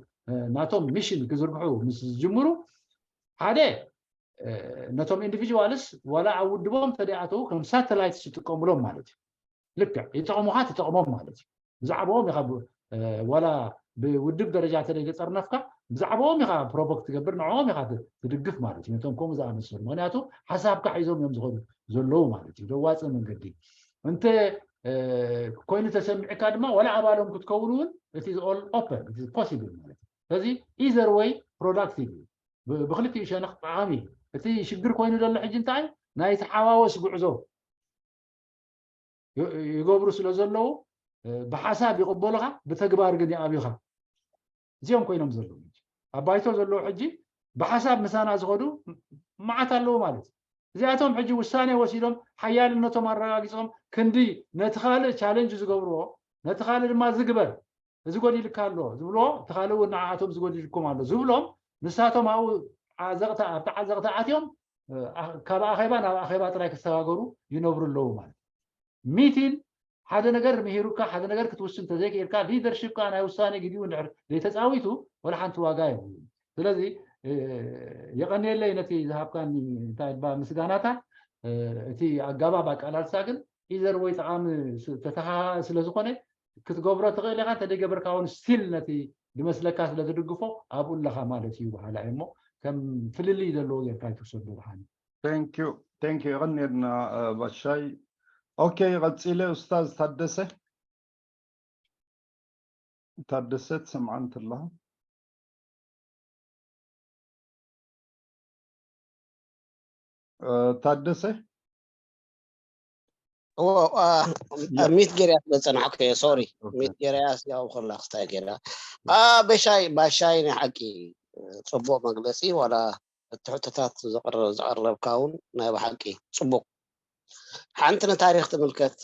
ናቶም ሚሽን ክዝርግሑ ምስ ዝጅምሩ ሓደ ነቶም ኢንዲቪጁዋልስ ዋላ ኣብ ውድቦም ተደኣተው ከም ሳተላይትስ ይጥቀሙሎም ማለት እዩ። ልክዕ ይጠቕሙኻ ትጠቕሞም ማለት እዩ። ብዛዕባኦም ኢኻ ዋላ ብውድብ ደረጃ ተደይ ተጠርነፍካ ብዛዕባኦም ኢኻ ፕሮቮክ ትገብር ንዕኦም ኢኻ ትድግፍ ማለት እዩ። ነቶም ከምኡ ዝኣመሰሉ ምክንያቱ ሓሳብካ ሒዞም እዮም ዝኸዱ ዘለዉ ማለት እዩ። ደዋፀ መንገዲ እንተ ኮይኑ ተሰሚዕካ ድማ ዋላ ኣባሎም ክትከውን እውን እቲ ኦል ኦፐን ፖሲብል ማለት እዩ። ስለዚ ኢዘር ወይ ፕሮዳክቲቭ እዩ። ብክልቲኡ ሸነኽ ጠቓሚ እዩ። እቲ ሽግር ኮይኑ ዘሎ ሕጂ እንታይ ናይ ተሓዋወስ ጉዕዞ ይገብሩ ስለ ዘለዉ ብሓሳብ ይቕበሉኻ ብተግባር ግን ይኣብዩኻ። እዚኦም ኮይኖም ዘለዉ ኣብ ባይቶ ዘለዉ ሕጂ ብሓሳብ ምሳና ዝኸዱ መዓት ኣለዉ ማለት እዩ። እዚኣቶም ሕጂ ውሳኔ ወሲዶም ሓያልነቶም ኣረጋጊፆም ክንዲ ነቲ ካልእ ቻለንጅ ዝገብርዎ ነቲ ካልእ ድማ ዝግበር እዚ ጎዲልካ ኣሎ ዝብሎ እቲ ካልእ እውን ንዓኣቶም ዝጎዲልኩም ኣሎ ዝብሎም ንሳቶም ኣብኡ ዓዘቕታ ኣብቲ ዓዘቕታ ኣትዮም ካብ ኣኼባ ናብ ኣኼባ ጥራይ ክሰጋገሩ ይነብሩ ኣለዉ ማለት ሚቲን ሓደ ነገር ምሂሩካ ሓደ ነገር ክትውስን ተዘይክኢልካ ሊደርሽፕካ ናይ ውሳኔ ግዲኡ እንድሕር ዘይተፃዊቱ ወላ ሓንቲ ዋጋ የብሉ። ስለዚ የቐንየለይ ነቲ ዝሃብካኒ እንታይ ባ ምስጋናታ እቲ ኣጋባብ ኣቃላልሳ ግን ኢዘር ወይ ጠቓሚ ተተሃሃ ስለዝኾነ ክትገብሮ ትኽእል ኢኻ እንተደይገበርካ እውን ስቲል ነቲ ዝመስለካ ስለ ትድግፎ ኣብኡ ኣለኻ ማለት እዩ በሃላ እሞ ከም ፍልልይ ዘለዎ ጌርካ ኣይትውሰዶ ብሓኒ ቴንኪዩ ቴንኪዩ የቐንየልና ባሻይ ኦኬ ቀፂለ ኡስታዝ ታደሰ ታደሰ ትሰምዓን ትለኻ ታደሰ ሚት ገርያ ስለ ዝፀናሕኩ ሶሪ ሚት ገርያ ያው ከላ ክስታይ ገርያ በሻይ ባሻይ ናይ ሓቂ ፅቡቅ መግለፂ ዋላ እቲ ሕቶታት ዘቐረብካ እውን ናይ ብሓቂ ፅቡቅ ሓንቲ ንታሪክ ትምልከት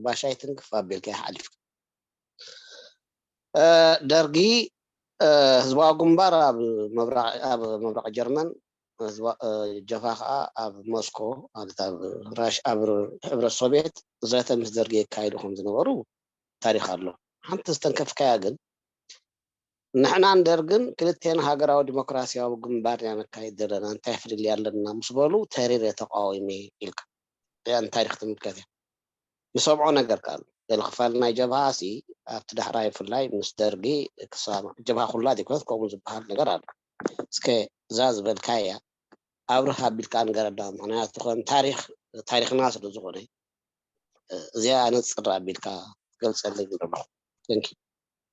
ባሻይ ትንክፍ ኣቢልካ ሓሊፍ ደርጊ ህዝባዊ ግንባር ኣብ ምብራቕ ጀርመን ጀብሃ ከዓ ኣብ ሞስኮ ማለት ኣብ ራሽ ኣብ ሕብረት ሶቪየት ዘተ ምስ ደርጊ የካይዱ ከም ዝነበሩ ታሪክ ኣሎ ሓንቲ ዝተንከፍካያ ግን ንሕናን ደርግን ክልቴና ሃገራዊ ዲሞክራሲያዊ ግንባር ኢና ነካይድ ዘለና እንታይ ፍልልይ ኣለና ምስ በሉ ተሪረ ተቃዊመ ኢልካ ያን ታሪክ ትምልከት እያ ንሰምዖ ነገር ከኣ ኣሎ ገለ ክፋል ናይ ጀብሃ ሲ ኣብቲ ዳሕራይ ብፍላይ ምስ ደርጊ ክሳማዕ ጀብሃ ኩላ ዘይኮነት ከምኡ ዝበሃል ነገር ኣሎ እስከ እዛ ዝበልካያ ኣብርህ ኣቢልካ ንገረና ምክንያቱ ከም ታሪክ ታሪክና ስለ ዝኾነ እዚኣ ኣነፅር ኣቢልካ ገልፀለይ ንደሎ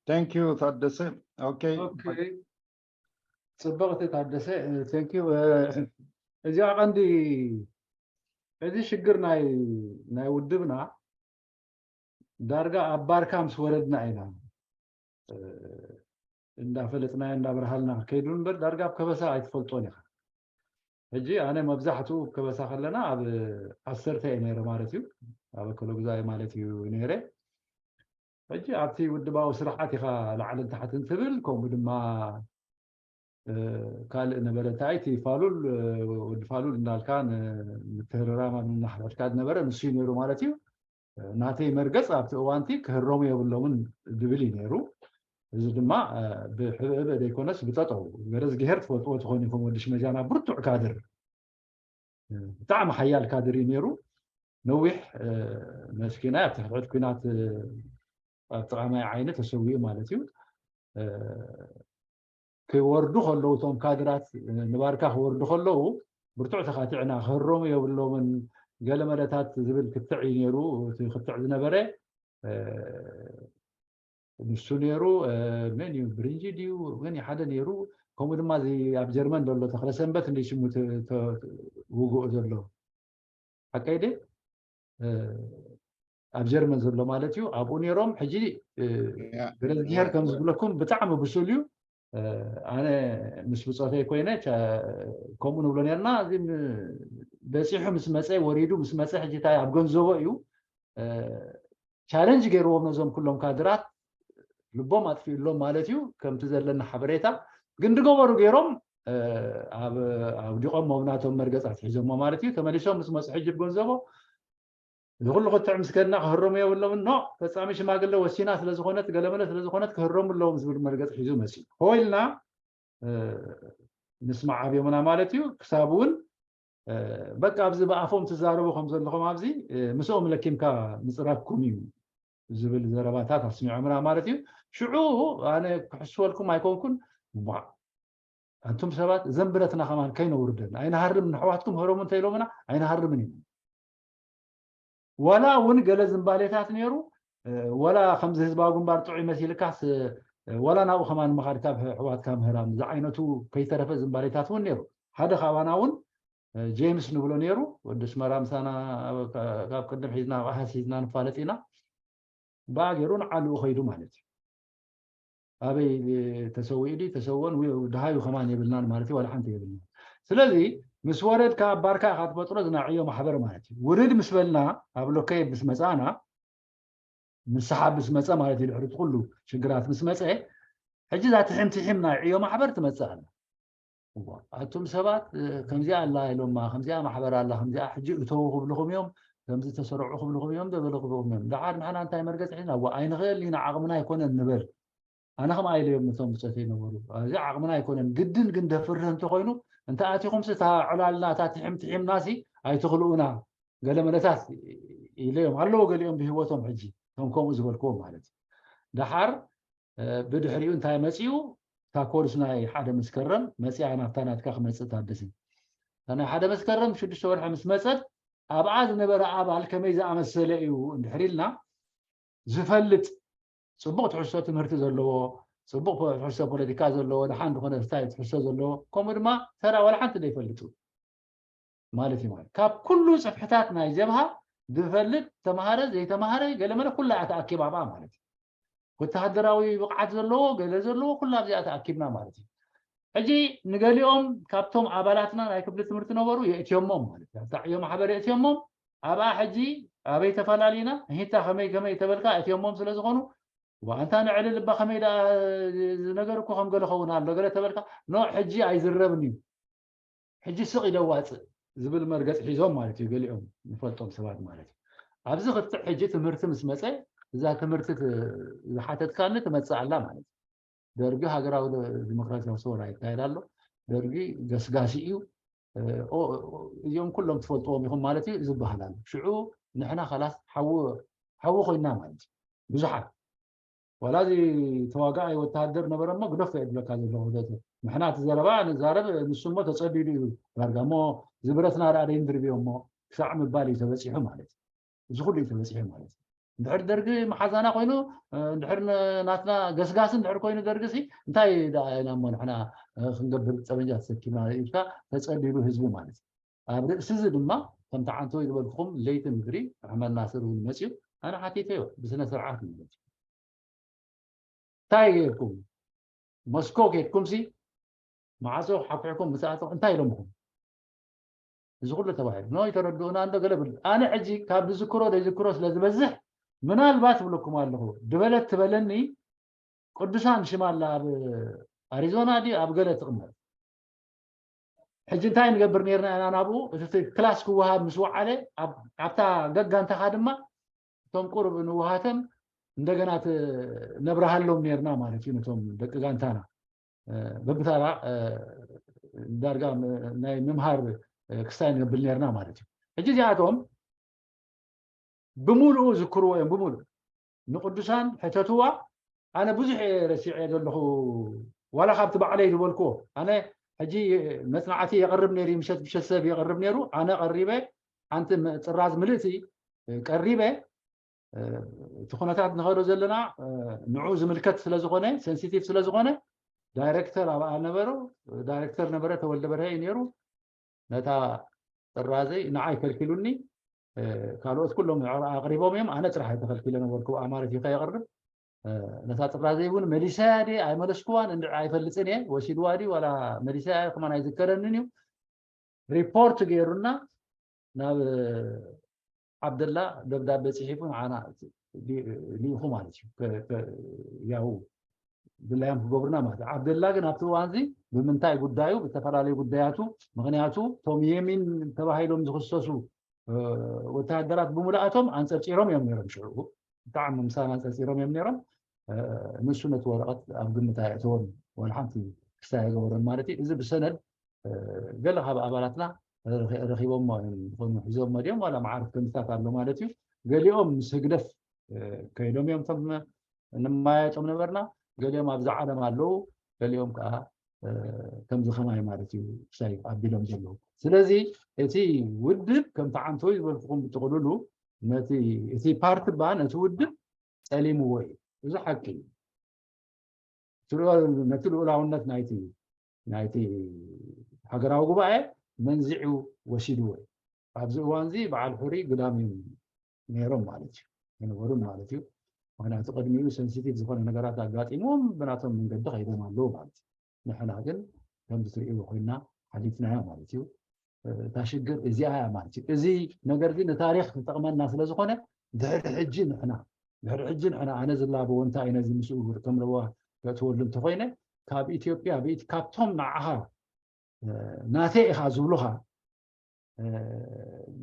thank you ታደሰ okay ፅብቕቲ ታደሰ thank you እዚኣ ቀንዲ እዚ ሽግር ናይ ናይ ውድብና ዳርጋ ኣብ ባርካ ምስ ወረድና ኢና እንዳፈለጥናዮ እንዳበርሃልና ከይዱ እምበር ዳርጋ ኣብ ከበሳ ኣይትፈልጦን ኢኻ ሕጂ ኣነ መብዛሕትኡ ከበሳ ከለና ኣብ ዓሰርተ እየ ነይረ ማለት እዩ ኣብ ከለጉዛይ ማለት እዩ ነይረ ሕጂ ኣብቲ ውድባዊ ስርዓት ኢኻ ላዕልን ታሕትን ትብል ከምኡ ድማ ካልእ ነበረ እንታይ እቲ ፋሉል ወዲ ፋሉል እንዳልካ ምትህርራም ኣብ ምናሕባሽካ ዝነበረ ንሱ ነይሩ ማለት እዩ ናተይ መርገፅ ኣብቲ እዋንቲ ክህረሙ የብሎምን ዝብል እዩ ነይሩ እዚ ድማ ብሕብእብእ ዘይኮነስ ብጠጠው ገረዝግሄር ትፈልጥዎ ትኾን ኢኹም ወዲ ሽመጃና ብርቱዕ ካድር ብጣዕሚ ሓያል ካድር እዩ ነይሩ ነዊሕ መስኪና ኣብ ትሕቲ ኩናት ኣብ ጥቓማይ ዓይኒ ተሰዊኡ ማለት እዩ ክወርዱ ከለዉ እቶም ካድራት ንባርካ ክወርዱ ከለዉ ብርቱዕ ተኻቲዕና ክህረሙ የብሎምን ገለ መለታት ዝብል ክትዕ እዩ ነይሩ እቲ ክትዕ ዝነበረ ንሱ ነይሩ መን እዩ ብሪንጂ ድዩ መን ሓደ ነይሩ ከምኡ ድማ ኣብ ጀርመን ዘሎ ተክለ ሰንበት እንደ ሽሙ ውግኡ ዘሎ ሓቀይ ደ ኣብ ጀርመን ዘሎ ማለት እዩ። ኣብኡ ነይሮም። ሕጂ ገለዝጊሄር ከም ዝብለኩም ብጣዕሚ ብሱል እዩ። ኣነ ምስ ብፆተይ ኮይነ ከምኡ ንብሎ ነርና። እዚ በፂሑ ምስ መፀ፣ ወሪዱ ምስ መፀ፣ ሕጂ እንታይ ኣብ ገንዘቦ እዩ ቻለንጅ ገይርዎም ነዞም ኩሎም ካድራት፣ ልቦም ኣጥፊኡሎም ማለት እዩ። ከምቲ ዘለና ሓበሬታ ግን ድገበሩ ገይሮም ኣውዲቖሞ ብናቶም መርገፃት ሒዞሞ ማለት እዩ። ተመሊሶም ምስ መፁ ሕጂ ብገንዘቦ እዚ ኩሉ ክትዕ ምስ ከድና ክህረሙ የብሎምን። ኖ፣ ፈፃሚ ሽማግለ ወሲና ስለዝኾነት፣ ገለመለ ስለዝኾነት ክህረሙ ኣለዎም ዝብል መርገፂ ሒዙ መፅኡ። ሆ ኢልና ንስማዕ ኣብዮምና ማለት እዩ። ክሳብ እውን በቃ ኣብዚ ብኣፎም ትዛረቡ ከም ዘለኹም ኣብዚ ምስኦም ለኪምካ ምፅራግኩም እዩ ዝብል ዘረባታት ኣስሚዖምና ማለት እዩ። ሽዑ ኣነ ክሕስወልኩም ኣይኮንኩን፣ ባ ኣንቱም ሰባት እዘን ብረትና ከማን ከይነውርደን ኣይንሃርም፣ ንሕዋትኩም ህረሙ እንተኢሎምና ኣይንሃርምን ኢና። ዋላ እውን ገለ ዝንባሌታት ነይሩ፣ ዋላ ከምዚ ህዝባዊ ግንባር ጥዑይ መሲልካስ ዋላ ናብኡ ከማን ምኻድ ካብ ኣሕዋትካ ምህራም ዝዓይነቱ ከይተረፈ ዝንባሌታት እውን ነይሩ። ሓደ ካባና እውን ጄምስ ንብሎ ነይሩ፣ ወዲ ኣስመራ ምሳና ካብ ቅድም ሒዝና ኣብ ኣሃስ ሒዝና ንፋለጥ ኢና። ብኣ ገይሩ ንዓልኡ ከይዱ ማለት እዩ። ኣበይ ተሰዊኡ ድዩ ተሰወን ደሃዩ ከማን የብልናን ማለት እዩ። ዋላ ሓንቲ የብልና። ስለዚ ምስ ወረድካ ኣብ ባርካ ኢኻ ትፈጥሮ ዝናዕዮ ማሕበር ማለት እዩ። ውርድ ምስ በልና ኣብ ሎከይ ምስ መፃና፣ ምስ ሰሓብ ምስ መፀ ማለት እዩ። ድሕሪ እቲ ኩሉ ሽግራት ምስ መፀ ሕጂ እዛ ትሕም ትሕም ናይ ዕዮ ማሕበር ትመፅእ ኣላ። እዋ፣ ኣቱም ሰባት ከምዚኣ ኣላ ኢሎማ፣ ከምዚኣ ማሕበር ኣላ፣ ከምዚኣ ሕጂ እተዉ ክብልኹም እዮም፣ ከምዚ ተሰርዑ ክብልኹም እዮም፣ ዘበለ ክብልኹም እዮም። ደሓር ንሕና እንታይ መርገፂ ሒዝና? እዋ ኣይንኽእል ኢና፣ ዓቕምና ኣይኮነን ንበል። ኣነ ከምኣ ኢለዮም ነቶም ብፀተይ ነበሩ። እዚ ዓቕምና ኣይኮነን፣ ግድን ግን ደፍርህ እንተኾይኑ እንተኣቲኹምሲ እታ ዕላልና እታ ትሕም ትሒምናሲ ኣይትኽልኡና ገለ መለታት ኢለዮም ኣለዉ። ገሊኦም ብህይወቶም ሕጂ እቶም ከምኡ ዝበልክዎም ማለት እዩ። ደሓር ብድሕሪኡ እንታይ መፅኡ? እታ ኮርስ ናይ ሓደ መስከረም መፅያ ናብታ ናትካ ክመፅእ ታደሰ። እታ ናይ ሓደ መስከረም ሽዱሽተ ወርሒ ምስ መፀት ኣብኣ ዝነበረ ኣባል ከመይ ዝኣመሰለ እዩ እንድሕር ኢልና ዝፈልጥ ፅቡቕ ትሕዝቶ ትምህርቲ ዘለዎ፣ ፅቡቕ ትሕዝቶ ፖለቲካ ዘለዎ፣ ደሓን ዝኾነ ስታይ ትሕዝቶ ዘለዎ፣ ከምኡ ድማ ተራ ዋላ ሓንቲ ዘይፈልጡ ማለት እዩ። ማለት ካብ ኩሉ ፅፍሕታት ናይ ጀብሃ ዝፈልጥ ተምሃረ ዘይተምሃረ ገለመለ ኩላ እያ ተኣኪባ ኣብኣ ማለት እዩ። ወተሃደራዊ ብቕዓት ዘለዎ ገለ ዘለዎ ኩላ ኣብዚኣ ተኣኪብና ማለት እዩ። ሕጂ ንገሊኦም ካብቶም ኣባላትና ናይ ክፍሊ ትምህርቲ ነበሩ የእትዮሞም ማለት እዩ። ኣብታ ዕዮ ማሕበር የእትዮሞም ኣብኣ ሕጂ ኣበይ ተፈላሊና ሂታ ከመይ ከመይ ተበልካ እትዮሞም ስለ ዝኾኑ ዋንታ ንዕልል እባ ከመይ ደኣ ዝነገር እኮ ከም ገለ ኸውን ኣሎ ገለ ተበልካ ኖ ሕጂ ኣይዝረብን እዩ ሕጂ ስቕ ኢለ ዋፅእ ዝብል መርገፂ ሒዞም ማለት እዩ። ገሊኦም ንፈልጦም ሰባት ማለት እዩ። ኣብዚ ክትዕ ሕጂ ትምህርቲ ምስ መፀ እዛ ትምህርቲ ዝሓተትካኒ ትመፅእ ኣላ ማለት እዩ። ደርጊ ሃገራዊ ዲሞክራሲያዊ ሰወራ ይካየድ ኣሎ። ደርጊ ገስጋሲ እዩ። እዚኦም ኩሎም ትፈልጥዎም ኢኹም ማለት እዩ ዝበሃል ኣሎ። ሽዑ ንሕና ኸላስ ሓዊ ኮይንና ማለት እዩ። ብዙሓት ዋላ እዚ ተዋጋኣይ ወተሃደር ነበረ እሞ ግደፎ እየ ዝብለካ ዘለኹ። ንሕና እቲ ዘረባ ንዛረብ ንሱ እሞ ተፀዲዱ እዩ ዳርጋ እሞ ዝብረትና ደኣ ደይንድርብዮ እሞ ክሳዕ ምባል እዩ ተበፂሑ ማለት እዩ። እዚ ኩሉ እዩ ተበፂሑ ማለት እዩ። እንድሕር ደርጊ መሓዛና ኮይኑ እንድሕር ናትና ገስጋሲ እንድሕር ኮይኑ ደርጊ ሲ እንታይ ደኣ ኢና እሞ ንሕና ክንገብር ፀበንጃ ተሰኪምና ኢልካ ተፀዲዱ ህዝቢ ማለት እዩ። ኣብ ርእሲ እዚ ድማ ከምቲ ዓንተወይ ዝበልኩኹም ለይቲ ምድሪ ኣሕመድ ናስር እውን መፅዩ ኣነ ሓቲተዮ ብስነ ስርዓት ማለት እዩ። እንታይ ጌርኩም ሞስኮ ጌርኩም ሲ ማዕፆ ሓኩሕኩም ምፅኣቶ እንታይ ኢሎምኹም? እዚ ኩሉ ተባሂሉ ኖ ይተረድኡና እንዶ ገለ ብል ኣነ ሕጂ ካብ ዝዝክሮ ዘይዝክሮ ስለ ዝበዝሕ ምናልባት እብለኩም ኣለኹ ድበለት ትበለኒ ቅዱሳን ሽማ ኣላ ኣብ ኣሪዞና ድዩ ኣብ ገለ ትቕመጥ ሕጂ እንታይ ንገብር ነርና ኢና ናብኡ እቲ ክላስ ክወሃብ ምስ ወዓለ ኣብታ ገጋንታኻ ድማ እቶም ቁርብ ንውሃተን እንደገና ነብርሃሎም ነርና ማለት እዩ ነቶም ደቂ ጋንታና በብታራ ዳርጋ ናይ ምምሃር ክስታይ ንብል ነርና ማለት እዩ ሕጂ እዚኣቶም ብምሉኡ ዝክርዎ እዮም ብምሉእ ንቅዱሳን ሕተትዋ ኣነ ብዙሕ እየ ረሲዐ ዘለኹ ዋላ ካብቲ ባዕለይ ዝበልክዎ ኣነ ሕጂ መፅናዕቲ የቅርብ ነይሩ ምሸት ምሸት ሰብ የቅርብ ነይሩ ኣነ ቀሪበ ሓንቲ ጥራዝ ምልእቲ ቀሪበ እቲ ኩነታት ንኸዶ ዘለና ንዑ ዝምልከት ስለዝኾነ ሴንሲቲቭ ስለዝኾነ ዳይሬክተር ኣብኣ ነበሩ ዳይሬክተር ነበረ ተወልደ በርሀ እዩ ነይሩ ነታ ጥራዘይ ንዓይ ከልኪሉኒ ካልኦት ኩሎም ኣቕሪቦም እዮም። ኣነ ጥራሕ ኣይተኸልኪለ ነበርኩ ብኣማርት እዩ ከየቕርብ። ነታ ጥራዘይ እውን መሊሰያ ድየ ኣይመለስኩዋን እንድዒ ኣይፈልጥን እየ። ወሲድዋ ድዩ ዋላ መሊሰያ ከማን ኣይዝከረንን እዩ። ሪፖርት ገይሩና ናብ ዓብደላ ደብዳቤ ፅሒፉ ንዓና ልኢኹ ማለት እዩ። ያው ድላዮም ክገብሩና ማለት እዩ። ዓብደላ ግን ኣብቲ እዋን እዚ ብምንታይ ጉዳዩ ብዝተፈላለዩ ጉዳያቱ፣ ምክንያቱ እቶም የሚን ተባሂሎም ዝክሰሱ ወተሃደራት ብምሉኣቶም ኣንፀርፂሮም እዮም ነይሮም። ሽዑ ብጣዕሚ ምሳና ኣንፀርፂሮም እዮም ነይሮም። ንሱ ነቲ ወረቐት ኣብ ግምት ኣየእተወን፣ ዋላ ሓንቲ ክስታይ ኣይገበረን ማለት እዩ። እዚ ብሰነድ ገለ ካብ ኣባላትና ረኺቦሞ እዮም ዝኾኑ ሒዞሞ ድዮም ዋላ መዓርፍ ከምዝታት ኣሎ ማለት እዩ። ገሊኦም ምስ ህግደፍ ከይዶም እዮም እቶም ንማያየጦም ነበርና። ገሊኦም ኣብዚ ዓለም ኣለዉ፣ ገሊኦም ከዓ ከምዚ ከማይ ማለት እዩ ክሳይ ኣቢሎም ዘለዉ። ስለዚ እቲ ውድብ ከምቲ ዓንተወይ ዝበልኩኹም ብጥቕልሉ ነቲ እቲ ፓርቲ ባ ነቲ ውድብ ጸሊምዎ እዩ። እዚ ሓቂ እዩ። ነቲ ልኡላውነት ናይቲ ናይቲ ሃገራዊ ጉባኤ መንዚዑ ወሲድዎ እዩ። ኣብዚ እዋን እዚ በዓል ሕሩይ ግዳም እዩ ነይሮም ማለት እዩ፣ ኣይነበሩን ማለት እዩ። ምክንያቱ ቅድሚኡ ሰንሲቲቭ ዝኾነ ነገራት ኣጋጢሞም ብናቶም መንገዲ ከይዶም ኣለዉ ማለት እዩ። ንሕና ግን ከምዚ ትርእይዎ ኮይና ሓሊፍናዮ ማለት እዩ። እታ ሽግር እዚኣ እያ ማለት እዩ። እዚ ነገር እዚ ንታሪክ ክጠቕመና ስለ ዝኾነ ድሕሪ ሕጂ ንሕና ድሕሪ ሕጂ ንሕና ኣነ ዝላበዎ እንታይ ነዚ ምስኡ ከም ለዋ ከእትወሉ እንተኮይነ ካብ ኢትዮጵያ ብኢት ካብቶም ንዓኻ ናተይ ኢኻ ዝብሉኻ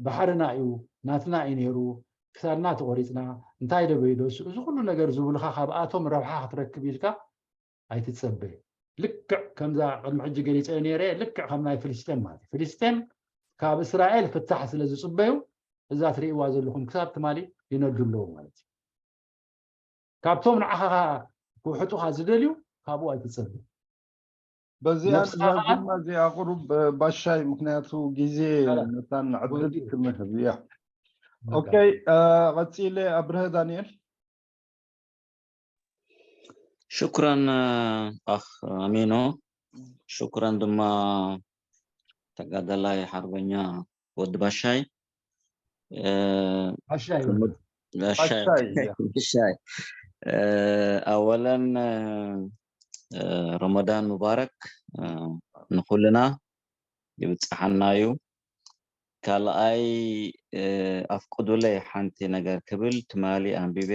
ባሕርና እዩ ናትና እዩ ነይሩ ክሳድና ተቆሪፅና እንታይ ደበዩ ደሱ እዚ ኩሉ ነገር ዝብሉኻ ካብኣቶም ረብሓ ክትረክብ ኢልካ ኣይትፀበ። ልክዕ ከምዛ ቅድሚ ሕጂ ገሊፀዮ ነይረ ልክዕ ከም ናይ ፍልስጤም ማለት እዩ። ፍልስጤም ካብ እስራኤል ፍታሕ ስለ ዝፅበዩ እዛ ትርእይዋ ዘለኹም ክሳብ ትማሊ ይነዱ ኣለዉ ማለት እዩ። ካብቶም ንዓኻ ክውሕጡኻ ዝደልዩ ካብኡ ኣይትፀበ። በዚኣ ነብስኻ ከኣ ንዛዝማ እዚኣ ቁሩብ ባሻይ ምክንያቱ ግዜ ሰላም። ነታን ዕድል ወዲ። ክምህብ እያ። በቃ። ኦኬ፣ ቀፂለ ኣብርሀ ዳንኤል። ሽኩራን ኣኽ ኣሚኖ፣ ሽኩራን ድማ ተጋዳላይ ሓርበኛ ወዲ ባሻይ። እ፣ ባሻይ ክምድ-፣ ባሻይ፣ ባሻይ፣ ያ። ባሻይ። እ፣ ኣወለን እ፣ እ፣ ረመዳን ሙባረክ እ፣ ንኹልና ይብጽሓና እዩ። ካልኣይ እ፣ ኣፍቅዱለይ ሓንቲ ነገር ክብል ትማሊ ኣንቢበ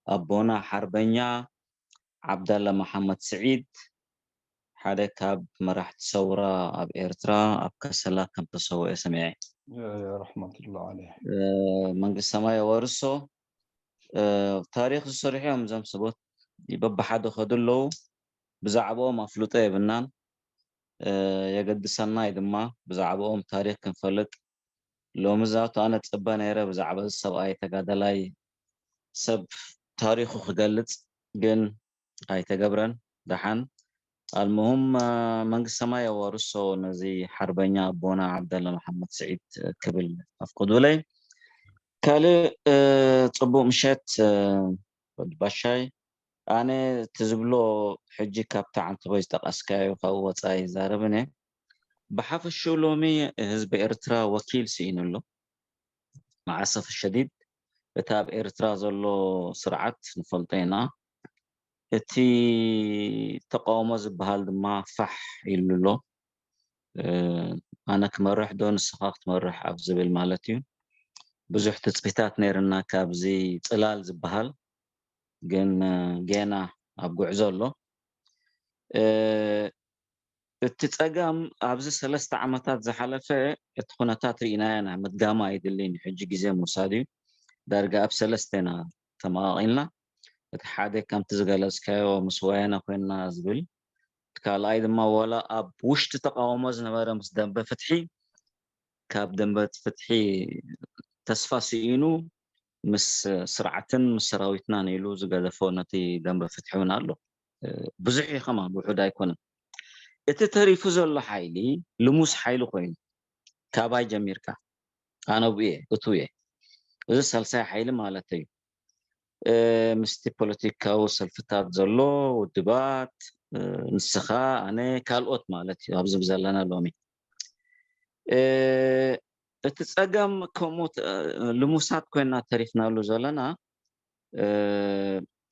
ኣቦና ሓርበኛ ዓብዳላ መሓመድ ስዒድ ሓደ ካብ መራሕቲ ሰውራ ኣብ ኤርትራ ኣብ ከሰላ ከም ተሰውአ ሰሚዐ። ረሕመቱላ ዓለይህ። መንግስቲ ሰማይ የዋርሶ። ታሪክ ዝሰርሑ እዮም እዞም ሰቦት በብሓደ ከዱ ኣለዉ። ብዛዕባኦም ኣፍልጦ የብናን። የገድሰናይ ድማ ብዛዕባኦም ታሪክ ክንፈልጥ። ሎሚ ዛቱ ኣነ ጽበ ነይረ ብዛዕባ እዚ ሰብኣይ ተጋዳላይ ሰብ ታሪኹ ክገልጽ ግን ኣይተገብረን። ደሓን ኣልሙሁም መንግስቲ ሰማይ የዋርሶ ነዚ ሓርበኛ ኣቦና ዓብደላ መሓመድ ስዒድ ክብል ኣፍቅዱለይ። ካልእ ጽቡቅ ምሸት ወዲ ባሻይ። ኣነ እቲ ዝብሎ ሕጂ ካብቲ ዓንተቦይ ዝጠቀስካዮ ካብኡ ወፃኢ ይዛረብን እየ። ብሓፈሽኡ ሎሚ ህዝቢ ኤርትራ ወኪል ስኢኑ ኣሎ። መዓሰፍ ሸዲድ እቲ ኣብ ኤርትራ ዘሎ ስርዓት ንፈልጦ ኢና። እቲ ተቃውሞ ዝበሃል ድማ ፋሕ ኢሉ ኣሎ። ኣነ ክመርሕ ዶ ንስኻ ክትመርሕ ኣብ ዝብል ማለት እዩ። ብዙሕ ትፅቢታት ነይርና ካብዚ ፅላል ዝበሃል፣ ግን ጌና ኣብ ጉዕዞ ኣሎ። እቲ ፀገም ኣብዚ ሰለስተ ዓመታት ዝሓለፈ እቲ ኩነታት ርኢናዮ ኢና፣ ምድጋማ ኣይድልን እዩ። ሕጂ ግዜ ምውሳድ እዩ። ዳርጋ ኣብ ሰለስተ ኢና ተመቓቒልና። እቲ ሓደ ከምቲ ዝገለፅካዮ ምስ ወያነ ኮይንና ዝብል፣ እቲ ካልኣይ ድማ ዋላ ኣብ ውሽጢ ተቃውሞ ዝነበረ ምስ ደንበ ፍትሒ ካብ ደንበ ፍትሒ ተስፋ ስኢኑ ምስ ስርዓትን ምስ ሰራዊትናን ኢሉ ዝገደፎ ነቲ ደንበ ፍትሒ እውን ኣሎ። ብዙሕ እዩ ከማን ውሑድ ኣይኮነን። እቲ ተሪፉ ዘሎ ሓይሊ ልሙስ ሓይሊ ኮይኑ ካባይ ጀሚርካ ኣነ ብኡ እየ እቱ እየ እዚ ሳልሳይ ሓይሊ ማለት እዩ። ምስቲ ፖለቲካዊ ሰልፍታት ዘሎ ውድባት ንስኻ ኣነ ካልኦት ማለት እዩ ኣብዚ ዘለና ሎሚ እቲ ጸገም ከምኡ ተ- ልሙሳት ኮይና ተሪፍናሉ ዘለና፣ እ፣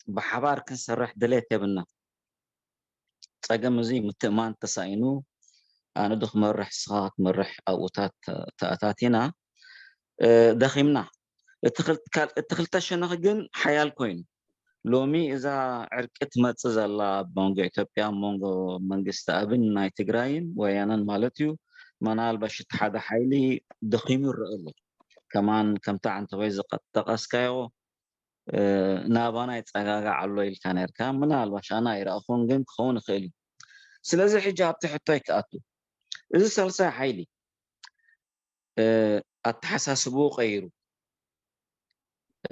ብሓባር ክንሰርሕ ድሌት የብልና። ጸገም እዚ ምትእማን ተሳኢኑ፣ ኣነ ዶ ክመርሕ፣ ንስኻ ክትመርሕ ኣብኡታት ተኣታቲና፣ እ፣ ደኺምና። እቲ ክል- ካል- እቲ ክልተ ሸነኽ ግን ሓያል ኮይኑ፣ ሎሚ እዛ ዕርቂ ትመጽእ ዘላ ኣብ መንጎ ኢትዮጵያ፣ ኣብ መንጎ መንግስቲ ኣብን ናይ ትግራይን ወያነን ማለት እዩ፣ መናልባሽ እቲ ሓደ ሓይሊ ደኺሙ ይረአ ኣሎ። ከማን ከምታ ዓንተቦይ ዝጠቀስካዮ፣ እ፣ ናባና ይጸጋጋዕ ኣሎ ኢልካ ነርካ። ምናልባሽ ኣነ ኣይረኣኹን፣ ግን ክኸውን ይኽእል እዩ። ስለዚ ሕጂ ኣብቲ ሕቶይ ክኣቱ፣ እዚ ሳልሳይ ሓይሊ፣ እ፣ ኣተሓሳስብኡ ቀይሩ፣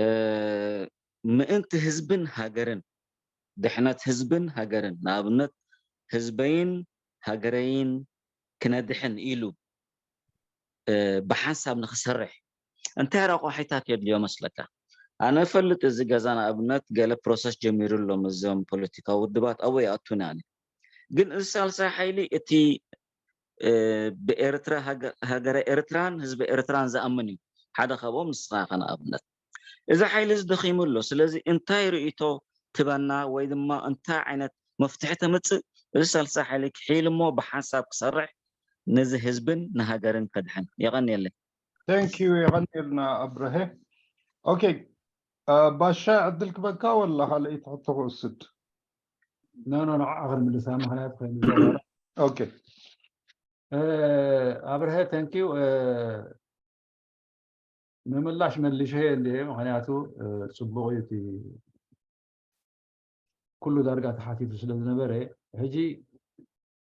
እ፣ ምእንቲ ህዝብን ሃገርን፣ ድሕነት ህዝብን ሃገርን፣ ንኣብነት ህዝበይን ሃገረይን ክነድሕን ኢሉ፣ እ፣ ብሓንሳብ ንኽሰርሕ እንታይ ረቋሒታት የድልዮ መስለካ? ኣነ እፈልጥ፣ እዚ ገዛ ንኣብነት ገለ ፕሮሰስ ጀሚሩ ኣሎ፣ ምስዞም ፖለቲካዊ ውድባት ኣብኡ ይኣቱን ኣነ። ግን እዚ ሳልሳይ ሓይሊ እቲ፣ እ፣ ብኤርትራ ሃገ- ሃገረ ኤርትራን ህዝቢ ኤርትራን ዝኣምን እዩ። ሓደ ካብኦም ንስኻ ኢኻ ንኣብነት። እዚ ሓይሊ እዚ ደኺሙ ኣሎ። ስለዚ እንታይ ርእይቶ ትበና ወይ ድማ እንታይ ዓይነት መፍትሒ ተምጽእ? እዚ ሳልሳይ ሓይሊ ክሒል እሞ ብሓንሳብ ክሰርሕ ነዚ ህዝብን ንሃገርን ከድሕን። የቐንየለይ። Thank you፣ የቐንየልና ኣብርሀ። ኦኬ፣ እ፣ ባሻ ዕድል ክበካ ወላ ካልኣይቲ ሕቶ ክወስድ? ኖ ኖ ንዓኣ ክንምልሳ ምክንያት ኮይኑ ኦኬ፣ ኣብርሀ፣ thank you። ምምላሽ መልሸ እንደ ምክንያቱ፣ እ፣ ጽቡቕ እዩ እቲ ኩሉ ዳርጋ ተሓቲቱ ስለ ዝነበረ። ሕጂ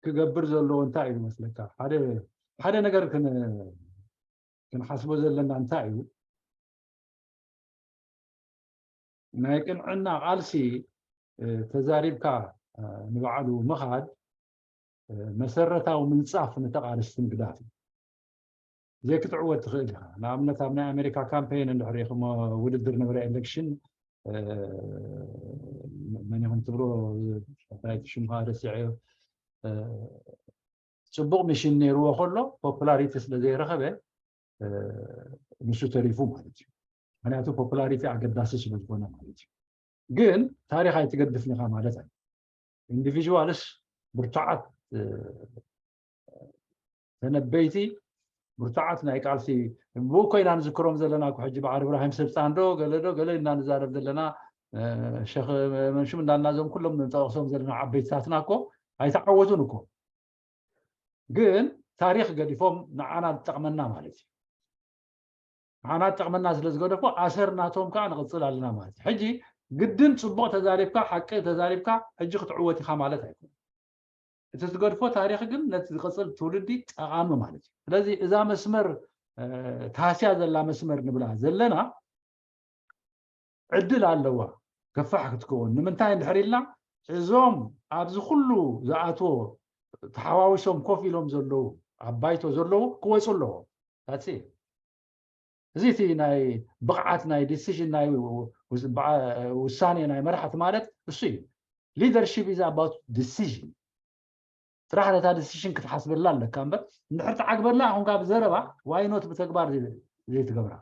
ክገብር ዘለዎ እንታይ እዩ ዝመስለካ? ሓደ ሓደ ነገር ክን- ክንሓስቦ ዘለና እንታይ እዩ? ናይ ቅንዕና ቃልሲ፣ እ፣ ተዛሪብካ፣ እ፣ ንባዕሉ ምኻድ፣ እ፣ መሰረታዊ ምንጻፍ ንተቓለስቲ ምግዳፍ እዩ። ዘይክትዕወት ትኽእል ኢኻ። ንኣብነት ኣብ ናይ ኣሜሪካ ካምፔን እንድሕር ኢኹም፣ ውድድር ነበረ ኤሌክሽን፣ እ፣ መን ይኹን ትብሎ፣ እንታይ እቲ ሽምካ ረሲዐዮ፣ እ፣ ጽቡቕ ሚሽን ነይርዎ ከሎ ፖፑላሪቲ ስለ ዘይረኸበ፣ እ፣ ንሱ ተሪፉ ማለት እዩ። ምክንያቱ ፖፑላሪቲ ኣገዳሲ ስለ ዝኾነ ማለት እዩ። ግን ታሪኽ ኣይትገድፍን ኢኻ ማለት ኣይ ኢንዲቪዥዋልስ ብርቱዓት፣ እ፣ ተነበይቲ፣ ብርቱዓት ናይ ቃልሲ፣ ብኡ ኮይና ንዝክሮም ዘለና እኮ ሕጂ በዓል እብራሂም ስልጣን ዶ ገለ ዶ ገለ እና ንዛረብ ዘለና፣ እ፣ ሸኽ መንሹም እንዳናዞም ኩሎም ንጠቕሶም ዘለና ዓበይትታትና እኮ ኣይተዓወቱን እኮ። ግን ታሪኽ ገዲፎም ንዓና ዝጠቕመና ማለት እዩ። ንዓና ዝጠቕመና ስለ ዝገደፎ ኣሰር ናቶም ከዓ ንቕጽል ኣለና ማለት እዩ። ሕጂ ግድን ጽቡቕ ተዛሪብካ፣ ሓቂ ተዛሪብካ፣ ሕጂ ክትዕወት ኢኻ ማለት ኣይኮነን። እቲ ትገድፎ ታሪኽ ግን ነቲ ዝቕጽል ትውልዲ ጠቓሚ ማለት እዩ። ስለዚ እዛ መስመር፣ እ፣ ታህስያ ዘላ መስመር ንብላ ዘለና ዕድል ኣለዋ ገፋሕ ክትከውን። ንምንታይ እንድሕር ኢልና፣ እዞም ኣብዚ ኩሉ ዝኣትዎ ተሓዋዊሶም ኮፍ ኢሎም ዘለዉ፣ ኣብ ባይቶ ዘለዉ ክወፁ ኣለዎም። That's it። እዚ እቲ ናይ ብቕዓት ናይ ዲሲዥን ናይ ው- ው- በዓ- ውሳኔ ናይ መራሕቲ ማለት እሱ እዩ። Leadership is about decision። ጥራሕ ነታ ዲሲሽን ክትሓስበላ ኣለካ እምበር፣ እንድሕር ትዓግበላ ኣኹንካ ብዘረባ ዋይኖት ብተግባር ዘይ- ዘይትገብራ።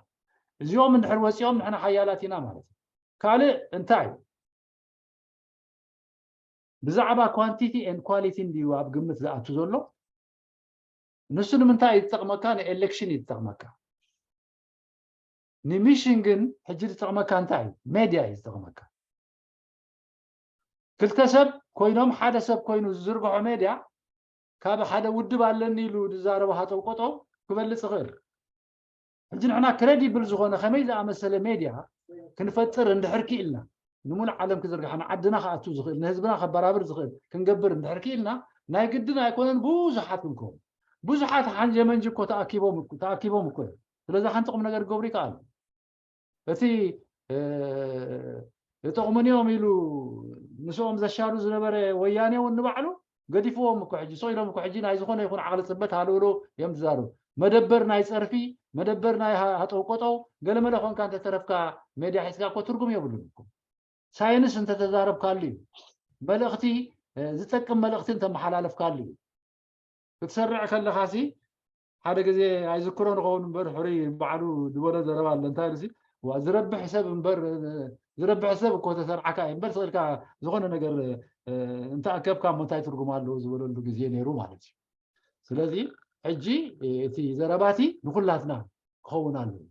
እዚኦም እንድሕር ወፂኦም ንሕና ሓያላት ኢና ማለት እዩ። ካልእ እንታይ እዩ? ብዛዕባ ኳንቲቲ ኤን ኳሊቲ እንድዩ ኣብ ግምት ዝኣቱ ዘሎ። ንሱ ንምንታይ እዩ ዝጠቕመካ? ንኤሌክሽን እዩ ዝጠቕመካ። ንሚሽን ግን ሕጂ ዝጠቕመካ እንታይ እዩ? ሜድያ እዩ ዝጠቕመካ። ክልተ ሰብ ኮይኖም ሓደ ሰብ ኮይኑ ዝዝርግሖ ሜድያ ካብ ሓደ ውድብ ኣለኒ ኢሉ ዝዛረቦ ሃጠው ቆጠው ክበልፅ ይኽእል። ሕጂ ንሕና ክሬዲብል ዝኾነ ከመይ ዝኣመሰለ ሜድያ ክንፈጥር እንድሕር ክኢልና፣ ንሙሉእ ዓለም ክዝርግሓ፣ ንዓድና ክኣቱ ዝኽእል፣ ንህዝብና ከበራብር ዝኽእል ክንገብር እንድሕር ክኢልና፣ ናይ ግድን ኣይኮነን ብዙሓት ክንከውን። ብዙሓት ሓንጀ መንጂ እኮ ተኣኪቦም እኮ- ተኣኪቦም እኮ እዮም። ስለዚ ሓንቲ ቁም ነገር ክገብሩ ይከኣሉ። እቲ እ፣ ይጠቕሙኒ እዮም ኢሉ ምስኦም ዘሻሩ ዝነበረ ወያኔ እውን ንባዕሉ ገዲፍዎም እኮ ሕጂ፣ ስቕ ኢሎም እኮ ሕጂ ናይ ዝኾነ ይኹን ዓቕሊ ፅበት ሃለውለው እዮም ዝዛረቡ። መደበር ናይ ፀርፊ፣ መደበር ናይ ሃ- ሃጠው ቆጠው፣ ገለመለ ኮንካ እንተተረፍካ ሜድያ ሒዝካ እኮ ትርጉም የብሉን እኮ። ሳይንስ እንተተዛረብካሉ እዩ። መልእኽቲ፣ እ፣ ዝጠቅም መልእኽቲ እንተመሓላለፍካሉ እዩ። ክትሰርዕ ከለኻሲ ሓደ ግዜ ኣይዝክሮ ንኸውን እምበር፣ ሕሩይ ባዕሉ ዝበሎ ዘረባ ኣሎ። እንታይ ኢሉሲ፣ "ዋ፣ ዝረብሕ ሰብ እምበር፣ ዝረብሕ ሰብ እኮ ተሰርዓካ እዩ እምበር፣ ስቕ ኢልካ ዝኾነ ነገር፣ እ፣ እንተኣከብካ እሞ እንታይ ትርጉም ኣለዎ?" ዝበለሉ ግዜ ነይሩ ማለት እዩ። ስለዚ ሕጂ እቲ ዘረባቲ ንኹላትና ክኸውን ኣለዎ።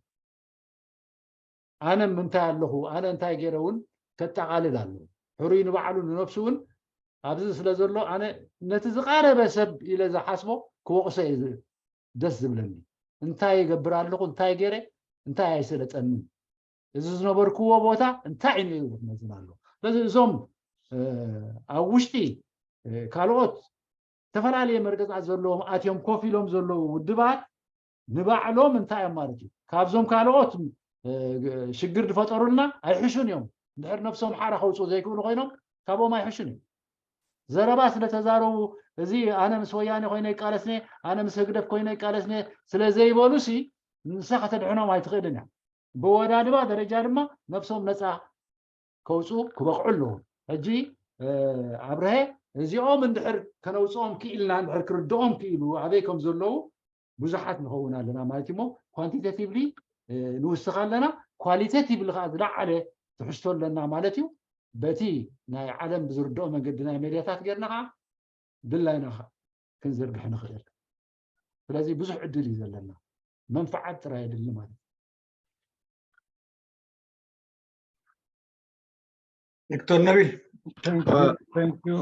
ኣነ ምንታይ ኣለኹ፣ ኣነ እንታይ ገይረ እውን ከጠቓልል ኣለዎ። ሕሩይ ንባዕሉ ንነብሱ እውን ኣብዚ ስለ ዘሎ፣ ኣነ ነቲ ዝቐረበ ሰብ ኢለ ዝሓስቦ ክወቕሶ እየ ዝ-፣ ደስ ዝብለኒ። እንታይ ይገብር ኣለኹ፣ እንታይ ገይረ፣ እንታይ ኣይሰለጠንን፣ እዚ ዝነበርክዎ ቦታ እንታይ እዩ ነይሩ ክመዝን ኣለዎ። ስለዚ እዞም፣ እ፣ ኣብ ውሽጢ፣ እ፣ ካልኦት ዝተፈላለየ መርገጻት ዘለዎም ኣትዮም ኮፍ ኢሎም ዘለዉ ውድባት ንባዕሎም እንታይ እዮም ማለት እዩ? ካብዞም ካልኦት፣ እ፣ ሽግር ዝፈጠሩልና ኣይሕሹን እዮም። እንድሕር ነብሶም ሓራ ከውፅኡ ዘይክእሉ ኮይኖም ካብኦም ኣይሕሹን እዮም። ዘረባ ስለ ተዛረቡ፣ እዚ ኣነ ምስ ወያኔ ኮይነ ይቃለስነ፣ ኣነ ምስ ህግደፍ ኮይነ ይቃለስነ ስለ ዘይበሉሲ ንሳ ከተድሕኖም ኣይትኽእልን እያ። ብወዳድባ ደረጃ ድማ ነብሶም ነፃ ከውፅኡ ክበቕዑ ኣለዎም። ሕጂ፣ እ፣ ኣብርሀ እዚኦም እንድሕር ከነውፅኦም ክኢልና፣ እንድሕር ክርድኦም ክኢሉ ኣበይ ከም ዘለዉ ብዙሓት ንኸውን ኣለና ማለት እዩ። እሞ ኳንቲቴቲቭሊ፣ እ፣ ንውስኽ ኣለና፣ ኳሊቴቲቭሊ ከዓ ዝለዓለ ትሕዝቶ ኣለና ማለት እዩ። በቲ ናይ ዓለም ብዝርድኦ መንገዲ ናይ ሜድያታት ጌርና ከዓ ድላይና ክንዝርግሕ ንኽእል። ስለዚ ብዙሕ ዕድል እዩ ዘለና። መንፍዓት ጥራይ የድሊ ማለት እዩ። ዶክተር ነቢል። Thank you. Thank you.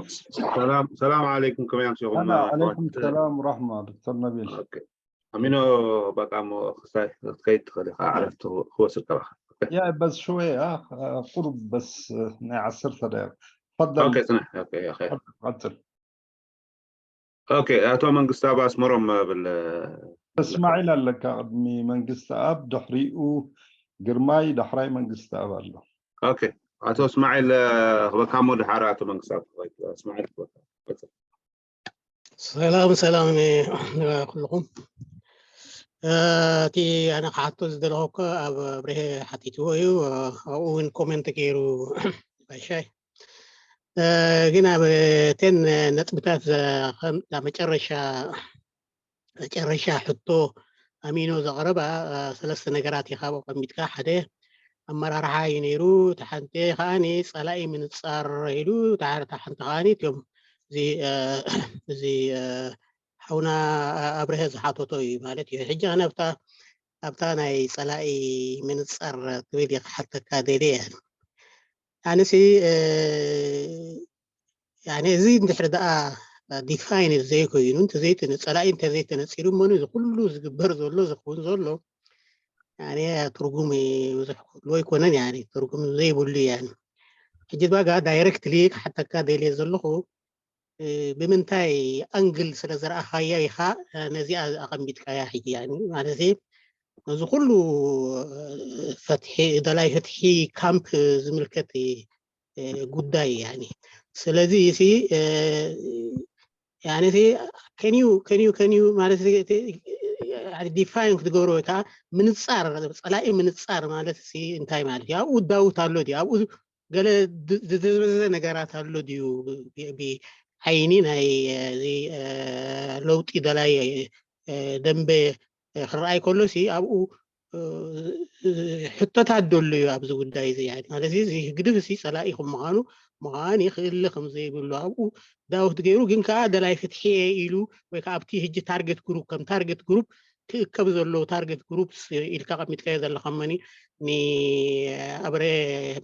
ሰላም ሰላም ዓለይኩም፣ ከመይ ኣምሲኹም? ሰላም ዓለይኩም ሰላም ወራሕማ ዶክተር ነቢል። ኦኬ። ኣሚኖ፣ በቃ እሞ ክሳይ ክትከይድ ትኽእል ኢኻ፣ ዕረፍቲ ክወስድ ከለኻ። ኦኬ። يا بس شوية، آه، قرب بس، آه، عشر دقائق. تفضل. ኦኬ፣ ጽናሕ። ኦኬ፣ ኦኬ። قتل. ኦኬ፣ ኣቶ መንግስታብ ኣስመሮም ብል። እስማዒል ኣለካ ቅድሚ መንግስቲ ኣብ፣ ድሕሪኡ ግርማይ፣ ዳሕራይ መንግስቲ ኣብ ኣሎ። ኦኬ፣ ኣቶ እስማዒል ክበካሞ ድሓር ኣቶ መንግስታብ። እስማዒል ክበካ። ሰላም ሰላም ንኩልኩም። እቲ ኣነ ክሓቶ ዝደለኹ እኮ ኣብ ኣብርሄ ሓቲትዎ እዩ፣ ኣብኡ እውን ኮሜንት ገይሩ ባሻይ። ግን ኣብ ቴን ነጥብታት መጨረሻ መጨረሻ ሕቶ ኣሚኖ ዘቕረባ ሰለስተ ነገራት ኢኻ ኣብኡ ቀሚጥካ። ሓደ ኣመራርሓ እዩ ነይሩ፣ እቲ ሓንቲ ከዓኒ ጸላኢ ምንጻር ኢሉ፣ እታ ሓንቲ ከዓኒ እቶም እዚ እዚ ሓውና ኣብርሀ ዝሓተቶ እዩ ማለት እዩ። ሕጂ ኣነ ኣብታ ኣብታ ናይ ጸላኢ ምንጻር ትብል እየ ክሓተካ ደልየ። ኣነሲ ያኒ እዚ እንድሕር ደኣ ዲፋይን ዘይኮይኑ፣ ጸላኢ እንተዘይተነጺሩ እሞ እዚ ኩሉ ዝግበር ዘሎ ዝኸውን ዘሎ ያኒ ትርጉም ብዙሕ ክህልዎ ኣይኮነን፣ ያኒ ትርጉም ዘይብሉ ያኒ። ሕጂ ባጋ ዳይረክትሊ ክሓተካ ደልየ ዘለኹ፣ ብምንታይ ኣንግል ስለ ዝረኣኻያ ኢኻ ነዚኣ ኣቐሚጥካያ? ሕጂ ያኒ ማለት እዚ ኩሉ ፍትሒ፣ ደላይ ፍትሒ ካምፕ ዝምልከት ጉዳይ ያኒ። ስለዚ እዚ ያኒ እዚ ከን ዩ ከን ዩ ከን ዩ ማለት ዲፋይን ክትገብሮ ወይ ከዓ ምንፃር፣ ፀላኢ ምንፃር ማለት ሲ እንታይ ማለት እዩ? ኣብኡ ዳውት ኣሎ ድዩ? ኣብኡ ገለ ዝደበዘዘ ነገራት ኣሎ ድዩ? ብዓይኒ ናይ ለውጢ ደላይ ደንበ ክረኣይ ከሎ ሲ ኣብኡ ሕቶታት ደሎ እዩ ኣብዚ ጉዳይ እዚ። ማለት እዚ ህግድፍ ሲ ፀላኢ ከም ምዃኑ ምዃን ይኽእል ከም ዘይብሉ ኣብኡ ዳውት ገይሩ፣ ግን ከዓ ደላይ ፍትሒ እየ ኢሉ ወይ ከዓ ኣብቲ ሕጂ ታርጌት ግሩፕ ከም ታርጌት ግሩፕ ክእከብ ዘለዎ ታርጌት ግሩፕ ኢልካ ቀሚጥካዮ ዘለካ መኒ ንኣብረ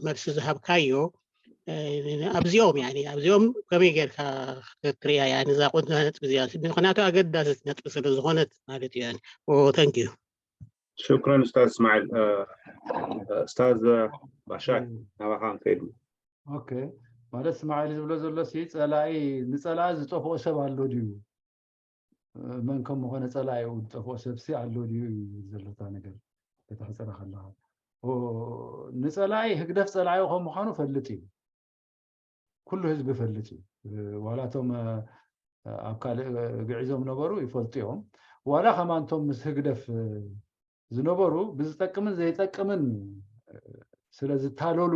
መልሲ ዝሃብካዮ ኣብዚኦም ያኒ ኣብዚኦም ከመይ ጌርካ ክትሪያ ያኒ እዛ ቆንጆ ነጥቢ እዚኣ ምክንያቱ ኣገዳሲት ነጥቢ ስለ ዝኾነት ማለት እዩ። ያኒ ኦ ታንክ ዩ። ሽክረን ኡስታዝ እስማዒል። ኡስታዝ ባሻይ ናባኻ ንከይድ። ኦኬ፣ ማለት እስማዒል ዝብሎ ዘሎ ሲ ጸላኢ ንጸላኢ ዝጠፍኦ ሰብ ኣሎ ድዩ? መን ከም ምኾነ ጸላኢኡ ዝጠፍኦ ሰብ ሲ ኣሎ ድዩ እዩ ዘሎ እታ ነገር ከተሕጽራ ከለኻ። ንጸላኢ ህግደፍ ጸላኢኡ ከም ምዃኑ ፈልጥ እዩ። ኩሉ ህዝቢ ፈልጥ እዩ። ዋላ እቶም ኣብ ካልእ ግዒዞም ነበሩ ይፈልጡ እዮም። ዋላ ከማንቶም ምስ ህግደፍ ዝነበሩ ብዝጠቅምን ዘይጠቅምን ስለ ዝታለሉ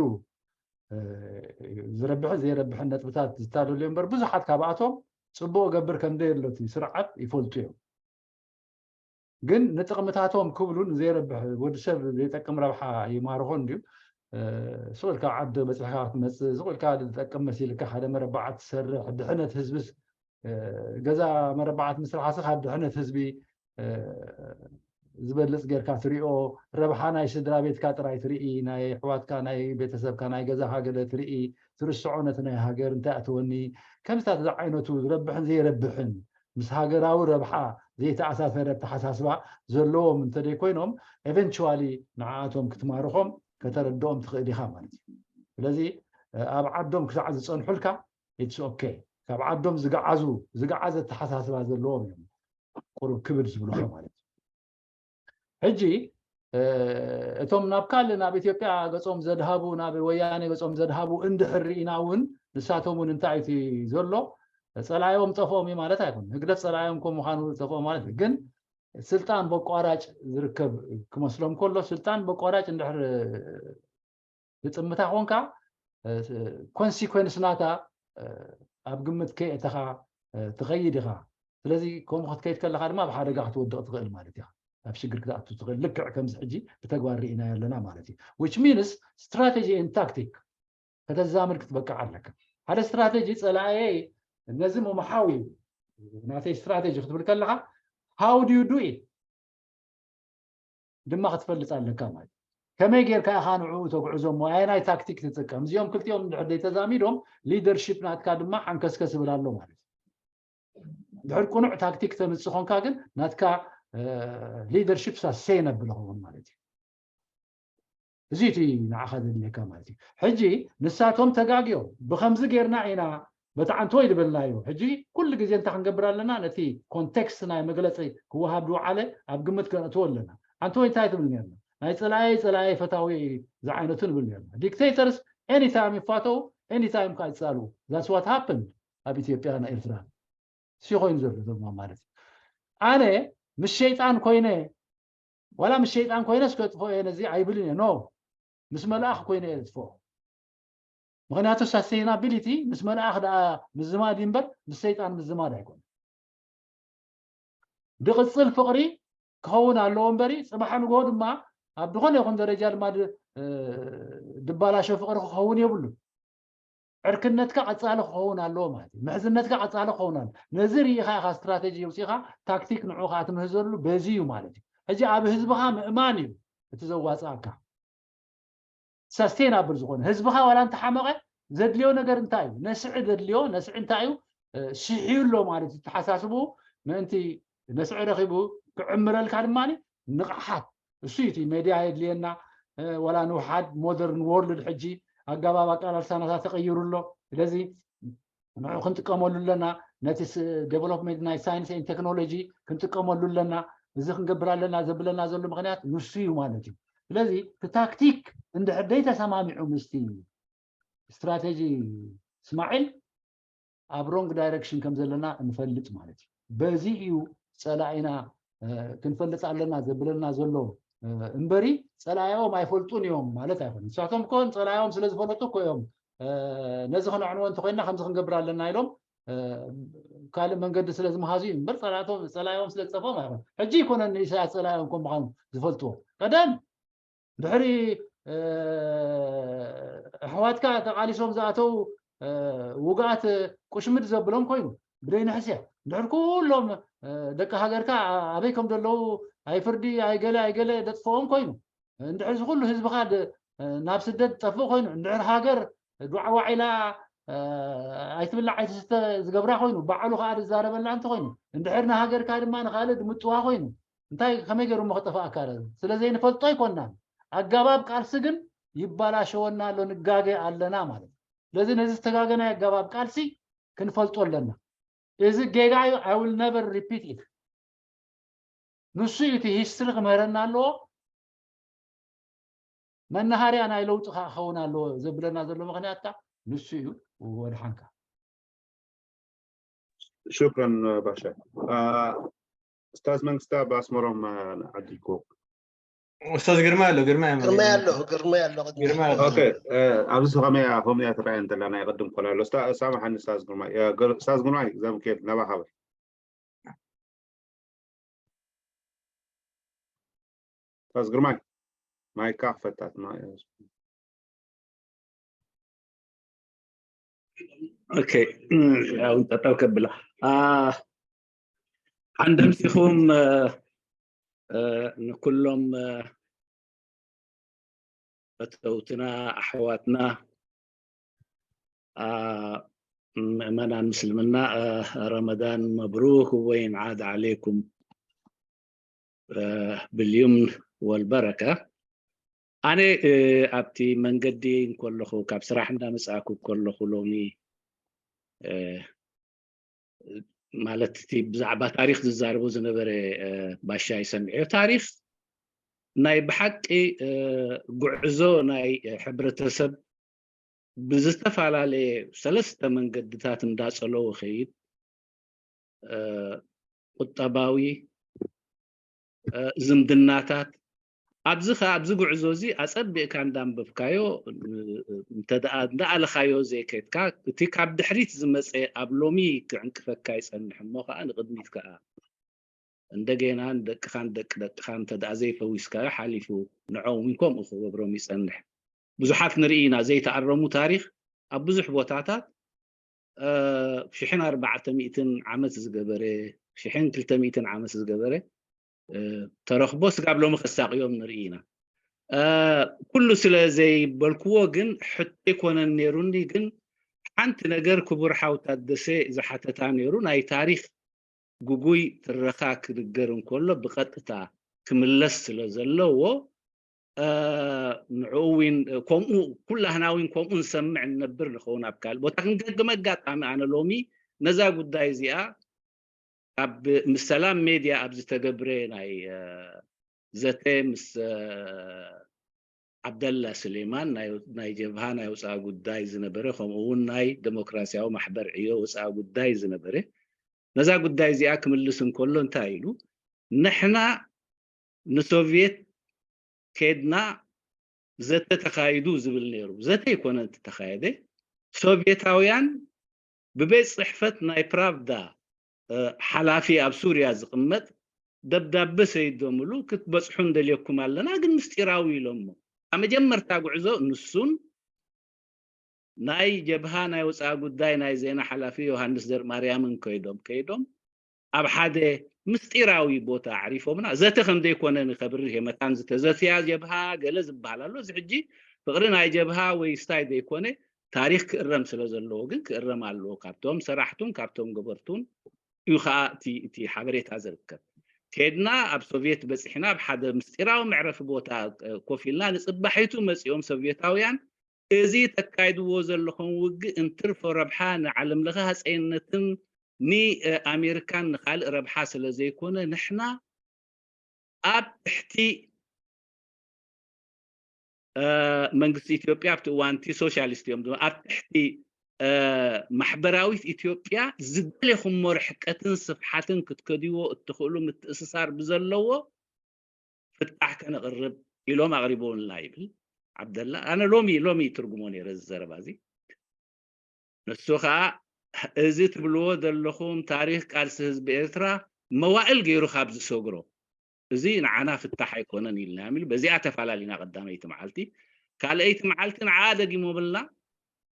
ዝረብሕን ዘይረብሕን ነጥብታት ዝታለሉ እዮም እምበር ብዙሓት ካብኣቶም ፅቡቕ ገብር ከም ዘየሎ እቲ ስርዓት ይፈልጡ እዮም። ግን ንጥቕምታቶም ክብሉ ንዘይረብሕ፣ ወዲ ሰብ ዘይጠቅም ረብሓ ይማርኾ እንድዩ። ስቕ ኢልካ ዓዲ በፂሕካ ክትመፅእ፣ ስቕ ኢልካ ዝጠቅም መሲልካ ሓደ መረባዓ ትሰርሕ፣ ድሕነት ህዝብስ፣ ገዛ መረባዓት ምስራሓስ ካብ ድሕነት ህዝቢ ዝበልፅ ጌርካ ትሪኦ፣ ረብሓ ናይ ስድራ ቤትካ ጥራይ ትርኢ፣ ናይ ኣሕዋትካ፣ ናይ ቤተሰብካ፣ ናይ ገዛኻ ገለ ትርኢ፣ ትርስዖ ነቲ ናይ ሃገር እንታይ ኣተወኒ፣ ከምዚታት ዝዓይነቱ ዝረብሕን ዘይረብሕን ምስ ሃገራዊ ረብሓ ዘይተኣሳሰረ ኣተሓሳስባ ዘለዎም እንተደይ ኮይኖም፣ ኤቨንቹዋሊ ንዓኣቶም ክትማርኾም ከተረድኦም ትኽእል ኢኻ ማለት እዩ። ስለዚ ኣብ ዓዶም ክሳዕ ዝፀንሑልካ it's okay። ካብ ዓዶም ዝገዓዙ ዝገዓዘ ኣተሓሳስባ ዘለዎም እዮም ቁሩብ ክብድ ዝብሉኻ ማለት እዩ። ሕጂ እቶም ናብ ካልእ ናብ ኢትዮጵያ ገጾም ዘድሃቡ ናብ ወያኔ ገጾም ዘድሃቡ እንድሕር ርኢና እውን ንሳቶም እውን እንታይ እቲ ዘሎ ጸላዮም ጠፍኦም እዩ ማለት ኣይኮን። ህግደፍ ጸላዮም ከም ምዃኑ ጠፍኦም ማለት እዩ። ግን ስልጣን በቋራጭ ዝርከብ ክመስሎም ከሎ ስልጣን በቋራጭ እንድሕር ትጥምታ ኮንካ ኮንሲኮንስ ናታ ኣብ ግምት ከየእተኻ ትኸይድ ኢኻ። ስለዚ ከምኡ ክትከይድ ከለኻ ድማ ኣብ ሓደጋ ክትወድቕ ትኽእል ማለት ኢኻ። ኣብ ሽግር ክትኣቱ ትኽእል። ልክዕ ከምዚ ሕጂ ብተግባር ርኢናዮ ኣለና ማለት እዩ። Which means strategy and tactic ከተዛምድ ክትበቅዕ ኣለካ። ሓደ ስትራቴጂ ጸላእየይ ነዚ ምምሓው እዩ ናተይ ስትራቴጂ ክትብል ከለኻ how do you do it ድማ ክትፈልጥ ኣለካ ማለት እዩ። ከመይ ጌርካ ኢኻ ንዕኡ ተጉዕዞ እሞ ኣየናይ ታክቲክ ትጥቀም? እዚኦም ክልቲኦም እንድሕር ዘይተዛሚዶም ሊደርሺፕ ናትካ ድማ ሓንከስከስ ይብል ኣሎ ማለት እዩ። ድሕር ቁኑዕ ታክቲክ ተምጽእ ኾንካ ግን ናትካ ሊደርሺፕ ሳሰይነብል ኸውን ማለት እዩ። እዚ እቲ ንዓኻ ዘድልየካ ማለት እዩ። ሕጂ ንሳቶም ተጋግዮም ብኸምዚ ጌርና ኢና በቲ ዓንተወይ ዝበልናዮ። ሕጂ ኩሉ ግዜ እንታይ ክንገብር ኣለና? ነቲ ኮንቴክስት ናይ መግለፂ ክወሃብ ዝወዓለ ኣብ ግምት ከነእትዎ ኣለና። ዓንተወይ እንታይ ትብል ነርና? ናይ ፀላኣይ ፀላኣይ ፈታዊ ዝዓይነቱ ንብል ነርና። ዲክቴተርስ ኤኒታይም ይፋተው፣ ኤኒታይም ከዓ ይፃልኡ። That's what happened ኣብ ኢትዮጵያ ና ኤርትራ። ሲ ኮይኑ ዘሎ ድማ ማለት እዩ። ኣነ ምስ ሸይጣን ኮይነ ዋላ ምስ ሸይጣን ኮይነ እስከጥፎ እየ ነዚ ኣይብልን እየ። ኖ ምስ መልኣኽ ኮይነ እየ ዝጥፎ። ምክንያቱ ሳስቴናቢሊቲ ምስ መልኣኽ ደኣ ምዝማድ እዩ እምበር ምስ ሰይጣን ምዝማድ ኣይኮነ። ድቕፅል ፍቕሪ ክኸውን ኣለዎ እምበሪ ፅባሕ ንግሆ ድማ ኣብ ዝኾነ ይኹን ደረጃ ድማ ድባላሾ ፍቕሪ ክኸውን የብሉን። ዕርክነትካ ቀፃሊ ክኸውን ኣለዎ ማለት እዩ። ምሕዝነትካ ቀፃሊ ክኸውን ኣለዎ። ነዚ ርኢኻ ኢኻ ስትራቴጂ ውፂእኻ ታክቲክ ንዑ ከዓ ትምህዘሉ በዚ እዩ ማለት እዩ። ሕጂ ኣብ ህዝብኻ ምእማን እዩ እቲ ዘዋፅኣካ። ሰስቴናብል ዝኾነ ህዝብኻ ዋላ እንተሓመቐ ዘድልዮ ነገር እንታይ እዩ? ነስዒ ዘድልዮ ነስዒ እንታይ እዩ? ስሒዩ ኣሎ ማለት እዩ። ተሓሳስቡ ምእንቲ ነስዒ ረኺቡ ክዕምረልካ ድማ ንቕሓት እሱ እዩ እቲ ሜድያ የድልየና። ዋላ ንውሓድ ሞደርን ወርልድ ሕጂ ኣገባብ ኣቃላልሳናታ ተቐይሩ ኣሎ። ስለዚ ንዑ ክንጥቀመሉ ኣለና። ነቲ ዴቨሎፕመንት ናይ ሳይንስ ን ቴክኖሎጂ ክንጥቀመሉ ኣለና። እዚ ክንገብር ኣለና ዘብለና ዘሎ ምክንያት ንሱ እዩ ማለት እዩ። ስለዚ እቲ ታክቲክ እንድሕር ደይተሰማሚዑ ምስቲ ስትራቴጂ እስማዒል ኣብ ሮንግ ዳይረክሽን ከም ዘለና እንፈልጥ ማለት እዩ። በዚ እዩ ፀላኢና ክንፈልጥ ኣለና ዘብለና ዘሎ እምበሪ ፀላኢኦም ኣይፈልጡን እዮም ማለት ኣይኮነ። ንሳቶም እኮ ፀላኢኦም ስለ ዝፈለጡ እኮ እዮም ነዚ ክነዕንዎ እንተኮይና ከምዚ ክንገብር ኣለና ኢሎም ካልእ መንገዲ ስለ ዝመሃዙ እዩ እምበር ፀላኢኦም ስለ ዝጠፍኦም ኣይኮነ። ሕጂ ይኮነ ንኢሳያስ ፀላኢኦም ከም ምዃኑ ዝፈልጥዎ ቀደም ድሕሪ ኣሕዋትካ ተቓሊሶም ዝኣተው ውግኣት ቁሽምድ ዘብሎም ኮይኑ ብደይ ንሕስያ ድሕር ኩሎም ደቂ ሃገርካ ኣበይ ከም ዘለዉ ኣይፍርዲ ኣይገለ ኣይገለ ደጥፍኦም ኮይኑ እንድሕር እዚ ኩሉ ህዝብኻ ናብ ስደት ጠፍእ ኮይኑ እንድሕር ሃገር ዱዓዋዒላ ኣይትብላዕ ኣይትስተ ዝገብራ ኮይኑ ባዕሉ ከዓ ዝዛረበላ እንተኮይኑ እንድሕር ንሃገርካ ድማ ንካልእ ድምጥዋ ኮይኑ እንታይ ከመይ ገይሩ እሞ ክጠፋእካ ስለ ዘይንፈልጦ ኣይኮናን። ኣገባብ ቃልሲ ግን ይባላሸወና ኣሎ፣ ንጋገ ኣለና ማለት እዩ። ስለዚ ነዚ ዝተጋገናይ ኣገባብ ቃልሲ ክንፈልጦ ኣለና። እዚ ጌጋ እዩ። I will never repeat it። ንሱ እዩ እቲ ሂስትሪ ክምህረና ኣለዎ። መናሃርያ ናይ ለውጢ ከዓ ክኸውን ኣለዎ ዘብለና ዘሎ ምክንያት ከዓ ንሱ እዩ። ወድሓንካ። ሽክረን ባሻ። ኡስታዝ መንግስታ ብኣስመሮም ዓዲልኩ። ኡስታዝ ግርማ ኣሎ ግርማ ግርማ ኣሎ ግርማ ኣሎ ግርማ ኣሎ። ኦኬ ኣብዚ ከመያ ከመያ ትረኣየ እንተላ ናይ ቅድም ኮላ ኣሎ። ሳማሓኒ ኡስታዝ ግርማ። ኡስታዝ ግርማ ዘምኬድ ናባኻ በል። ኡስታዝ ግርማይ፣ ማይካ ክፈታት። ኦኬ፣ ያው ጠጠው ከብላ። አ፣ ሓንደምሲኹም፣ እ፣ እ፣ ንኩሎም፣ እ፣ ፈተውትና፣ ኣሕዋትና፣ አ፣ ምእመናን ምስልምና፣ እ፣ ረመዳን መብሩክ ወይን ዓድ ዓሌኩም፣ እ፣ ብልዩምን ወልበረከ። ኣነ፣ እ፣ ኣብቲ መንገዲ እንከለኹ፣ ካብ ስራሕ እንዳመጻእኩ እንከለኹ ሎሚ፣ እ፣ ማለት እቲ ብዛዕባ ታሪኽ ዝዛረቦ ዝነበረ፣ እ፣ ባሻ ይሰምዕዮ። ታሪኽ ናይ ብሓቂ፣ እ፣ ጉዕዞ ናይ ሕብረተሰብ ብዝተፈላለየ ሰለስተ መንገድታት እንዳጸለወ ኸይድ፣ እ፣ ቁጠባዊ፣ እ፣ ዝምድናታት፣ ኣብዚ ኸ ኣብዚ ጉዕዞ እዚ ኣጸቢቕካ እንዳንበብካዮ፣ እ፣ እንተ ደኣ እንዳኣለኻዮ ዘይከድካ፣ እቲ ካብ ድሕሪት ዝመጸ ኣብ ሎሚ ክዕንቅፈካ ይጸንሕ እሞ ኸኣ ንቕድሚት ከኣ እንደገና ንደቅኻን ደቂ ደቅኻን እንተ ደኣ ዘይፈዊስካዮ ሓሊፉ ንዖም እውን ከምኡ ክገብሮም ይጸንሕ። ብዙሓት ንርኢ ኢና ዘይተኣረሙ ታሪኽ ኣብ ብዙሕ ቦታታት፣ እ፣ ሽሕን ኣርባዕተ ሚእትን ዓመት ዝገበረ፣ ሽሕን ክልተ ሚእትን ዓመት ዝገበረ፣ እ፣ ተረኽቦ ስጋብ ሎሚ ከሳቕዮም ንርኢ ኢና። እ፣ ኩሉ ስለ ዘይበልክዎ ግን ሕቶ ኣይኮነን ነይሩኒ፣ ግን ሓንቲ ነገር ክቡር ሓው ታደሰ ዝሓተታ ነይሩ፣ ናይ ታሪኽ ግጉይ ትረኻ ክንገር እንከሎ ብቐጥታ ክምለስ ስለ ዘለዎ፣ እ፣ ንዕኡ እውን ከምኡ ኩላህና እውን ከምኡ ንሰምዕ ንነብር ንኸውን። ኣብ ካልእ ቦታ ክንገግም ኣጋጣሚ ኣነ ሎሚ ነዛ ጉዳይ እዚኣ ኣብ ምስ ሰላም ሜድያ ኣብ ዝተገብረ ናይ፣ እ፣ ዘተ ምስ፣ እ፣ ዓብደላ ስሌማን ናይ፣ ናይ ጀብሃ ናይ ወፃኢ ጉዳይ ዝነበረ፣ ከምኡ እውን ናይ ዴሞክራሲያዊ ማሕበር ዕዮ ወፃኢ ጉዳይ ዝነበረ፣ ነዛ ጉዳይ እዚኣ ክምልስ እንከሎ እንታይ ኢሉ፣ ንሕና ንሶቭየት ከድና ዘተ ተኻይዱ ዝብል ነይሩ። ዘተ ኣይኮነን ተኻየደ። ሶቭየታውያን ብቤት ጽሕፈት ናይ ፕራቭዳ፣ እ፣ ሓላፊ ኣብ ሱርያ ዝቕመጥ ደብዳበ ሰይዶምሉ፣ ክትበጽሑ እንደልየኩም ኣለና፣ ግን ምስጢራዊ ኢሎሞ። ኣብ መጀመርታ ጉዕዞ ንሱን ናይ ጀብሃ ናይ ወፃኢ ጉዳይ ናይ ዜና ሓላፊ ዮሃንስ ዘርማርያምን ከይዶም፣ ከይዶም ኣብ ሓደ ምስጢራዊ ቦታ ኣዕሪፎምና። ዘተ ከም ዘይኮነ ንከብርህ እየ። መታን ዝተዘትያ ጀብሃ ገለ ዝበሃል ኣሎ። እዚ ሕጂ ፍቕሪ ናይ ጀብሃ ወይ ስታይ ዘይኮነ፣ ታሪኽ ክእረም ስለ ዘለዎ ግን ክእረም ኣለዎ። ካብቶም ሰራሕቱን ካብቶም ገበርቱን እዩ ከዓ እቲ፣ እቲ ሓበሬታ ዝርከብ። ከድና ኣብ ሶቭየት በፂሕና፣ ኣብ ሓደ ምስጢራዊ መዕረፊ ቦታ፣ እ፣ ኮፍ ኢልና፣ ንፅባሒቱ መፂኦም ሶቭየታውያን፣ እዚ ተካይድዎ ዘለኹም ውግእ እንትርፎ ረብሓ ንዓለም ለኸ ሃፀይነትን ንኣሜሪካን ንኻልእ ረብሓ ስለ ዘይኮነ፣ ንሕና ኣብ ትሕቲ፣ እ፣ መንግስቲ ኢትዮጵያ፣ ኣብቲ እዋን እቲ ሶሻሊስት እዮም፣ ኣብ ትሕቲ፣ እ፣ ማሕበራዊት ኢትዮጵያ ዝደለኹሞ ርሕቀትን ስፍሓትን ክትከድዎ እትኽእሉ ምትእስሳር ብዘለዎ ፍታሕ ከነቕርብ ኢሎም ኣቕሪቦምልና ይብል ዓብደላ። ኣነ ሎሚ፣ ሎሚ ትርጉሞ ነይረ እዚ ዘረባ እዚ። ንሱ ኸዓ፣ እዚ ትብልዎ ዘለኹም ታሪኽ ቃልሲ ህዝቢ ኤርትራ መዋእል ገይሩ ካብ ዝሰግሮ፣ እዚ ንዓና ፍታሕ ኣይኮነን ኢልና እዮም ኢሉ። በዚኣ ተፈላለዩና ቀዳመይቲ መዓልቲ። ካልኣይቲ መዓልቲ ንዓ ደጊሞምልና።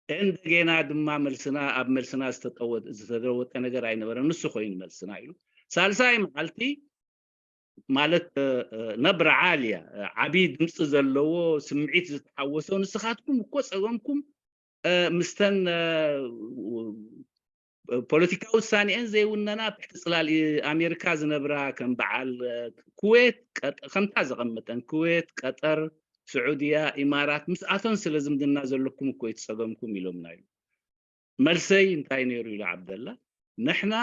እንደገና ድማ መልስና፣ ኣብ መልስና ዝተጠወ-፣ ዝተለወጠ ነገር ኣይነበረን፣ ንሱ ኮይኑ መልስና ኢሉ። ሳልሳይ መዓልቲ ማለት፣ እ፣ እ፣ ነብረ ዓልያ፣ እ፣ ዓብዪ ድምፂ ዘለዎ፣ ስምዒት ዝተሓወሶ፣ ንስኻትኩም እኮ ፀገምኩም፣ እ፣ ምስተን፣ እ፣ ፖለቲካዊ ውሳኔአን ዘይውነና ኣብ ትሕቲ ፅላል እ-፣ ኣሜሪካ ዝነብራ ከም በዓል፣ እ፣ ኩዌት፣ ቀጠ-፣ ከምታ ዘቐመጠን ኩዌት፣ ቀጠር፣ ስዑድያ፣ ኢማራት፣ ምስኣቶን ስለ ዝምድና ዘለኩም እኮ እዩ እቲ ፀገምኩም ኢሎምና እዩ። መልሰይ እንታይ ነይሩ ኢሉ ዓብደላ፣ ንሕና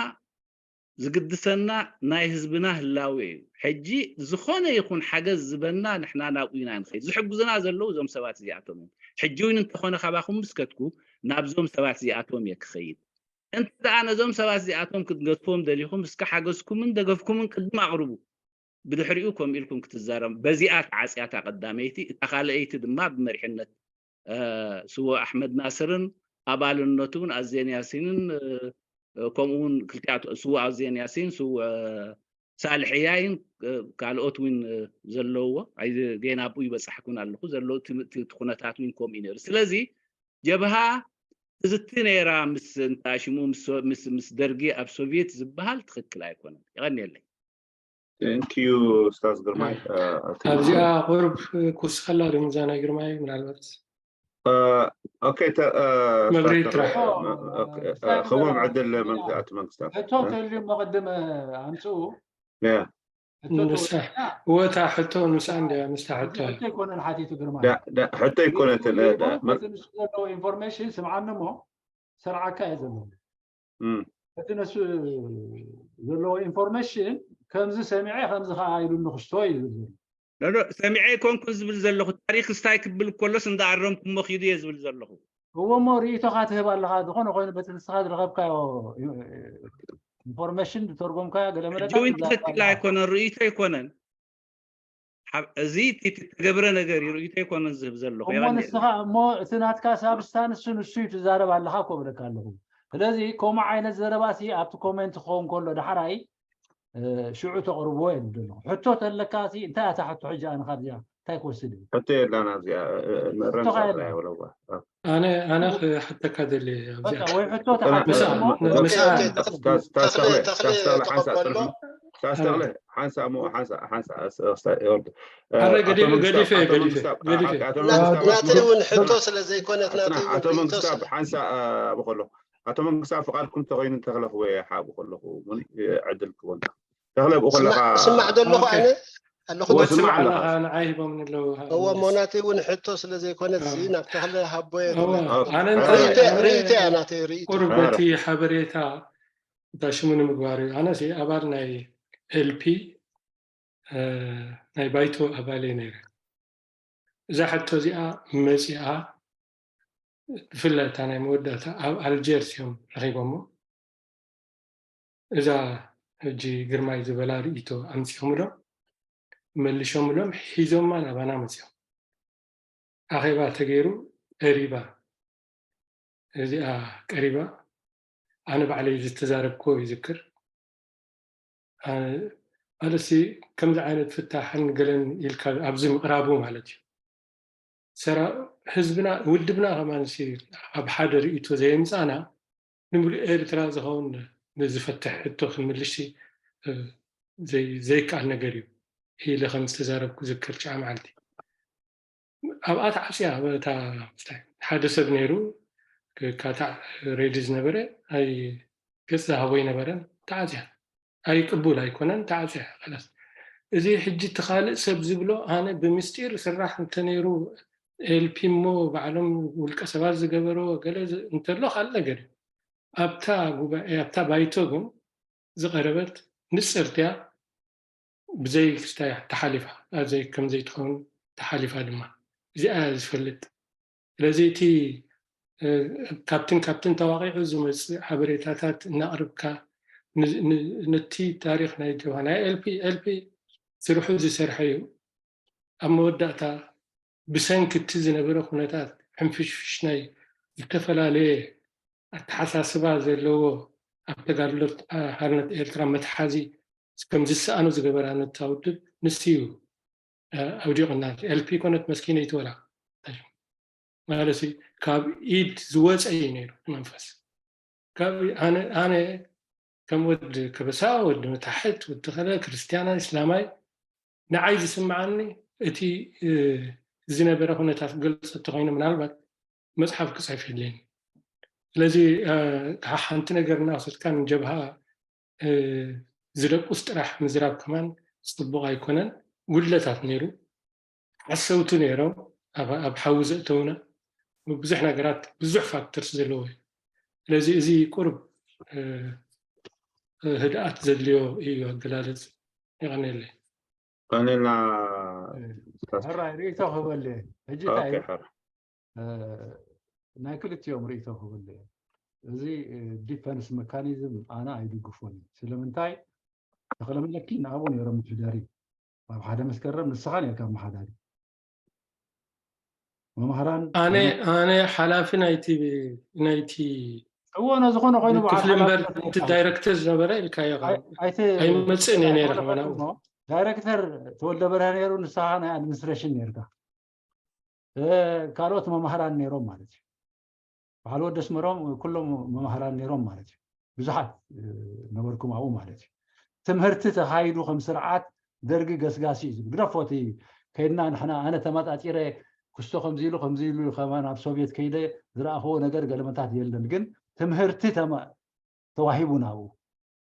ዝግድሰና ናይ ህዝብና ህላዌ እዩ። ሕጂ ዝኾነ ይኹን ሓገዝ ዝበና ንሕና ናብኡ ኢና ንኸይድ። ዝሕግዙና ዘለዉ እዞም ሰባት እዚኣቶም እዮም። ሕጂ እውን እንተኾነ ካባኹም ምስ ከድኩ ናብዞም ሰባት እዚኣቶም እየ ክኸይድ። እንተ ደኣ ነዞም ሰባት እዚኣቶም ክትገድፍዎም ደሊኹም፣ እስከ ሓገዝኩምን ደገፍኩምን ቅድም ኣቕርቡ። ብድሕሪኡ ከምኡ ኢልኩም ክትዛረቡ። በዚኣ ተዓጽያ እታ ቀዳመይቲ፣ እታ ካልኣይቲ ድማ ብመሪሕነት፣ እ፣ ስዉእ ኣሕመድ ናስርን ኣባልነቱ እውን ኣዜን ያሲንን፣ እ፣ ከምኡ እውን ክልቲኣቶ-፣ ስዉእ ኣዜን ያሲን፣ ስዉእ፣ እ፣ ሳልሕያይን ካልኦት እውን ዘለውዎ፣ ገና ኣብኡ ይበፃሕኩን ኣለኹ፣ ዘለዉ እቲ ኩነታት እውን ከምኡ ነይሩ። ስለዚ ጀብሃ ትዝቲ ነይራ ምስ እንታይ ሽሙ ምስ ደርጊ ኣብ ሶቪየት ዝበሃል ትኽክል ኣይኮነን። የቐንየለይ። ንኪዩ ኡስታዝ ግርማይ። ኣብዚኣ ቁሩብ ክውስኸላ ዶ ምዛ ናይ ግርማይ ምናልባት ኦኬ። መብርሂ ጥራሕ። ክቦም ዕድል መንግስቲ መንግስታት ሕቶ ተልዩ መቅድም ኣምፅኡ ወታ ሕቶ ንሳ እንዲያ ምስታ ሕቶ ኣይኮነን ሓቲቱ ግርማ ሕቶ ኣይኮነትን ንሱ ዘለዎ ኢንፎርሜሽን ስምዓኒ እሞ ሰርዓካ እየ ዘለዎ እቲ ነሱ ዘለዎ ኢንፎርሜሽን ከምዚ ሰሚዐ ከምዚ ከዓ ኢሉ ንክስቶ እዩ ዝብል ዘሎ ሰሚዐ ኣይኮንኩን ዝብል ዘለኹ ታሪክ ስታይ ክብል ከሎስ እንዳኣረምኩሞ ኪዱ እየ ዝብል ዘለኹ እዎ እሞ ርእይቶኻ ትህብ ኣለኻ ዝኾነ ኮይኑ በቲ ንስኻ ዝረኸብካዮ ኢንፎርሜሽን ዝተርጎምካዮ ገለ መለ ትክክል ኣይኮነን ርእይቶ ኣይኮነን እዚ ተገብረ ነገር እዩ ርእይቶ ኣይኮነን ዝህብ ዘለኹ እሞ ንስኻ እሞ እቲ ናትካ ሳብስታንስ ንሱ እዩ ትዛረብ ኣለኻ እኮ ብለካ ኣለኹ ስለዚ ከምኡ ዓይነት ዘረባሲ ኣብቲ ኮሜንት ክኸውን ከሎ ዳሕራይ ሽዑ ተቕርብዎ የድሊ ኣለኹ ሕቶ ተለካ ሲ እንታይ እታ ሕቶ ሕጂ ኣነ ካብዚኣ እንታይ ክወስድ እዩ ሕቶ የላና እዚኣ ንረምሳ ጥራይ ወለዋ ኣነ ኣነ ክሓተካ ደሊ ኣብዚኣ ወይ ሕቶ ምስኣ ምስኣ ታስተኽለ ሓንሳ ጥርሑ ታስተኽለ ሓንሳ እሞ ሓንሳ ሓንሳ ወርድ ኣረ ገዲፈ ገዲፈ ገዲፈ ገዲፈ ናተይ እውን ሕቶ ስለ ዘይኮነት ናተይ እውን ኣቶ መንግስታብ ሓንሳ ብከሎ ኣቶ መንግስታብ ፍቃድኩም ተኮይኑ ተክለፍዎ እየ ሓቡ ከለኹ እውን ዕድል ክቦና ተክለ ብኡ ከለካ ስማዕ ዘለኹ ኣነ ኣለኹ ወስማዕ ኣለኻ ንዓይ ሂቦም ኣለዉ እዎ እሞ ናተይ እውን ሕቶ ስለ ዘይኮነት ሲ ናብ ተክለ ሃቦ እየ ኣነ ርእይቶ እያ ናተይ ርእይቶ ቁርብ በቲ ሓበሬታ እንታይ ሽሙ ንምግባር እዩ ኣነ ሲ ኣባል ናይ ኤልፒ ናይ ባይቶ ኣባል እየ ነይረ እዛ ሕቶ እዚኣ መፂኣ ብፍላይ እታ ናይ መወዳእታ ኣብ ኣልጀርስ እዮም ረኺቦሞ እዛ ሕጂ ግርማይ ዝበላ ርእይቶ ኣምፂኦምሎም መሊሾምሎም ሒዞማ ናባና መፂኦም ኣኼባ ተገይሩ ቀሪባ እዚኣ ቀሪባ ኣነ ባዕለይ ዝተዛረብክዎ ይዝክር ማለትሲ ከምዚ ዓይነት ፍታሕን ገለን ኢልካ ኣብዚ ምቕራቡ ማለት እዩ ሰራ ህዝብና ውድብና ከማንሲ ኣብ ሓደ ርእይቶ ዘየምፃና ንምሉእ ኤርትራ ዝኸውን ንዝፈትሕ ሕቶ ክንምልሽ ዘይከኣል ነገር እዩ ኢለ ከም ዝተዛረብኩ ዝክር ሸዓ መዓልቲ ኣብኣ ተዓፅያ ሓደ ሰብ ነይሩ ካታዕ ሬዲ ዝነበረ ኣይ ገፅ ዝሃቦ ይነበረን ተዓፅያ ኣይ ቅቡል ኣይኮነን ተዓፅያ ላስ እዚ ሕጂ እቲ ካልእ ሰብ ዝብሎ ኣነ ብምስጢር ስራሕ እንተነይሩ ኤልፒ እሞ ባዕሎም ውልቀ ሰባት ዝገበሮ ገለ እንተሎ ካልእ ነገር እዩ ኣብታ ጉባኤ ኣብታ ባይቶ ግን ዝቐረበት ንፅርትያ ብዘይ ክስታይ ተሓሊፋ ኣብዘይ ከም ዘይትኸውን ተሓሊፋ ድማ እዚኣ ዝፈልጥ ስለዚ እቲ ካብትን ካብትን ተዋቂዑ ዝመፅእ ሓበሬታታት እናቕርብካ ነቲ ታሪክ ናይ ጀብሃ ናይ ኤልፒ ኤልፒ ስርሑ ዝሰርሐ እዩ ኣብ መወዳእታ ብሰንኪ እቲ ዝነበረ ኩነታት ሕንፍሽፍሽ ናይ ዝተፈላለየ ኣተሓሳስባ ዘለዎ ኣብ ተጋድሎ ሓርነት ኤርትራ መትሓዚ ከም ዝሰኣኑ ዝገበራ ነታ ውድብ ንሱ እዩ ኣውዲቑና ኤልፒ ኮነት መስኪነይቲ ወላ ማለት ካብ ኢድ ዝወፀ እዩ ነይሩ መንፈስ ካብ ኣነ ከም ወዲ ከበሳ ወዲ መታሕት ወዲ ከለ ክርስትያና እስላማይ ንዓይ ዝስምዓኒ እቲ ዝነበረ ኩነታት ክገልፀ እንተኮይኑ ምናልባት መፅሓፍ ክፅሕፍ የድልየኒ ስለዚ ሓንቲ ነገር እናወሰድካ ንጀብሃ ዝደቁስ ጥራሕ ምዝራብ ከማን ፅቡቅ ኣይኮነን ጉድለታት ነይሩ ሓሰውቲ ነይሮም ኣብ ሓዊ ዘእተውና ብዙሕ ነገራት ብዙሕ ፋክተርስ ዘለዎ እዩ ስለዚ እዚ ቁርብ ህድኣት ዘድልዮ እዩ ኣገላለፅ ይቀኒለይ ቀኒልና ሕራይ ርእቶ ክበል ሕጂ ናይ ክልቲኦም ርእቶ ክብል እዚ ዲፈንስ መካኒዝም ኣነ ኣይድግፎን እዩ ስለምንታይ ተክለመለኪ ንኣብኡ ነይሮም ምሕደሪ ኣብ ሓደ መስከረም ንስኻ ነርካ መሓዳሪ መምሃራን ኣነ ኣነ ሓላፊ ናይቲ ናይቲ እዎ፣ ነዝኾነ ኮይኑ በዓል ክፍሊ እምበር ሓላፍነት እቲ ዳይረክተር ዝነበረ ኢልካዮ። ኣይመፅእን እየ ነይረ። ዳይረክተር ተወልደ በርሀ ነይሩ፣ ንስኻ ናይ ኣድሚኒስትሬሽን ነይርካ። ካልኦት መማህራን ነይሮም ማለት እዩ። በዓል ወዲ ኣስመሮም ኩሎም መማህራን ነይሮም ማለት እዩ። ብዙሓት ነበርኩም ኣብኡ ማለት እዩ። ትምህርቲ ተኻይዱ ከም ስርዓት ደርጊ ገስጋሲ እዩ ዝብል። ግደፎ እቲ ከይድና ንሕና፣ ኣነ ተመጣጢረ ክስቶ ከምዚ ኢሉ ከምዚ ኢሉ ከማን ኣብ ሶቪየት ከይደ ዝረኣኽዎ ነገር ገለመታት የለን። ግን ትምህርቲ ተዋሂቡ ናብኡ።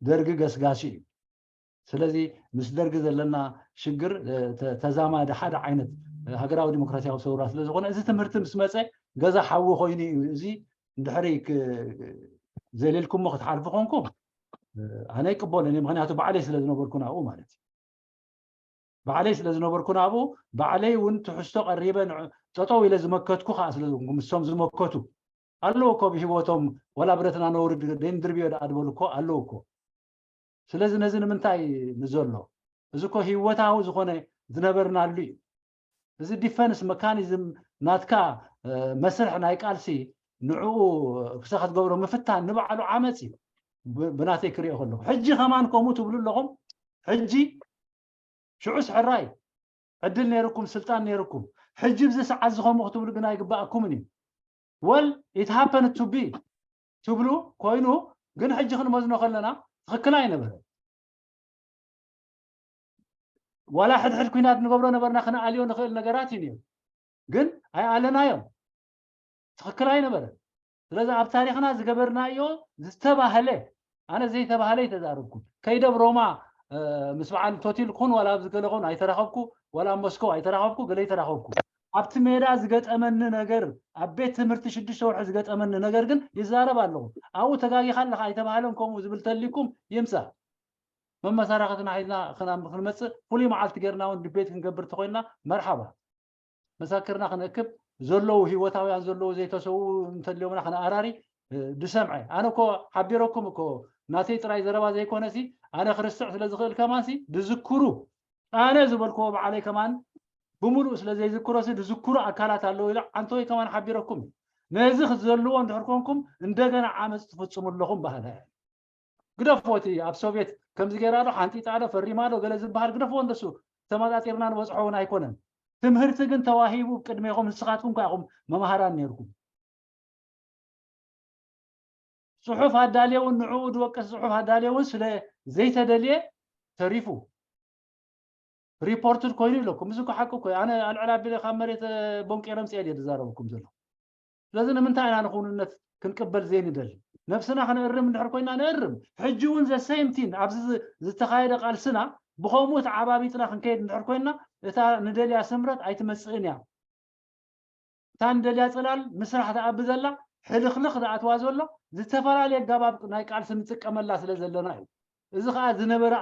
ደርጊ ገስጋሲ እዩ። ስለዚ ምስ ደርጊ ዘለና ሽግር ተዛማዲ ሓደ ዓይነት ሃገራዊ ዲሞክራሲያዊ ሰውራ ስለ ዝኾነ፣ እዚ ትምህርቲ ምስ መፀ ገዛ ሓዊ ኮይኑ እዩ። እዚ እንድሕሪ ዘሊልኩሞ ክትሓልፉ ኮንኩም ኣነ ይቅበሎ። ምክንያቱ ባዕለይ ስለ ዝነበርኩ ናብኡ ማለት እዩ። ባዕለይ ስለ ዝነበርኩ ናብኡ፣ ባዕለይ እውን ትሕዝቶ ቀሪበ ጠጠው ኢለ ዝመከትኩ ከዓ ስለ ዝኾንኩ፣ ምሶም ዝመከቱ ኣለዉ እኮ ብሂወቶም፣ ወላ ብረትና ነውርድ ደይንድርብዮ ደኣ ዝበሉ እኮ ኣለዉ እኮ። ስለዚ ነዚ ንምንታይ ንዘሎ? እዚ እኮ ሂወታዊ ዝኾነ ዝነበርናሉ እዩ። እዚ ዲፈንስ መካኒዝም ናትካ መስርሕ ናይ ቃልሲ ንዕኡ ክሰ ክትገብሮ ምፍታን ንባዕሉ ዓመፅ እዩ። ብናተይ ክሪኦ ከለኹ ሕጂ ከማን ከምኡ ትብሉ ኣለኹም። ሕጂ ሽዑስ ሕራይ ዕድል ነይርኩም፣ ስልጣን ነይርኩም። ሕጂ ብዚ ሰዓት ዝኸምኡ ክትብሉ ግን ኣይግባኣኩምን እዩ። Well, it happened to be ትብሉ ኮይኑ፣ ግን ሕጂ ክንመዝኖ ከለና ትኽክል ኣይነበረ። ዋላ ሕድሕድ ኩናት ንገብሮ ነበርና፣ ክነኣልዮ ንኽእል ነገራት እዩ ነይሩ። ግን ኣይኣለናዮም። ትኽክል ኣይነበረን። ስለዚ ኣብ ታሪኽና ዝገበርናዮ ዝተባህለ፣ ኣነ ዘይተባህለ ይተዛረብኩ። ከይደ ኣብ ሮማ ምስ በዓል ቶቲል ኩን ዋላ ኣብዚ ገለ ኮን ኣይተራኸብኩ፣ ዋላ ኣብ ሞስኮው ኣይተራኸብኩ፣ ገለ ይተራኸብኩ። ኣብቲ ሜዳ ዝገጠመኒ ነገር፣ ኣብ ቤት ትምህርቲ ሽዱሽተ ወርሒ ዝገጠመኒ ነገር ግን ይዛረብ ኣለኹ። ኣብኡ ተጋጊኻ ኣለኻ ኣይተባህለን ከምኡ ዝብል ተልይኩም ይምፃእ። መመሳራኽትና ሒዝና ክንመፅእ ፍሉይ መዓልቲ ጌርና እውን ድቤት ክንገብር ተኮይንና መርሓባ። መሳክርና ክንእክብ ዘለዉ ህይወታውያን ዘለዉ ዘይተሰዉ እንተልዮምና ክነኣራሪ ድሰምዐ። ኣነ እኮ ሓቢረኩም እኮ ናተይ ጥራይ ዘረባ ዘይኮነሲ ኣነ ክርስዕ ስለ ዝኽእል ከማንሲ ድዝክሩ ኣነ ዝበልክዎ በዓለይ ከማን ብምሉእ ስለ ዘይዝክሮሲ ድዝክሩ ኣካላት ኣለዉ ኢለ ዓንተወይ ከማን ሓቢረኩም እዩ። ነዚ ክትዘልዎ እንድሕር ኮንኩም እንደገና ዓመፅ ትፍፅሙ ኣለኹም ባህላ እየ። ግደፍዎ እቲ ኣብ ሶቪየት ከምዚ ገይራ ዶ ሓንጢጣ ዶ ፈሪማ ዶ ገለ ዝበሃል ግደፍዎ። እንደሱ ተመጣጢርና ንበፅሖ እውን ኣይኮነን። ትምህርቲ ግን ተዋሂቡ ቅድሜኹም ንስኻትኩም ከ ኢኹም መምሃራን ነይርኩም። ፅሑፍ ኣዳልየውን ንዕኡ ዝወቅስ ፅሑፍ ኣዳልየውን ስለ ዘይተደልየ ተሪፉ ሪፖርትድ ኮይኑ ኢለኩም። እዚ ሓቂ እኮ ኣነ ኣልዕል ኣቢለ ካብ መሬት ቦንቄረ ምፅኤ ድየ ዝዛረበኩም ዘለኹ። ስለዚ ንምንታይ ኢና ንክውንነት ክንቅበል ዘይንደሊ? ነብስና ክንእርም እንድሕር ኮይና ንእርም። ሕጂ እውን ዘሰይምቲን ኣብዚ ዝተኻየደ ቃልስና ብኸምኡ ተዓባቢጥና ክንከይድ እንድሕር ኮይና እታ ንደልያ ስምረት ኣይትመፅእን እያ። እታ ንደልያ ፅላል ምስራሕ ትኣቢ ዘላ ሕልኽልኽ ዝኣትዋ ዘሎ ዝተፈላለየ ኣጋባብ ናይ ቃልሲ ንጥቀመላ ስለ ዘለና እዩ። እዚ ከዓ ዝነበረ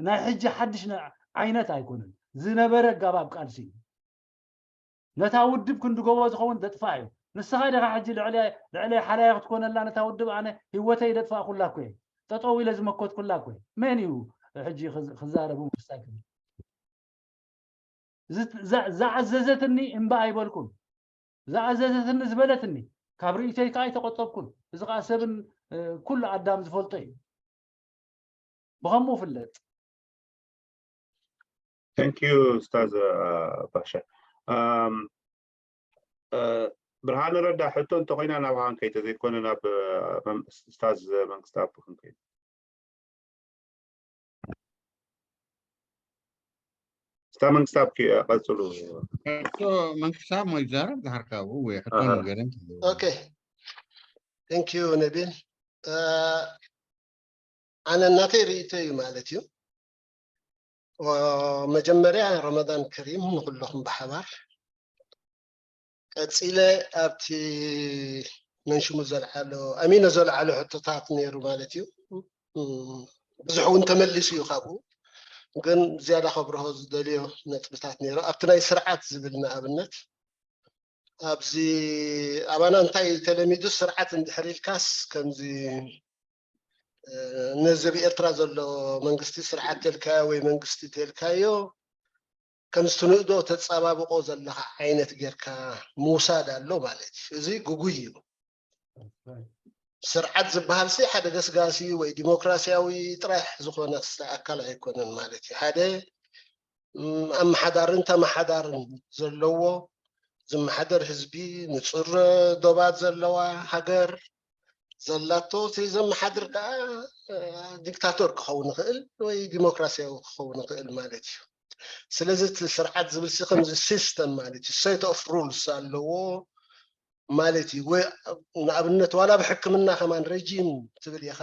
ናይ ሕጂ ሓድሽ ዓይነት ኣይኮነን። ዝነበረ ኣጋባብ ቃልሲ እዩ። ነታ ውድብ ክንድገቦ ዝኸውን ዘጥፋእ እዩ። ንስኻ ዲኻ ሕጂ ልዕለይ ሓላያ ክትኮነላ ነታ ውድብ ኣነ ህይወተይ ዘጥፋእኩላ እኮ እየ። ጠጠው ኢለ ዝመከትኩላ እኮ እየ። መን እዩ ሕጂ ክዛረቡ ምሳይ ክብል? ዝኣዘዘትኒ እምባ ኣይበልኩን። ዝኣዘዘትኒ ዝበለትኒ ካብ ርእይቶይ ከዓ ኣይተቆጠብኩን። እዚ ከዓ ሰብን ኩሉ ኣዳም ዝፈልጦ እዩ። ብኸምኡ ፍለጥ። Thank you ኡስታዝ ባሻ። ብርሃነ ረዳ ሕቶ እንተኮይና ናባኻ ንከይድ ተዘይኮነ ናብ ኡስታዝ መንግስቲ ኣቡ ክንከይድ። እስታ መንግስታብ ቀፅሉ። መንግስታብ ሞ ይዛረብ ዝሃርካቡ ወይ ሕቶ ነገር ኦኬ። Thank you ነቢል። ኣነ እናተይ ርእይቶ እዩ ማለት እዩ። መጀመርያ ረመዳን ከሪም ንኩለኹም ብሓባር። ቀፂለ ኣብቲ መንሽሙ ዘልዓሎ ኣሚኖ ዘልዓሎ ሕቶታት ነይሩ ማለት እዩ። ብዙሕ እውን ተመሊሱ እዩ ካብኡ። ግን ዝያዳ ከብርሆ ዝደልዮ ነጥብታት ነይሩ ኣብቲ ናይ ስርዓት ዝብል ንኣብነት ኣብዚ ኣባና እንታይ ተለሚዱ ስርዓት እንድሕር ኢልካስ ከምዚ ነዚ ኣብ ኤርትራ ዘሎ መንግስቲ ስርዓት ተልካዮ ወይ መንግስቲ ተልካዮ ከምዚ ትንእዶ ተፃባብቆ ዘለካ ዓይነት ጌርካ ምውሳድ ኣሎ ማለት እዩ። እዚ ግጉይ እዩ። ስርዓት ዝበሃል ሲ ሓደ ገስጋሲ ወይ ዲሞክራሲያዊ ጥራሕ ዝኾነ ክስተ ኣካል ኣይኮነን ማለት እዩ። ሓደ ኣመሓዳርን ተመሓዳርን ዘለዎ ዝመሓደር ህዝቢ፣ ንፁር ዶባት ዘለዋ ሃገር ዘላቶ፣ እቲ ዘመሓድር ከዓ ዲክታቶር ክኸውን ይኽእል ወይ ዲሞክራሲያዊ ክኸውን ይኽእል ማለት እዩ። ስለዚ እቲ ስርዓት ዝብል ሲ ከምዚ ሲስተም ማለት እዩ፣ set of rules ኣለዎ ማለት እዩ። ወይ ንኣብነት ዋላ ብሕክምና ከማን ረጂም ትብል ኢኻ።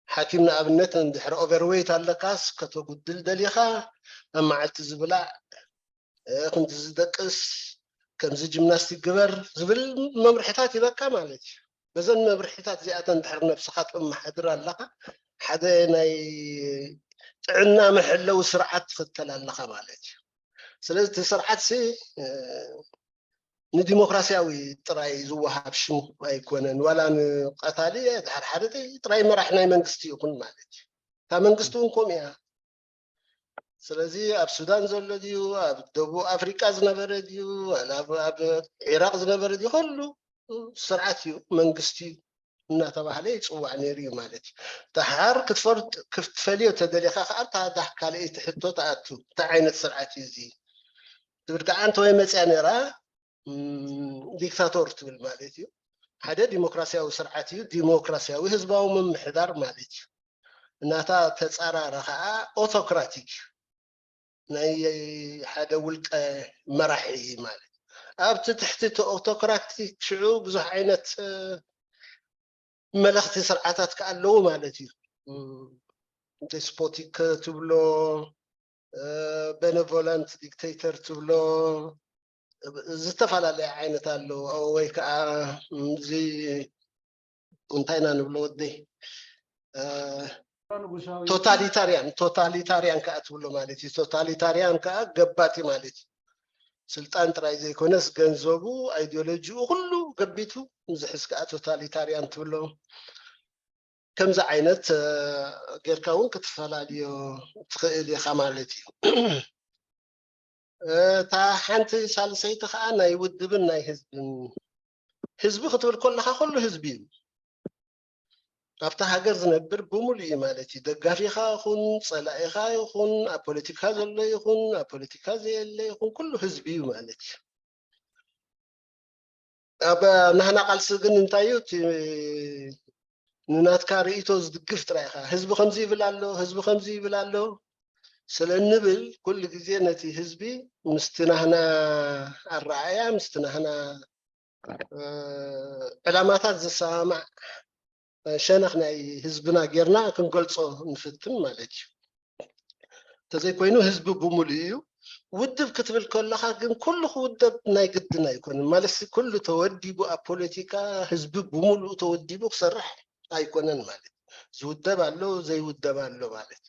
ሓኪም ንኣብነት እንድሕር ኦቨርዌይት ኣለካስ ከተጉድል ደሊኻ፣ ኣብ መዓልቲ ዝብላዕ፣ ክንዲ ዝደቅስ፣ ከምዚ ጂምናስቲክ ግበር ዝብል መምርሕታት ይበካ ማለት እዩ። በዘን መምርሕታት እዚኣተን እንድሕር ነብስኻ ተመሓድር ኣለኻ፣ ሓደ ናይ ጥዕና መሐለዊ ስርዓት ትኽተል ኣለኻ ማለት እዩ። ስለዚ እቲ ስርዓት ሲ ንዲሞክራሲያዊ ጥራይ ዝወሃብ ሽም ኣይኮነን፣ ዋላ ንቀታሊ ድሓር ሓደ ጥራይ መራሕ ናይ መንግስቲ ይኹን ማለት እዩ። እታ መንግስቲ እውን ከምኡ እያ። ስለዚ ኣብ ሱዳን ዘሎ ድዩ፣ ኣብ ደቡብ ኣፍሪቃ ዝነበረ ድዩ፣ ዋላ ኣብ ኢራቅ ዝነበረ ድዩ፣ ኩሉ ስርዓት እዩ፣ መንግስቲ እዩ እናተባህለ ይፅዋዕ ነይሩ እዩ ማለት እዩ። ድሓር ክትፈልጥ ክትፈልዮ ተደሊኻ ከዓ እታ ካልኣይቲ ሕቶ ትኣቱ፣ እንታይ ዓይነት ስርዓት እዩ እዚ ትብል ከዓ እንተወይ መፅያ ነይራ ዲክታቶር ትብል ማለት እዩ። ሓደ ዲሞክራሲያዊ ስርዓት እዩ፣ ዲሞክራሲያዊ ህዝባዊ ምምሕዳር ማለት እዩ። እናታ ተፃራረ ከዓ ኦቶክራቲክ እዩ፣ ናይ ሓደ ውልቀ መራሒ ማለት እዩ። ኣብቲ ትሕቲ እቲ ኦቶክራቲክ ሽዑ ብዙሕ ዓይነት መለኽቲ ስርዓታት ከዓ ኣለዉ ማለት እዩ። ዴስፖቲክ ትብሎ፣ ቤኔቮለንት ዲክቴተር ትብሎ፣ ዝተፈላለየ ዓይነት ኣለዉ። ወይ ከዓ እዚ እንታይ ኢና ንብሎ ወደይ፣ ቶታሊታሪያን፣ ቶታሊታሪያን ከዓ ትብሎ ማለት እዩ። ቶታሊታሪያን ከዓ ገባቲ ማለት እዩ። ስልጣን ጥራይ ዘይኮነስ ገንዘቡ፣ ኣይዲዮሎጂኡ ኩሉ ገቢቱ ዝሕዝ ከዓ ቶታሊታሪያን ትብሎ። ከምዚ ዓይነት ጌርካ እውን ክትፈላልዮ ትኽእል ኢኻ ማለት እዩ። እታ ሓንቲ ሳልሰይቲ ከዓ ናይ ውድብን ናይ ህዝብን። ህዝቢ ክትብል ከለካ ኩሉ ህዝቢ እዩ። ኣብታ ሃገር ዝነብር ብምሉእ እዩ ማለት እዩ። ደጋፊኻ ይኹን ፀላኢኻ ይኹን ኣብ ፖለቲካ ዘሎ ይኹን ኣብ ፖለቲካ ዘየለ ይኹን ኩሉ ህዝቢ እዩ ማለት እዩ። ኣብ ናህና ቃልሲ ግን እንታይ እዩ እቲ ንናትካ ርእይቶ ዝድግፍ ጥራይ ኢኻ። ህዝቢ ከምዚ ይብል ኣሎ፣ ህዝቢ ከምዚ ይብል ኣሎ ስለ እንብል ኩሉ ግዜ ነቲ ህዝቢ ምስቲ ናህና ኣረኣእያ ምስቲ ናህና ዕላማታት ዝሰማማዕ ሸነኽ ናይ ህዝብና ጌርና ክንገልፆ ንፍትን ማለት እዩ። እንተዘይኮይኑ ህዝቢ ብምሉእ እዩ። ውድብ ክትብል ከለኻ ግን ኩሉ ክውደብ ናይ ግድን ኣይኮነን ማለት ኩሉ ተወዲቡ ኣብ ፖለቲካ ህዝቢ ብምሉእ ተወዲቡ ክሰርሕ ኣይኮነን ማለት ዝውደብ ኣሎ ዘይውደብ ኣሎ ማለት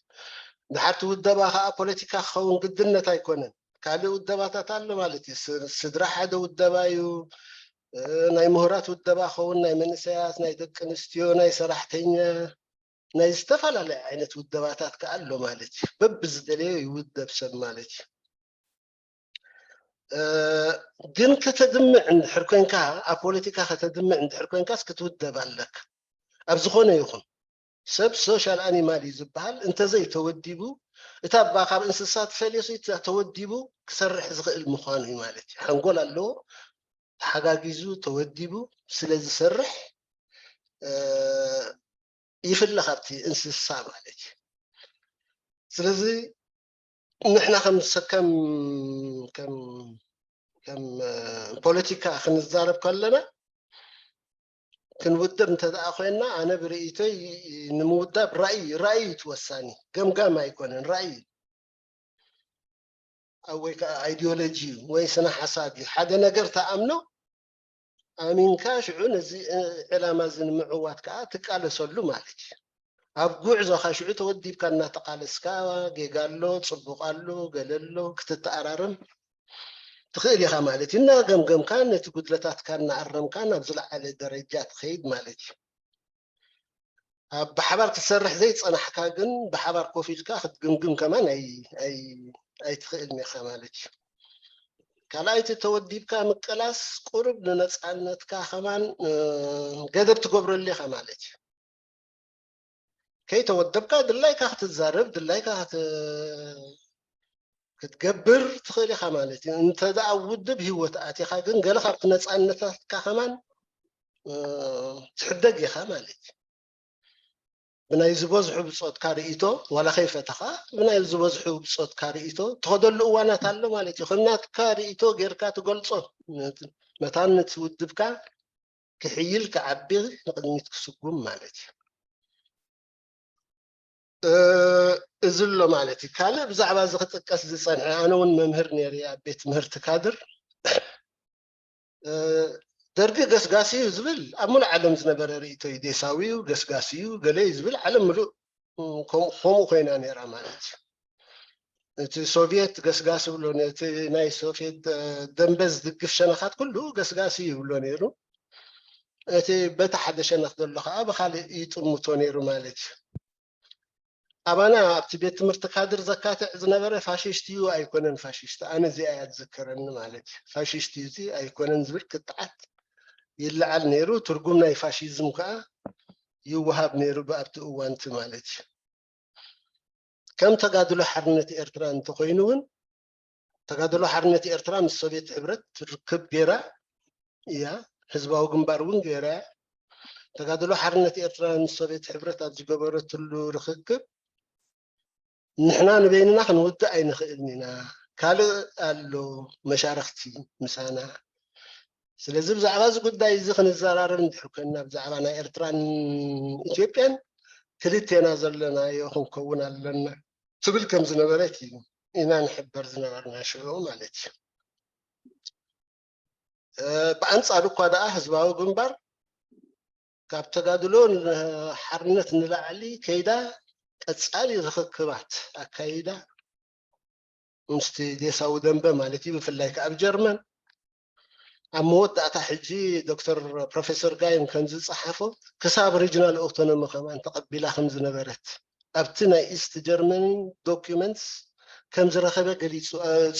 ድሓርቲ ውደባ ከዓ ፖለቲካ ክኸውን ግድነት ኣይኮነን። ካልእ ውደባታት ኣሎ ማለት እዩ። ስድራ ሓደ ውደባ እዩ። ናይ ምሁራት ውደባ ክኸውን ናይ መንእሰያት ናይ ደቂ ኣንስትዮ ናይ ሰራሕተኛ ናይ ዝተፈላለየ ዓይነት ውደባታት ከዓ ኣሎ ማለት እዩ። በብዝደለዮ ይውደብ ሰብ ማለት እዩ። ግን ከተድምዕ እንድሕር ኮንካ ኣብ ፖለቲካ ከተድምዕ እንድሕር ኮንካስ ክትውደብ ኣለካ። ኣብ ዝኾነ ይኹን ሰብ ሶሻል ኣኒማል እዩ ዝበሃል። እንተዘይተወዲቡ እታ ባ ካብ እንስሳ ትፈልዮ ተወዲቡ ክሰርሕ ዝኽእል ምዃኑ እዩ ማለት እዩ። ሓንጎል ኣለዎ፣ ተሓጋጊዙ ተወዲቡ ስለ ዝሰርሕ ይፍለ ካብቲ እንስሳ ማለት እዩ። ስለዚ ንሕና ከም ከም ፖለቲካ ክንዛረብ ከለና ክንውደብ እንተ ደኣ ኮይንና ኣነ ብርእይቶይ ንምውዳብ ራእይ ራእይ እዩ እቲ ወሳኒ፣ ገምጋም ኣይኮነን ራእይ እዩ። ወይ ከዓ ኣይዲዮሎጂ እዩ ወይ ስነ ሓሳብ እዩ። ሓደ ነገር ተኣምኖ ኣሚንካ ሽዑ ነዚ ዕላማ እዚ ንምዕዋት ከዓ ትቃለሰሉ ማለት እዩ። ኣብ ጉዕዞኻ ሽዑ ተወዲብካ እናተቃለስካ ጌጋ ኣሎ፣ ፅቡቕ ኣሎ፣ ገለ ኣሎ ክትተኣራረም ትኽእል ኢኻ ማለት እዩ። እናገምገምካ ነቲ ጉድለታትካ እናኣረምካ ናብ ዝለዓለ ደረጃ ትኸይድ ማለት እዩ። ኣብ ብሓባር ክትሰርሕ ዘይፀናሕካ ግን ብሓባር ኮፍ ኢልካ ክትግምግም ከማን ኣይትኽእልን ኢኻ ማለት እዩ። ካልኣይቲ ተወዲብካ ምቅላስ ቁሩብ ንነፃነትካ ከማን ገደብ ትገብረሉ ኢኻ ማለት እዩ። ከይተወደብካ ድላይካ ክትዛረብ ድላይካ ክትገብር ትኽእል ኢኻ ማለት እዩ። እንተ ደኣ ውድብ ህይወት ኣቲኻ ግን ገለ ካብቲ ነፃነታትካ ከማን ትሕደግ ኢኻ ማለት እዩ። ብናይ ዝበዝሑ ብፆትካ ርእይቶ ዋላ ከይፈተኻ ብናይ ዝበዝሑ ብፆትካ ርእይቶ ትኸደሉ እዋናት ኣሎ ማለት እዩ። ከም ናትካ ርእይቶ ጌርካ ትገልፆ መታን ነቲ ውድብካ ክሕይል ክዓቢ ንቕድሚት ክስጉም ማለት እዩ። እዚ ኣሎ ማለት እዩ። ካልእ ብዛዕባ እዚ ክጥቀስ ዝፀንሐ ኣነ እውን መምህር ነይረ ኣብ ቤት ትምህርቲ ካድር ደርጊ ገስጋሲ እዩ ዝብል ኣብ ሙሉእ ዓለም ዝነበረ ርእይቶ እዩ። ዴሳዊ እዩ፣ ገስጋሲ እዩ፣ ገለ እዩ ዝብል ዓለም ሙሉእ ከምኡ ኮይና ነይራ ማለት እዩ። እቲ ሶቪየት ገስጋሲ ብሎ ነቲ ናይ ሶቪየት ደንበ ዝድግፍ ሸነኻት ኩሉ ገስጋሲ ይብሎ ነይሩ። እቲ በቲ ሓደ ሸነኽ ዘሎ ከዓ ብካልእ ይጥምቶ ነይሩ ማለት እዩ። ኣባና ኣብቲ ቤት ትምህርቲ ካድር ዘካትዕ ዝነበረ ፋሽስት እዩ ኣይኮነን ፋሽስት ኣነ እዚኣ እያ ዝዝከረኒ ማለት እዩ። ፋሽስት እዩ እዚ ኣይኮነን ዝብል ክትዓት ይለዓል ነይሩ። ትርጉም ናይ ፋሽዝም ከዓ ይወሃብ ነይሩ ብኣብቲ እዋንቲ ማለት እዩ። ከም ተጋድሎ ሓርነት ኤርትራ እንተኮይኑ እውን ተጋድሎ ሓርነት ኤርትራ ምስ ሶቪየት ሕብረት ርክብ ገይራ እያ። ህዝባዊ ግንባር እውን ገይራ እያ። ተጋድሎ ሓርነት ኤርትራ ምስ ሶቪየት ሕብረት ኣብ ዝገበረትሉ ርክክብ ንሕና ንበይንና ክንውድእ ኣይንኽእልን ኢና። ካልእ ኣሎ መሻርክቲ ምሳና። ስለዚ ብዛዕባ እዚ ጉዳይ እዚ ክንዘራረብ እንድሕር ኮይንና ብዛዕባ ናይ ኤርትራን ኢትዮጵያን ክልቴና ዘለናዮ ክንከውን ኣለና ትብል ከም ዝነበረት እዩ ኢና ንሕበር ዝነበርና ሽዑ ማለት እዩ። ብኣንፃር እኳ ደኣ ህዝባዊ ግንባር ካብ ተጋድሎ ሓርነት ንላዕሊ ከይዳ ቀፃሊ ርክክባት ኣካይዳ ምስቲ ዴሳዊ ደንበ ማለት እዩ። ብፍላይ ከዓ ኣብ ጀርመን ኣብ መወዳእታ ሕጂ ዶክተር ፕሮፌሰር ጋይም ከም ዝፀሓፎ ክሳብ ሪጅናል ኦቶኖሚ ከማን ተቐቢላ ከም ዝነበረት ኣብቲ ናይ ኢስት ጀርመኒ ዶኪመንትስ ከም ዝረኸበ ገሊፁ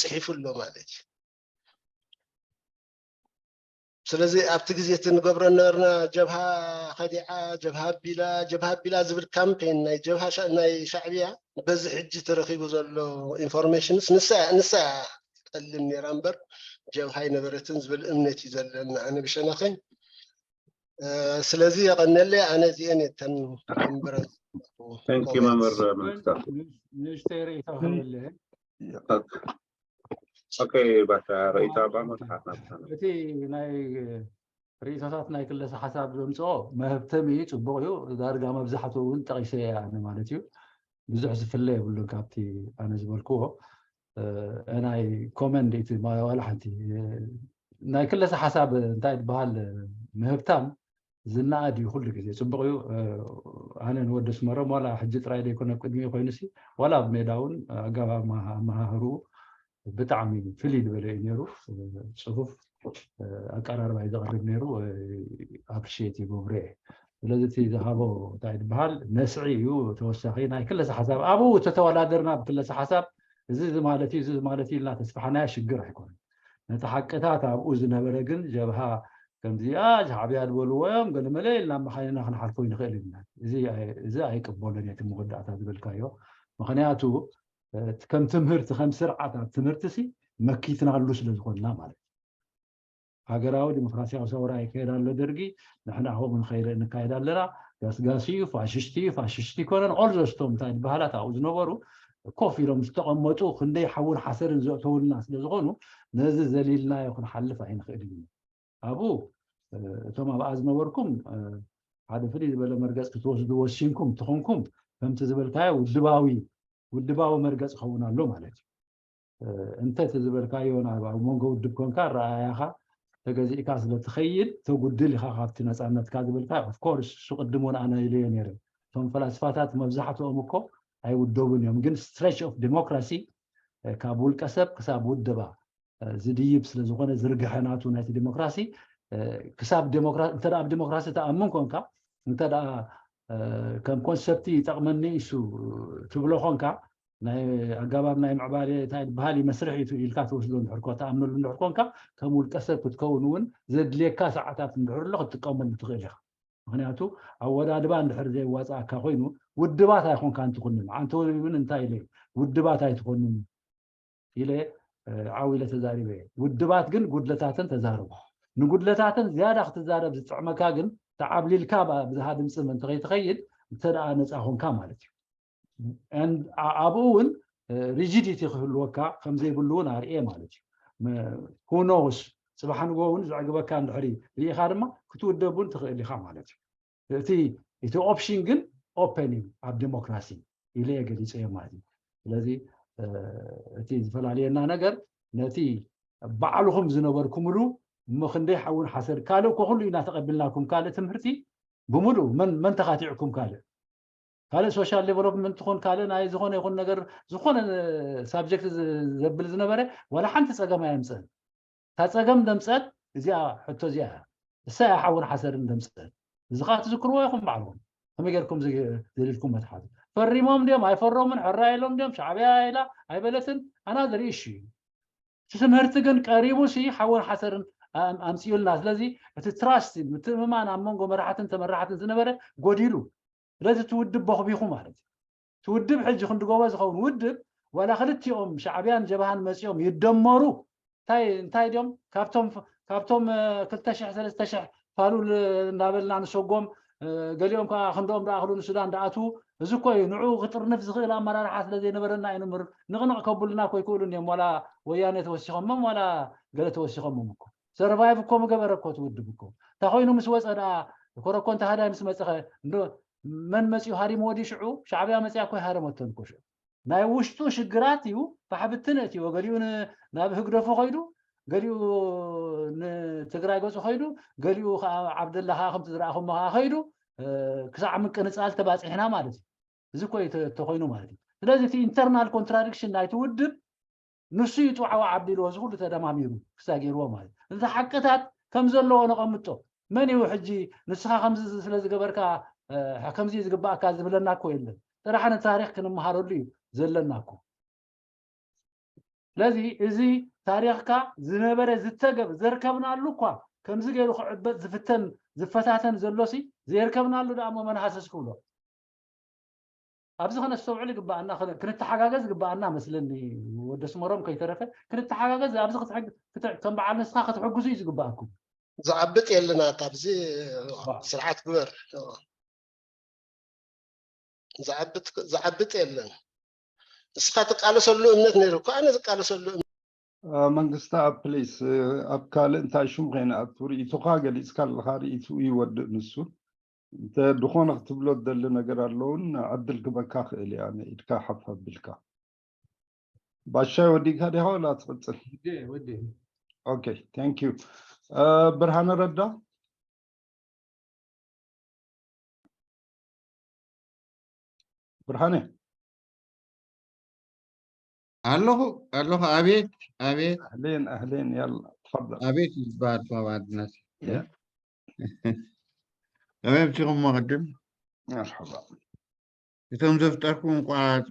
ፅሒፉ ኣሎ ማለት እዩ። ስለዚ ኣብቲ ግዜ እቲ ንገብሮ ነበርና ጀብሃ ከዲዓ ጀብሃ ኣቢላ ጀብሃ ኣቢላ ዝብል ካምፔን ናይ ጀብሃ ናይ ሻዕብያ በዚ ሕጂ ተረኪቡ ዘሎ ኢንፎርሜሽንስ ንሳ ንሳ ጠልም ነራ እምበር ጀብሃ ኣይነበረትን ዝብል እምነት እዩ ዘለኒ ኣነ ብሸነኸይ። ስለዚ የቐነለይ ኣነ እዚአን እተን እምበረ ንእሽተይ ርእይቶ ክህበለ ኦኬ ባሻ ርእይቶ ኣባ መጽሓፍ ናብታ እቲ ናይ ርእይቶታት ናይ ክለሰ ሓሳብ ዘምፅኦ መህብተም እዩ ፅቡቅ እዩ ዳርጋ መብዛሕትኡ እውን ጠቂሰ ኣነ ማለት እዩ ብዙሕ ዝፍለ የብሉን ካብቲ ኣነ ዝበልክዎ ናይ ኮመንድ እቲ ዋላ ሓንቲ ናይ ክለሰ ሓሳብ እንታይ ዝበሃል ምህብታም ዝነኣድ እዩ ኩሉ ግዜ ፅቡቅ እዩ ኣነ ንወዲ ስመሮም ዋላ ሕጂ ጥራይ ዘይኮነ ቅድሚ ኮይኑ ሲ ዋላ ኣብ ሜዳ እውን ኣገባብ ኣመሃህርኡ ብጣዕሚ ፍልይ ዝበለ እዩ ነይሩ ፅፉፍ ኣቀራርባ እዩ ዘቕርብ ነይሩ ኣፕሪሽት ይገብሮ እየ ስለዚ እቲ ዝሃቦ እንታይ ዝበሃል ነስዒ እዩ ተወሳኺ ናይ ክለሰ ሓሳብ ኣብኡ ተተወዳደርና ብክለሰ ሓሳብ እዚ ማለት እዩ እዚ ማለት እዩ ኢልና ተስፋሕናዮ ሽግር ኣይኮነን ነቲ ሓቅታት ኣብኡ ዝነበረ ግን ጀብሃ ከምዚኣ ሻዕብያ ዝበልዎ እዮም ገለመለ ኢልና መኻይንና ክንሓልፎ ይንኽእል ኢና እዚ ኣይቅበሎን እየ እቲ መወዳእታ ዝበልካዮ ምኽንያቱ ከም ትምህርቲ ከም ስርዓት ኣብ ትምህርቲ ሲ መኪትናሉ ስለ ዝኾንና ማለት እዩ ሃገራዊ ዲሞክራሲያዊ ሰውራ ይካየድ ኣሎ ደርጊ ንሕና ከምኡ ንኸይደ ንካየድ ኣለና ገስጋሲ እዩ ፋሽስቲ እዩ ፋሽስቲ ይኮነን ኦልዞስቶም እንታይ ዝበሃላት ኣብኡ ዝነበሩ ኮፍ ኢሎም ዝተቐመጡ ክንደይ ሓውን ሓሰርን ዘእተውልና ስለ ዝኾኑ ነዚ ዘሊልናዮ ክንሓልፍ ኣይንኽእልን እዩ ኣብኡ እቶም ኣብኣ ዝነበርኩም ሓደ ፍልይ ዝበለ መርገፅ ክትወስዱ ወሲንኩም ትኾንኩም ከምቲ ዝበልካዮ ውድባዊ ውድባዊ መርገፅ ክኸውን ኣሎ ማለት እዩ እንተ እቲ ዝበልካዮ ኣብ መንጎ ውድብ ኮንካ ረኣያኻ ተገዚእካ ስለ ትኸይድ ተጉድል ኢኻ ካብቲ ነፃነትካ ዝበልካ ኦፍኮርስ እሱ ቅድም እውን ኣነ ኢለዮ ነይረ እቶም ፈላስፋታት መብዛሕትኦም እኮ ኣይውደቡን እዮም ግን ስትሬች ኦፍ ዲሞክራሲ ካብ ውልቀ ሰብ ክሳብ ውድባ ዝድይብ ስለ ዝኾነ ዝርግሐ ናቱ ናይቲ ዲሞክራሲ ክሳብ እንተ ኣብ ዲሞክራሲ ተኣምን ኮንካ እንተ ከም ኮንሰፕቲ ይጠቕመኒ እሱ ትብሎ ኮንካ ናይ ኣገባብ ናይ ምዕባለ እንታይ ዝበሃል መስርሕ እዩ ኢልካ ትወስዶ እንድሕር ኮ ትኣምነሉ እንድሕር ኮንካ ከም ውልቀ ሰብ ክትከውን እውን ዘድልየካ ሰዓታት እንድሕር ኣሎ ክትጥቀመሉ ትኽእል ኢኻ። ምክንያቱ ኣወዳድባ እንድሕር ዘየዋፃእካ ኮይኑ ውድባት ኣይኮንካን ትኹንን። ኣንቶኒ እውን እንታይ ኢለ ውድባት ኣይትኾንን ኢለ ዓው ኢለ ተዛሪበ እየ። ውድባት ግን ጉድለታተን ተዛርቦ። ንጉድለታተን ዝያዳ ክትዛረብ ዝጥዕመካ ግን ተዓብሊልካ ብዝሃ ድምፂ ምእንቲ ከይትኸይድ እንተ ደኣ ነፃ ኮንካ ማለት እዩ። ኣብኡ እውን ሪጂዲቲ ክህልወካ ከምዘይብሉ እውን ኣርእየ ማለት እዩ። ሁኖስ ፅባሕ ንጎ እውን ዘዕግበካ እንድሕሪ ርኢኻ ድማ ክትውደብ እውን ትኽእል ኢኻ ማለት እዩ። እቲ እቲ ኦፕሽን ግን ኦፐን እዩ ኣብ ዲሞክራሲ ኢለ እየ ገሊፀዮ ማለት እዩ። ስለዚ እቲ ዝፈላልየና ነገር ነቲ ባዕልኹም ዝነበርኩምሉ እሞ ክንደይ ሓውን ሓሰር ካልእ እኮ ኩሉ ኢና ተቐቢልናኩም ካልእ ትምህርቲ ብምሉእ መን መን ተኻቲዕኩም ካልእ ካልእ ሶሻል ዴቨሎፕመንት ትኹን ካልእ ናይ ዝኾነ ይኹን ነገር ዝኾነ ሳብጀክት ዘብል ዝነበረ ዋላ ሓንቲ ፀገም ኣየምፅእን። እታ ፀገም ደምፀት እዚኣ ሕቶ እዚኣ እያ። እሳ እያ ሓውን ሓሰርን ደምፀት። እዚ ከዓ ትዝክርዎ ኢኹም ባዕልኹም ከመይ ጌርኩም ዘሊልኩም መትሓዚ ፈሪሞም እንዲዮም ኣይፈረሙን ሕራ ኢሎም እንዲዮም ሻዕብያ ኢላ ኣይበለትን ኣና ዘርኢ እሺ እዩ። እቲ ትምህርቲ ግን ቀሪቡ ሲ ሓውን ሓሰርን ኣምፅኡልና። ስለዚ እቲ ትራስት ምትእምማን ኣብ መንጎ መራሕትን ተመራሕትን ዝነበረ ጎዲሉ። ስለዚ እቲ ውድብ በኽቢኹ ማለት እዩ። እቲ ውድብ ሕጂ ክንዲ ጎቦ ዝኸውን ውድብ ዋላ ክልቲኦም ሻዕብያን ጀብሃን መፂኦም ይደመሩ እንታይ እንታይ ድዮም ካብቶም ካብቶም ክልተ ሽሕ ሰለስተ ሽሕ ፋሉል እናበልና ንሰጎም ገሊኦም ከዓ ክንዶም ደኣኽሉ ንሱዳን ደኣትዉ እዚ እኮ እዩ ንዕኡ ክጥርንፍ ዝኽእል ኣመራርሓ ስለ ዘይነበረና እዩ ንምር ንቕንቕ ከብሉና እኮ ይክእሉን እዮም ዋላ ወያነ ተወሲኾሞም ዋላ ገለ ተወሲኾሞም እኮ ሰርቫይቭ እኮ ምገበረ እኮ ትውድብ እኮ እንታይ ኮይኑ ምስ ወፀ ደኣ ኮረኮ እንተ ሃዳይ ምስ መፀኸ እንዶ መን መፅኡ ሃሪምዎ ድዩ ሽዑ ሻዕብያ መፅያ እኮ ይሃረመቶን እኮ ሽዑ ናይ ውሽጡ ሽግራት እዩ ባሕብትን እትዎ ገሊኡ ናብ ህግደፉ ከይዱ ገሊኡ ንትግራይ ገፁ ከይዱ ገሊኡ ከዓ ዓብደላ ከዓ ከምቲ ዝረኣኹሞ ከዓ ከይዱ ክሳዕ ምቅንፃል ተባፂሕና ማለት እዩ እዚ እኮ ተኮይኑ ማለት እዩ ስለዚ እቲ ኢንተርናል ኮንትራዲክሽን ናይቲ ውድብ ንሱ እዩ ጥዋዕዋ ዓቢልዎ እዚ ኩሉ ተደማሚሩ ክሳ ገይርዎ ማለት እዚ ሓቅታት ከም ዘለዎ ነቐምጦ መን እዩ ሕጂ ንስኻ ከምዚ ስለ ዝገበርካ ከምዚ ዝግባእካ ዝብለና እኮ የለን ጥራሕ ንታሪክ ክንመሃረሉ እዩ ዘለና እኮ ስለዚ እዚ ታሪክካ ዝነበረ ዝተገብ ዘርከብናሉ እኳ ከምዚ ገይሩ ክዕበጥ ዝፍተን ዝፈታተን ዘሎሲ ዘየርከብናሉ ደኣ እሞ መን ሃሰስ ክብሎ ኣብዚ ከነስተውዕል ይግበኣና ክንተሓጋገዝ ይግበኣና መስለኒ ወደ ስመሮም ከይተረፈ ክንተሓጋገዝ ኣብዚ ከም በዓል ንስኻ ክትሕግዙ እዩ ዝግበኣኩም ዝዓብጥ የለና ካብዚ ስርዓት ግበር ዝዓብጥ የለን እስኻ ትቃለሰሉ እምነት ነይሩ እኮ ኣነ ዝቃለሰሉ መንግስታ ፕሊስ ኣብ ካልእ እንታይ ሽም ከይንኣቱ ርእይቶኻ ገሊፅካ ኣለኻ ርእይትኡ ይወድእ ንሱ እንተ ዝኾነ ክትብሎ ትደሊ ነገር ኣለውን ዕድል ክበካ ክእል እያ ንኢድካ ሓፍ ኣቢልካ ባሻይ ወዲእካ ዲኻ ወላ ትቕፅል ኦኬ ታንክ ዩ ብርሃነ ረዳ ብርሃነ ኣለኹ ኣለኹ ኣቤት ኣቤት ኣህሌን ኣህሌን ያላ ትፈضል ኣቤት ዝበሃል ኳብ ኣድናስ ከመይ ኣምሲኹም ቅድም መርሐባ እቶም ዘፍጠርኩም እኳ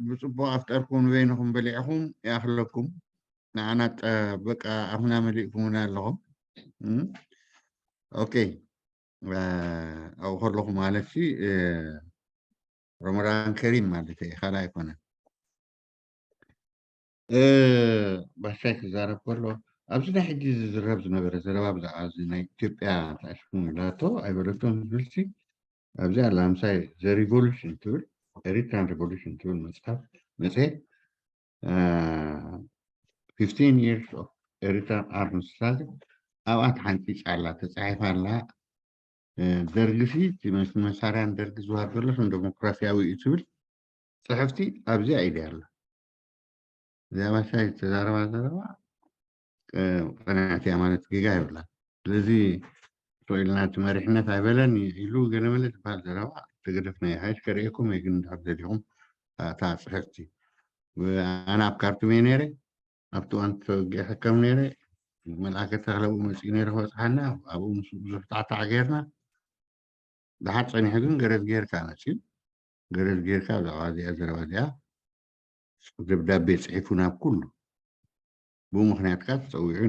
ብፅቡቅ ኣፍጠርኩም ንበይንኹም በሊዕኹም ይኣኽለኩም ንዓና በቃ ኣፍና መሊእኩምና ኣለኹም ኦኬ ኣብኡ ከለኹ ማለት ሲ ረመዳን ከሪም ማለት እዩ ካልእ ኣይኮነን ባሻይ ክዛረብ ከሎ ኣብዚ ናይ ሕጂ ዝዝረብ ዝነበረ ዘረባ ብዛዕባ እዚ ናይ ኢትዮጵያ ተኣሽኩም ኢላቶ ኣይበለቶን ዝብልሲ ኣብዚ ኣላ ምሳይ ዘ ሪቮሉሽን ትብል ኤሪትራን ሪቮሉሽን ትብል መፅሓፍ መፅሄት fifteen years of Eritrean armed struggle ኣብኣ ተሓንፂፃ ኣላ ተፃሒፋ ኣላ ደርግሲ እቲ መሳርያን ደርጊ ዝዋሃብ ዘሎ ከም ዴሞክራሲያዊ እዩ ትብል ፅሕፍቲ ኣብዚኣ ኢደ ኣላ እዚኣ ባሻይ ዝተዛረባ ዘረባ ቅንዕቲ እያ ማለት ጌጋ የብላ ስለዚ ስቕ ኢልና እቲ መሪሕነት ኣይበለን ኢሉ ገለመለ ዝበሃል ዘረባ ተገደፍና ሓይሽ ከርእየኩም እየ ግን እንድሕር ደሊኹም እታ ፅሕፍቲ ኣነ ኣብ ካርቱም እየ ነይረ ኣብቲ እዋን ተወጊዐ ሕከም ነይረ መልኣከ ተኽለብኡ መፅኡ ነይረ ክበፅሓና ኣብኡ ምስ ብዙሕ ጣዕጣዕ ገይርና ድሓር ፀኒሑ ግን ገረዝ ጌርካ መፅኡ ገረዝ ጌርካ ብዛዕባ እዚኣ ዘረባ እዚኣ ደብዳቤ ጽሒፉ ናብ ኩሉ። ብኡ ምኽንያት ከኣ ተጸዊዑ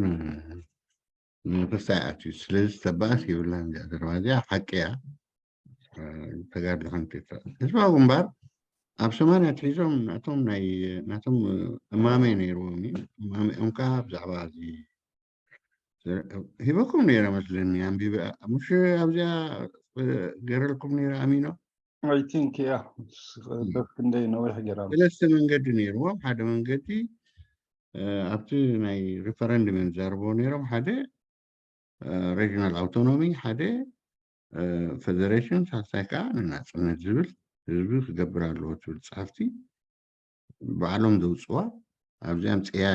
ንመንግስቲ ኣይኣትዩ። ስለዚ ተባእስ ይብላን እዚኣ ዘረባ እዚኣ ሓቂ እያ። ተጋድሎ ሓንቲ ህዝባዊ ግንባር ኣብ ሰማንያ ኣትሒዞም ናቶም ናይ ናቶም እማመ ነይርዎም እዩ። እማመኦም ከዓ ብዛዕባ እዚ ሂበኩም ነይረ መስለኒ። ኣንቢበ ምሽ ኣብዚኣ ገረልኩም ነይረ ኣሚኖ። I think yeah በስ ክንደይ ነዊሕ ገራ ሰለስተ መንገዲ ነይርዎም። ሓደ መንገዲ ኣብቲ ናይ ሪፈረንድም እዮም ዝዛረብዎ ነይሮም። ሓደ regional autonomy፣ ሓደ federation፣ ሳልሳይ ከዓ ንናፅነት ዝብል ህዝቢ ክገብር ኣለዎ ትብል ፅሕፍቲ ባዕሎም ዘውፅዋ ኣብዚኣ ምፅያ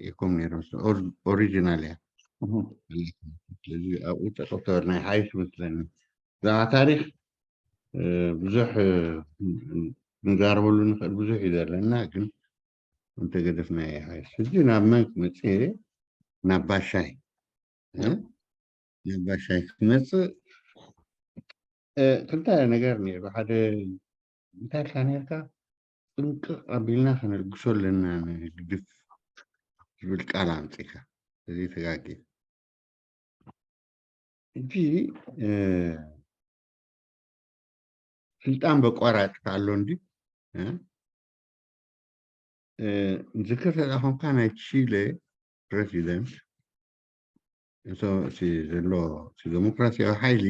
ኢኮም ነይሮም። Original እያ። ስለዚ ኣብኡ ጠጠው ተበል ናይ ሓይሽ መስለኒ። ብዛዕባ ታሪክ ብዙሕ ክንዛረበሉ ንኽእል ብዙሕ እዩ ዘለና፣ ግን እንተገደፍና ይሓይሽ። ሕጂ ናብ መን ክመፅእ እየ? ናብ ባሻይ። ናብ ባሻይ ክመፅእ ክልተ ነገር ነይሩ። ሓደ እንታይ ኢልካ ነርካ? ጥንቅቕ ኣቢልና ከነልግሶ ኣለና ንህግድፍ ዝብል ቃል ኣምፂካ። እዚ ተጋጊ። ሕጂ ስልጣን በቋራጭ ኣሎ እንዲ ዝክር ተዳኾምካ ናይ ቺለ ፕሬዚደንት እቶ እቲ ዘሎ እቲ ዴሞክራሲያዊ ሓይሊ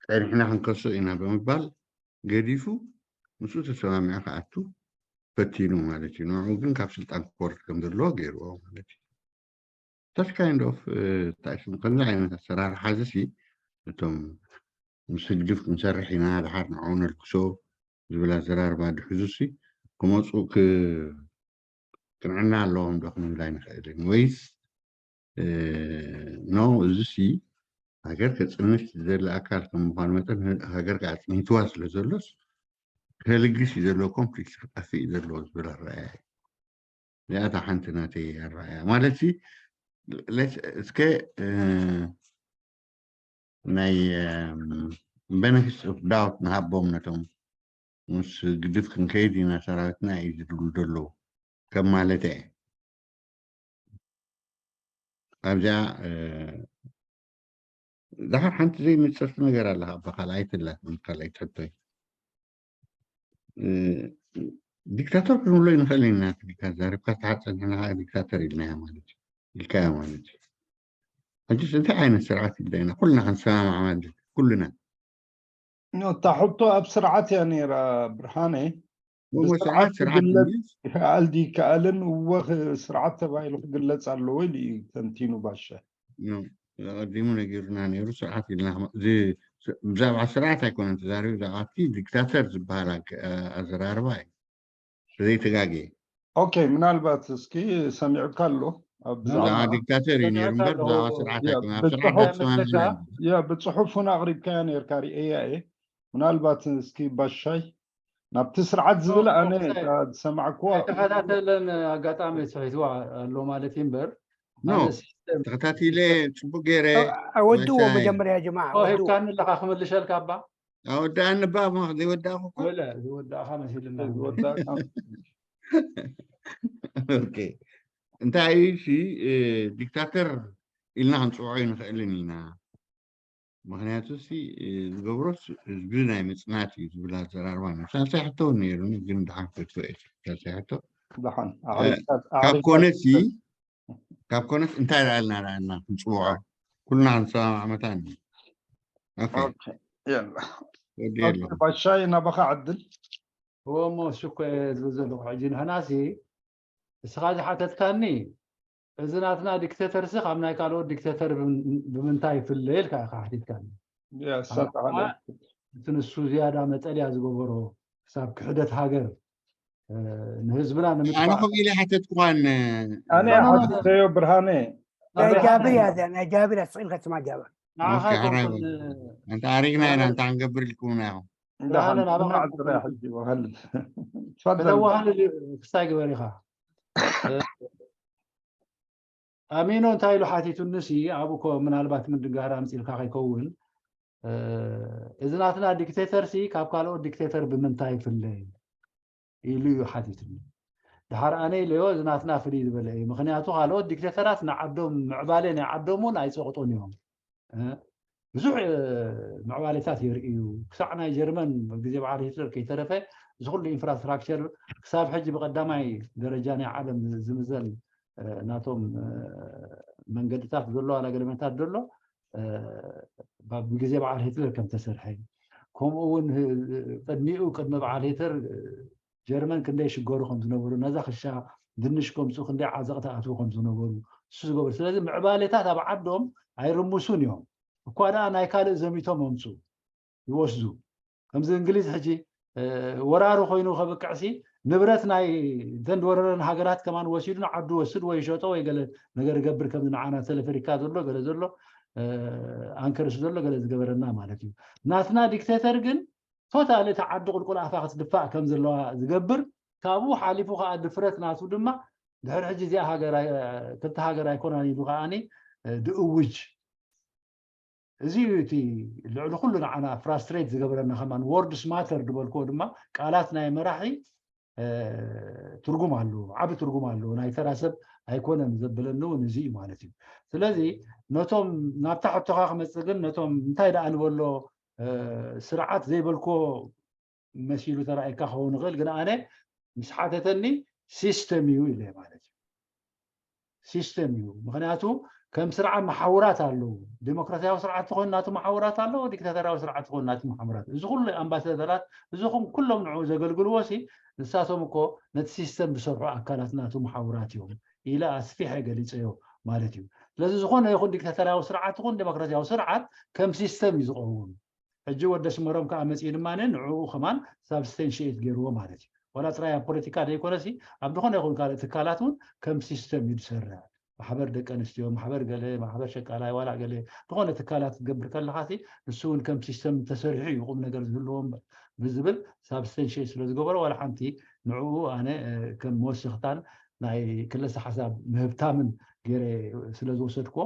ጸኒሕና ክንከሶ ኢና ብምባል ገዲፉ ምስኡ ተሰማሚዑ ክኣቱ ፈቲኑ ማለት እዩ። ንዕኡ ግን ካብ ስልጣን ክወርድ ከም ዘለዎ ገይርዎ ማለት እዩ። That kind of እንታይ ስም ከምዚ ዓይነት ኣሰራርሓ እዚ ሲ እቶም ምስ ህግድፍ ክንሰርሕ ኢና ድሓር ንዕኡ ነልክሶ ዝብል ኣዘራርባ ድሕዙ ሲ ክመፁ ክንዕና ኣለዎም ዶ ክንብል ኣይንኽእልን ወይስ ኖ እዚ ሲ ሃገር ከፅንት ዝደሊ ኣካል ከም ምኳኑ መጠን ሃገር ከዓ ኣፅኒትዋ ስለ ዘሎስ ከልግስ እዩ ዘለዎ ኮምፕሊት ክጠፍእ እዩ ዘለዎ ዝብል ኣረኣያ እዩ። እዚኣታ ሓንቲ ናተይ ኣረኣያ ማለት እስከ ናይ benefits of doubt ንሃቦም ነቶም ምስ ግድፍ ክንከይድ ኢና ሰራዊትና እዩ ዝድሉ ዘለዉ ከም ማለት እየ ኣብዚኣ ድሓር ሓንቲ ዘይምፅርቲ ነገር ኣለካ ኣባ ካልኣይቲ ኣላ ካልኣይቲ ሕቶይ ዲክታተር ክንብሎ ይንኽእል ኢና ዛሪብካ ተሓፀን ሕና ዲክታተር ኢልናያ ማለት እዩ ኢልካያ ማለት እዩ ሕጂስ እንታይ ዓይነት ስርዓት ኢልና ኢና ኩልና ክንሰማማዕ ማለት ኩልና እታ ሕቶ ኣብ ስርዓት እያ ነይራ ብርሃነ ስርዓት ስርዓት ይከኣል ዲ ይከኣልን እወ ስርዓት ተባሂሉ ክግለፅ ኣለዎ ኢሉ እዩ ተንቲኑ ባሻ ቀዲሙ ነጊሩና ነይሩ ስርዓት ኢልና ብዛዕባ ስርዓት ኣይኮነን ተዛሪቡ ብዛዕባ ዲክታተር ዝበሃል ኣዘራርባ እዩ ዘይተጋግየ ኦኬ ምናልባት እስኪ ሰሚዑካ ኣሎ ብዛዕባ ዲክታተር እዩ ነይሩ እምበር ብዛዕባ ስርዓት ኣይኮነ ኣብ ስርዓት ያ ብፅሑፍ እውን ኣቅሪብካያ ነርካ ርእያ እየ ምናልባት እስኪ ባሻይ ናብቲ ስርዓት ዝብል ኣነ ዝሰማዕክዎ ተኸታተለን ኣጋጣሚ ስሒትዋ ኣሎ ማለት እዩ እምበር ተኸታቲለ ፅቡቅ ገይረ ኣወድዎ መጀመርያ ጀማ ሂብካኒ ኣለካ ክምልሸልካ ኣባ ኣወዳእኒ ባ ዘይወዳእኩ ዝወዳእካ መሲልና እንታይ እዩ ሲ ዲክታተር ኢልና ክንፅውዖ ይንኽእልን ኢና ምክንያቱ ሲ ዝገብሮስ ህዝቢ ናይ ምፅናት እዩ ዝብል ኣዘራርባ ነብሳንሳይ ሕቶ እውን ነይሩኒ ግን ድሓን ክትፈ ሳንሳይ ሕቶ ካብ ኮነሲ ካብ ኮነስ እንታይ ዳኣልና ዳኣልና ክንፅውዖ ኩልና ክንሰማማዕ መታን ባሻይ ናባኻ ዕድል እሞ ሽኮ ዝብል ዘለኹ ሕጂ ንሕናሲ እስኻ ዝሓተትካኒ እዚ ናትና ዲክተተርሲ ካብ ናይ ካልኦት ዲክተተር ብምንታይ ይፍለ ኢልካ ኢኻ ሓቲትካኒ እቲ ንሱ ዝያዳ መጠልያ ዝገበሮ ክሳብ ክሕደት ሃገር ንህዝብና ንምጥፋእ ኣነ ከምኡ ኢለ ሓተትኩኻን ኣነ ሓተተዮ ብርሃነ ናይ ጃብር እያ እዚኣ ናይ ጃብር እያ ስቕ ኢልካ ትስማ ጃብር ንዓኻ ኦኬ፣ ሓራይ ኣይኮንኩን በል። ኣንታ ኣሪግና ኢና እንታ ክንገብር ኢልኩምና ኢኹም ብርሃነ ናባኻ ናባኻ ጥራይ ሕጂ ወሃሊ ትፈደል ከተዋህልል ክስታይ ግበር ኢኻ ኣሚኖ እንታይ ኢሉ ሓቲቱኒ ሲ ኣብኡ እኮ ምናልባት ምድንጋር ኣምፂልካ ከይከውን እዚ ናትና ዲክቴተር ሲ ካብ ካልኦት ዲክቴተር ብምንታይ ይፍለ ኢሉ እዩ ሓቲትኒ። ድሓር ኣነ ኢለዮ፣ እዚ ናትና ፍልይ ዝበለ እዩ። ምኽንያቱ ካልኦት ዲክቴተራት ንዓዶም ምዕባለ ናይ ዓዶም እውን ኣይፀቕጡን እዮም። ብዙሕ ምዕባሌታት የርእዩ። ክሳዕ ናይ ጀርመን ግዜ በዓል ሂትለር ከይተረፈ እዚ ኩሉ ኢንፍራስትራክቸር ክሳብ ሕጂ ብቀዳማይ ደረጃ ናይ ዓለም ዝምዘን ናቶም መንገድታት ዘሎ ኣላገለመታት ዘሎ ብግዜ በዓል ሂትለር ከም ተሰርሐ፣ ከምኡ እውን ቅድሚኡ ቅድሚ በዓል ሂትለር ጀርመን ክንደይ ሽገሩ ከም ዝነበሩ፣ ነዛ ክሻ ድንሽ ከምፅኡ ክንደይ ዓዘቕቲ ኣትዉ ከም ዝነበሩ እሱ ዝገበሩ። ስለዚ ምዕባሌታት ኣብ ዓዶም ኣይርምሱን እዮም። እኳ ደኣ ናይ ካልእ ዘሚቶም ኣምፅኡ ይወስዱ። ከምዚ እንግሊዝ ሕጂ ወራሪ ኮይኑ ከብቅዕሲ ንብረት ናይ እተን ዝወረረን ሃገራት ከማን ወሲዱ ንዓዱ ወስድ ወይ ሸጦ ወይ ገለ ነገር ይገብር፣ ከምዚ ንዓና ሰለፈሪካ ዘሎ ገለ ዘሎ ኣንከርስ ዘሎ ገለ ዝገበረና ማለት እዩ። ናትና ዲክቴተር ግን ቶታል እቲ ዓዲ ቁልቁል ኣፋ ክትድፋእ ከም ዘለዋ ዝገብር፣ ካብኡ ሓሊፉ ከዓ ድፍረት ናቱ ድማ ድሕሪ ሕጂ እዚኣ ሃገር ክልተ ሃገር ኣይኮናን ኢሉ ከዓኒ ድእውጅ። እዚ እዩ እቲ ልዕሊ ኩሉ ንዓና ፍራስትሬት ዝገበረና ከማን። ወርድስ ማተር ዝበልክዎ ድማ ቃላት ናይ መራሒ ትርጉም ኣለዎ፣ ዓቢ ትርጉም ኣለዎ። ናይ ተራ ሰብ ኣይኮነን ዘብለኒ እውን እዚ እዩ ማለት እዩ። ስለዚ ነቶም ናብታ ሕቶኻ ክመፅእ ግን ነቶም እንታይ ደኣ ንበሎ ስርዓት ዘይበልኮ መሲሉ ተራእየካ ክኸውን ይኽእል፣ ግን ኣነ ምስ ሓተተኒ ሲስተም እዩ ኢለ ማለት እዩ። ሲስተም እዩ። ምኽንያቱ ከም ስርዓት መሓውራት ኣለዉ። ዴሞክራሲያዊ ስርዓት ተኾይኑ ናቱ መሓውራት ኣለዎ፣ ዲክታተራዊ ስርዓት ተኾይኑ ናቱ መሓውራት። እዚ ኩሉ ኣምባሳደራት፣ እዚ ኩ- ኩሎም ንዕኡ ዘገልግልዎ ሲ ንሳቶም እኮ ነቲ ሲስተም ዝሰርሑ ኣካላት ናቱ መሓውራት እዮም ኢለ ኣስፊሐ ገሊፀዮ ማለት እዩ። ስለዚ ዝኾነ ይኹን ዲክታተራዊ ስርዓት ይኹን ዴሞክራሲያዊ ስርዓት ከም ሲስተም እዩ ዝኸውን። ሕጂ ወዲ ኣስመሮም ከዓ መፂኡ ድማ ንዕኡ ከማን ሳብስቴንሽት ገይርዎ ማለት እዩ። ዋላ ጥራይ ኣብ ፖለቲካ ዘይኮነሲ ኣብ ዝኾነ ይኹን ካልእ ትካላት እውን ከም ሲስተም እዩ ዝሰርሕ። ማሕበር ደቂ ኣንስትዮ፣ ማሕበር ገለ፣ ማሕበር ሸቃላይ ዋላ ገለ ዝኾነ ትካላት ክትገብር ከለኻሲ ንሱ እውን ከም ሲስተም ተሰሪሑ እዩ ቁም ነገር ዝህልዎ እምበር ብዝብል ሳብስቴንሽት ስለ ዝገበሮ ዋላ ሓንቲ ንዕኡ ኣነ ከም መወሰኽታን ናይ ክለሰ ሓሳብ ምህብታምን ገይረ ስለ ዝወሰድክዎ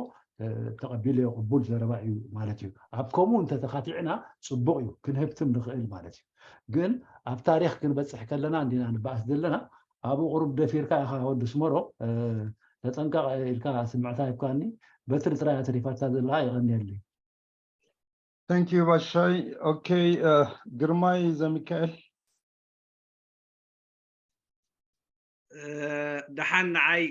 ተቐቢለዮ ቅቡል ዘረባ እዩ ማለት እዩ። ኣብ ከምኡ እንተተኻቲዕና ፅቡቕ እዩ፣ ክንህብትም ንኽእል ማለት እዩ። ግን ኣብ ታሪኽ ክንበፅሕ ከለና እንዲና ንበኣስ ዘለና። ኣብኡ ቁሩብ ደፊርካ ኢኻ ወዲ ኣስመሮ፣ ተጠንቀቕ ኢልካ ስምዕታ ሂብካኒ። በትሪ ጥራይ ኣትሪፋታ ዘለኻ። የቐንየለይ። Thank you ባሻይ። ኦኬ፣ ግርማይ ዘሚካኤል። ደሓን ንዓይ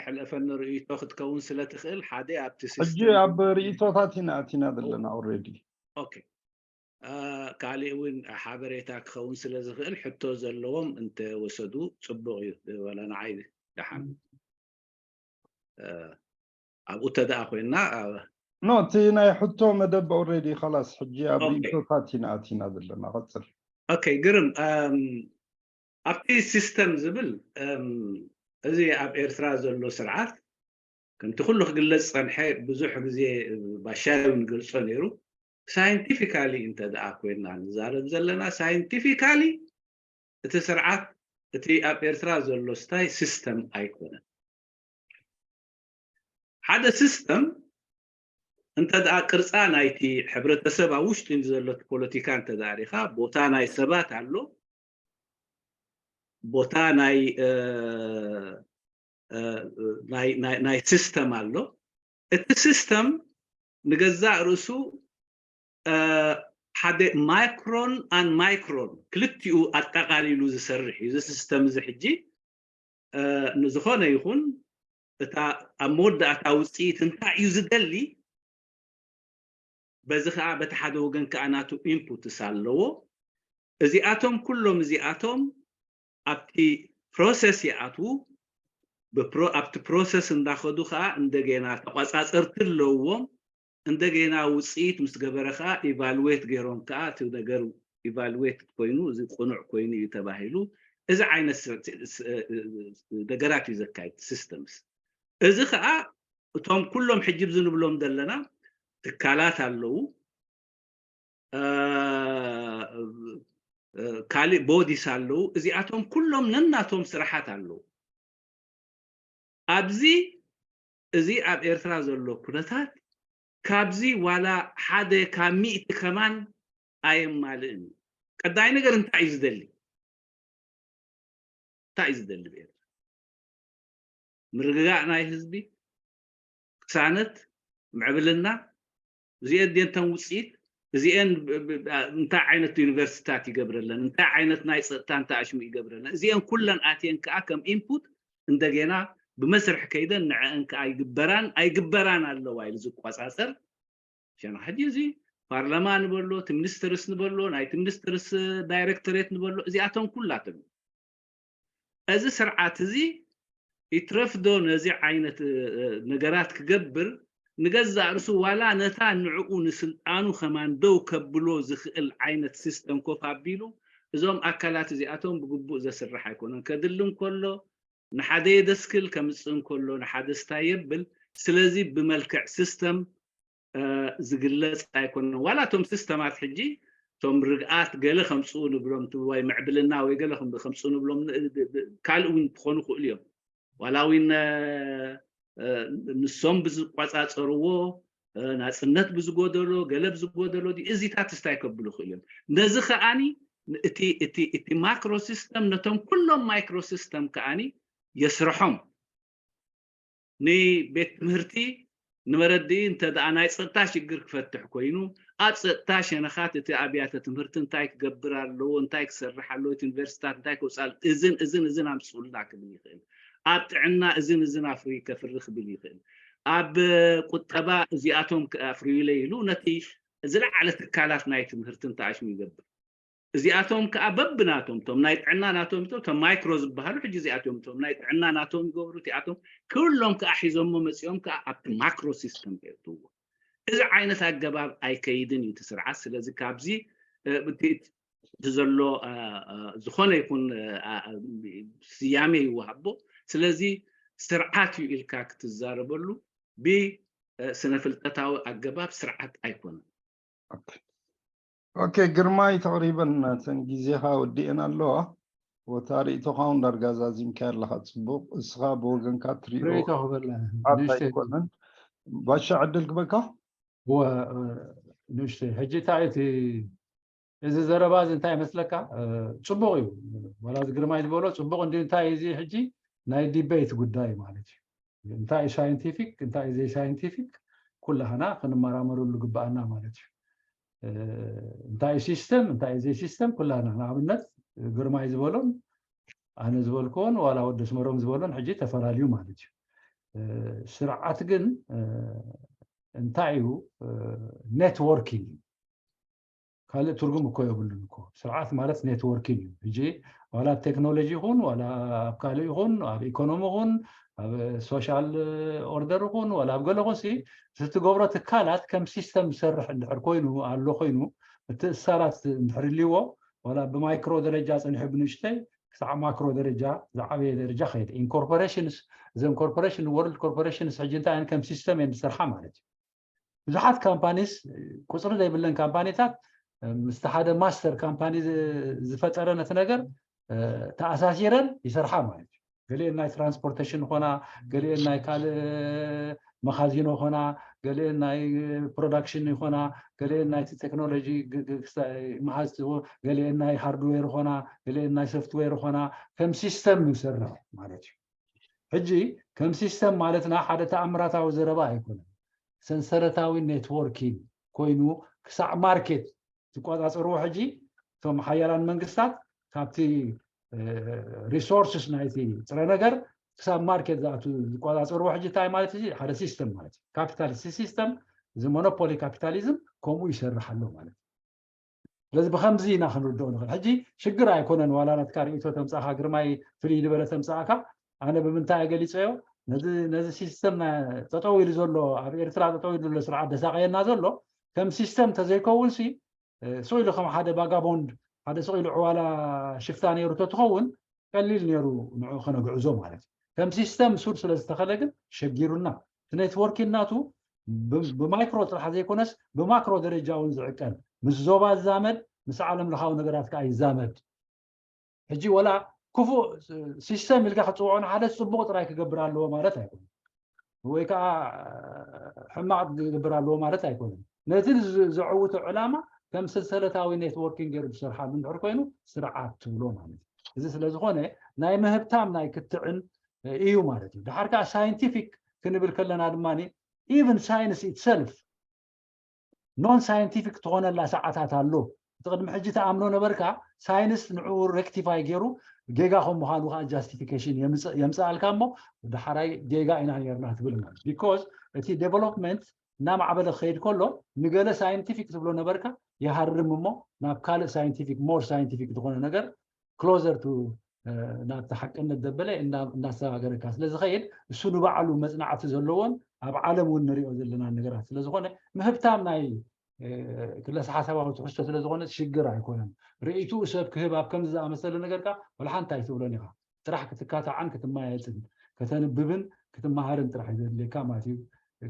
ሕልእፈኒ ርእይቶ ክትከውን ስለ ትኽእል ሓደ ኣብቲ ሕጂ ኣብ ርእይቶታት ኢና ኣቲና ዘለና ኦልሬዲ። ኦኬ፣ ካሊእ እውን ሓበሬታ ክኸውን ስለ ዝኽእል ሕቶ ዘለዎም እንተወሰዱ ፅቡቕ እዩ። ወላ ንዓይ ደሓን ኣብኡ ተደኣ ኮይና ኖ እቲ ናይ ሕቶ መደብ ኦልሬዲ ኸላስ ሕጂ ኣብ ርእይቶታት ኢና ኣቲና ዘለና። ቀፅል። ኦኬ፣ ግርም። ኣብቲ ሲስተም ዝብል እዚ ኣብ ኤርትራ ዘሎ ስርዓት ከምቲ ኩሉ ክግለጽ ዝጸንሐ ብዙሕ ግዜ ባሻይ እውን ይገልጾ ነይሩ። ሳይንቲፊካሊ እንተ ደኣ ኮይንና ንዛረብ ዘለና ሳይንቲፊካሊ እቲ ስርዓት እቲ ኣብ ኤርትራ ዘሎ ስታይ ሲስተም ኣይኮነን። ሓደ ሲስተም እንተ ደኣ ቅርጻ ናይቲ ሕብረተሰብ ኣብ ውሽጢ ዘሎ እቲ ፖለቲካ እንተ ደኣ ሪኻ ቦታ ናይ ሰባት ኣሎ፣ ቦታ ናይ ሲስተም ኣሎ። እቲ ሲስተም ንገዛእ ርእሱ ሓደ ማይክሮን ኣን ማይክሮን ክልቲኡ ኣጠቓሊሉ ዝሰርሕ እዩ። እዚ ሲስተም እዚ ሕጂ ንዝኾነ ይኹን እታ ኣብ መወዳእታ ውፅኢት እንታይ እዩ ዝደሊ፣ በዚ ከዓ በቲ ሓደ ወገን ከዓ ናቱ ኢንፑትስ ኣለዎ። እዚኣቶም ኩሎም እዚኣቶም ኣብቲ ፕሮሰስ ይኣትዉ። ኣብቲ ፕሮሰስ እንዳኸዱ ከዓ እንደገና ተቋፃፀርቲ ኣለውዎም። እንደገና ውፅኢት ምስ ገበረ ከዓ ኢቫሉዌት ገይሮም ከዓ እቲ ነገር ኢቫሉዌት ኮይኑ እዚ ቅኑዕ ኮይኑ እዩ ተባሂሉ። እዚ ዓይነት ነገራት እዩ ዘካይድ ሲስተምስ። እዚ ከዓ እቶም ኩሎም ሕጂ ዝንብሎም ዘለና ትካላት ኣለዉ፣ ካልእ ቦዲስ ኣለዉ። እዚኣቶም ኩሎም ነናቶም ስራሓት ኣለዉ። ኣብዚ እዚ ኣብ ኤርትራ ዘሎ ኩነታት ካብዚ ዋላ ሓደ ካብ ሚእቲ ከማን ኣየማልእን እዩ። ቀዳይ ነገር እንታይ እዩ ዝደሊ? እንታይ እዩ ዝደሊ ብኤርትራ? ምርግጋእ ናይ ህዝቢ፣ ቅሳነት፣ ምዕብልና፣ እዚኤን ድየን እተን ውፅኢት? እዚኤን እንታይ ዓይነት ዩኒቨርሲታት ይገብረለን? እንታይ ዓይነት ናይ ፀጥታ እንታይ ኣሽሙ ይገብረለን? እዚኤን ኩለን ኣትየን ከዓ ከም ኢንፑት እንደገና ብመስርሕ ከይደን ንዐአን ከዓ ይግበራን ኣይግበራን ኣለዋ ኢሉ ዝቆፃፀር ሸና ሕጂ እዚ ፓርላማ ንበሎ፣ እቲ ሚኒስትርስ ንበሎ፣ ናይቲ ሚኒስትርስ ዳይሬክቶሬት ንበሎ፣ እዚኣቶም ኩላቶም እዚ ስርዓት እዚ ይትረፍዶ ነዚ ዓይነት ነገራት ክገብር ንገዛእ ርሱ ዋላ ነታ ንዕኡ ንስልጣኑ ከማን ደው ከብሎ ዝኽእል ዓይነት ሲስተም ኮፍ ኣቢሉ እዞም ኣካላት እዚኣቶም ብግቡእ ዘስርሕ ኣይኮነን። ከድሊ እንከሎ ንሓደ የደስክል፣ ከምፅእ እንከሎ ንሓደ ስታይ የብል። ስለዚ ብመልክዕ ሲስተም ዝግለፅ ኣይኮነን። ዋላ እቶም ሲስተማት ሕጂ እቶም ርግኣት ገለ ከምፅኡ ንብሎም ወይ ምዕብልና ወይ ገለ ከምፅኡ ንብሎም ካልእ እውን ክኾኑ ይኽእሉ እዮም። ዋላ እውን ንሶም ብዝቆፃፀርዎ ናፅነት ብዝጎደሎ ገለ ብዝጎደሎ እዚታት ስታይ ከብሉ ይኽእሉ እዮም። ነዚ ከዓኒ እቲ ማክሮ ሲስተም ነቶም ኩሎም ማይክሮ ሲስተም ከዓኒ የስርሖም። ንቤት ትምህርቲ ንመረድኢ እንተ ደኣ ናይ ጸጥታ ሽግር ክፈትሕ ኮይኑ ኣብ ጸጥታ ሸነኻት እቲ ኣብያተ ትምህርቲ እንታይ ክገብር ኣለዎ እንታይ ክሰርሕ ኣለዎ እቲ ዩኒቨርሲታት እንታይ ክወፅእ እዝን እዝን እዝን ኣምፅኡልና ክብል ይኽእል ኣብ ጥዕና እዝን እዝን ኣፍሪ ከፍሪ ክብል ይኽእል ኣብ ቁጠባ እዚኣቶም ኣፍርዩለይ ኢሉ ነቲ ዝለዓለ ትካላት ናይ ትምህርቲ እንተኣሽሙ ይገብር እዚኣቶም ከዓ በብናቶም እቶም ናይ ጥዕና ናቶም እቶም ማይክሮ ዝበሃሉ ሕጂ እዚኣቶም እቶም ናይ ጥዕና ናቶም ይገብሩ እቲኣቶም ኩሎም ከዓ ሒዞሞ መፂኦም ከዓ ኣብቲ ማክሮ ሲስተም የእትዎ እዚ ዓይነት ኣገባብ ኣይከይድን እዩ እቲ ስርዓት ስለዚ ካብዚ እቲ ዘሎ ዝኾነ ይኹን ስያሜ ይወሃቦ ስለዚ ስርዓት እዩ ኢልካ ክትዛረበሉ ብስነፍልጠታዊ ኣገባብ ስርዓት ኣይኮነን ኦኬ ግርማይ ተቕሪበን እተን ግዜኻ ወዲኤን ኣለዋ ወታ ርእይቶኻ እውን ዳርጋ ዛዚምካ ኣለኻ ፅቡቕ እስኻ ብወገንካ ትሪኦ ርእይቶ ክበላ ዓት ኣይኮነን ባሻ ዕድል ክበካ ንእሽተይ ሕጂ እንታይ እቲ እዚ ዘረባ እዚ እንታይ ይመስለካ ፅቡቕ እዩ ዋላ እዚ ግርማይ ዝበሎ ፅቡቕ እንዲ እንታይ እዚ ሕጂ ናይ ዲቤት ጉዳይ ማለት እዩ እንታይ ሳይንቲፊክ እንታይ ዘይ ሳይንቲፊክ ኩላህና ክንመራመረሉ ግባኣና ማለት እዩ እንታይ ሲስተም እንታይ ዘይ ሲስተም ኩላህና ንኣብነት ግርማይ ዝበሎን ኣነ ዝበልክዎን ዋላ ወደ ስመሮም ዝበሎን ሕጂ ተፈላለዩ ማለት እዩ ስርዓት ግን እንታይ እዩ ኔትወርኪንግ እዩ ካልእ ትርጉም እኮ የብሉን እኮ ስርዓት ማለት ኔትወርኪንግ እዩ ሕጂ ዋላ ኣብ ቴክኖሎጂ ይኹን ዋላ ኣብ ካልእ ይኹን ኣብ ኢኮኖሚ ይኹን ኣብ ሶሻል ኦርደር ይኹን ዋላ ኣብ ገለ ኹንሲ ዝትገብሮ ትካላት ከም ሲስተም ዝሰርሕ እንድሕር ኮይኑ ኣሎ ኮይኑ ምትእስሳራት እንድሕር ህልይዎ ዋላ ብማይክሮ ደረጃ ፀኒሑ ብንእሽተይ ክሳዕ ማክሮ ደረጃ ዝዓበየ ደረጃ ከይደ ኢንኮርፖሬሽንስ እዘን ኮርፖሬሽን ወርልድ ኮርፖሬሽንስ ሕጂ እንታይ ከም ሲስተም እየን ዝሰርሓ ማለት እዩ ብዙሓት ካምፓኒስ ቁፅሪ ዘይብለን ካምፓኒታት ምስቲ ሓደ ማስተር ካምፓኒ ዝፈጠረ ነቲ ነገር ተኣሳሲረን ይሰርሓ ማለት እዩ ገሊአን ናይ ትራንስፖርቴሽን ይኾና ገሊአን ናይ ካልእ መኻዚኖ ይኾና ገሊአን ናይ ፕሮዳክሽን ይኾና ገሊአን ናይቲ ቴክኖሎጂ መሃዝቲ ገሊአን ናይ ሃርድዌር ይኾና ገሊአን ናይ ሶፍትዌር ይኾና ከም ሲስተም ይሰርሕ ማለት እዩ ሕጂ ከም ሲስተም ማለትና ሓደ ተኣምራታዊ ዘረባ ኣይኮነን ሰንሰለታዊ ኔትወርኪንግ ኮይኑ ክሳዕ ማርኬት ዝቆፃፀርዎ ሕጂ እቶም ሓያላን መንግስታት ካብቲ ሪሶርስስ ናይቲ ጥረ ነገር ክሳብ ማርኬት ዝኣቱ ዝቆፃፀርዎ ሕጂ እንታይ ማለት እዚ ሓደ ሲስተም ማለት እዩ ካፒታሊስት ሲስተም እዚ ሞኖፖሊ ካፒታሊዝም ከምኡ ይሰርሕ ኣሎ ማለት ስለዚ ብከምዚ ኢና ክንርድኦ ንኽእል ሕጂ ሽግር ኣይኮነን ዋላ ናትካ ርእቶ ተምፃእካ ግርማይ ፍልይ ዝበለ ተምፃእካ ኣነ ብምንታይ ገሊፀዮ ነዚ ሲስተም ጠጠው ኢሉ ዘሎ ኣብ ኤርትራ ጠጠው ኢሉ ዘሎ ስርዓት ደሳቀየና ዘሎ ከም ሲስተም ተዘይከውንሲ ስቕ ኢሉ ከም ሓደ ባጋቦንድ ሓደ ስቕ ኢሉ ዕዋላ ሽፍታ ነይሩ ተትኸውን ቀሊል ነይሩ ንዑ ከነግዕዞ ማለት እዩ ከም ሲስተም ሱር ስለ ዝተኸለ ግን ሸጊሩና እቲ ኔትወርኪን ናቱ ብማይክሮ ጥራሕ ዘይኮነስ ብማክሮ ደረጃ እውን ዝዕቀን ምስ ዞባ ዝዛመድ ምስ ዓለም ለኻዊ ነገራት ከዓ ይዛመድ ሕጂ ወላ ክፉእ ሲስተም ኢልካ ክፅውዖ ንሓደ ፅቡቕ ጥራይ ክገብር ኣለዎ ማለት ኣይኮነ ወይ ከዓ ሕማቕ ክገብር ኣለዎ ማለት ኣይኮነን ነቲ ዘዕውቶ ዕላማ ከም ሰንሰለታዊ ኔትወርኪን ገይሩ ዝሰርሓሉ እንድሕር ኮይኑ ስርዓት ትብሎ ማለት እዩ እዚ ስለ ዝኾነ ናይ ምህብታም ናይ ክትዕን እዩ ማለት እዩ። ድሓር ከዓ ሳይንቲፊክ ክንብል ከለና ድማ even science itself non scientific ትኾነላ ሰዓታት ኣሎ። እቲ ቅድሚ ሕጂ ተኣምኖ ነበርካ ሳይንስ ንዕኡ ሬክቲፋይ ገይሩ ጌጋ ከም ምዃኑ ከዓ ጃስቲፊኬሽን የምፅኣልካ እሞ ድሓራይ ጌጋ ኢና ነርና ትብል ማለት because እቲ ዴቨሎፕመንት እናማዕበለ ክኸይድ ከሎ ንገለ ሳይንቲፊክ ትብሎ ነበርካ ይሃርም እሞ ናብ ካልእ ሳይንቲፊክ ሞር ሳይንቲፊክ ዝኾነ ነገር ክሎዘር ቱ ናብቲ ሓቅነት ዘበለ እናሰጋገረካ ስለ ዝኸይድ እሱ ንባዕሉ መፅናዕቲ ዘለዎን ኣብ ዓለም እውን ንሪኦ ዘለና ነገራት ስለ ዝኾነ ምህብታም ናይ ክለሳ ሓሳባዊ ትሕዝቶ ስለ ዝኾነ ሽግር ኣይኮነን። ርእይትኡ ሰብ ክህብ ኣብ ከምዚ ዝኣመሰለ ነገርካ ወላ ሓንቲ ኣይትብሎን ኢኻ። ጥራሕ ክትካታዓን ክትማየጥን ከተንብብን ክትመሃርን ጥራሕ እዩ ዘድልየካ ማለት እዩ።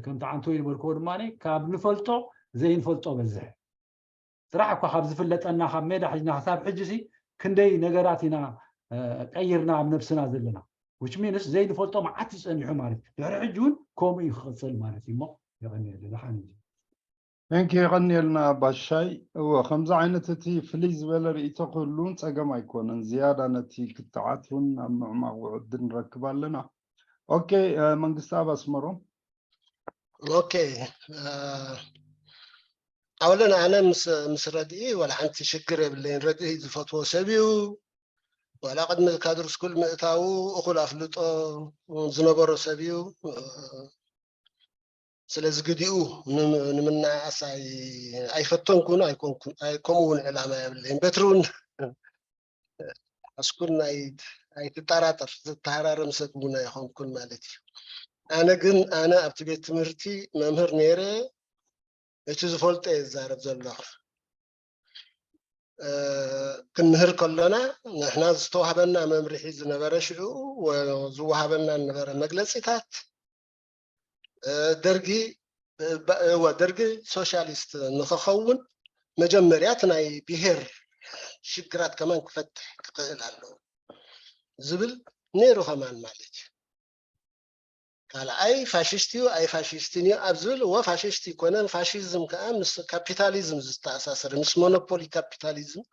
ከምቲ ዓንቶ ዝበልክዎ ድማ ካብ ንፈልጦ ዘይንፈልጦ በዝሕ ጥራሕ እኳ ካብ ዝፍለጠና ካብ ሜዳ ሕጅና ክሳብ ሕጂ ሲ ክንደይ ነገራት ኢና ቀይርና ኣብ ነብስና ዘለና which means ዘይንፈልጦ መዓት እዩ ፀኒሑ ማለት እዩ። ድሕሪ ሕጂ እውን ከምኡ እዩ ክቕፅል ማለት እዩ እሞ የቐንየለ ደሓን እዩ። Thank you የቐንየልና ባሻይ። እወ ከምዚ ዓይነት እቲ ፍልይ ዝበለ ርእይቶ ክህሉን ፀገም ኣይኮነን። ዝያዳ ነቲ ክትዓት እውን ኣብ ምዕማቕ ዕድል ንረክብ ኣለና። ኦኬ መንግስቲ ኣብ ኣስመሮም ኦኬ ኣወለን ኣነ ምስ ረድኢ ዋላ ሓንቲ ሽግር የብለይን። ረድኢ ዝፈትዎ ሰብ እዩ። ዋላ ቅድሚ ካድር ስኩል ምእታዉ እኹል ኣፍልጦ ዝነበሮ ሰብ እዩ። ስለዚ ግዲኡ ንምናኣስ ኣይፈተንኩን ኣይኮንኩን ከምኡ እውን ዕላማ የብለይን። በትሪ እውን ኣስኩን ኣይትጠራጠር ዝተሃራረም ሰብ እውን ኣይኮንኩን ማለት እዩ። ኣነ ግን ኣነ ኣብቲ ቤት ትምህርቲ መምህር ነይረ እቲ ዝፈልጦ እየ ዝዛረብ ዘለኹ። ክንምህር ከሎና ንሕና ዝተዋህበና መምርሒ ዝነበረ ሽዑ ዝወሃበና ዝነበረ መግለፂታት ደርጊ ደርጊ ሶሻሊስት ንክኸውን መጀመርያ እቲ ናይ ብሄር ሽግራት ከማን ክፈትሕ ክኽእል ኣለዎ ዝብል ነይሩ ከማን ማለት እዩ። ካልኣይ ፋሽስት እዩ ኣይ ፋሽስትን እዩ ኣብ ዝብል እወ ፋሽስት ይኮነን ፋሽዝም ከዓ ምስ ካፒታሊዝም ዝተኣሳሰረ ምስ ሞኖፖሊ ካፒታሊዝም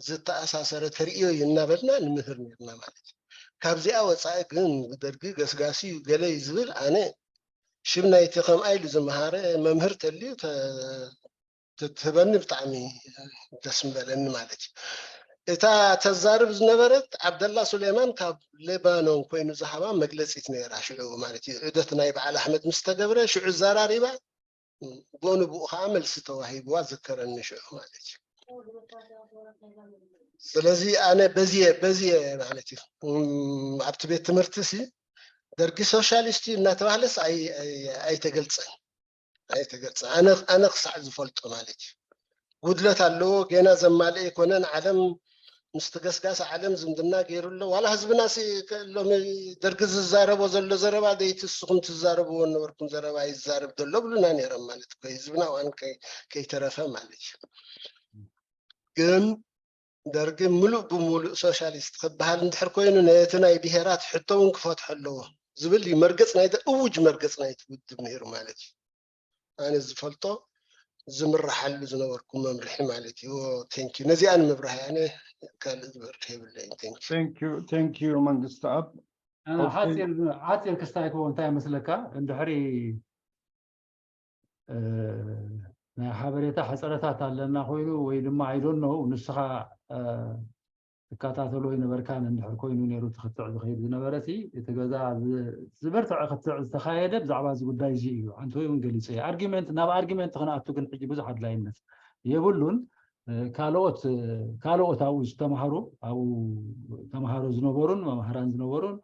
ዝተኣሳሰረ ተርእዮ እዩ እናበልና ንምህር ነርና ማለት እዩ። ካብዚኣ ወፃኢ ግን ደርጊ ገስጋሲ እዩ ገለ እዩ ዝብል ኣነ ሽም ናይቲ ከምኣ ኢሉ ዝመሃረ መምህር ተልዩ ትህበኒ ብጣዕሚ ደስ ምበለኒ ማለት እዩ። እታ ተዛርብ ዝነበረት ዓብደላ ሱሌማን ካብ ሌባኖን ኮይኑ ዝሃባ መግለፂት ነይራ ሽዑ ማለት እዩ። ዑደት ናይ በዓል ኣሕመድ ምስ ተገብረ ሽዑ ዘራሪባ ብኡ ንብኡ ከዓ መልሲ ተዋሂብዋ ዝከረኒ ሽዑ ማለት እዩ። ስለዚ ኣነ በዚየ በዚየ ማለት እዩ ኣብቲ ቤት ትምህርቲ ሲ ደርጊ ሶሻሊስት እዩ እናተባህለስ ኣይተገልፀን ኣይተገልፀን ኣነ ክሳዕ ዝፈልጦ ማለት እዩ። ጉድለት ኣለዎ ገና ዘማልአ ኣይኮነን ዓለም ምስቲ ገስጋስ ዓለም ዝምድና ገይሩ ኣሎ ዋላ ህዝብና ሲ ሎሚ ደርጊ ዝዛረቦ ዘሎ ዘረባ ዘይትስኹም ትዛረብዎ ነበርኩም ዘረባ ይዛረብ ዘሎ ብሉና ነይሮም ማለት እኮ ህዝብና ዋን ከይተረፈ ማለት እዩ። ግን ደርጊ ምሉእ ብምሉእ ሶሻሊስት ክበሃል እንድሕር ኮይኑ ነቲ ናይ ብሄራት ሕቶ እውን ክፈትሖ ኣለዎ ዝብል እዩ መርገፅ ናይቲ እውጅ መርገፅ ናይቲ ውድብ ነይሩ ማለት እዩ። ኣነ ዝፈልጦ ዝምርሓሉ ዝነበርኩ መምርሒ ማለት እዩ። ቴንኪዩ ነዚኣ ንምብራህ ኣነ ካልእ ዝበርድ የብለይን። ቴንኪዩ መንግስቲ ኣብ ሓፂር ክስታይ ክዎ እንታይ መስለካ እንድሕሪ ናይ ሓበሬታ ሕፅረታት ኣለና ኮይኑ ወይ ድማ ኣይዶኖ ንስኻ ትከታተሎ ይነበርካን እንድሕር ኮይኑ ነይሩ ትክትዕ ዝኸይድ ዝነበረ ሲ እቲ ገዛ ዝበርትዐ ክትዕ ዝተካየደ ብዛዕባ እዚ ጉዳይ እዚ እዩ። ኣንተ እውን ገሊፀ ኣርጊመንት ናብ ኣርጊመንት ክንኣቱ ግን ሕጂ ብዙሕ ኣድላይነት የብሉን። ካልኦት ካልኦት ኣብኡ ዝተማሃሩ ኣብኡ ተማሃሮ ዝነበሩን መማህራን ዝነበሩን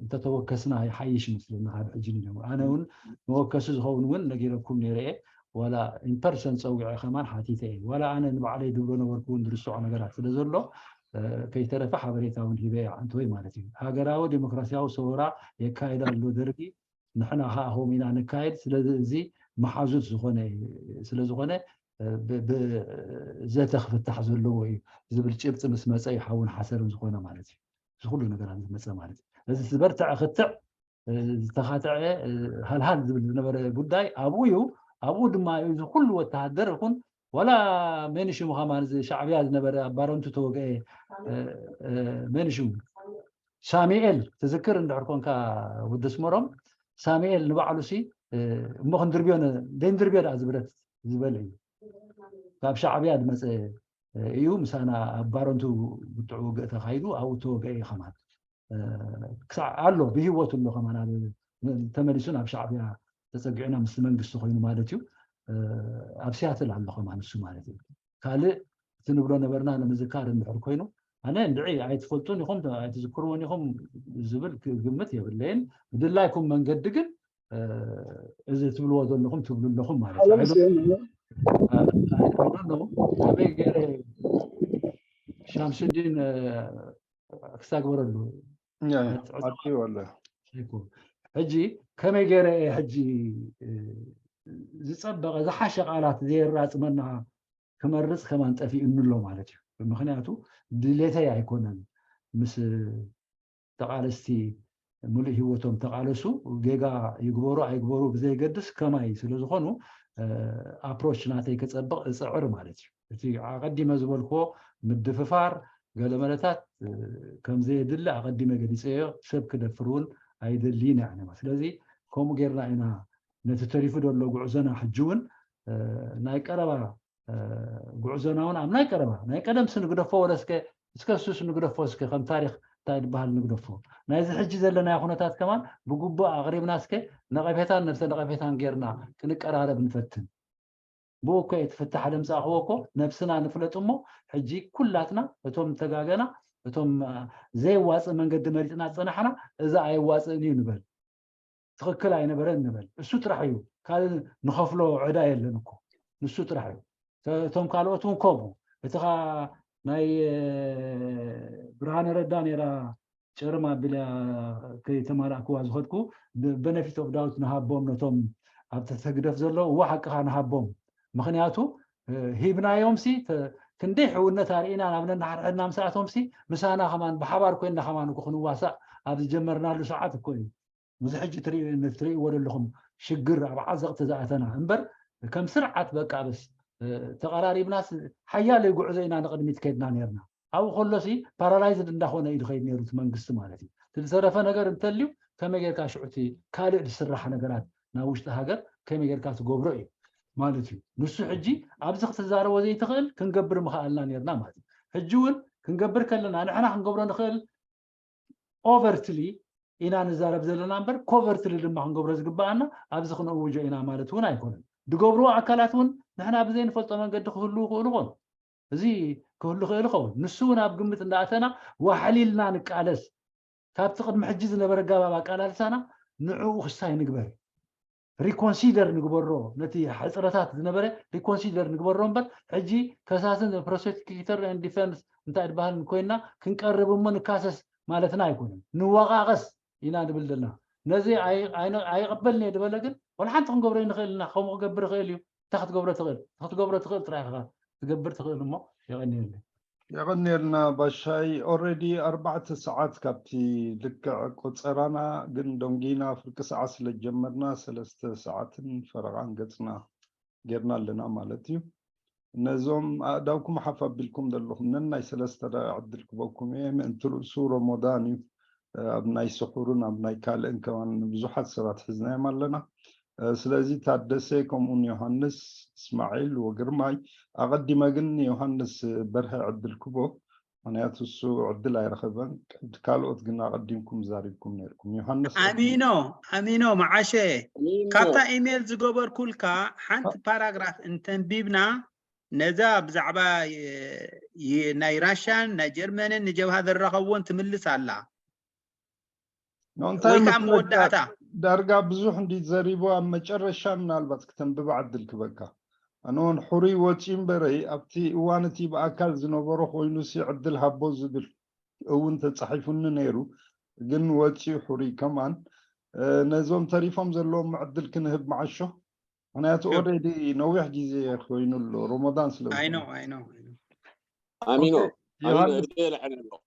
እንተተወከስና ይሓይሽ ይመስለኒ ካብ ሕጂ ንጀምር ኣነ እውን መወከሲ ዝኸውን እውን ነጊረኩም ነይረ እየ ዋላ ኢንፐርሰን ፀዊዐ ከማን ሓቲተ እየ ዋላ ኣነ ንባዕለይ ድብሎ ነበርኩ እውን ዝርስዖ ነገራት ስለ ዘሎ ከይተረፈ ሓበሬታ እውን ሂበ እየ ዓንተወይ ማለት እዩ ሃገራዊ ዴሞክራሲያዊ ሰወራ የካየድ ኣሎ ደርጊ ንሕና ከዓ ከምኡ ኢና ንካየድ ስለዚ እዚ መሓዙት ዝኾነ ስለ ዝኾነ ዘተ ክፍታሕ ዘለዎ እዩ ዝብል ጭብጢ ምስ መፀ እዩ ሓውን ሓሰርን ዝኾነ ማለት እዩ እዚ ኩሉ ነገራት ዝመፀ ማለት እዩ እዚ ዝበርትዐ ክትዕ ዝተኻትዐ ሃልሃል ዝብል ዝነበረ ጉዳይ ኣብኡ እዩ ኣብኡ ድማ እዩ እዚ ኩሉ ወተሃደር ይኹን ዋላ መን ሽሙ ከማን እዚ ሻዕብያ ዝነበረ ኣብ ባረንቱ ተወግአ መን ሽሙ ሳሚኤል ትዝክር እንድሕር ኮንካ ወዲ ኣስመሮም ሳሚኤል ንባዕሉ ሲ እሞ ክንድርብዮ ዘይንድርብዮ ደኣ ዝብረት ዝበል እዩ ካብ ሻዕብያ ዝመፀ እዩ ምሳና ኣብ ባረንቱ ብትዑ ውግእ ተኻይዱ ኣብኡ ተወግአ እዩ ከማን ክሳዕ ኣሎ ብህወት ኣሎ ከማን ተመሊሱ ናብ ሻዕብያ ተፀጊዑና ምስ መንግስቲ ኮይኑ ማለት እዩ ኣብ ሲያትል ኣሎ ከማን እሱ ማለት እዩ ካልእ እቲ ንብሎ ነበርና ንምዝካር እንድሕር ኮይኑ ኣነ እንድዒ ኣይትፈልጡን ኢኹም ኣይትዝክርዎን ኢኹም ዝብል ግምት የብለይን ብድላይኩም መንገዲ ግን እዚ ትብልዎ ዘለኹም ትብሉ ኣለኹም ማለት እዩ ከመይ ገይረ ሻምስዲን ክሳግበረሉ ሕጂ ከመይ ገይረ ሕጂ ዝፀበቐ ዝሓሸ ቃላት ዘየራፅመና ክመርፅ ከማን ጠፊኡኒ ኣሎ ማለት እዩ ምክንያቱ ድሌተይ ኣይኮነን ምስ ተቃለስቲ ሙሉእ ህይወቶም ተቃለሱ ጌጋ ይግበሩ ኣይግበሩ ብዘይገድስ ከማይ ስለዝኾኑ approach ናተይ ክፀብቕ እፅዕር ማለት እዩ እቲ ኣቀዲመ ዝበልክዎ ምድፍፋር ገለመለታት ከምዘየድሊ ኣቀዲመ ገሊፀዮ ሰብ ክደፍር እውን ኣይደልይን እያ ስለዚ ከምኡ ጌርና ኢና ነቲ ተሪፉ ዘሎ ጉዕዞና ሕጂ እውን ናይ ቀረባ ጉዕዞና እውን ኣብ ናይ ቀረባ ናይ ቀደምሲ ንግደፎ ወለስከ እስከ ሱስ ንግደፎ እስከ ከም ታሪክ እንታይ ዝበሃል ንግደፎ ናይዚ ሕጂ ዘለናዮ ኩነታት ከማን ብግቡእ ኣቅሪብና እስከ ነቀፌታን ነብሰ ነቀፌታን ጌርና ክንቀራረብ ንፈትን ብኡ እኮ እቲ ፍታሕ ደምፃእክዎ እኮ ነብስና ንፍለጥ እሞ ሕጂ ኩላትና እቶም ተጋገና እቶም ዘይዋፅእ መንገዲ መሪፅና ዝፀናሕና እዚ ኣይዋፅእን እዩ ንበል ትኽክል ኣይነበረን ንበል እሱ ጥራሕ እዩ ካልእ ንኸፍሎ ዕዳ የለን እኮ ንሱ ጥራሕ እዩ እቶም ካልኦት እውን ከምኡ እቲ ናይ ብርሃነ ረዳ ነራ ጨርማ ኣቢላ ከይተማላእክዋ ዝኸድኩ benefit of doubt ንሃቦም ነቶም ኣብ ትሕቲ ህግደፍ ዘለዉ እዋ ሓቅኻ ንሃቦም ምኽንያቱ ሂብናዮም ሲ ክንደይ ሕውነት ኣርኢና ናብ ነንሓድሕድና ምስኣቶም ሲ ምሳና ከማን ብሓባር ኮይንና ከማን እኮ ክንዋሳእ ኣብ ዝጀመርናሉ ሰዓት እኮ እዩ እዚ ሕጂ ትርእይዎ ዘለኹም ሽግር ኣብ ዓዘቕቲ ዝኣተና እምበር ከም ስርዓት በቃ በስ ተቐራሪብናስ ሓያለይ ጉዕዞ ኢና ንቕድሚት ከድና ነርና ኣብኡ ከሎሲ paralyzed እንዳኾነ እዩ ዝኸይድ ነሩ እቲ መንግስቲ ማለት እዩ ዝተረፈ ነገር እንተልዩ ከመይ ጌርካ ሽዑ እቲ ካልእ ዝስራሕ ነገራት ናብ ውሽጢ ሃገር ከመይ ጌርካ ትገብሮ እዩ ማለት እዩ ንሱ ሕጂ ኣብዚ ክትዛረቦ ዘይትኽእል ክንገብር ምኽኣልና ነርና ማለት እዩ ሕጂ እውን ክንገብር ከለና ንሕና ክንገብሮ ንኽእል overtly ኢና ንዛረብ ዘለና እምበር covertly ድማ ክንገብሮ ዝግበኣና ኣብዚ ክንእውጆ ኢና ማለት እውን ኣይኮነን ዝገብርዎ ኣካላት እውን ንሕና ብዘይንፈልጦ መንገዲ ክህልው ይኽእሉ ይኾኑ እዚ ክህሉ ይኽእል ይኸውን ንሱ እውን ኣብ ግምት እንዳኣተና ዋሕሊልና ንቃለስ ካብቲ ቅድሚ ሕጂ ዝነበረ ኣገባብ ኣቃላልሳና ንዕኡ ክስታይ ንግበር reconsider ንግበሮ ነቲ ሕፅረታት ዝነበረ reconsider ንግበሮ እምበር ሕጂ ከሳስን prosecutor and defense እንታይ ድበሃል ኮይንና ክንቀርብ እሞ ንካሰስ ማለትና ኣይኮነን ንወቃቀስ ኢና ንብል ዘለና ነዚ ኣይቅበልን እየ ዝበለ ግን ወላ ሓንቲ ክንገብሮ ንኽእል ኢና ከምኡ ክገብር ይኽእል እዩ እንታይ ክትገብሮ ትኽእል ክትገብሮ ትኽእል ጥራይ ኢኻ ትገብር ትኽእል እሞ የቐንየለይ የቐንየልና ባሻይ already ኣርባዕተ ሰዓት ካብቲ ልክዕ ቆፀራና ግን ደንጊና ፍርቂ ሰዓት ስለ ጀመርና ሰለስተ ሰዓትን ፈረቓን ገፅና ጌርና ኣለና ማለት እዩ ነዞም ኣእዳውኩም ሓፍ ኣቢልኩም ዘለኹም ነናይ ሰለስተ ደቂቕ ዕድል ክበኩም እየ ምእንቲ ርእሱ ሮሞዳን እዩ ኣብ ናይ ስሑርን ኣብ ናይ ካልእን ከማን ብዙሓት ሰባት ሒዝናዮም ኣለና ስለዚ ታደሰ ከምኡን ዮሃንስ እስማዒል ወግርማይ ኣቐዲመ ግን ንዮሃንስ በርሀ ዕድል ክቦ ምክንያቱ እሱ ዕድል ኣይረኸበን ካልኦት ግን ኣቐዲምኩም ዛሪብኩም ነርኩም ዮሃንስ ኣሚኖ ኣሚኖ መዓሸ ካብታ ኢሜል ዝገበርኩልካ ሓንቲ ፓራግራፍ እንተንቢብና ነዛ ብዛዕባ ናይ ራሽያን ናይ ጀርመንን ንጀብሃ ዘራኸብዎን ትምልስ ኣላ እንታይ መወዳእታ ዳርጋ ብዙሕ እንዲ ዘሪቡ ኣብ መጨረሻ ምናልባት ክተንብብ ዕድል ክበካ ኣነ እውን ሕሩይ ወፂኡ እምበረይ ኣብቲ እዋን እቲ ብኣካል ዝነበሮ ኮይኑ ሲ ዕድል ሃቦ ዝብል እውን ተፃሒፉኒ ነይሩ ግን ወፂኡ ሕሩይ ከማን ነዞም ተሪፎም ዘለዎም ዕድል ክንህብ መዓሾ ምክንያቱ already ነዊሕ ግዜ ኮይኑ ኣሎ ሮሞዳን ስለ ኣሚኖ ኣልዕል ኣለኹ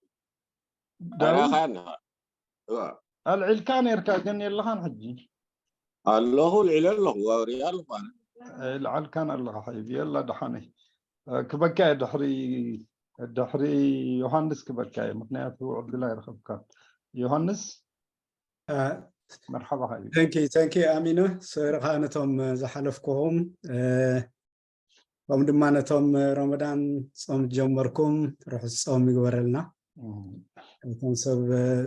ኣልዒልካ ነርካ ግን የለኻን ሕጂ ኣለኹ ልዕለ ኣለኹ ሪኣ ኣለኹ ልዓልካን ኣለኻ ሓይብ የላ ደሓነይ ክበካ እየ ድሕሪ ድሕሪ ዮሃንስ ክበካ እየ፣ ምክንያቱ ዕድል ኣይረኸብካን። ዮሃንስ፣ መርሓባኻ እዩ። Thank you, thank you ኣሚኖ። ስእርኻ ነቶም ዝሓለፍኩኹም፣ ከምኡ ድማ ነቶም ረመዳን ጾም ጀመርኩም ርሑስ ጾም ይግበረልና። እቶም ሰብ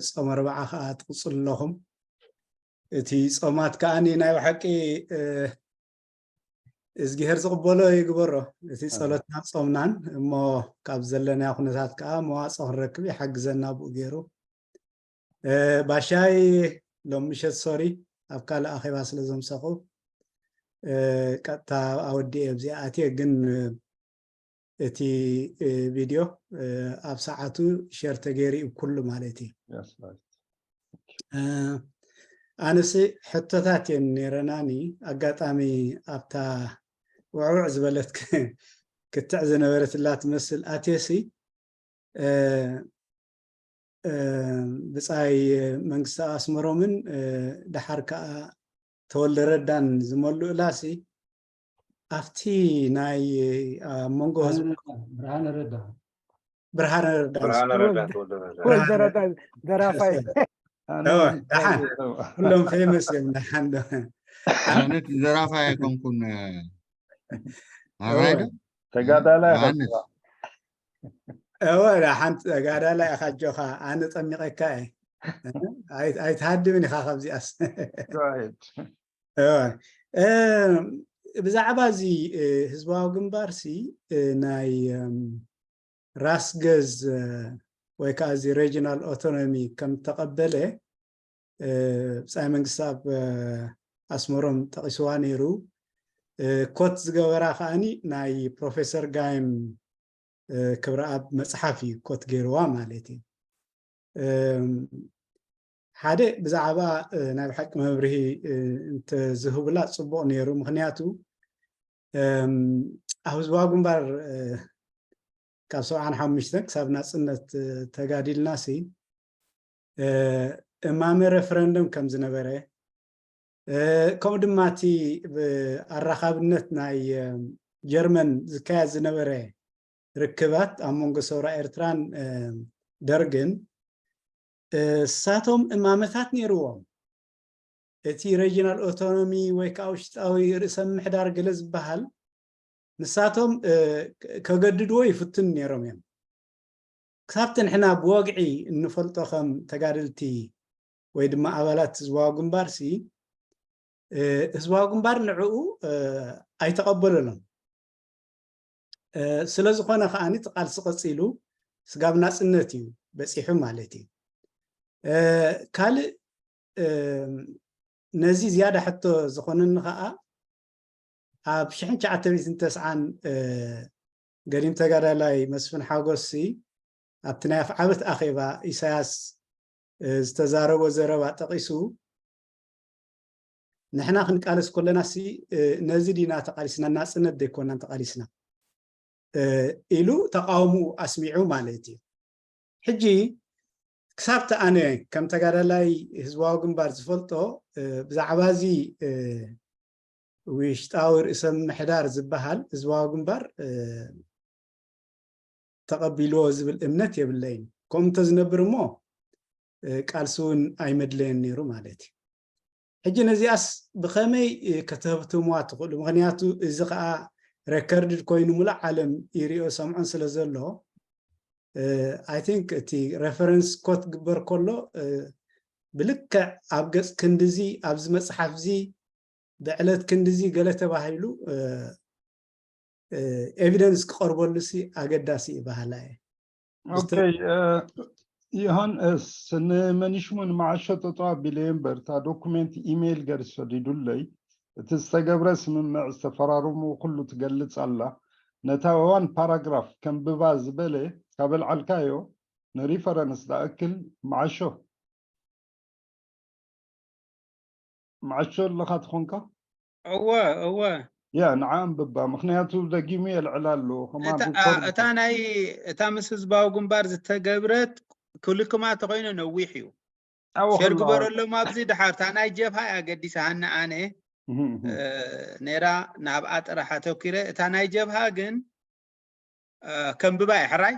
ጾም ኣርባዓ ከዓ ትቕጽሉ ኣለኹም። እቲ ጾማት ከዓኒ ናይ ብሓቂ እዝግሄር ዝቕበሎ ይግበሮ። እቲ ጸሎትና ጾምናን እሞ ካብ ዘለናዮ ኩነታት ከዓ መዋጽኦ ክንረክብ ይሓግዘና ብኡ ገይሩ። ባሻይ ሎም ምሸት ሶሪ ኣብ ካልእ ኣኼባ ስለ ዘምሰኹ ቀጥታ ኣወዲኤ ኣብዚኣ ኣትየ፣ ግን እቲ ቪድዮ ኣብ ሰዓቱ ሸር ተገይሩ እዩ ኩሉ ማለት እዩ። ኣነስ ሕቶታት እየን ነይረናኒ። ኣጋጣሚ ኣብታ ውዕውዕ ዝበለት ክትዕ ዝነበረትላ ትመስል ኣትየሲ ብፃይ መንግስቲ ኣስመሮምን ደሓር ከዓ ተወልደ ረዳን ዝመልኡላሲ ኣብቲ ናይ ኣብ መንጎ ህዝቢ ብርሃነ ረዳ ብርሃነ ረዳ ብርሃነ ረዳ ተወልደ ረዳ ተወልደ ረዳ ደራፋይ ደሓን ኩሎም ፌመስ እዮም። ደሓን ዶ ኣነት ዘራፋ ኣይኮንኩን። ኣራይ ዶ ተጋዳላይ ዮሃንስ እወ ሓንቲ ተጋዳላይ ኢኻ ኣጆኻ፣ ኣነ ጠሚቐካ እየ። ኣይትሃድምን ኢኻ ካብዚኣስ። ብዛዕባ እዚ ህዝባዊ ግንባር ሲ ናይ ራስ ገዝ ወይ ከዓ እዚ ሬጂናል ኦቶኖሚ ከም ተቐበለ ብፃይ መንግስቲ ኣብ ኣስመሮም ጠቂስዋ ነይሩ። ኮት ዝገበራ ከዓኒ ናይ ፕሮፌሰር ጋይም ክብረኣብ መፅሓፍ እዩ ኮት ገይርዋ ማለት እዩ። ሓደ ብዛዕባ ናይ ብሓቂ መብርሂ እንተዝህቡላ ፅቡቕ ነይሩ። ምክንያቱ ኣብ ህዝባዊ ግንባር ካብ ሰብዓን ሓሙሽተን ክሳብ ናፅነት ተጋዲልና ሲ እማመ ሬፈረንደም ከም ዝነበረ ከምኡ ድማ እቲ ኣራኻብነት ናይ ጀርመን ዝካየድ ዝነበረ ርክባት ኣብ መንጎ ሰውራ ኤርትራን ደርግን እሳቶም እማመታት ነይርዎም። እቲ ሬጂናል ኦቶኖሚ ወይ ከዓ ውሽጣዊ ርእሰ ምሕዳር ገለ ዝበሃል ንሳቶም ከገድድዎ ይፍትኑ ነይሮም እዮም። ክሳብቲ ንሕና ብወግዒ እንፈልጦ ከም ተጋደልቲ ወይ ድማ ኣባላት ህዝባዊ ግንባር ሲ ህዝባዊ ግንባር ንዕኡ ኣይተቐበለሎም። ስለ ዝኾነ ከዓኒ እቲ ቃልሲ ቀፂሉ ስጋብ ናፅነት እዩ በፂሑ ማለት እዩ። ካልእ ነዚ ዝያዳ ሕቶ ዝኾነኒ ከዓ ኣብ ሽሕን ትሽዓተ ሚእትን ተስዓን ገዲም ተጋዳላይ መስፍን ሓጎስ ሲ ኣብቲ ናይ ኣፍዓበት ኣኼባ ኢሳያስ ዝተዛረቦ ዘረባ ጠቒሱ ንሕና ክንቃለስ ከለና ሲ ነዚ ዲና ተቃሊስና ናፅነት ዘይኮናን ተቃሊስና ኢሉ ተቃውምኡ ኣስሚዑ ማለት እዩ። ሕጂ ክሳብቲ ኣነ ከም ተጋዳላይ ህዝባዊ ግንባር ዝፈልጦ ብዛዕባ እዚ ውሽጣዊ ርእሰ ምሕዳር ዝበሃል ህዝባዊ ግንባር ተቐቢልዎ ዝብል እምነት የብለይን። ከምኡ እንተዝነብር እሞ ቃልሲ እውን ኣይመድለየን ነይሩ ማለት እዩ። ሕጂ ነዚኣስ ብኸመይ ከተህብትምዋ ትኽእሉ? ምክንያቱ እዚ ከዓ ሬከርድድ ኮይኑ ሙሉእ ዓለም ይሪኦ ሰምዖን ስለ ዘሎ I think እቲ ሬፈረንስ ኮት ግበር ከሎ ብልክዕ ኣብ ገፅ ክንድዚ ኣብዚ መፅሓፍ እዚ ብዕለት ክንድዚ ገለ ተባሂሉ ኤቪደንስ ክቐርበሉ ሲ ኣገዳሲ እዩ በሃላ እየ። ኦኬ ዮሃንስ፣ ንመኒሽሙ ንመዓሾ ጠጠው ኣቢለዮ እምበር እታ ዶኩሜንት ኢሜይል ገይሩ ሰዲዱለይ። እቲ ዝተገብረ ስምምዕ ዝተፈራረሙ ኩሉ ትገልፅ ኣላ። ነታ ዋን ፓራግራፍ ከንብባ ዝበለ ካብ ኣልዓልካዮ ንሪፈረንስ ዝኣክል መዓሾ መዓሾ ኣለኻ ትኾንካ? እወ እወ ያ ንዓ ኣንብባ፣ ምክንያቱ ደጊሙ የልዕላ ኣሎ። ከማን እታ ሪኮርድ እታ ናይ እታ ምስ ህዝባዊ ግንባር ዝተገብረት ክልክማ ተኮይኑ ነዊሕ እዩ። ኣዎ ሸር ከሎ ግበረሎም ኣብዚ ድሓር እታ ናይ ጀብሃ እያ ገዲሳሃኒ ኣነ እህ፣ እህ። እ፣ ነይራ ናብኣ ጥራሕ ኣተኪረ። እታ ናይ ጀብሃ ግን እ፣ ከንብባ እየ። ሕራይ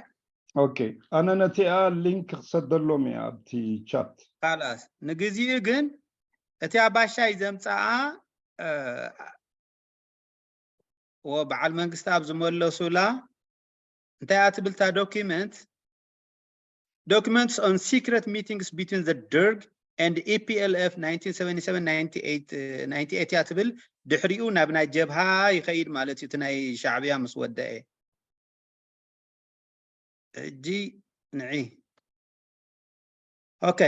ኦኬ፣ ኣነ ነቲኣ ሊንክ ክሰደሎም እየ ኣብቲ ቻት። ካላስ ንግዚኡ ግን እቲኣ ባሻይ ዘምፀኣ እ፣ ወ በዓል መንግስቲ ኣብ ዝመለሱላ እንታይ እያ ትብል እታ ዶኪመንት? Documents on secret meetings between the ደርግ and E P L F nineteen seventy-seven ninety-eight እያ ትብል። ድሕሪኡ ናብ ናይ ጀብሃ ይኸይድ ማለት እዩ፣ እቲ ናይ ሻዕብያ ምስ ወደአ። ሕጂ ንዒ ኦኬ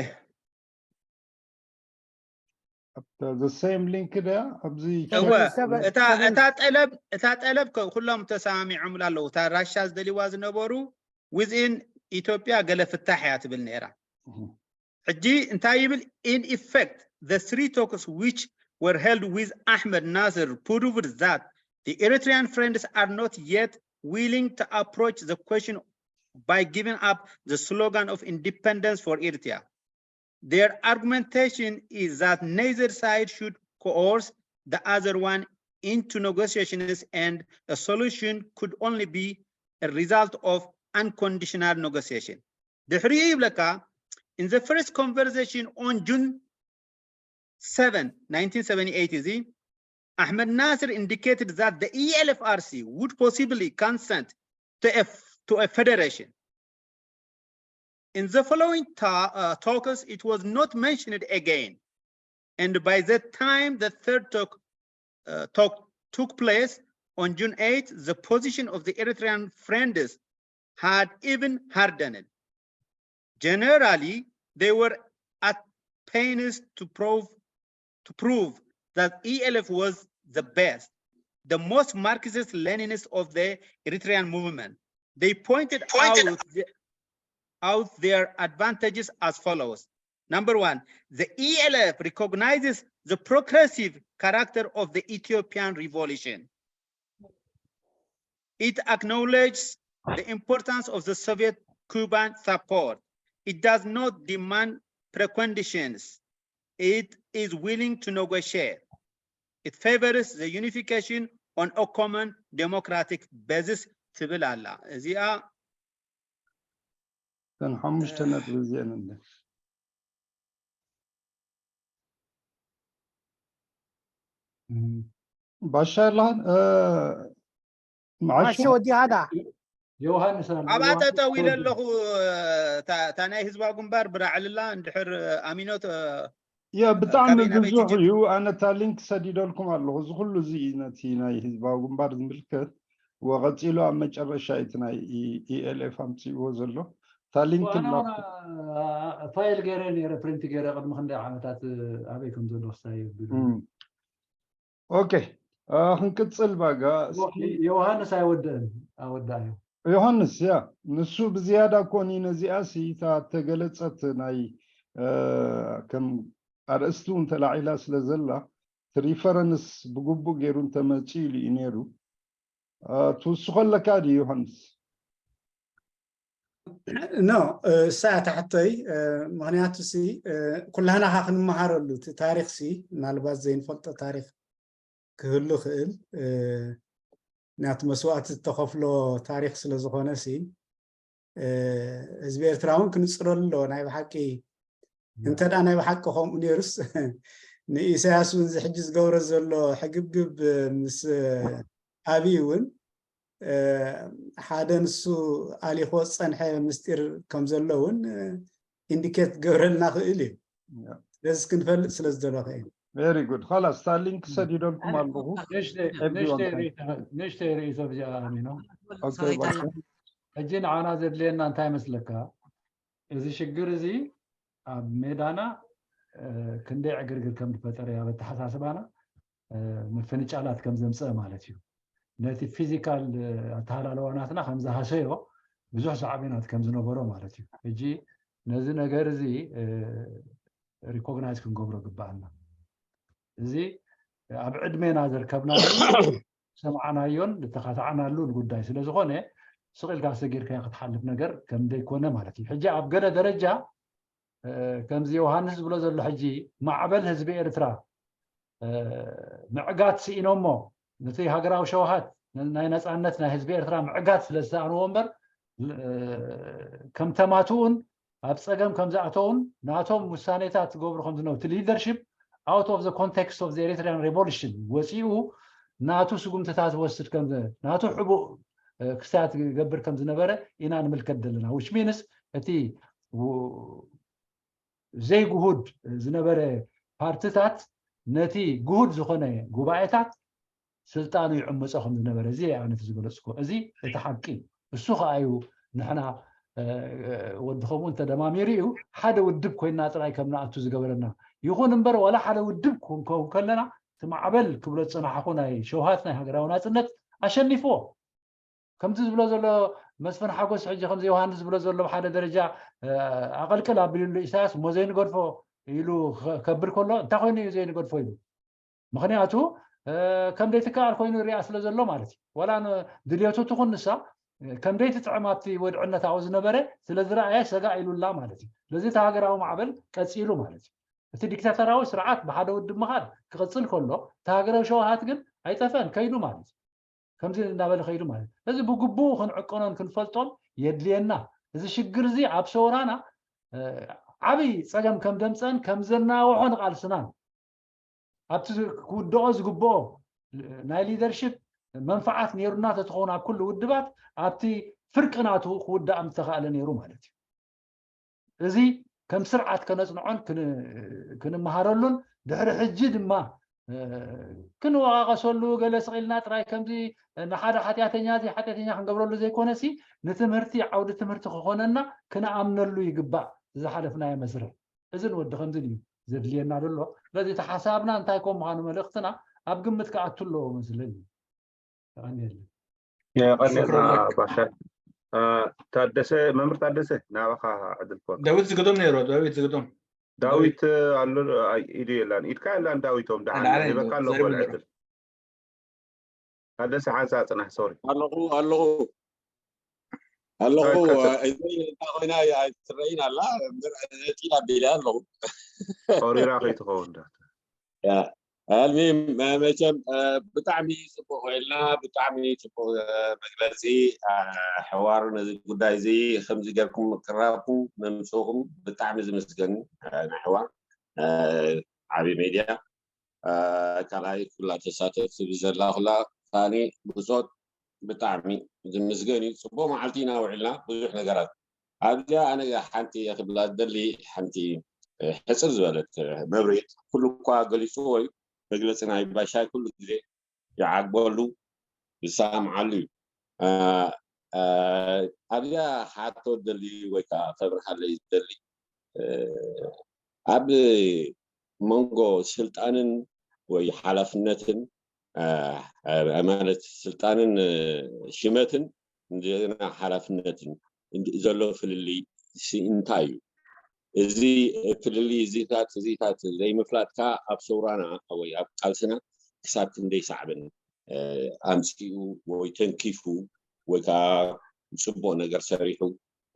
ኣብታ the same link ድያ ኣብዚ እወ እታ እታ ጠለብ እታ ጠለብ ከ- ኩሎም ተሰማሚዖምላ ኣለዉ። እታ ራሻ ዝደልይዋ ዝነበሩ within ኢትዮጵያ ገለ ፍታሕ እያ ትብል ነይራ። ሕጂ እንታይ ይብል? In effect, the three talks which were held with Ahmed Nasser proved that the Eritrean friends are not yet willing to approach the question by giving up the slogan of independence for Eritrea. Their argumentation is that neither side should coerce the other one into negotiations, and a solution could only be a result of unconditional negotiation. ድሕሪኡ ይብለካ, in the first conversation on June seven, nineteen seventy-eight እዚ, Ahmed Nasser indicated that the E L F R C would possibly consent to a, to a federation. In the following ta- uh, talks, it was not mentioned again. And by the time the third talk, uh, talk took place on June eighth, the position of the Eritrean friends had even hardened. Generally, they were at pains to prove to prove that E L F was the best, the most Marxist-Leninist of the Eritrean movement. They pointed, out, the- out their advantages as follows. Number one, the E L F recognizes the progressive character of the Ethiopian revolution. It acknowledges the importance of the Soviet Cuban support. It does not demand preconditions. It is willing to negotiate. It favors the unification on a common democratic basis ትብል ኣላ። እዚኣ እተን ሓሙሽተ ነጥቢ እዚአን እንደ ባሻ ኣለኻን ማሸ ወዲኻ ዳ ዮሃንስ ኣሎ ኣብኣ ጠጠው ኢለ ኣለኹ። እታ ናይ ህዝባዊ ግንባር ብራዕልላ እንድሕር ኣሚኖት ያ ብጣዕሚ ብዙሕ እዩ። ኣነ እታ ሊንክ ሰዲደልኩም ኣለኹ። እዚ ኩሉ እዚ ነቲ ናይ ህዝባዊ ግንባር ዝምልከት ወቐፂሉ ኣብ መጨረሻ እቲ ናይ ኢኤልኤፍ ኣምፅእዎ ዘሎ እታ ሊንክ ፋይል ገይረ ነይረ ፕሪንት ገይረ ቅድሚ ክንደይ ዓመታት ኣበይ ከም ዘሎ ክሳይ ቢሉ ኦኬ ክንቅፅል ባጋ እስኪ ዮሃንስ ኣይወደእን ኣወዳእዮ ዮሃንስ ያ ንሱ ብዝያዳ ኮኒ ነዚኣ ሲ እታ ተገለፀት ናይ ከም ኣርእስቲ እውን ተላዒላ ስለ ዘላ እቲ ሪፈረንስ ብግቡእ ገይሩ እንተመፅኡ ኢሉ እዩ ነይሩ ትውስኾ ኣለካ ድዩ ዮሃንስ ኖ እሳ ትሕተይ ምክንያቱ ሲ ኩላህና ካ ክንመሃረሉ እቲ ታሪክ ሲ ምናልባት ዘይንፈልጦ ታሪክ ክህሉ ክእል ናቲ መስዋእቲ ዝተኸፍሎ ታሪክ ስለ ዝኾነ ሲ ህዝቢ ኤርትራ እውን ክንፅረሉ ኣለዎ ናይ ብሓቂ እንተ ደኣ ናይ ብሓቂ ከምኡ ነይሩስ ንኢሳያስ እውን እዚ ሕጂ ዝገብሮ ዘሎ ሕግብግብ ምስ ኣብይ እውን ሓደ ንሱ ኣሊኽዎ ዝፀንሐ ምስጢር ከም ዘሎ እውን ኢንዲኬት ክገብረልና ክእል እዩ ስለዚ ክንፈልጥ ስለ ዝደለኹ እዩ very good خلاص እታ ሊንክ ሰዲደልኩም ኣለኹ ንእሽተይ ርእቶ ብዚኣ ኣሚኖ ሕጂ ንዓና ዘድልየና እንታይ መስለካ እዚ ሽግር እዚ ኣብ ሜዳና ክንደይ ዕግርግር ከም ዝፈጠረ ኣብ ኣተሓሳስባና ምፍንጫላት ከም ዘምፀአ ማለት እዩ ነቲ ፊዚካል ኣተሃላለዋ ናትና ከም ዝሃሰዮ ብዙሕ ሳዕቤናት ከም ዝነበሮ ማለት እዩ ሕጂ ነዚ ነገር እዚ ሪኮግናይዝ ክንገብሮ ግባኣና እዚ ኣብ ዕድሜና ዘርከብና ሰምዓናዮን ዝተኻታዕናሉን ጉዳይ ስለ ዝኾነ ስቕ ኢልካ ሰጊርካ ክትሓልፍ ነገር ከም ዘይኮነ ማለት እዩ ሕጂ ኣብ ገለ ደረጃ ከምዚ ዮሃንስ ዝብሎ ዘሎ ሕጂ ማዕበል ህዝቢ ኤርትራ ምዕጋት ስኢኖሞ ነቲ ሃገራዊ ሸውሃት ናይ ነፃነት ናይ ህዝቢ ኤርትራ ምዕጋት ስለ ዝሰኣንዎ እምበር ከም ተማትኡን ኣብ ፀገም ከም ዝኣተውን ናቶም ውሳኔታት ዝገብሩ ከም ዝነበሩ እቲ leadership out of the context of the Eritrean revolution ወፂኡ ናቱ ስጉምትታት ዝወስድ ከም ናቱ ሕቡእ ክስታት ይገብር ከም ዝነበረ ኢና ንምልከት ዘለና። Which means እቲ ዘይግሁድ ዝነበረ ፓርትታት ነቲ ግሁድ ዝኾነ ጉባኤታት ስልጣኑ ይዕምፆ ከም ዝነበረ እዚ ኣነት ዝገለፅኩ። እዚ እቲ ሓቂ እዩ። እሱ ከዓ እዩ ንሕና ወዲ ከምኡ እንተደማሚሩ እዩ ሓደ ውድብ ኮይና ጥራይ ከም ንኣቱ ዝገበረና። ይኹን እምበር ዋላ ሓደ ውድብ ክንከውን ከለና እቲ ማዕበል ክብሎ ዝፀናሕኹ ናይ ሸውሃት ናይ ሃገራዊ ናፅነት ኣሸኒፍዎ። ከምዚ ዝብሎ ዘሎ መስፍን ሓጎስ ሕጂ ከምዚ ዮሃንስ ዝብሎ ዘሎ ብሓደ ደረጃ ኣቐልቅል ኣቢሉሉ ኢሳያስ እሞ ዘይንገድፎ ኢሉ ከብል ከሎ እንታይ ኮይኑ እዩ ዘይንገድፎ ኢሉ? ምክንያቱ ከም ዘይትከኣል ኮይኑ ሪኣ ስለ ዘሎ ማለት እዩ። ዋላ ድልየቱ ትኹን ንሳ ከም ዘይትጥዕም ኣብቲ ወድዕነታዊ ዝነበረ ስለ ዝረኣየ ሰጋ ኢሉላ ማለት እዩ። ስለዚ እቲ ሃገራዊ ማዕበል ቀፂሉ ማለት እዩ። እቲ ዲክታተራዊ ስርዓት ብሓደ ውድብ ምኻድ ክቕፅል ከሎ እቲ ሃገራዊ ሸውሃት ግን ኣይጠፈን ከይዱ ማለት እዩ። ከምዚ እናበለ ከይዱ ማለት እዩ። ስለዚ ብግቡኡ ክንዕቀኖን ክንፈልጦን የድልየና። እዚ ሽግር እዚ ኣብ ሰውራና ዓብይ ፀገም ከም ደምፀን ከም ዘናውሖ ንቃልስናን ኣብቲ ክውደኦ ዝግብኦ ናይ leadership መንፈዓት ነይሩና ተትኸውን ኣብ ኩሉ ውድባት ኣብቲ ፍርቂ ናቱ ክውዳእ ምተኻእለ ነይሩ ማለት እዩ። እዚ ከም ስርዓት ከነፅንዖን ክንመሃረሉን ድሕሪ ሕጂ ድማ ክንወቃቀሰሉ ገለ ስቂልና ጥራይ ከምዚ ንሓደ ሓጢኣተኛ እዚ ሓጢኣተኛ ክንገብረሉ ዘይኮነሲ ንትምህርቲ ዓውዲ ትምህርቲ ክኾነና ክንኣምነሉ ይግባእ። ዝሓለፍናዮ መስርሕ እዝን ወዲ ከምዝን እዩ ዘድልየና ዘሎ። ስለዚ እቲ ሓሳብና እንታይ ኮም ምዃኑ መልእኽትና ኣብ ግምት ክኣቱ ኣለዎ መስለኒ። የቐንየልና። የቐንየልና ባሻ። ታደሰ፣ መምህር ታደሰ፣ ናባኻ ዕድል ክወሃብ። ዳዊት ዝግዶም ነይሩ፣ ዳዊት ዝግዶም። ዳዊት ኣሎ፣ ኢዱ የላን፣ ኢድካ የላን ዳዊቶም፣ ደሓን ሂበካ ኣሎ ዕድል። ታደሰ ሓንሳ ጽናሕ፣ ሶሪ። ኣለኹ፣ ኣለኹ። ኣለኹ። እንታይ ኮይና ኣይትረይን ኣላ፣ ነጢላ ኣቢለ ኣለኹ። ቆሪራ ከይትኸውን ዳ። ኣልሚም መቸም ብጣዕሚ ጽቡቅ ኮይልና ብጣዕሚ ጽቡቅ መግለጺ ሕዋር ነዚ ጉዳይ እዚ ከምዚ ገርኩም ምቅራብኩም መምፅእኩም ብጣዕሚ ዝምስገን ናይ ሕዋር ዓብይ ሜድያ ካልኣይ ኩላ ተሳተፍቲ ብዘላ ኩላ ታኒ ብፆት ብጣዕሚ ዝምስገን እዩ። ፅቡቅ መዓልቲ ኢና ውዒልና ብዙሕ ነገራት ኣብዚኣ ኣነ ሓንቲ ክብላ ዝደሊ ሓንቲ ሕፅር ዝበለት መብርሂት ኩሉ እኳ ገሊፅዎ እዩ። መግለፂ ናይ ባሻይ ኩሉ ግዜ ይዓግበሉ ይሰማዓሉ እዩ። ኣብዚኣ ሓቶ ደሊ ወይ ከዓ ከብርሃለይ ዝደሊ ኣብ መንጎ ስልጣንን ወይ ሓላፍነትን ማለት ስልጣንን ሽመትን እንደገና ሓላፍነትን ዘሎ ፍልልይ እንታይ እዩ? እዚ ፍልልይ እዚታት እዚታት ዘይምፍላጥካ ኣብ ሰውራና ወይ ኣብ ቃልስና ክሳብ ክንደይ ሳዕብን ኣምፂኡ ወይ ተንኪፉ ወይ ከዓ ፅቡቅ ነገር ሰሪሑ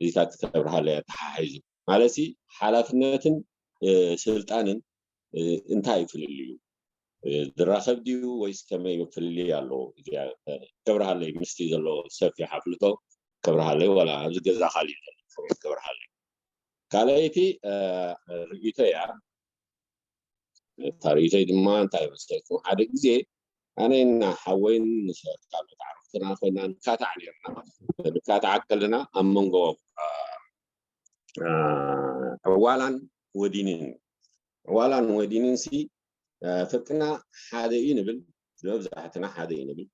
እዚታት ክተብርሃለይ ኣተሓሒዙ ማለት ሓላፍነትን ስልጣንን እንታይ እዩ ፍልልዩ? ዝራኸብ ድዩ ወይስ ከመይ ፍልልይ ኣለዎ? እዚኣ ከብርሃለይ ምስቲ ዘሎ ሰፊሕ ኣፍልጦ ከብርሃለይ ዋላ ኣብዚ ገዛ ካሊእ ከብርሃለይ ካልኣይቲ ርእይቶ እያ። እታ ርእይቶይ ድማ እንታይ መሰልኩም ሓደ ግዜ ኣነ እና ሓወይን ምስ ካልኦት ዓርክትና ኮይና ንካታዕ ነርና ንካታዕ ከለና ኣብ መንጎ ዕዋላን ወዲንን እዩ። ዕዋላን ወዲንን ሲ ፍርቅና ሓደ እዩ ንብል፣ መብዛሕትና ሓደ እዩ ንብል።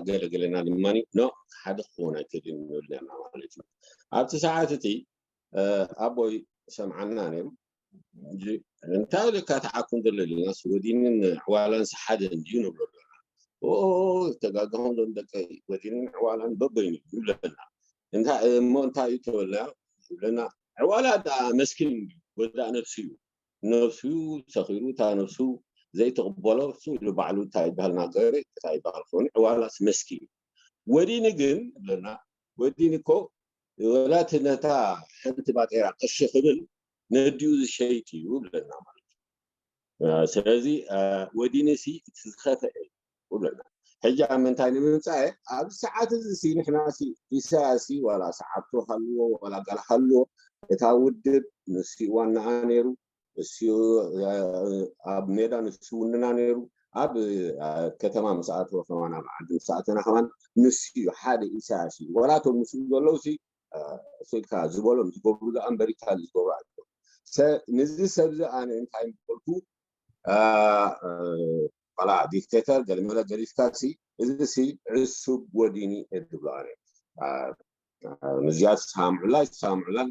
ገለገለና ድማ ኖ ሓደ ክኸውን ኣይክእልን ንብል ነርና ማለት እዩ። ኣብቲ ሰዓት እቲ ኣቦይ ሰምዓና ነይሩ። እንታይ ልካ ተዓኩም ዘሎ ኢልናስ ወዲንን ዕዋላንስ ሓደ እንድዩ ንብሎ ኣለና። ተጋግሆም ዞም ደቀይ ወዲንን ዕዋላን በበይኑ ይብለና። እሞ እንታይ እዩ ተበልና ይብለና። ዕዋላ ዳ መስኪን እንድዩ ወዳእ ነብሱ እዩ። ነብሱ ሰኺሩ እታ ነብሱ ዘይትቕበሎ እሱ ኢሉ ባዕሉ እንታይ ይበሃል ናገሪ እንታይ ይበሃል ክኸውን ዕዋላስ መስኪን እዩ። ወዲኒ ግን ይብለና ወዲኒ እኮ ወላ እቲ ነታ ሓንቲ ባጤራ ቅርሺ ክብል ነዲኡ ዝሸይጥ እዩ ይብለና ማለት እዩ። ስለዚ ወዲኒ ሲ እቲ ዝኸፈአ እዩ ይብለና። ሕጂ ኣብ ምንታይ ንምምፃእ ኣብዚ ሰዓት እዚ ሲ ንሕና ሲ ኢሳያስ ሲ ዋላ ሰዓብቱ ሃልዎ ዋላ ጋል ሃልዎ እታ ውድብ ንሱ ዋናኣ ነይሩ እሱ ኣብ ሜዳ ንሱ ውንና ነይሩ ኣብ ከተማ ምስ ኣተወ ከማን ኣብ ዓዲ ምስ ኣተና ከማን ንሱ እዩ ሓደ ኢሳያስ እዩ ዋላቶም ምስኡ ዘለዉ ሲ ስልካ ዝበሎም ዝገብሩ ዳኣ እምበሪ ካልእ ዝገብሩ ኣይኮኑ። ንዚ ሰብዚ ኣነ እንታይ ምበልኩ ዋላ ዲክቴተር ገለመለ ገሊፍካ ሲ እዚ ሲ ዕሱብ ወዲኒ እድብሎ ኣነ ምዝያድ ሳምዑላ ሳምዑላን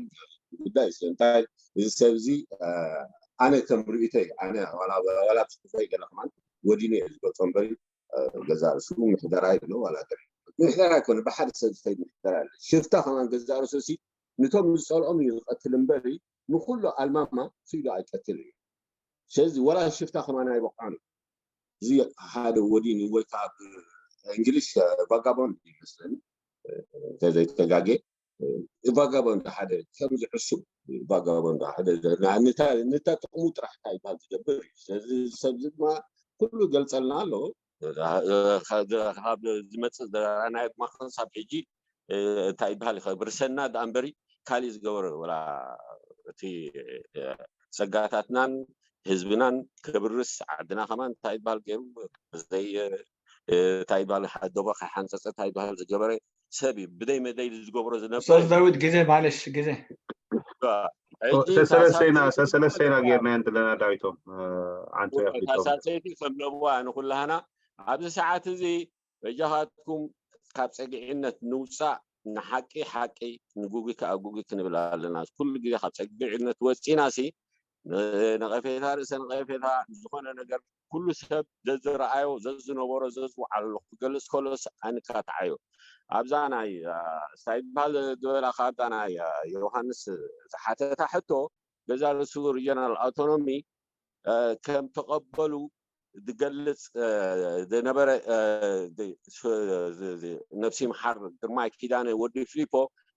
ጉዳይ ሲ እንታይ እዚ ሰብዚ ኣነ ከም ርእይቶይ ኣነ ዋላ ጽሑፈይ ገለ ከማን ወዲኒ እየ ዝገልጾ እምበሪ ገዛ ርእሱ ምሕደራ ይብሎ ዋላ ገለ ምሕደራ ኣይኮነ ብሓደ ሰብ ዝኸይድ ምሕደራ ኣለ ሽፍታ ከማን ገዛ ርእሱ ሲ ንቶም ዝጸልኦም እዩ ዝቐትል እምበሪ ንኩሉ ኣልማማ ስኢሉ ኣይቀትል እዩ ስለዚ ወላ ሽፍታ ከማን ኣይበቕዖን እዩ እዚ ሓደ ወዲን ወይ ከዓ እንግሊሽ ቫጋቦንድ ይመስለኒ ተዘይተጋጌ ቫጋቦንድ ሓደ ከም ዝዕሱብ ቫጋቦንድ ሓደ ንታ ጥቕሙ ጥራሕ እንታይ ይበሃል ዝገብር እዩ ስለዚ ሰብ ድማ ኩሉ ገልፀልና ኣሎ ካብ ዝመፅእ ዘረኣናዮ ድማ ክሳብ ሕጂ እንታይ ይበሃል ከብርሰና ደኣ እምበሪ ካሊእ ዝገበረ ወላ እቲ ፀጋታትናን ህዝብናን ከብርስ ዓድና ከማን እንታይ ይበሃል ገይሩ ብዘይ እንታይ ይበሃል ደቦ ከይሓንፀፀ እንታይ ይበሃል ዝገበረ ሰብ እዩ ብደይ መደይ ዝገብሮ ዝነበር ኡስታዝ ዳዊት ግዜ ማለሽ ግዜ ሰሰለሰይና ሰሰለሰይና ጌርና እንድለና ዳዊቶም ዓንቶ ያፊቶም ሳሰይቲ ከም ነብዋ ንኩላህና ኣብዚ ሰዓት እዚ በጃኻትኩም ካብ ፀግዒነት ንውፃእ ንሓቂ ሓቂ ንጉጊ ከዓ ጉጊ ክንብል ኣለና ኩሉ ግዜ ካብ ፀግዒነት ወፂና ሲ ነቐፌታ ርእሰ ነቐፌታ ዝኾነ ነገር ኩሉ ሰብ ዘዝረኣዮ ዘዝነበሮ ዘዝወዓለሉ ክገልፅ ከሎስ ኣይንካትዓዮ ኣብዛ ናይ እንታይ ይበሃል ዝበላ ካብዛ ናይ ዮሃንስ ዝሓተታ ሕቶ ገዛ ርእሱ ሪጀናል ኣውቶኖሚ ከም ተቐበሉ ዝገልፅ ዝነበረ ነብሲ ምሓር ግርማይ ኪዳነ ወዲ ፍሊፖ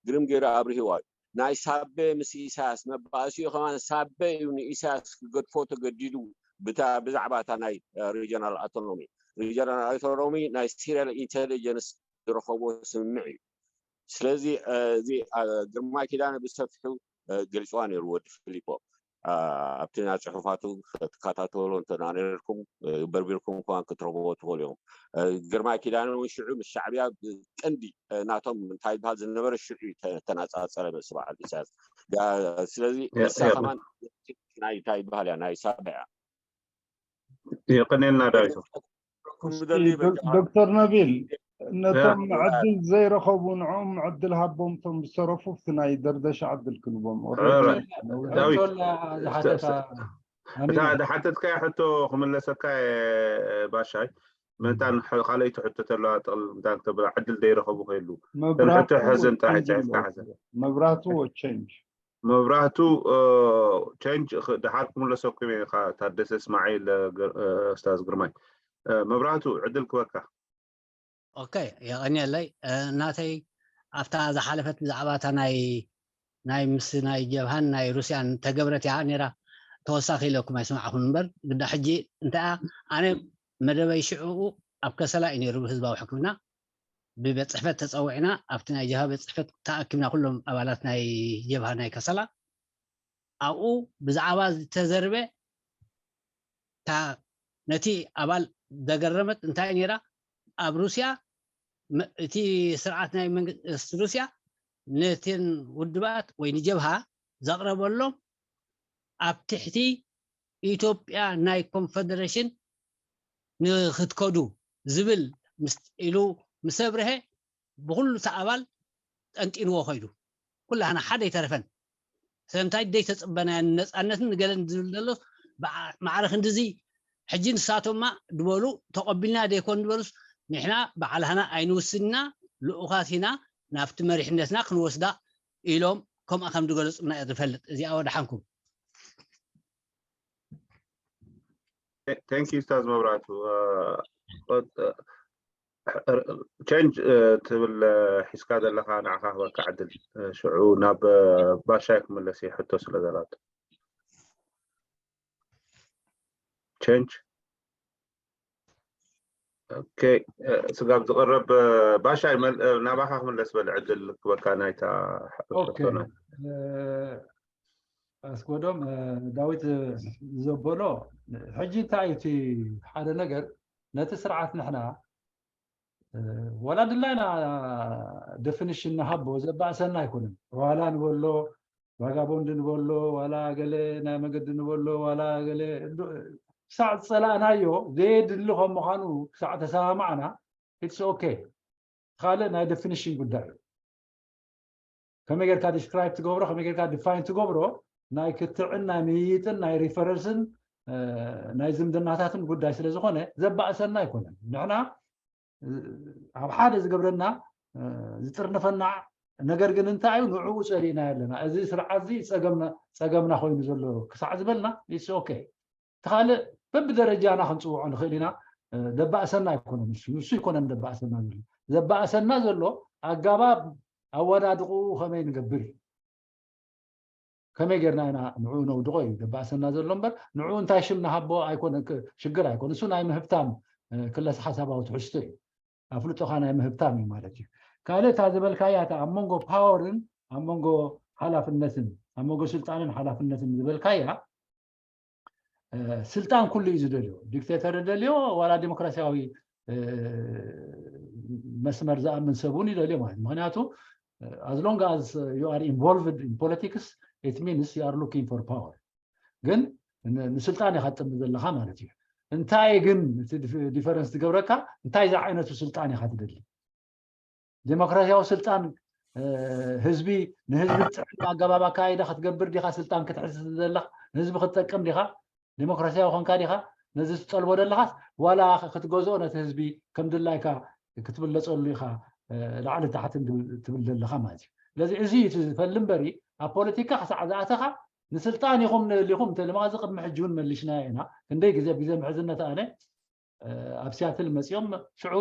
ግርም ገይሩ ኣብርሂዋ እዩ ናይ ሳቤ ምስ ኢሳያስ መባእሲኡ ከማን ሳቤ እዩ ንኢሳያስ ክገድፎ ተገዲዱ ብዛዕባ እታ ናይ ሪጀናል ኣውቶኖሚ ሪጀናል ኣውቶኖሚ ናይ ሲሪያል ኢንቴሊጀንስ ዝረኸቦ ስምምዕ እዩ ስለዚ እዚ ግርማይ ኪዳነ ብሰፊሑ ገሊፅዋ ነይሩ ወዲ ፊሊፖ ኣብቲ ናይ ፅሑፋቱ ክትከታተሎ እንተዳ ነርኩም በርቢርኩም ከዋን ክትረኽብዎ ትኽእሉ እዮም ግርማይ ኪዳነ እውን ሽዑ ምስ ሻዕብያ ቀንዲ ናቶም እንታይ ይበሃል ዝነበረ ሽዑ ተነፃፀረ ምስ በዓል ኢሳያስ ስለዚ እሳ ከማን ናይ እንታይ ይበሃል እያ ናይ ሳብዕ እያ የቀኔልና ዳዊቶ ዶክተር ነቢል ነቶም ዕድል ዘይረኸቡ ንዕኦም ዕድል ሃቦም ቶም ዝተረፉ ናይ ደርደሽ ዕድል ክንቦም እታ ዝሓተትካያ ሕቶ ክምለሰካ ባሻይ ምእንታን ካልኣይቲ ሕቶ ተለዋ ጥቕል ምእንታን ክተብላ ዕድል ዘይረኸቡ ከይሉ ሕቶ ሕዘን ጥራሕ ይፅሕፍካ ሕዘን መብራህቱ ወቸንጅ መብራህቱ ቸንጅ ድሓር ክምለሰኩም እየ ታደሰ እስማዒል ኡስታዝ ግርማይ መብራህቱ ዕድል ክበካ ኦኬ የቐንየለይ ናተይ ኣብታ ዝሓለፈት ብዛዕባ እታ ናይ ናይ ምስ ናይ ጀብሃን ናይ ሩስያን ተገብረት እያ ነራ ተወሳኺ ኢለኩም ኣይሰማዕኹም እምበር ግዳ ሕጂ እንታይ ኣነ መደበይ ሽዑኡ ኣብ ከሰላ እዩ ነይሩ ብህዝባዊ ሕክምና ብቤት ፅሕፈት ተፀዊዕና ኣብቲ ናይ ጀብሃ ቤት ፅሕፈት ተኣኪብና ኩሎም ኣባላት ናይ ጀብሃ ናይ ከሰላ ኣብኡ ብዛዕባ ዝተዘርበ እታ ነቲ ኣባል ዘገረመት እንታይ ነይራ ኣብ ሩስያ እቲ ስርዓት ናይ መንግስቲ ሩስያ ነተን ውድባት ወይ ንጀብሃ ዘቕረበሎም ኣብ ትሕቲ ኢትዮጵያ ናይ ኮንፈደሬሽን ንክትከዱ ዝብል ኢሉ ምስ ኣብርሀ ብኩሉ እቲ ኣባል ጠንጢንዎ ከይዱ ኩላህና ሓደ ኣይተረፈን ስለምንታይ ደይ ተፅበናያ ንነፃነትን ንገለን ዝብል ዘሎ ማዕረ ክንድዚ ሕጂ ንሳቶማ ድበሉ ተቐቢልና ደይኮን ዝበሉስ ንሕና ባዕልሃና ኣይንውስንና ልኡኻት ኢና ናብቲ መሪሕነትና ክንወስዳ ኢሎም ከምኣ ከም ዝገለፁና እየ ዝፈልጥ እዚኣ ወደሓንኩም Thank you ኡስታዝ መብራቱ change ትብል ሒዝካ ዘለኻ ንዓኻ ክበካ ዕድል ሽዑ ናብ ባሻይ ክምለስ እየ ሕቶ ስለ ዘላቶ change ኦኬ፣ ስጋብ ዝቕረብ፣ ባሻይ፣ ናባኻ ክምለስ በል፣ ዕድል ክበካ ናይታ ኦኬ። ኣስጎዶም፣ ዳዊት ዘበሎ፣ ሕጂ እንታይ እዩ እቲ ሓደ ነገር፣ ነቲ ስርዓት ንሕና፣ ወላ ድላይና ደፊኒሽን ንሃቦ፣ ዘባእሰና ኣይኮነን። ዋላ ንበሎ ቫጋቦንድ ንበሎ፣ ዋላ ገለ ናይ መገዲ ንበሎ፣ ዋላ ገለ፣ ክሳዕ ዝጸላእናዮ፣ ዘየድሊ ከም ምዃኑ ክሳዕ ተሰማማዕና፣ ኢትስ ኦኬ። ካልእ ናይ ደፊኒሽን ጉዳይ እዩ። ከመይ ጌርካ ዲስክራይብ ትገብሮ፣ ከመይ ጌርካ ዲፋይን ትገብሮ፣ ናይ ክትዕን ናይ ምይይጥን ናይ ሪፈረንስን ናይ ዝምድናታትን ጉዳይ ስለ ዝኾነ፣ ዘባእሰና ኣይኮነን። ንሕና ኣብ ሓደ ዝገብረና፣ ዝጥርንፈና፣ ነገር ግን እንታይ እዩ፣ ንዕኡ ጸሊእና ኣለና። እዚ ስርዓት እዚ ጸገምና ኮይኑ ዘሎ ክሳዕ ዝበልና፣ ኢትስ ኦኬ። እቲ ካልእ በብደረጃና ክንጽውዖ ንኽእል ኢና። ደባእሰና ኣይኮነን፣ ንሱ ንሱ ኣይኮነን ደባእሰና ዘሎ። ዘባእሰና ዘሎ ኣጋባብ ኣወዳድቕኡ ከመይ ንገብር እዩ። ከመይ ጌርና ኢና ንዕኡ ነውድቖ እዩ ደባእሰና ዘሎ እምበር፣ ንዕኡ እንታይ ሽም ንሃቦ ኣይኮነ፣ ሽግር ኣይኮነ። እሱ ናይ ምህብታም ክለስ ሓሳባዊ ትሕዝቶ እዩ። ኣፍልጦኻ ናይ ምህብታም እዩ ማለት እዩ። ካልእ እታ ዝበልካያ፣ እታ ኣብ መንጎ ፓወርን ኣብ መንጎ ሓላፍነትን፣ ኣብ መንጎ ስልጣንን ሓላፍነትን ዝበልካያ፣ ስልጣን ኩሉ እዩ ዝደልዮ። ዲክቴተር ደልዮ ዋላ ዲሞክራሲያዊ መስመር ዝኣምን ሰብ እውን ይደልዮ ማለት። ምክንያቱ as long as you are involved in politics, it means you are looking for power። ግን ንስልጣን ኢኻ ትጥምት ዘለኻ ማለት እዩ። እንታይ ግን እቲ ዲፈረንስ ትገብረካ፣ እንታይ ዝዓይነቱ ስልጣን ኢኻ ትደሊ? ዴሞክራሲያዊ ስልጣን፣ ህዝቢ ንህዝቢ ዝጥዕም ኣገባብ ኣካይዳ ክትገብር ዲኻ? ስልጣን ክትሕዝ ዘለኻ፣ ንህዝቢ ክትጠቅም ዲኻ? ዴሞክራሲያዊ ኮንካ ዲኻ? ነዚ ትጠልቦ ዘለኻስ ዋላ ክትገዝኦ ነቲ ህዝቢ ከም ድላይካ ክትብለፀሉ ኢኻ፣ ላዕሊ ታሕትን ትብል ዘለኻ ማለት እዩ። ስለዚ እዚ እዩ እቲ ዝፈሊ እምበሪ፣ ኣብ ፖለቲካ ክሳዕ ዝኣተኻ ንስልጣን ኢኹም ንደሊኹም እንተልማዚ ቅድሚ ሕጂ እውን መሊሽናዮ ኢና። ክንደይ ግዜ ብግዜ ምሕዝነት ኣነ ኣብ ሲያትል መፂኦም ሽዑ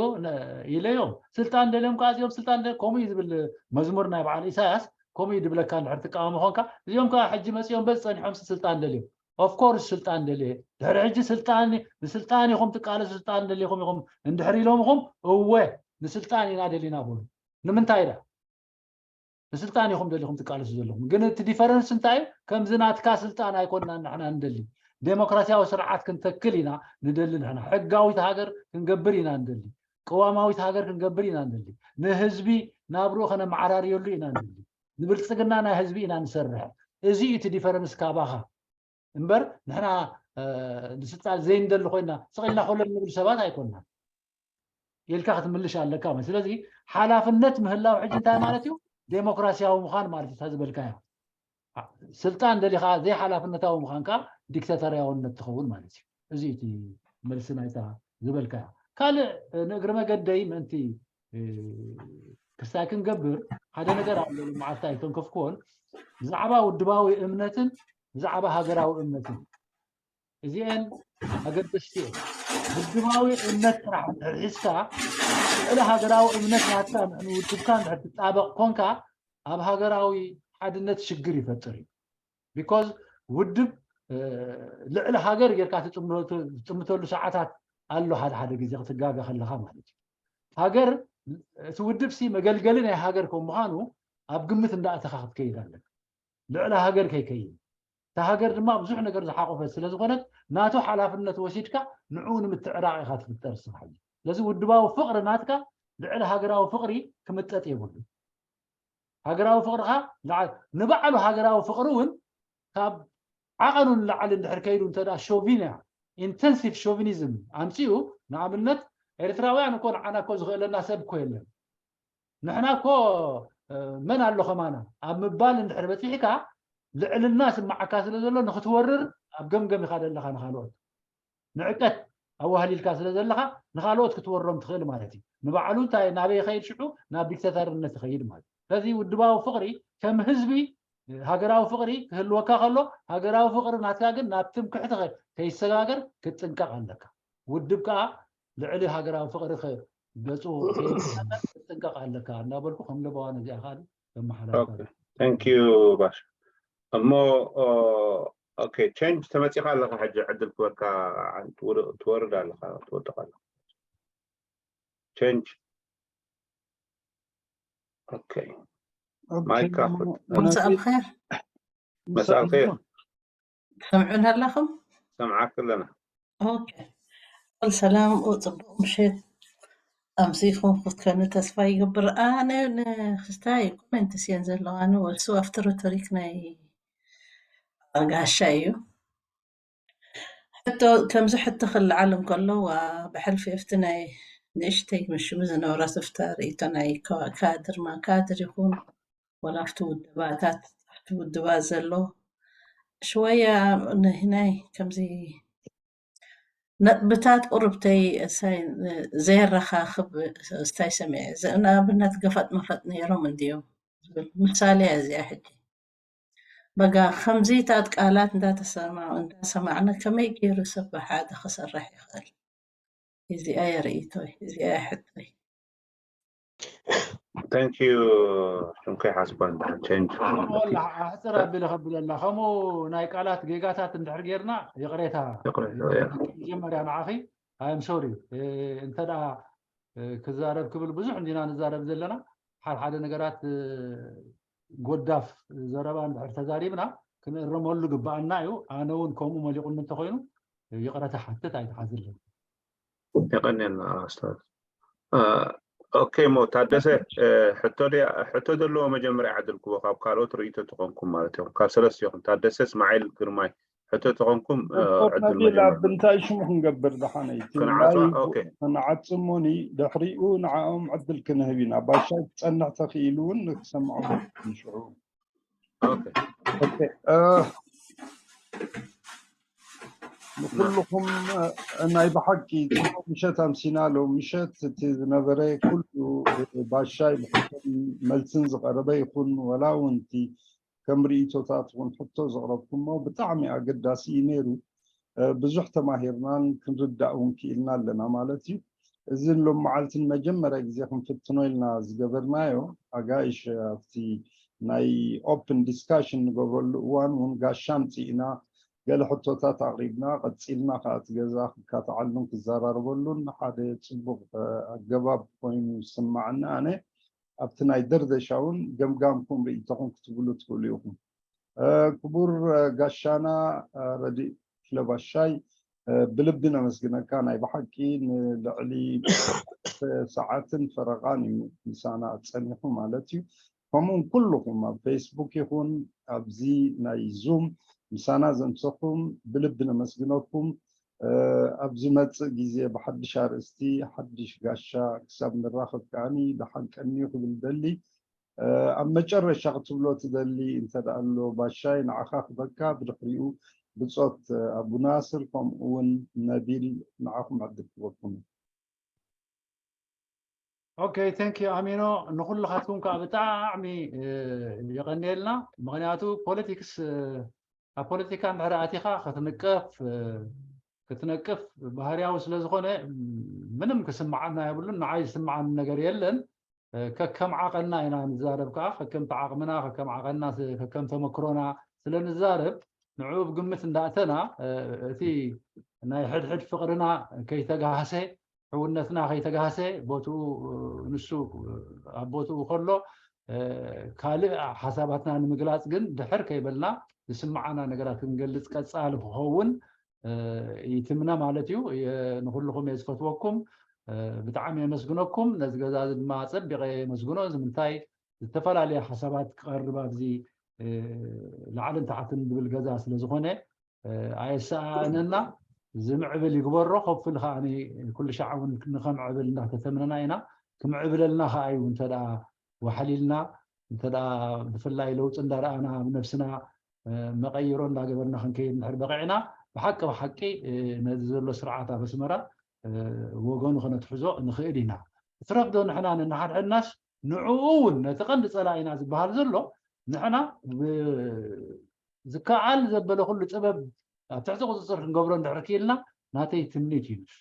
ኢለዮም፣ ስልጣን ደልዮም ከዓ እዚኦም ስልጣን ደልዮም፣ ከምኡ እዩ ዝብል መዝሙር ናይ በዓል ኢሳያስ። ከምኡ እዩ ድብለካ እንድሕር ትቃወሞ ኾንካ፣ እዚኦም ከዓ ሕጂ መፂኦም በዚ ፀኒሖም ስልጣን ደልዮም። ኦፍኮርስ ስልጣን ደልየ። ድሕሪ ሕጂ ስልጣን፣ ንስልጣን ኢኹም ትቃለሱ፣ ስልጣን ደሊኹም ኢኹም እንድሕር ኢሎምኹም፣ እወ ንስልጣን ኢና ደሊና በሉ። ንምንታይ ዳ ንስልጣን ኢኹም ደሊኹም ትቃለሱ ዘለኹም? ግን እቲ ዲፈረንስ እንታይ እዩ? ከምዚ ናትካ ስልጣን ኣይኮንናን ንሕና ንደሊ። ዴሞክራሲያዊ ስርዓት ክንተክል ኢና ንደሊ። ንሕና ሕጋዊት ሃገር ክንገብር ኢና ንደሊ። ቅዋማዊት ሃገር ክንገብር ኢና ንደሊ። ንህዝቢ ናብርኡ ከነመዓራርየሉ ኢና ንደሊ። ንብልፅግና ናይ ህዝቢ ኢና ንሰርሕ። እዚ እዩ እቲ ዲፈረንስ ካባኻ እምበር ንሕና ንስልጣን ዘይንደሊ ኮይና ስቕ ኢልና ኮለል ንብል ሰባት ኣይኮንናን። ኢልካ ክትምልሽ ኣለካ ማለት። ስለዚ ሓላፍነት ምህላው ሕጂ እንታይ ማለት እዩ? ዴሞክራሲያዊ ምዃን ማለት እዩ። እታ ዝበልካዮ ስልጣን ደሊኻ ዘይሓላፍነታዊ ምዃንካ ዲክታተርያውነት ትኸውን ማለት እዩ። እዚ እቲ መልሲ ናይታ ዝበልካዮ። ካልእ ንእግሪ መገደይ ምእንቲ ክስታይ ክንገብር ሓደ ነገር ኣሎ። መዓልቲ ኣይተንከፍክዎን፣ ብዛዕባ ውድባዊ እምነትን ብዛዕባ ሃገራዊ እምነትን እዚአን ኣገደስቲ እየን። ውድባዊ እምነት ጥራሕ እንድሕር ሒዝካ ልዕሊ ሃገራዊ እምነት ናትካ ንውድብካ እንድሕር ትጣበቕ ኮንካ ኣብ ሃገራዊ ሓድነት ሽግር ይፈጥር እዩ። ቢኮዝ ውድብ ልዕሊ ሃገር ጌርካ ትጥምተሉ ሰዓታት ኣሎ። ሓደ ሓደ ግዜ ክትጋገ ከለኻ ማለት እዩ። ሃገር እቲ ውድብ ሲ መገልገሊ ናይ ሃገር ከም ምዃኑ ኣብ ግምት እንዳእተኻ ክትከይድ ኣለካ። ልዕሊ ሃገር ከይከይድ፣ እታ ሃገር ድማ ብዙሕ ነገር ዝሓቆፈት ስለ ዝኾነት ናቱ ሓላፍነት ወሲድካ ንዕኡ ንምትዕራቕ ኢኻ ትፍጠር እስኻ ሕጂ። ስለዚ ውድባዊ ፍቕሪ ናትካ ልዕሊ ሃገራዊ ፍቕሪ ክምጠጥ የብሉ። ሃገራዊ ፍቕርኻ ንባዕሉ ሃገራዊ ፍቕሪ እውን ካብ ዓቐኑ ንላዕሊ እንድሕር ከይዱ እንተ ሾቪን እያ፣ ኢንተንሲቭ ሾቪኒዝም ኣምፂኡ፣ ንኣብነት ኤርትራውያን እኮ ንዓና እኮ ዝኽእለና ሰብ እኮ የለን፣ ንሕና እኮ መን ኣሎ ከማና ኣብ ምባል እንድሕር በፂሕካ፣ ልዕልና ስማዓካ ስለ ዘሎ ንክትወርር ኣብ ገምገም ኢኻ ዘለኻ ንካልኦት። ንዕቀት ኣዋህሊልካ ስለ ዘለኻ ንካልኦት ክትወሮም ትኽእል ማለት እዩ። ንባዕሉ እንታይ ናበይ ይኸይድ? ሽዑ ናብ ዲክታተርነት ይኸይድ ማለት እዩ። ስለዚ ውድባዊ ፍቕሪ ከም ህዝቢ ሃገራዊ ፍቕሪ ክህልወካ ከሎ፣ ሃገራዊ ፍቕሪ ናትካ ግን ናብ ትምክሕቲ ከይሰጋገር ክትጥንቀቕ ኣለካ። ውድብ ከዓ ልዕሊ ሃገራዊ ፍቕሪ ገፁ ክትጥንቀቕ ኣለካ እናበልኩ ከም ለበዋ ነዚኣ ከዓ ከመሓላልፋ። Thank you ባሽ። እሞ ኦኬ፣ ቸንጅ ተመፂኻ ኣለካ፣ ሕጂ ዕድል ክበካ ትወርድ ኣለካ፣ ትወድቕ ኣለካ። change. Okay. ኦኬ፣ ማይክ ማ- ከፍት። ማ- مساء الخير. مساء الخير. تسمعون هلأخم؟ سمعك لنا. ኦኬ። ኩሉ ሰላም፣ ጽቡቕ ምሸት ኣምሲኹም ክትከኑ ተስፋ ይገብር። ኣነ ንክስታይ ኮሜንት ስየን ዘለዋ ንወሱ ኣብቲ ሪቶሪክ ናይ ጋሻ እዩ። ሕቶ፣ ከምዚ ሕቶ ክለዓል እንከሎ፣ ዋ፣ ብሕልፊ ኣብቲ ናይ ንእሽተይ ምሽሙ ዝነበረ ስፍታ ርእይቶ ናይ ካ-፣ ካድር ማ ካድር ይኹን፣ ወላ ኣብቲ ውድባታት፣ ኣብቲ ውድባት ዘሎ ሽወያ ንህናይ ከምዚ ነጥብታት ቁርብተይ እሳይ ዘየረኻኽብ ስታይ ሰሚዐ። ዘ-፣ ንኣብነት ገፈጥ መፈጥ ነይሮም እንድዮም ዝብል ምሳሌ እያ እዚኣ። ሕጂ በጋ ከምዚታት ቃላት እንዳተሰማ-፣ እንዳሰማዕና ከመይ ገይሩ ሰብ ብሓደ ክሰርሕ ይኽእል? እዚኣ እያ ርእይቶይ፣ እዚኣ እያ ሕቶይ። Thank you. ሽንኮይ ሓስባ እንድሕር ቸንጅ ወላ ኣሕፅር ኣቢለ ከብለና ከምኡ ናይ ቃላት ጌጋታት እንድሕር ጌርና ይቕሬታ። ይቕሬታ፣ ያ። መጀመርያ ንዓኺ ኣም ሶሪ እንተ ደኣ ክዛረብ ክብል ብዙሕ እንዲና ንዛረብ ዘለና፣ ሓደ ሓደ ነገራት ጎዳፍ ዘረባ እንድሕር ተዛሪብና ክንእረመሉ ግባኣና እዩ። ኣነ እውን ከምኡ መሊቑኒ እንተኮይኑ ይቕረታ ሓትት ኣይትሓዝልን። የቐንየልና ኣስታት። ኦኬ፣ ሞ ታደሰ፣ ሕቶ ድያ፣ ሕቶ ዘለዎ መጀመርያ ዕድል ክቦ ካብ ካልኦት ርእይቶ ተኾንኩም ማለት እዮም። ካብ ሰለስቲኹም ታደሰ፣ እስማዒል፣ ግርማይ ሕቶ ተኾንኩም ዕድል ነቢል ኣብ መጀመርያ እንታይ ሽሙ ክንገብር ደሓነይቲ ክንዓጽዋ። ኦኬ። ክንዓጽሞኒ ድሕሪኡ ንዓኦም ዕድል ክንህብ ኢና። ባሻይ ክጸንሕ ተኽኢሉ እውን ንክሰምዖም ንሽዑ። ኦኬ። ኦኬ፣ እ፣ ንኩልኹም፣ እ፣ ናይ ብሓቂ ጽቡቕ ምሸት ኣምሲና። ሎም ምሸት እቲ ዝነበረ ኩሉ ባሻይ ብሕቶን መልስን ዝቐረበ ይኹን፣ ወላ እውን እቲ ከም ርእይቶታት እውን ሕቶ ዘቕረብኩሞ ብጣዕሚ ኣገዳሲ እዩ ነይሩ። እ፣ ብዙሕ ተማሂርናን ክንርዳእ እውን ክኢልና ኣለና ማለት እዩ። እዚ ሎም መዓልትን መጀመርያ ግዜ ክንፍትኖ ኢልና ዝገበርናዮ ኣጋይሽ ኣብቲ ናይ ኦፕን ዲስካሽን ንገብረሉ እዋን እውን ጋሻ ኣምፂእና ገለ ሕቶታት ኣቕሪብና፣ ቀፂልና ከዓ እቲ ገዛ ክካትዓሉን ክዘራረበሉን ሓደ ፅቡቕ፣ እ፣ ኣገባብ ኮይኑ ዝስማዓኒ ኣነ። ኣብቲ ናይ ደርደሻ እውን ገምጋምኩም ርእይቶኹም ክትብሉ ትኽእሉ ኢኹም። እ፣ ክቡር፣ እ፣ ጋሻና፣ እ፣ ረድእ ክፍለ ባሻይ፣ እ፣ ብልቢ ነመስግነካ። ናይ ብሓቂ ንልዕሊ ሰዓትን ፈረቓን እዩ ምሳና ጸኒሑ ማለት እዩ። ከምኡውን ኩልኹም ኣብ ፌስቡክ ይኹን ኣብዚ ናይ ዙም ምሳና ዘምሰኹም ብልቢ ነመስግነኩም። እ፣ ኣብ ዝመጽእ ግዜ ብሓድሽ ኣርእስቲ ሓድሽ ጋሻ ክሳብ ንራኸብ ከዓኒ ደሓን ቀንዩ ክብል ደሊ። እ፣ ኣብ መጨረሻ ክትብሎ ትደሊ እንተ ደኣ ኣሎ ባሻይ ንዓኻ ክበካ፣ ብድሕሪኡ ብጾት፣ እ፣ ኣቡ ናስር ከምኡ እውን ነቢል ንዓኹም ዕድል ክበኩም። ኦኬ፣ thank you ኣሚኖ፣ ንኩልኻትኩም ከዓ ብጣዕሚ፣ እ፣ የቐንየልና። ምኽንያቱ ፖለቲክስ፣ እ፣ ኣብ ፖለቲካ እንድሕር ኣቲኻ ክትንቀፍ፣ እ፣ ክትነቅፍ ባህርያዊ ስለ ዝኾነ፣ ም፣ ምንም ክስምዓና የብሉን። ንዓይ ዝስምዓኒ ነገር የለን። እ፣ ከከም ዓቐንና ኢና ንዛረብ ከዓ፣ ከከም ዓቕምና፣ ከከም ዓቐንና፣ ስ-፣ ከከም ተመክሮና ስለ ንዛረብ፣ ንዕኡ ብግምት እንዳእተና፣ እ፣ እቲ ናይ ሕድሕድ ፍቕርና ከይተጋህሰ፣ ሕውነትና ከይተጋህሰ፣ ቦትኡ፣ እ፣ ንሱ፣ እ፣ ኣብ ቦትኡ ከሎ፣ እ፣ ካልእ ሓሳባትና ንምግላጽ ግን ድሕር ከይበልና ዝስምዓና ነገራት ክንገልጽ ቀጻሊ ክኸውን፣ እ፣ ይትምነ ማለት እዩ። የ-፣ ንኹልኹም እየ ዝፈትወኩም። እ፣ ብጣዕሚ የመስግነኩም። ነዚ ገዛ እዚ ድማ ጸቢቐ የመስግኖ። እዚ ምንታይ ዝተፈላለየ ሓሳባት ክቐርብ ኣብዚ፣ እ፣ ላዕልን ታሕትን ዝብል ገዛ ስለ ዝኾነ፣ እ፣ ኣየሰኣእነና። ዝምዕብል ይግበሮ። ኮፍል ከዓኒ ኩሉ ሻዕ እውን ንኸምዕብል እንዳተተምነና ኢና። ክምዕብለልና ከኣ እዩ እንተ ደኣ ዋሕሊልና፣ እንተ ደኣ ብፍላይ ለውጢ እንዳረኣና ኣብ ነብስና፣ እ፣ መቐይሮ እንዳገበርና ክንከይድ እንድሕር በቒዕና፣ ብሓቂ ብሓቂ፣ እ፣ ነዚ ዘሎ ስርዓት ኣብ ኣስመራ፣ እ፣ ወገኑ ከነትሕዞ ንኽእል ኢና። እቲ ረፍዶ ንሕና ነንሓድሕድናስ ንዕኡ እውን ነቲ ቀንዲ ጸላኢና ዝበሃል ዘሎ ንሕና ብ-፣ ዝከኣል ዘበለ ኩሉ ጥበብ ኣብ ትሕቲ ቁፅፅር ክንገብሮ እንድሕር ክኢልና ናተይ ትምኒት እዩ ንሱ።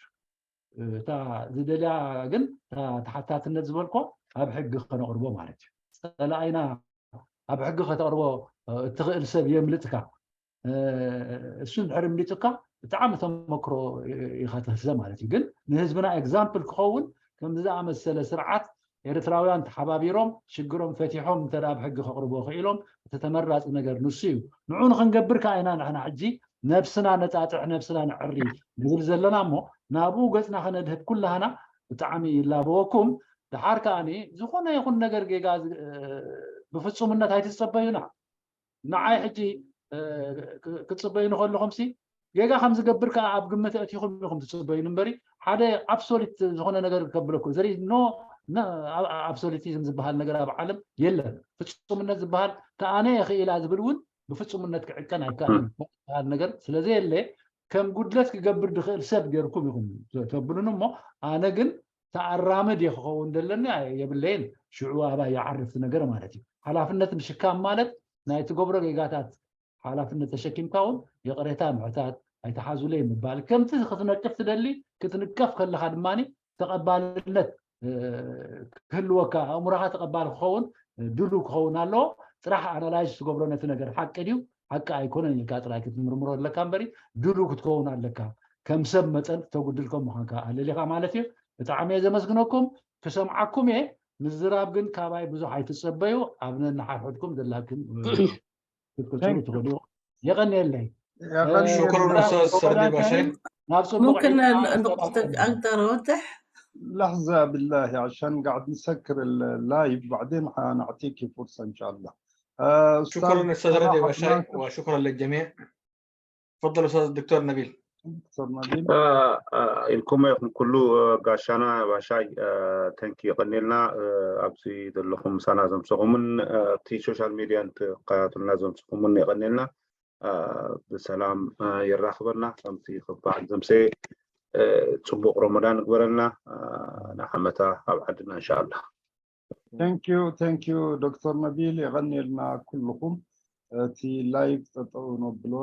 እታ ዝደልያ ግን እታ ተሓታትነት ዝበልኮ ኣብ ሕጊ ከነቕርቦ ማለት እዩ። ጸላኢና ኣብ ሕጊ ከተቕርቦ እትኽእል ሰብ የምልጥካ። እ፣ እሱ እንድሕር እምሊጡካ ብጣዕሚ ተመክሮ ኢኻ ትህዘ ማለት እዩ። ግን ንህዝብና ኤግዛምፕል ክኸውን ከምዚ ዝኣመሰለ ስርዓት ኤርትራውያን ተሓባቢሮም ሽግሮም ፈቲሖም እንተ ደኣ ብሕጊ ከቕርቦ ክኢሎም፣ እቲ ተመራጺ ነገር ንሱ እዩ። ንዑ ንኽንገብር ከኣ ኢና ንሕና ሕጂ ነብስና ነጻጽዕ፣ ነብስና ነዕሪ ንብል ዘለና እሞ፣ ናብኡ ገጽና ከነድህብ ኩላህና ብጣዕሚ ይላበወኩም። ደሓር ከኣኒ ዝኾነ ይኹን ነገር ጌጋ ዝ- ብፍጹምነት ኣይትጸበዩና። ንዓይ ሕጂ እ፣ ክ- ክትጽበዩ ንኸለኹምሲ ጌጋ ከም ዝገብር ከኣ ኣብ ግምት ኣእቲኹም ኢኹም ትጽበዩኒ እምበሪ፣ ሓደ ኣብሶሊት ዝኾነ ነገር ከብለኩ ዘሪ ኖ፣ ኣብሶሊቲዝም ዝበሃል ነገር ኣብ ዓለም የለን። ፍጹምነት ዝበሃል ተኣነ ክኢላ ዝብል እውን ብፍጹምነት ክዕቀን ኣይከኣልን። ዝበሃል ነገር ስለዘየለ ከም ጉድለት ክገብር ድኽእል ሰብ ገርኩም ኢኹም ተብሉኒ እሞ፣ ኣነ ግን ተኣራምድ እየ ክኸውን ዘለኒ ኣየ- የብለይን። ሽዑ ኣባይ ይዓርፍ እቲ ነገር ማለት እዩ። ሓላፍነት ምሽካም ማለት ናይ ትገብሮ ጌጋታት ሓላፍነት ተሸኪምካ እውን ይቕሬታ ምሕታት፣ ኣይተሓዙለይ ምባል፣ ከምቲ ክትነቅፍ ትደሊ ክትንቀፍ ከለኻ ድማ ተቐባልነት እ፣ ክህልወካ፣ ኣእምሮኻ ተቐባሊ ክኸውን ድሉ ክኸውን ኣለዎ። ጥራሕ ኣናላይዝ ትገብሮ ነቲ ነገር ሓቂ ድዩ ሓቂ ኣይኮነን ኢልካ ጥራይ ክትምርምሮ ኣለካ እምበሪ፣ ድሉ ክትከውን ኣለካ። ከም ሰብ መጠን ተጉድልከም ምዃንካ ኣለሊኻ ማለት እዩ። ብጣዕሚ እየ ዘመስግነኩም። ክሰምዓኩም እየ። ምዝራብ ግን ካባይ ብዙሕ ኣይትጸበዩ። ኣብ ነንሓድሕድኩም ዘላክም ክትቅጽሉ ትኽእሉ። የቐንየለይ። يا غني شكرا استاذ سردي باشاي. ናብ ጽቡቕ ممكن ዒድና ال- نقطة أكثر وضح؟ لحظة بالله عشان قاعد نسكر اللايف، بعدين حنعطيكي فرصة إن شاء الله. آه، شكرا استاذ ردي صلاح باشاي عبد الناصر. وشكرا للجميع. تفضل استاذ الدكتور نبيل. دكتور نبيل. ኢልኩም ኢኹም ኩሉ ጋሻና ባሻይ ተንኪ የቐኒልና። ኣብዚ ዘለኹም ምሳና ዘምሰኹምን ኣብቲ ሶሻል ሚድያ እንትከታተሉና ዘምሰኹምን የቐኒልና። ብሰላም የራኽበና። ከምቲ ክበሃል ዘምሰ ጽቡቕ ረመዳን ግበረልና። ንዓመታ ኣብ ዓድና እንሻኣላ። Thank you, thank you ዶክተር ነቢል፣ የቐኒልና ኩልኹም። እቲ ላይቭ ጠጠው ነብሎ።